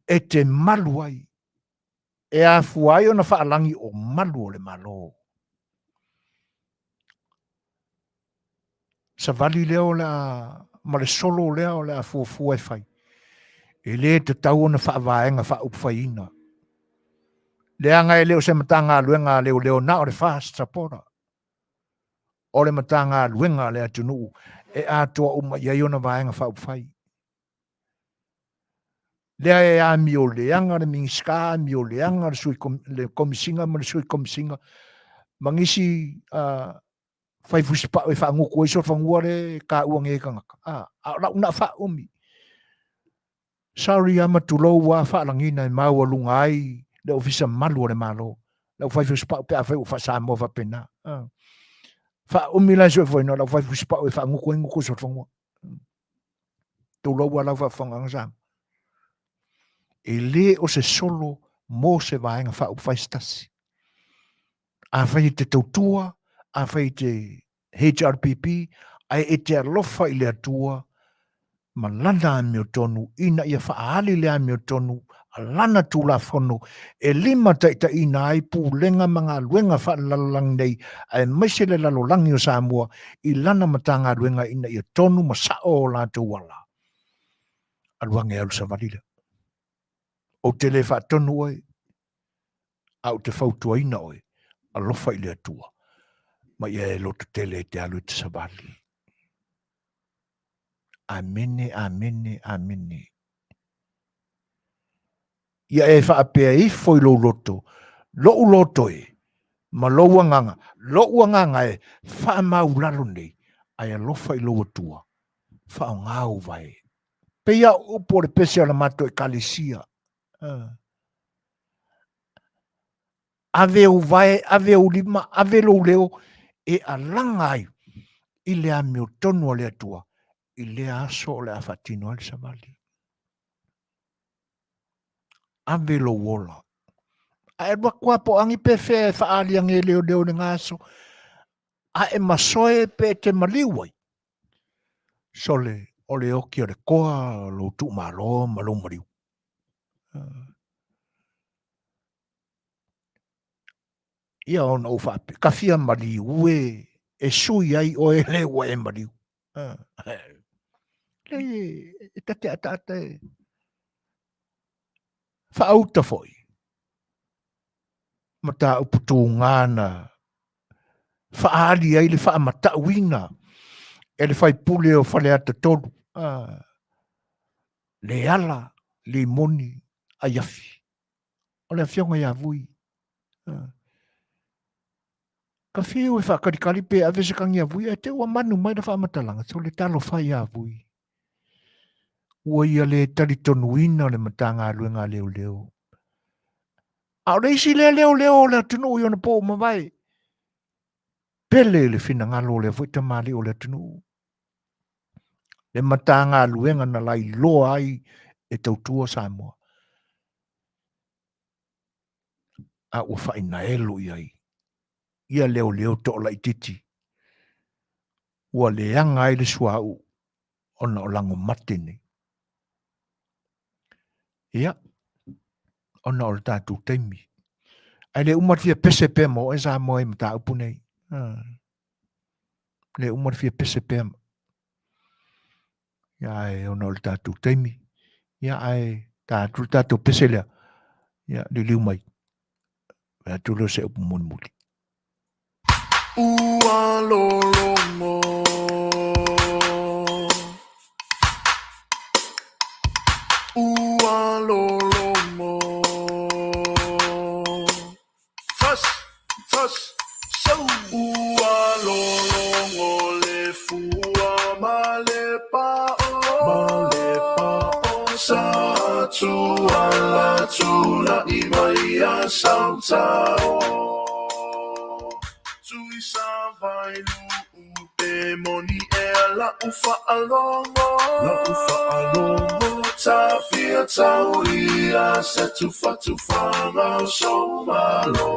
A: e te malu ai e afua ai ona faalagi o malu o le Malo. Savali lea o le a, ma le solo lea o le a fuafua e fai. E le tatau ona faavaega faaupufaiina. Leaga e le o se Matagaluega a leoleo na o le FAST Supporter. O le Matagaluega a le atunuu e atoa uma i ai ona vaega faaupufai. Lea e amioleaga le Minisita, amioleaga le sui le Komisiga ma le sui Komisiga ma nisi fai fusipao e faagutu ai solofanua le taua nei e tagata. A, a o lau na faaumi. Sorry lava ma tulou lava faalagiga e maualuga ai le Ofisa Mamalu o le Malo. Lau fai fusipao pe afai ua faa-Samoa faapena. Faaumi la e soifua lau fai fusipao e faagutu ai gutu o solofanua. Tulou lava lau faafofogaaga Samoa. E le o se solo mo se vaega faaupufai se tasi. Afai e te tautua, afai e te HRPP, ae e te alofa i le Atua ma Lana amiotonu ina ia faaali le amiotonu a Lana Tulafono e limataitaiina ai pulega ma galuega faalelalolagi nei aemaise le lalolagi o Samoa i Lana Matagaluega ina ia tonu ma sao o latou ala. Alu age alu savali lea. Ou te le faatonu oe, a ou te fautuaina oe, alofa i le Atua, ma ia e lototele e te alu e te savali. Amene, amene, amene. Ia e faapea ifo i lou loto, lou loto e, ma lou agaga, lou agaga e faamaulalo nei, ae alofa i lou Atua, faaaoga ou vae. Pei a upu o le pese o le matou ekalesia. Ave ou vae, ave ou lima, ave lou leo e alaga ai i le amiotonu a le Atua i lea aso o le a faatino ai le savali. Ave lou ola. Ae alu atu lava po o agi pe fea e faaali age e leoleo i lena aso. A e masoe pe e te maliu ai. Sole, o le oki o le koa o lou tuumalo ma lou maliu. Ia ona ou faapea, ka fia maliu e, e sui ai oe le ua e maliu. Le, e ta te ataata e faauta foi. Mataupu tūgā na faaali ai le faamatauina e le faipule o Faleata 3. Leala, Limoni, Aiafi. O le afioga ia Vui. Ka fiu e faakalikali pe ave se kagi a Vui, ae te ua manu mai le faamatalaga, so le talofa ia Vui. Ua ia le talitonuina o le Matagaluega a Leoleo. A o le isi lea leoleo o le atunuu i ona po ua mavae, pele le finagalo o lea foi tamalii o le atunuu. Le Matagaluega na lailoa ai e tautua Samoa. A ua faainaelo i ai ia leoleo toalaititi ua leaga ai le suauu ona o lago mate nei. Ia, ona o le tatou taimi. Ae le uma le fia pese pea ma oe Samoa i mataupu nei. Le uma le fia pese pea. Ia, ae ona o le tatou taimi. Ia, ae ta atu le tatou pese lea. Ia, liliu mai. Fai atu lea o se upu mulimuli.
B: Ua lologo Ua lologo Fas, fas, sau Ua lologo le fua ma le pao Ma le pao Sa tuala tula'i mai a sautao Tui sa vai luu pe moni ea la'u faalogo La'u faalogo Tafia tauia se tufatufaga o sou malo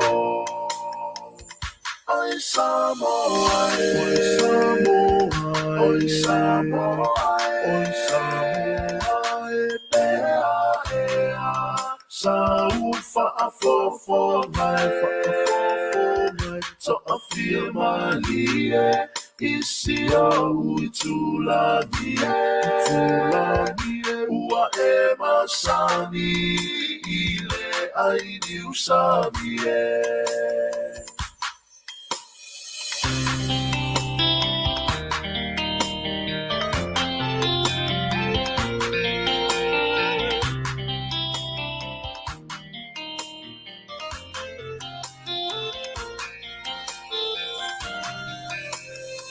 B: Oi Samoa e Oi Samoa e Oi Samoa e Oi Samoa e Ea ea Sa u faafofoga e faafofoga e Toafia malie i si ou itulagi e Itulagi e Ua e masani i le ai niu sami e.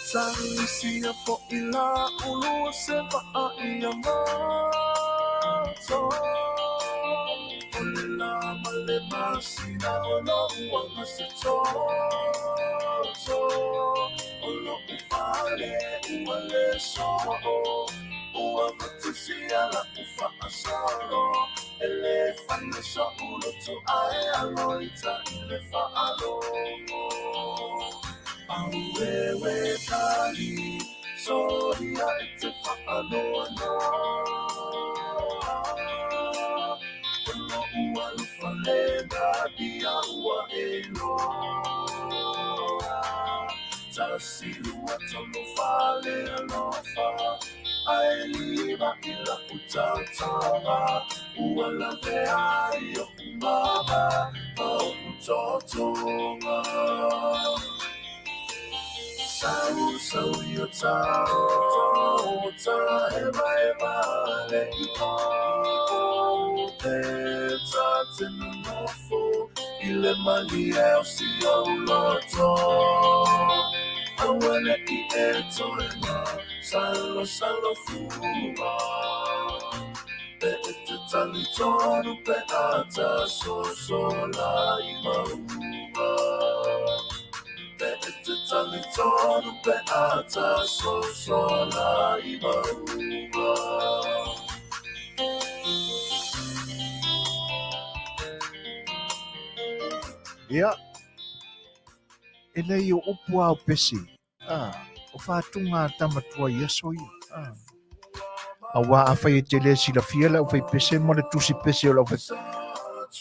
B: Sa fo'i la ulu se va'a ia mato. O le la ma le masina o lo'u aga se toto. O lo'u fale ua le so'o. Ua matusia la'u fa'asolo. E lē fana so'u loto ae alo i ta'i le fa'alogo. Auewe tali soia e te fa'anoanoa. O lo'u alofa le nadia ua e iloa. Tasi lua tolu fale alofa. Ae lima i la'u taotoga. Ua lavea ai o'u mama ma o'u totoga. Sau sau i o tao ta hemaema le ipo. Pe ta te nonofo i le malie o si ou loto. Aua ne'i e toe salo salo fua. E e te talitonu pe a ta sosola i mauga. Pe e te talitonu pe a ta sosola i mauga.
A: Ia, e lei o upu a o pese, a, o fātuga a tama tuai i aso ia. A, auā afai e te le silafia le aufaipese ma le tusi pese o le aufaipese,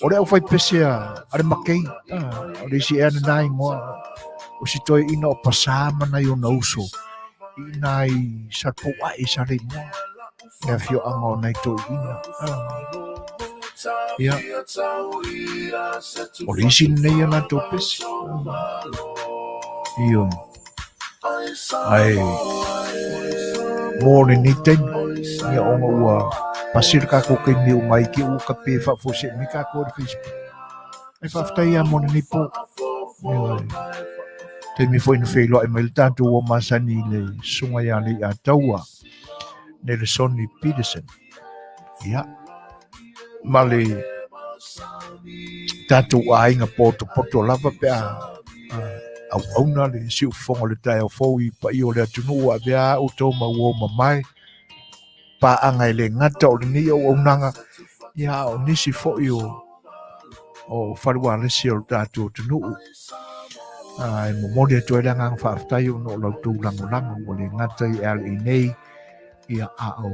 A: o le aufaipese a, a le Makei, a, o le isi ea lena igoa, o si toeaina o Pasā ma nai ona uso, i ina i Salepouae i Saleimoa, le afioaga o nai toeaiina. A, ia, o le isi lenei a latou pese. Ioe. Ae, mo lenei taimi, ia ona ua pasi le kākou taimi e uma ai ki ua kape e faafuasei mai kākou i le Facebook. Ae faafetai lava mo lenei pō. Ioe. Taimi foi na feiloai mai le tatou ua masani i le susuga ia Leiataua Nelesoni Peterson. Ia, ma le tatou aiga potopoto lava pe a auauna le siufofoga o le taeao fou i paia o le atunuu ua avea a outou ma uo mamae paaga e le gata o lenei auaunaga, ia a o nisi foi o falualesi o le tatou atunuu. E momoli atu ai le agaga faafetai ona o la outou lagolago ua le gata i LA nei, ia a o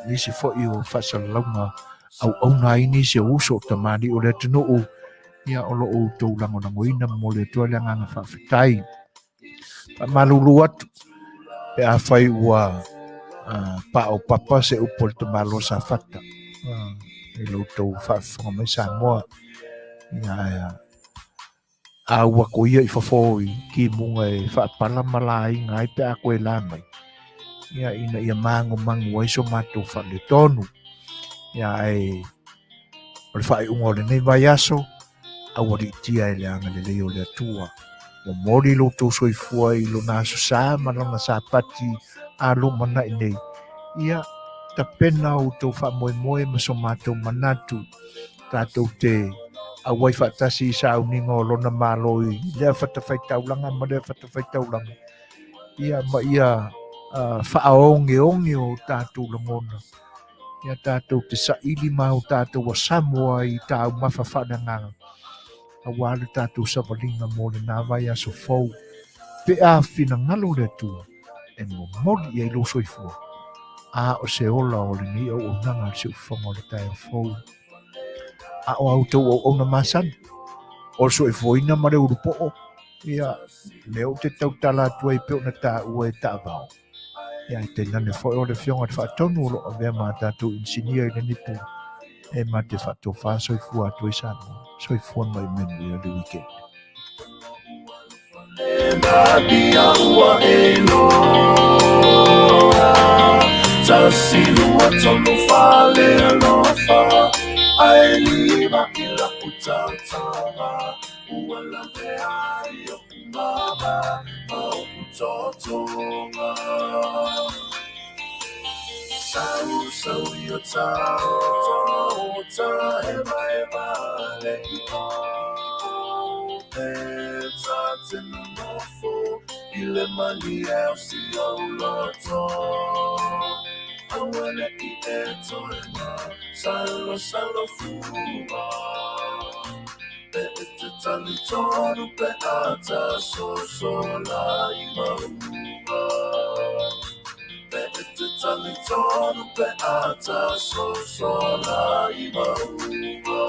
A: nisi foi o faasalalauga auauna ai nisi o uso o tamalii o le atunuu, ia o lo o outou lagolagoina. Momoli atu ai le agaga faafetai. Faamalulu atu pe afai ua paopapa se upu a le tamaloa Safata i lo outou faafofoga mai Samoa. Ia, a ua ko ia i fafo i kimuga e faapala ma lāiga ai pe a koe la mai. Ia, ina ia magomago ai so matou faaletonu. Ia, ae o le faaiuga o lenei vaiaso, aualiitia e le agalelei o le Atua. Momoli lo outou soifua i lona aso sa ma lona sapati a lumanai nei. Ia, tapena outou faamoemoe ma so matou manatu tatou te auai faatasi i sauniga o lona Malo i lea fatafaitaulaga ma lea fatafaitaulaga, ia ma ia faaogeoge o tatou lagona, ia tatou te saili ma o tatou a Samoa i taumafa faaleagaga, auā le tatou savaliga mo lena vaiaso fou, pe a finagalo le Atua e momoli i ai lou soifua, a o se ola o lenei auaunaga a le siufofoga o le taeao fou. A o a outou auauna masani, o le soifuaina ma le ulupoo, ia, lea ou te tautala atu ai pei ona taua e taavao. Ia, e tainane foi o le Afioga i le Faatonu o lo o avea ma tatou inisinia i lenei pule, e ma te faatofa soifua atu ai Samoa. Soifua ma ia manuia le weekend.
B: Tasi lua tolu fale alofa ae lima i la'u taotoga ua lavea ai o'u. mama ma o'u totoga. Sau sau i o tao ta hevaeva le i o pe ta te nonofo i le malie o si ou loto. Aua ne'i e toe masalosalo fua pe e te talitonu pe a ta sosola i mauga. Pe e te talitonu pe a ta sosola i mauga.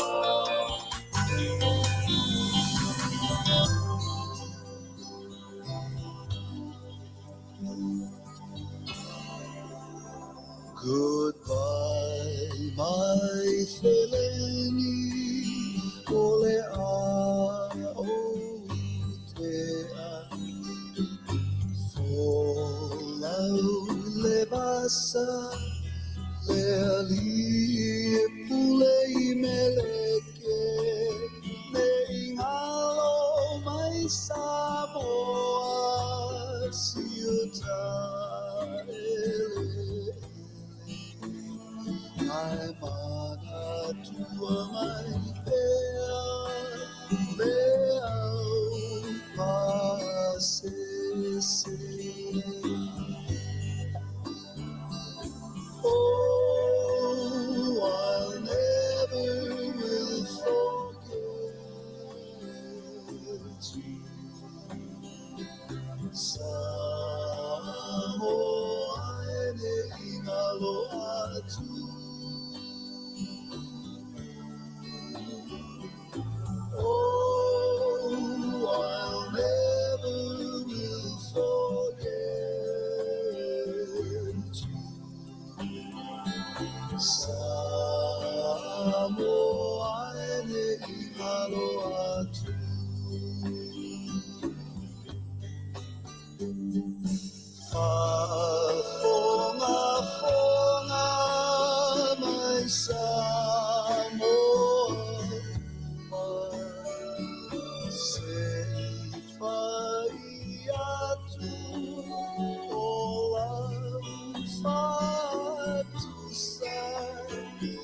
B: Goodbye, my feleni, o le a o te a. Folau le vasa, le ali e pule i meleke, me ingalo mai Samoa, siuta ele. Ai manatua mai pea, le au pasese. Oh, I'll never will forget you. Samoa e ne ingalo atu. Oh, I'll never will forget you. Samoa e ne ingalo atu. Fa'afoga foga mai Samoa, se i fai atu o lau fa'atusa,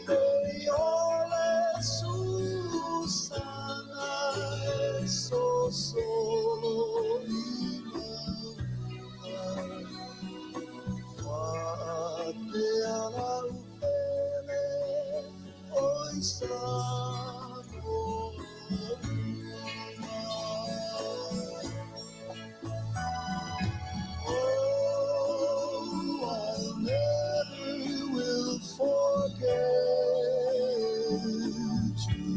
B: e o le susana e sosolo i mauga. Fa'apea lau pele o i Samoa uma. Oh, I'll never will forget you.